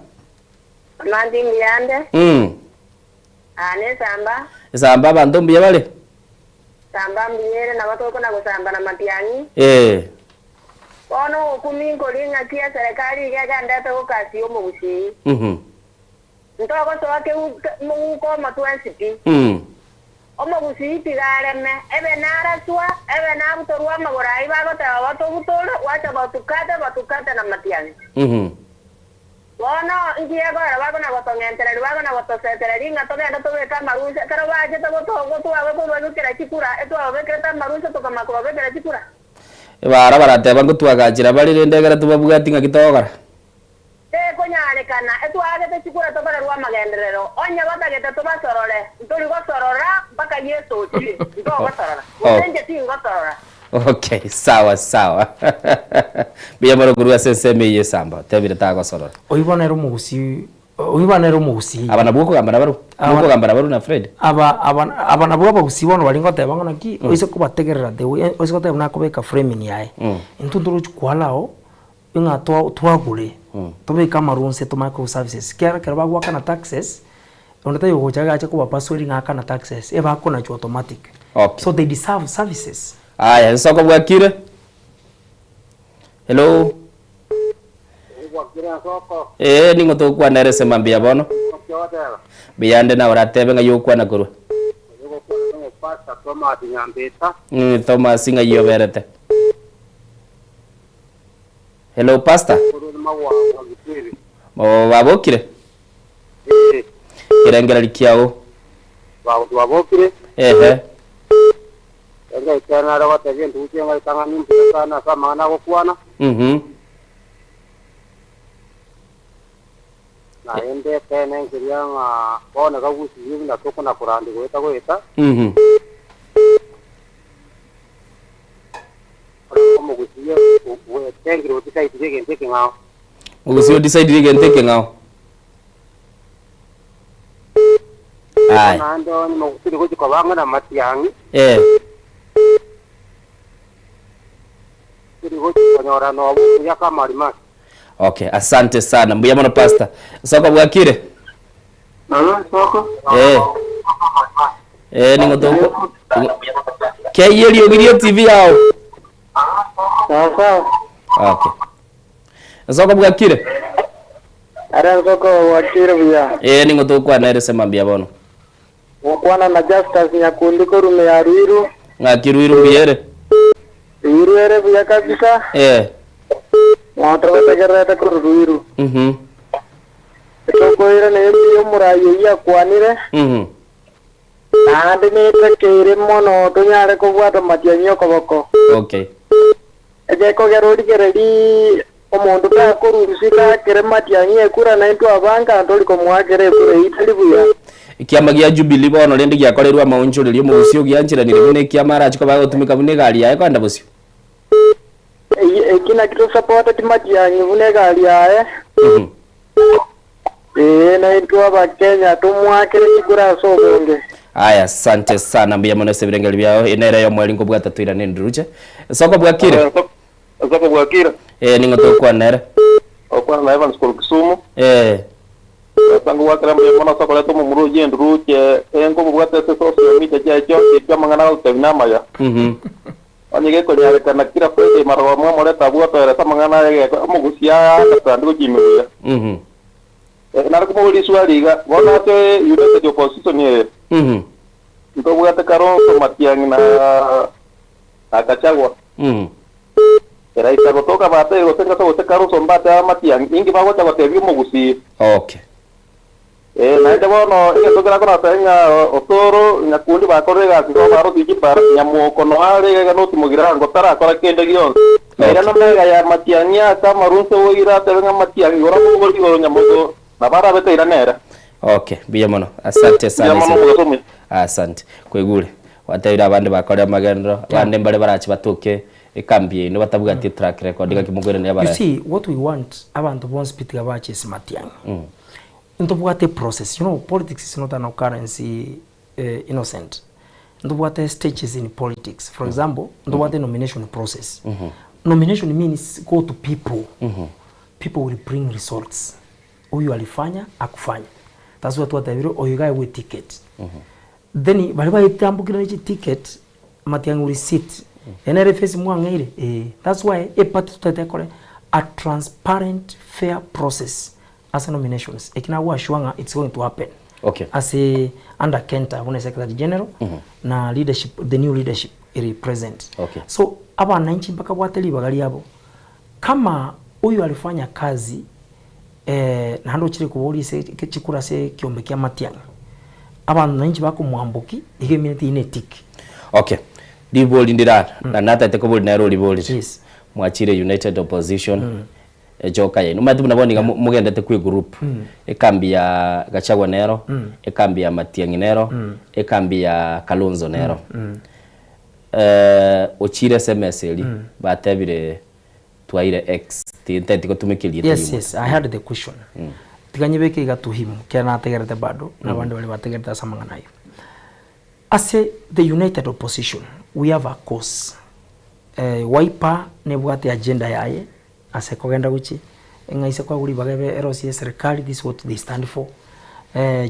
Amati mbuya ande. Aa nesamba. Esamba abanto mbuya bare? Samba mbuya ere nabo tokona gosamba na matiang'i. Bono ogokumi nkori ng'aki eserekari iga egendete gokasia omogusii. Ntogosoa keg'uko omotwe ensi pi. Omogusii tiga areme, ebe naraswa, ebe nabutorwa amagoro ayio bagoteba batobutore, gwacha batukate, batukate namatiang'i. Bono inki gekoera bakona-gotong'entereria, bakona-gotosetereria ng'a togende tobeke amarunse, ekero bachete gotwabekera chikura, etwababekerete amarunse tokamanya kobabekera chikura? Ebara barateba ngotwagachera bare rende ekero tobabwati ng'aki togokora. Tekonyarekana, etwaagete chikura tokorerwe amagenderero, onye batagete tobasorore, ntori gosorora mpaka Yeso ochire, ntogosorora, gose inche tingosorora. Okay, sawa sawa. Mbuya mono korwa ase ensemo eyio esamba, otebire tagosorora. Oyio bono nere omogusii, oyio bono nere omogusii. Aba nabwo okogamba nabarobwo? Aba- Nokogamba nabarobwo na Fred? Aba aba aba nabwo abagusii bono baria ngoteba ng'a naki, oise kobategerera the way, oise goteba buna akobeka framing yaye, intwe ntorochi koallow Ng'a twagure, tobeke amarwa onsi tomanye korwa services, ekiagera ekero bagoakana taxes, onde taiyo ogocha iga ache kobapasweri ng'a akana taxes, ebakonachwa automatic. Okay. So they deserve services. Aya, ensoko bwakire? Hello? Bwakire ensoko. Ee, ning'o togokwana ere ase mambia bono? Naki ogoteba? Mbuyande nawe oratebe ng'ai ogokwana korwa? Oyo ogokwana ning'o Pastor Thomas Nyambita. Thomas ng'ai oberete? Hello pastor. Oh, babokire? Ekerengereri kiao. Twabokire. Ehe. Engaika nare gotebia endugu engaika ng'a nimbuya sana ase amang'ana agokwana. Naende ekeene nkeria ng'a bono gagusirie buna tokona korandia goeta goeta. Omogusii bwetengire otisaidire egento ekeng'ao. Omogusii odisaidire egento ekeng'ao. Aye. Naende onye omogusii gochi koba ang'e namatiang'i. Eh. Tiri gochi konyora nobo buya kama arimasi. Okay, asante sana. Mbuya mono pastor. Soko bwakire? Alo, soko. Eh. Eh, ning'o toko. Keiye riogi rie TV yao. Sawa sawa. Okay. Soko bwakire? Ara soko bwakire buya. Eh, ning'o tokwana ere sema mbuya bono. Gokwana na Justus Nyakundi korume ya Ruiru. Ng'aki Ruiru mbuya ere? Ruiru ere buya kabisa. Eh. Motogotegererete korwa Ruiru. Tokoirana ebi omorai oyio akwanire, naende netakeire mono tonyare kobwata amatiang'i okoboko. Okay. Egekogera origererie omonto takorusia takere matiang'i ekura naintwe abange ande ori komoakera ekura eyio tari buya. Ekiama gia Jubilee bono rende giakorerwe amaonchorerio omogusii ogiancheranire buna ekiama arache koba agotumeka buna egari yaye kogenda bosio. Eki naki tosapoteti Matiang'i buna egari yaye. Ee, naintwe Abakenya tomoakere chikura ase obonge. Aya asante sana mbuya mono ase ebirengeri biao eye nere yomoerio nkobwata toirane ndiruche soko bwakire Soko bwakire. Eh ning'o tokwana nere Okwana na Evans korwa Kisumu. Eh. Tata ngogwakera mbuya mono ase okoreta omomura oyio enduruche enkobobwate ase social media chiaye chionsi echio amang'ana agotebia namaya. Onye gekonyarekana kira Friday marogoba mwamorete abwo otoerese amang'ana aya egeko omogusia aya understand gochia ime buya. Nare komoboria riswali iga, bono ase United Opposition eye, ntobwate Kalonzo, Matiang'i na na Gachagua. Eraisa gotoka batebie gose ngase gose Kalonzo mbatebe Matiang'i, inki bagocha gotebia omogusii? Okay. Ee, naende bono egento kerakore ase ng'a Osoro, Nyakundi bakorire egasi igo barosie chipara, Nyamwoko noe are iga iga noti mogirango tarakora kende gionsi. Na ira namega ya matiang'i ase amarunse oire atebe ng'a matiang'i igoro amobogori igoro Nyamogo, nabo arabe taira nere. Okay, mbuya mono. Asante sana. Mbuya mono omogaso omuya. Asante. Kwaigure. Gwatebire abande bakorire amagenderero, abande mbare barache batoke ekambi yaino batabwati etrack record gaki mokoirania You abarai. see, what we want, abanto bonsi pi tiga bache ase matiang'i. Ntobwate eprocess, you know politics is not an occurrence innocent. Ntobwate stages in politics, for example, ntobwate nomination process. Nomination means go to people, people will bring results. Huyu alifanya, hakufanya. That's why twatebire oyo iga aegwe eticket. Then baria baetambokire ne chiticket, matiang'i will sit. Eye nere efesi mwang'eire? Eeh. That's why eparty totagete ekore a transparent fair process ase nominations. Eki nago assure ng'a it's going to happen. Okay. Ase under Kenta buna secretary general na leadership, the new leadership ere present. Okay. So abananchi mbakabwate ribaga riabo kama huyu alifanya kazi eh, naende ochire koboria ase chikura ase ekiombe kia Matiang'i, abananchi bakomwamboki iga emineti eyio ne tick. Okay, ribori ndire aa, na natagete koboria nere oriborire. Yes. Mwachire United Opposition, echoka yaino. Omanyete buna bono iga mogendete kwa egroup, ekambi ya Gachagua nero, ekambi ya Matiang'i nero, ekambi ya Kalonzo nero. Ochire ase emesa eria, batebire twaire X, tintageti gotumeka erieta Yes, ri'omonto. yes, I heard the question. Tiga nyebeke iga to him, ekero nategerete bado, na abande baria bategerete ase amang'ana ayio. Ase the united opposition, we have a course. Wiper nebwate agenda yaye, ase ekogenda gochia, ng'a ise koegwa ribaga ebe erosie eserekari, this is what they stand for.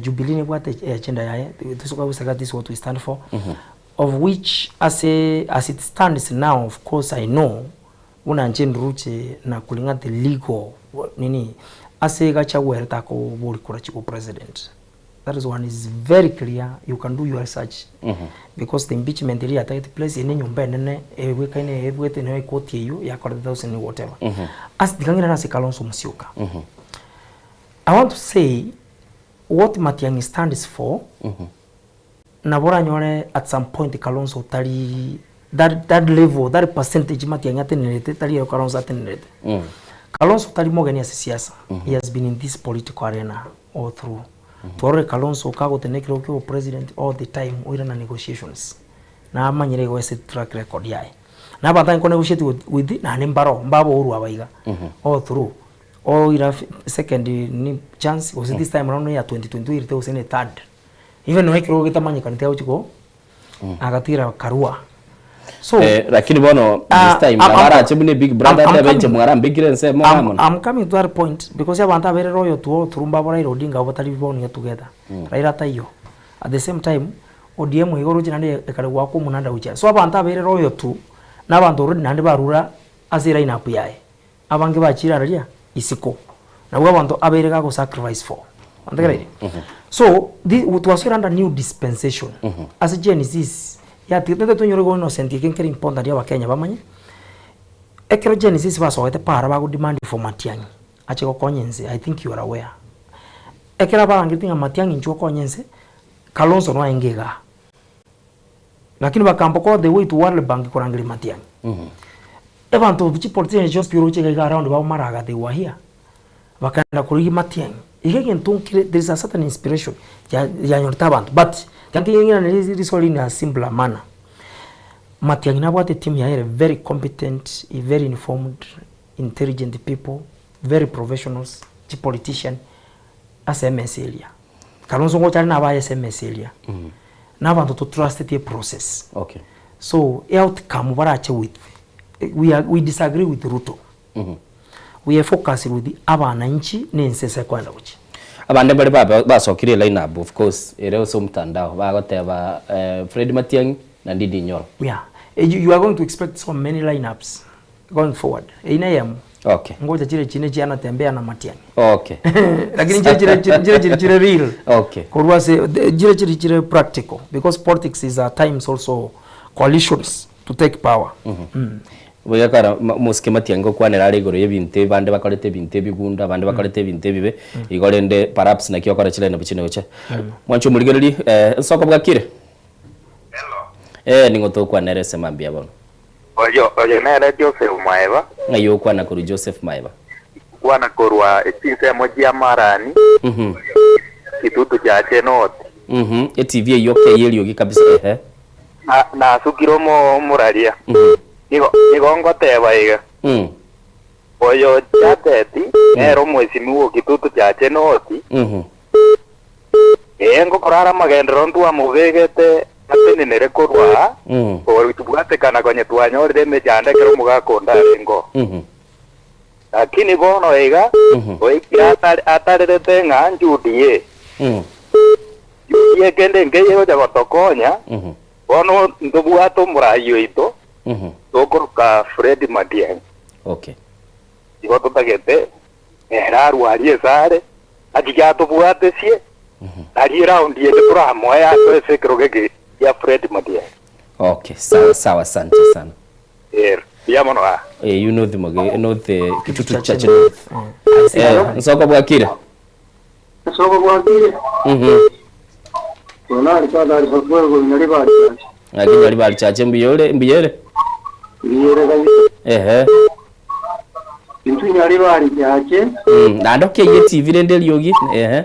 Jubilee nebwate agenda yaye, tose koegwa eserekari this is what we stand for. Of which ase as it stands now of course I know buna inche nduruche na kulingana the legal nini ase Gachagua ere takobori kura chiko president that is one is very clear you can do your research because the impeachment eria yatagete place ere enyomba enene ebwekaine ebwete nayo ekoti eywo yakorete thousand whatever ase tiga ng'irane ase Kalonzo Musyoka I want to say what Matiang'i stands for Nabo oranyore at some point Kalonzo tari that that level that percentage Matiang'i atenenerete tari ero Kalonzo atenenerete. Kalonzo tari mogeni ase siasa, he has been in this political arena all through. Twarorire Kalonzo kagotenena ekerogo kia obopresident all the time oirana negotiations. Namanyire igo ase track record yaye. Na abanto ange ko negotiate with with naende mbaro mbaborwa aba iga all through. Oira second nini chance gose this time round ya 2022 oirete gose ne third. Even nonya ekerogo getamanyekaneti agochia ko agatiira karua. So Eh, lakini bono Ah, this time I'm- nabo I'm- arache buna big brother I'm- I'm atebe inche coming. mwarambekire ensemo I'm, amo. I'm coming to that point because abanto abere royo tuo turumba abo Raila Odinga abo batari born yet together. Raila taiyo. At the same time ODM igo oroche naende ekare goaka omonanda gochia. So abanto abere royo tu na abanto already naende barura ase line up yaye. Abange bachire araria isiko. Nabwo abanto abeire gago sacrifice for. Ontegereire? So, thi twasoire under new dispensation. Ase Gen Zs, yatigete tonyore igo innocent eke nkere important abakenya bamanye. Ekero Gen Zs basogete para bago demand for Matiang'i, ache gokonya ense, I think you are aware. Ekero abarangereti ng'a Matiang'i inchuo okonye ense, Kalonzo noaenge igaa. Lakini bakamboka all the way to World Bank korangeria Matiang'i. Abanto chipoliticians chionsi pi oroche iga iga around bao maraga they were here. Bakaenda korigia Matiang'i. Iga egento nkere there is a certain inspiration ya yanyorete abanto but tiga ng'irane riswali in a simpler manner. Matiang'i nabwate etimu yaye ere very competent, very informed, intelligent people, very professionals, chipolitician ase emesa eria. Kalonzo ngocha are nabaye ase emesa eria. Na abanto to trusteti eprocess. Okay. So eoutcome barache with, we are, we disagree with Ruto. We are focused with abananchi na ense ase ekoenda gochia. Abande mbare babe basokire eline up of course ere ase omtandao bagoteba Fred Matiang'i na Ndindi Nyoro. Yeah, you, you are going to expect so many line ups going forward. Eyio neyemo. Okay. Ngocha chire chine chianatembea na Matiang'i. Okay. Lakini nchire chire chire nchire chiri chire real. Okay. Korwa ase nchire chiri chire practical because politics is at times also coalitions to take power. Mm. Buya kara mosike Matiang'i ngokwanera are igoro y'ebinto ebi bande bakorete ebinto ebigunda abande bakorete ebinto ebibe igo rende perhaps naki okora chire nabo chine gocha. Mwanche omorigereria eh nsoko bwakire? Eh ning'o tokwanera ase mambia bono? Oyo oyo nere Joseph Maeba. Ng'ai okwana korwa Joseph Maeba? Nkwana korwa chinsemo chia Marani, Kitutu Chache North. Etv eyio okay eriogi kabisa ehe. Na nasukire omo omoraria. Nigo nigo ngoteba iga. Oyo Japhet nere omwesimiwa o Kitutu Chache North. Ee, ngokora are amagenderero ntwamobegete atenenere korwa aa, tobwatekana konya twanyorire emechando ekero omogaka onde arenge oo. Lakini bono iga, goikire atare- atarerete ng'a UDA, UDA kende nkeiyo egocha gotokonya, bono ntobwate omorai oito, tokoroka Fred Matiang'i. Okay. Igo totagete ere arwarie esare, atige atobwatesie, nario eraundi ende toramoe asoe ase ekerogo eke gia Fred Matiang'i. Okay, sawa sawa, asante sana. Ero, mbuya mono aa. Eh, you north moge north eh, Kitutu Church North. Eh, nsoko bwakire. Nsoko bwakire. Bono ari kwa gari kwa go nyari bari chache. Ng'aki nyari bari chache mbuya ore mbuya ere? Mbuya ere kabisa. Ehe. Intwe nyari bari chache. Naende okeiye TV rende eriogi. Ehe.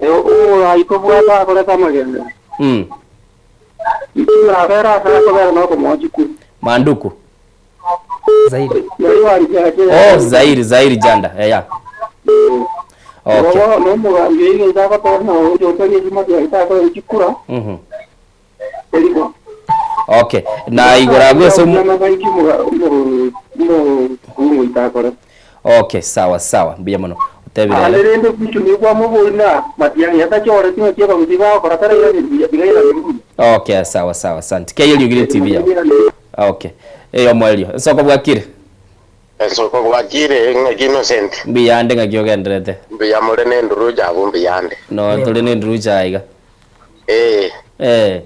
Omorai tobwate akorete amagenderero. Intwe nabere ase akobera nokomoa chikura. Manduku. Zaire. Nyari bari chache. Oh, Zaire, Zaire Janda. Eya. Okay. Igo bono omogambi oyo egento agoteba ng'a oyo otari ebiimo biaye takorera chikura, teri bo. Okay. Na igoro agwo ase omo- omokungu Okay, sawa sawa. Mbuya mono. Otebire Aande ere. rende obuchuni bwamobori na matiang'i atachoreti ng'aki abagusi bagokora tarairaneria buya, tiga airanerie buya. Okay, sawa sawa. Asante. Keiyo riogire TV yao. Okay. Eyo omoerio. Nsoko bwakire. Ensoko gwakire ng'aki Innocent. Mbuyande ng'aki ogenderete. Mbuya more nendurucha abwo mbuyande. No tore nendurucha aiga. Ee. Eh.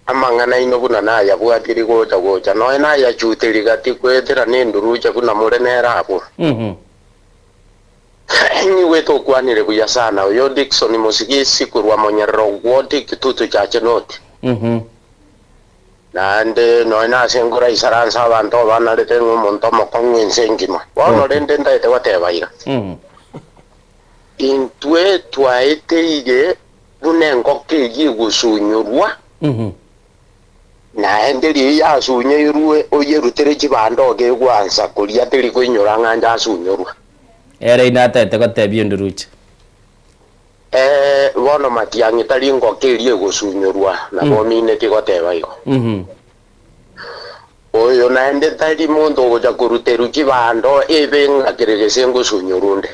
Amang'ana aino buna nayabwatiri gocha gocha, nonya nayachuteri gati goetera nendurucha buna more nere abwo. Nyigwete okwanire buya sana oyo Dickson Mosigisi korwa Monyerero Ward Kitutu Chache North. Naende nonya nase nkoraisaransa abanto obanarete ng'a omonto omokong'u ense engima. Bono rende ntaete goteba iga, Intwe twaeteire buna engoko eyio egosunyorwa, naende riria yasunyeirwe oyerutere chibando egwansa koria teri koinyora ng'a njasunyorwa. Ere inataete gotebia enduruche. Ee, bono matiang'i tari ngoko eria egosunyorwa, nabo ominetie goteba igo. Oyo naende tari monto ogocha koruterwa chibando ebe ng'a kere gese ngosunyorwa onde.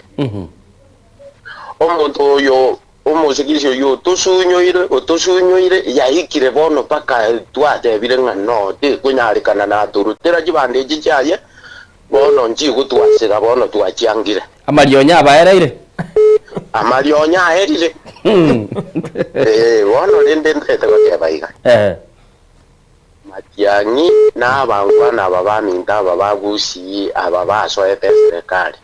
Omonto oyo, omosigisi oyio otosunyoire, otosunyoire, yaikire bono mpaka twatebire ng'a no, tekonyarekana natorutera chibando echi chiaye, Bono nchigotwasera, bono twachiangire. Amarionya abaereire. Amarionya aerire. Ee, bono rende ntete goteba iga. Matiang'i na abangwana aba baminto aba ba Gusii aba basoete eserekari.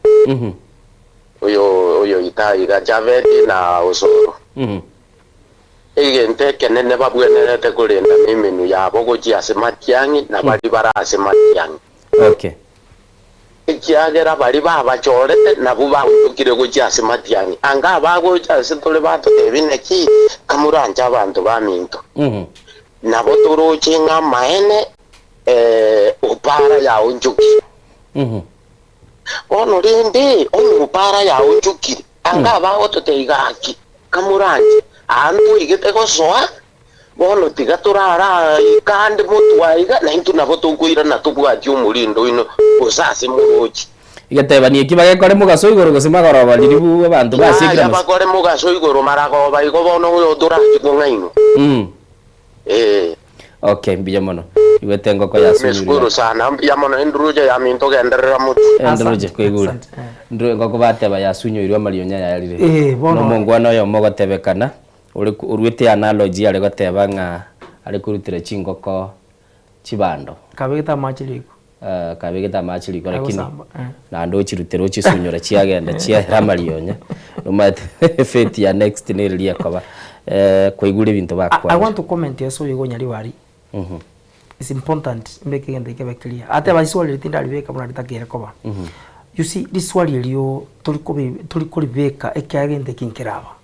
Oyo oyo ita iga Javedi na Osoro. Egento ekenene babwenerete korenda nemenwa yabo gochia ase Matiang'i na baria bare ase Matiang'i. Okay. Ekiagera baria babachorete nabwo bagochokire gochia ase Matiang'i. Anga abagocha ase tore batotebie naki kamoranche abanto baminto. Nabo toroche ng'a amaene Upara yaonchokire. Bono rende, onye Upara yaonchokire, anga abagototebia gaki kamoranche, aa ntwaigete gosoa, Bono tiga torare aa ande motwe aiga, naintwe nabo tokoirana tobwatie omorindo oino gose ase moroche. Egetebani eki bagekore mogaso igoro gose magoroba riria bu abanto basiekire Yaya amasa. bakore mogaso igoro maragoba igo bono oyo torache kong'ainwa. Ee. Okay, mbuya mono. Igwete engoko ya Sunyuri Neshukuru gaki. sana mbuya mono enduruche yaminto genderera motwe. Enduruche kwaigure. Nduru engoko bateba yasunyoirwe amarionya yayarire. Eh, bono. Nomongwana oyomo ogotebekana Ore oruete analogy are goteba ng'a are korutera chingoko chibando. Kabegete amache riko. Eh, kabegete amache riko lakini Agosamba, eh. naende ochirutera ochisunyora chiagenda chiaera amarionya nomanyete fate ya next neriria ekoba eh, kwaigure ebinto I bakwanire. want to comment ase oyo igo Nyaribari. It's important mbeke egento ekebe clear. Ateba riswali eri tindaribeka buna ritakeire koba. You see, riswali erio torikobi torikoribeka ekiagera egento eke nkeraba.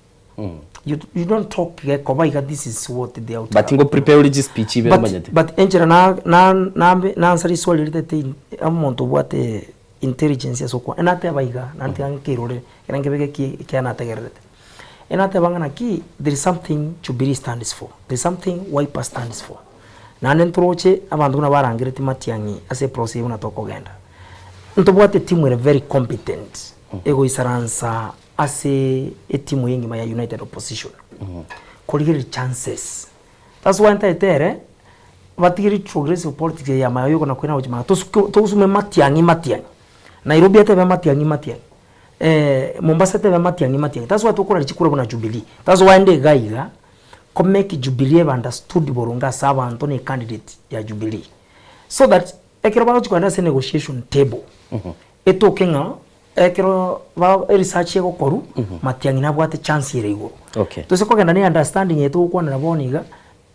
You, you don't talk gekoba iga this is what the outcome. But ngo prepare ore chispeech ibere But, omanyete. but enchera na na nambe nansa riswali ritete in- omonto obwate intelligence ase okwa enateba iga nantiga nkerore ekero nkebeke ki ekiagera nategererete. Enateba ng'a naki there is something Jubilee stands for, there is something Wiper stands for. Naende ntoroche abanto buna barangereti matiang'i ase eprocess eye buna tokogenda. Ntobwate etimu ere very competent egoisaransa ase etimu y'engima ya United Opposition korigereria chances. That's why ntaete ere batige retrogressive politics eye ya mayo yokona koina gochia maega tosuke tosume matiang'i matiang'i. Nairobi etebe matiang'i matiang'i, Mombasa etebe matiang'i matiang'i. That's why tokoraria chikura buna Jubilee. That's why nde iga iga ko make Jubilee ebe understood boronge ase abanto na ecandidate ya Jubilee. So that ekero bagochia kogenda ase negotiation table, etoke ng'a Ekero ba eresearch egokorwa, Matiang'i nabwate chance ere igoro. Okay. Tose kogenda ne understanding eye togokwanera bono iga,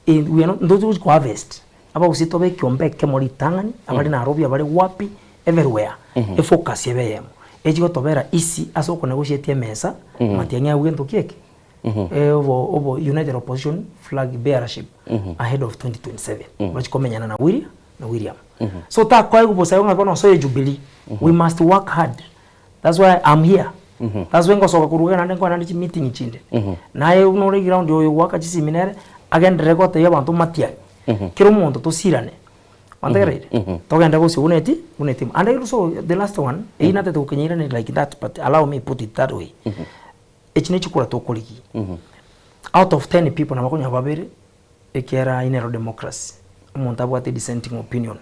eh, we are not ntochi gochi koharvest. Abagusii tobe ekiombe ekemo ritang'ani, abare Nairobi, abare wapi, everywhere, efocus ebe eyemo. Echi gotobera easy ase okonegotiate emesa, Matiang'i agwe gento ki eke? Eh, obo obo United Opposition flag bearership ahead of 2027. Bachi komenyana na William na William. So takoegwa bosa igo ng'a bono osoe Jubilee. We must work hard. That's why I'm here. That's why ngosoka korwa iga naende nkoenda naende chimeeting chinde. Naye buna ore ground oyo goaka chisimi nere, agenderere gotebia abanto matiang'i. Kera omonto tosirane. Wantegereire? Togende bosio buna eti buna etimu. And also the last one, eyio natete gokenyeirania like that but allow me put it that way. Echi ne chikura tokorigia. Out of ten people nabo okonyora babere, ekiagera eyio nero democracy, omonto abwate dissenting opinion.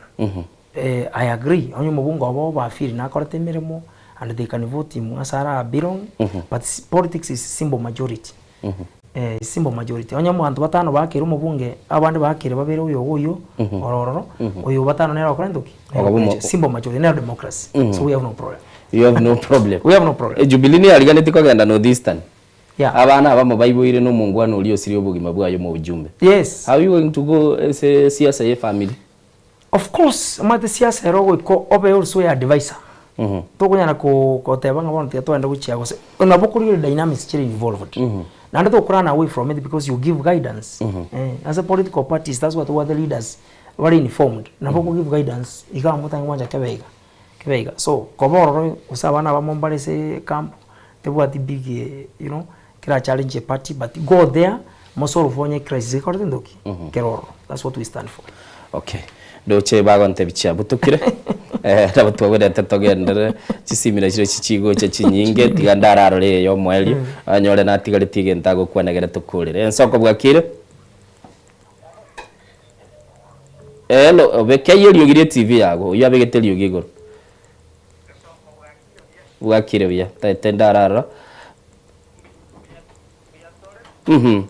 I agree, onye omobunge obo obafeel nakorete emeremo and they can vote him ase ara belong, but politics is simple majority, simple majority. Onye abanto batano bakeire omobunge, abande bakeire babere oyo iga oyio, oro ororo, oyo batano nere ogokora gento ki? Nere okorecha. Simple majority, nero democracy, so we have no problem. You have no problem. We have no problem. Jubilee neyariganetie kogenda North Eastern. Yeah. Abana abamo baiboire na omongwana oria osirie obogima bwaye omojumbe. Yes. How you going to go ase siasa ye family? Of course, omanyete siasa ero ogoika obe also a advisor. Tokonyara ko koteba ng'a bono tiga togende gochia gose, nabo okorigereria dynamics chire involved. Naende tokorana away from it because you give guidance. Eh, ase political parties that's why tobwate leaders bare informed. Nabo oko give guidance, iga motange gwancha kebe iga. Kebe iga. So, koba ororo gose abana abamo mbare ase camp, tebwati big you know, kera challenge eparty but go there, mosolve onye ecrisis ekorete gento ki? Kere ororo. That's what we stand for. Okay. Ndoche bagontebia chiabutokire, eh, nabo twagwenerete togenderere, chisimi nachio chigocha chinyinge, tiga ndararore eye ya omoerio, anyore natigaretie egento agokwana egere tokorere. Ensoko bwakire? Hello, obeke eyio eriogi rie TV yago, oyio abegete eriogi igoro. Bwakire buya, taete ndararora. Mhm.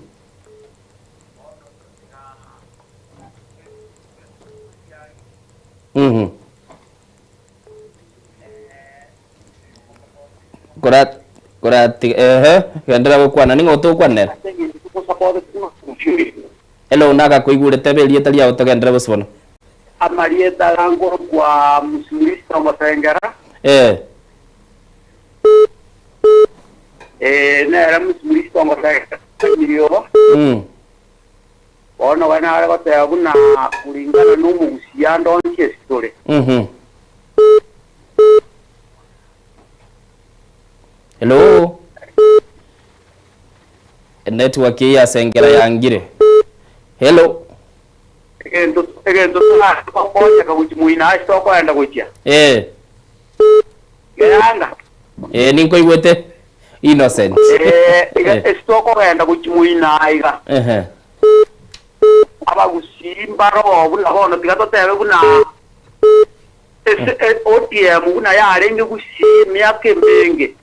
Mhm. Kora koratiga ehe, genderera gokwana ning'o togokwanera? Hello nagakoigure teba erieta riao togenderere bosio bono. Amarieta aya nkorokwa Musurista Omosengera. Eh. Eh, nere musimurisi ongosagiriobo. Bono gane are goteba buna kulingana n'omogusi yandonsi esitore. Hello. Network iyi yasengera yangire. Hello. Egento egento turakonya gochi muina ase tokoenda gochia. Eh. Geranga. Eh, ninkoigwete Innocent. Eh, ase tokoenda gochi muina aiga. Ehe. Abagusii mbaro buna bono tiga totebe buna ese ODM buna yarenge gusii emiaka emenge.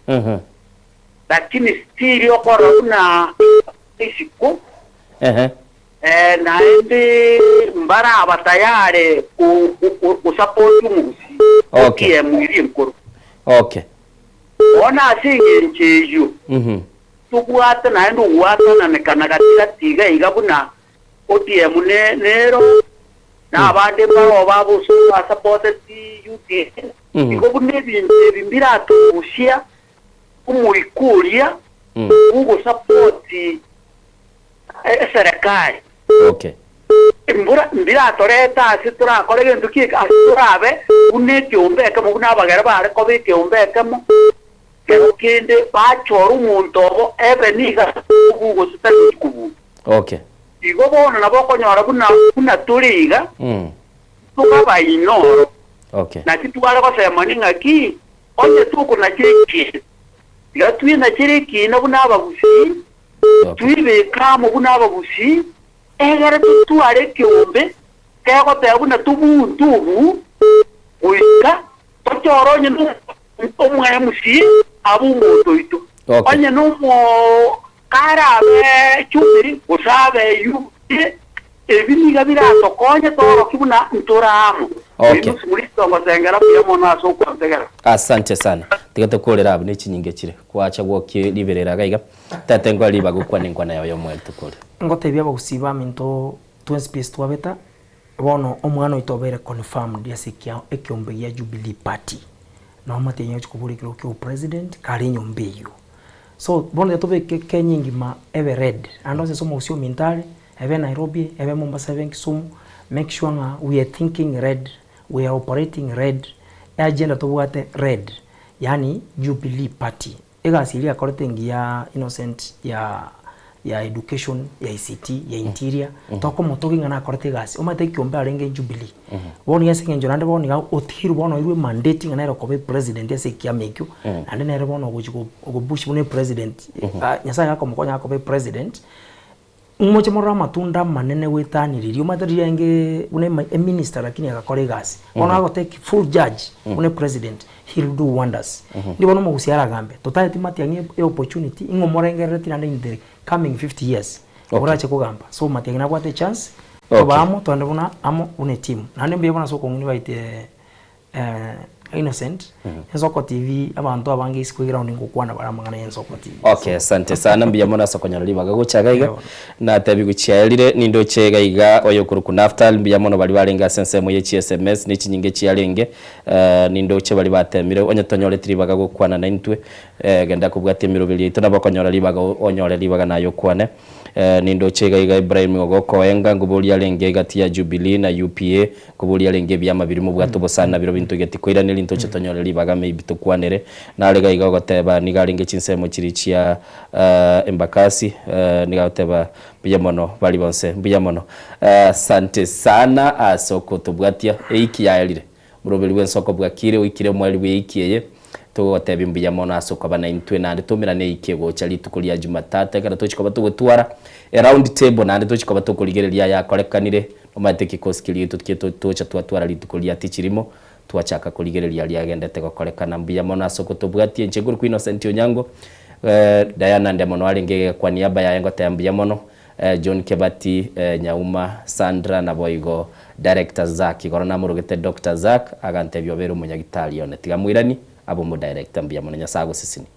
Lakini still okora buna isiko. Ehe. Eh, naende mbaraba tayari kusupport omogusi. Okay. ODM iri enkoro. Okay. Ona ase eng'encho eywo tobwate naende ogwatananekana gatigati iga iga buna ODM ne nero na abande mbaro baboso basupporteti UDA. Igo buna ebinto ebi mbiratugusia omoika oria bugosapoti eserikali. Okay. Mbura mbiratoreta ase torakora egento ki ase torabe buna ekeombe ekemo buna abagere bare koba ekeombe ekemo kero kende bachora omonto obo ebe niga bugositari kubu. Okay. Igo bono nabo okonyora buna buna tore iga tukabainoro. Okay. Naki tware gosemani ng'aki onye tukuna chiri tiga twina chiri ekina buna abagusii twibekamo buna abagusii egere tutware ekeombe kegoteba buna tobuntu obu goika tochore onye na omwe MC abe omonto oito. Okay. Onye na omo karabe chumiri gose abe UDA ebi niga biratokonye toroki buna ntoramo. Okay. Murisitongosengera buya mono ase okwantegera. Asante sana. Tiga tukorera abu nechinyinge chire. Kwacha gwokie liberera gaiga. Tate ngwa riba gukwana enkwana yawe yomweri tukore. Ngotebia abagusii baminto twin space twabeta bono omwana oito obeire confirmed ase ekia ekiombe gia Jubilee Party. Nabo matiang'i ochi kobora ekero kia opresident kare enyomba eywo. So bono tiga tobeke Kenya engima ebe red ande onsi ase omogusii ominto are ebe Nairobi, ebe Mombasa, ebe Kisumu, make sure ng'a we are thinking red, we are operating red, agenda tobwate red, yaani Jubilee Party. Egasi eria yakorete engiya Innocent ya ya education, ya ICT, ya interior, tokomotogia ng'a nakorete egasi, omanyete ekiombe arenge Jubilee. Bono iga ase eng'encho naende bono iga otigirwe bono oirwe emandate ng'a nere okoba epresident ase ekiama ekio, naende nere bono ogochi go ogopush buna epresident, Nyasaye gakomokonya gakoba epresident, Moche morore amatunda amanene goetanireria, omanyete riria arenge buna ema eminister lakini agakora egasi. Bono agotake full judge buna epresident, he'll do wonders. Ndi bono omogusii aragambe, totaeti matiang'i e opportunity ing'o omorengerereti naende in the coming 50 years, orache kogamba. So matiang'i nabwate echance, tobe amo, togende buna amo buna etimu. Naende mbuya bono ase okong'ina baite Innocent, Ensoko TV, abanto abange isiko eground ngokwana bare amang'ana ya Ensoko TV. Okay, asante sana mbuya mono ase okonyora ribaga gocha iga iga. Natebi gochiaerire nindoche iga iga oyo okorokwa Naftali mbuya mono baria barenge ase ensemo ye chi SMS ne chinyinga chiarenge nindoche baria batemire onye tonyoreti ribaga gokwana naintwe genda kobwatia emeroberi yaito nabo okonyora ribaga onyore ribaga naye okwane. Nindoche iga iga Ibrahim ogokoenga nkoboria arenge egati ya Jubilee na UPA nkoboria arenge ebiama biria mobwate obosani nabirobio binto geti koiraneria ntoche tonyore ribaga maybe tokwanere. Nare iga iga ogoteba nigo arenge chinsemo chiria chia Embakasi nigo agoteba mbuya mono baria bonse mbuya mono. Asante sana ase okotobwatia eiki yaerire. Moroberi bw'ensoko bwakire oikire omoerio bw'eiki eye, togogotebia mbuya mono ase okoba naintwe naende toumerane eiki egocha rituko ria Jumatatu ekero tochi koba togotwara e round table naende tochi koba tokorigereria ayakorekanire omanyete ekikosi keria gieto ki tocha twatwara rituko ria tichirimo twachaka korigereria aria agendete gokorekana. Mbuya mono ase okotobwatia inche nkorokwa Innocent Onyango Diana Ndemono arenge kwa niaba yaye ngoteba mbuya mono John Kebati, Nyauma, Sandra naboigo Director Zack. Igoro namorogete Doctor Zack agantebia obeire omonyagitari one. Tiga moiranie abe omodirector. Mbuya mono Nyasae agosesenie.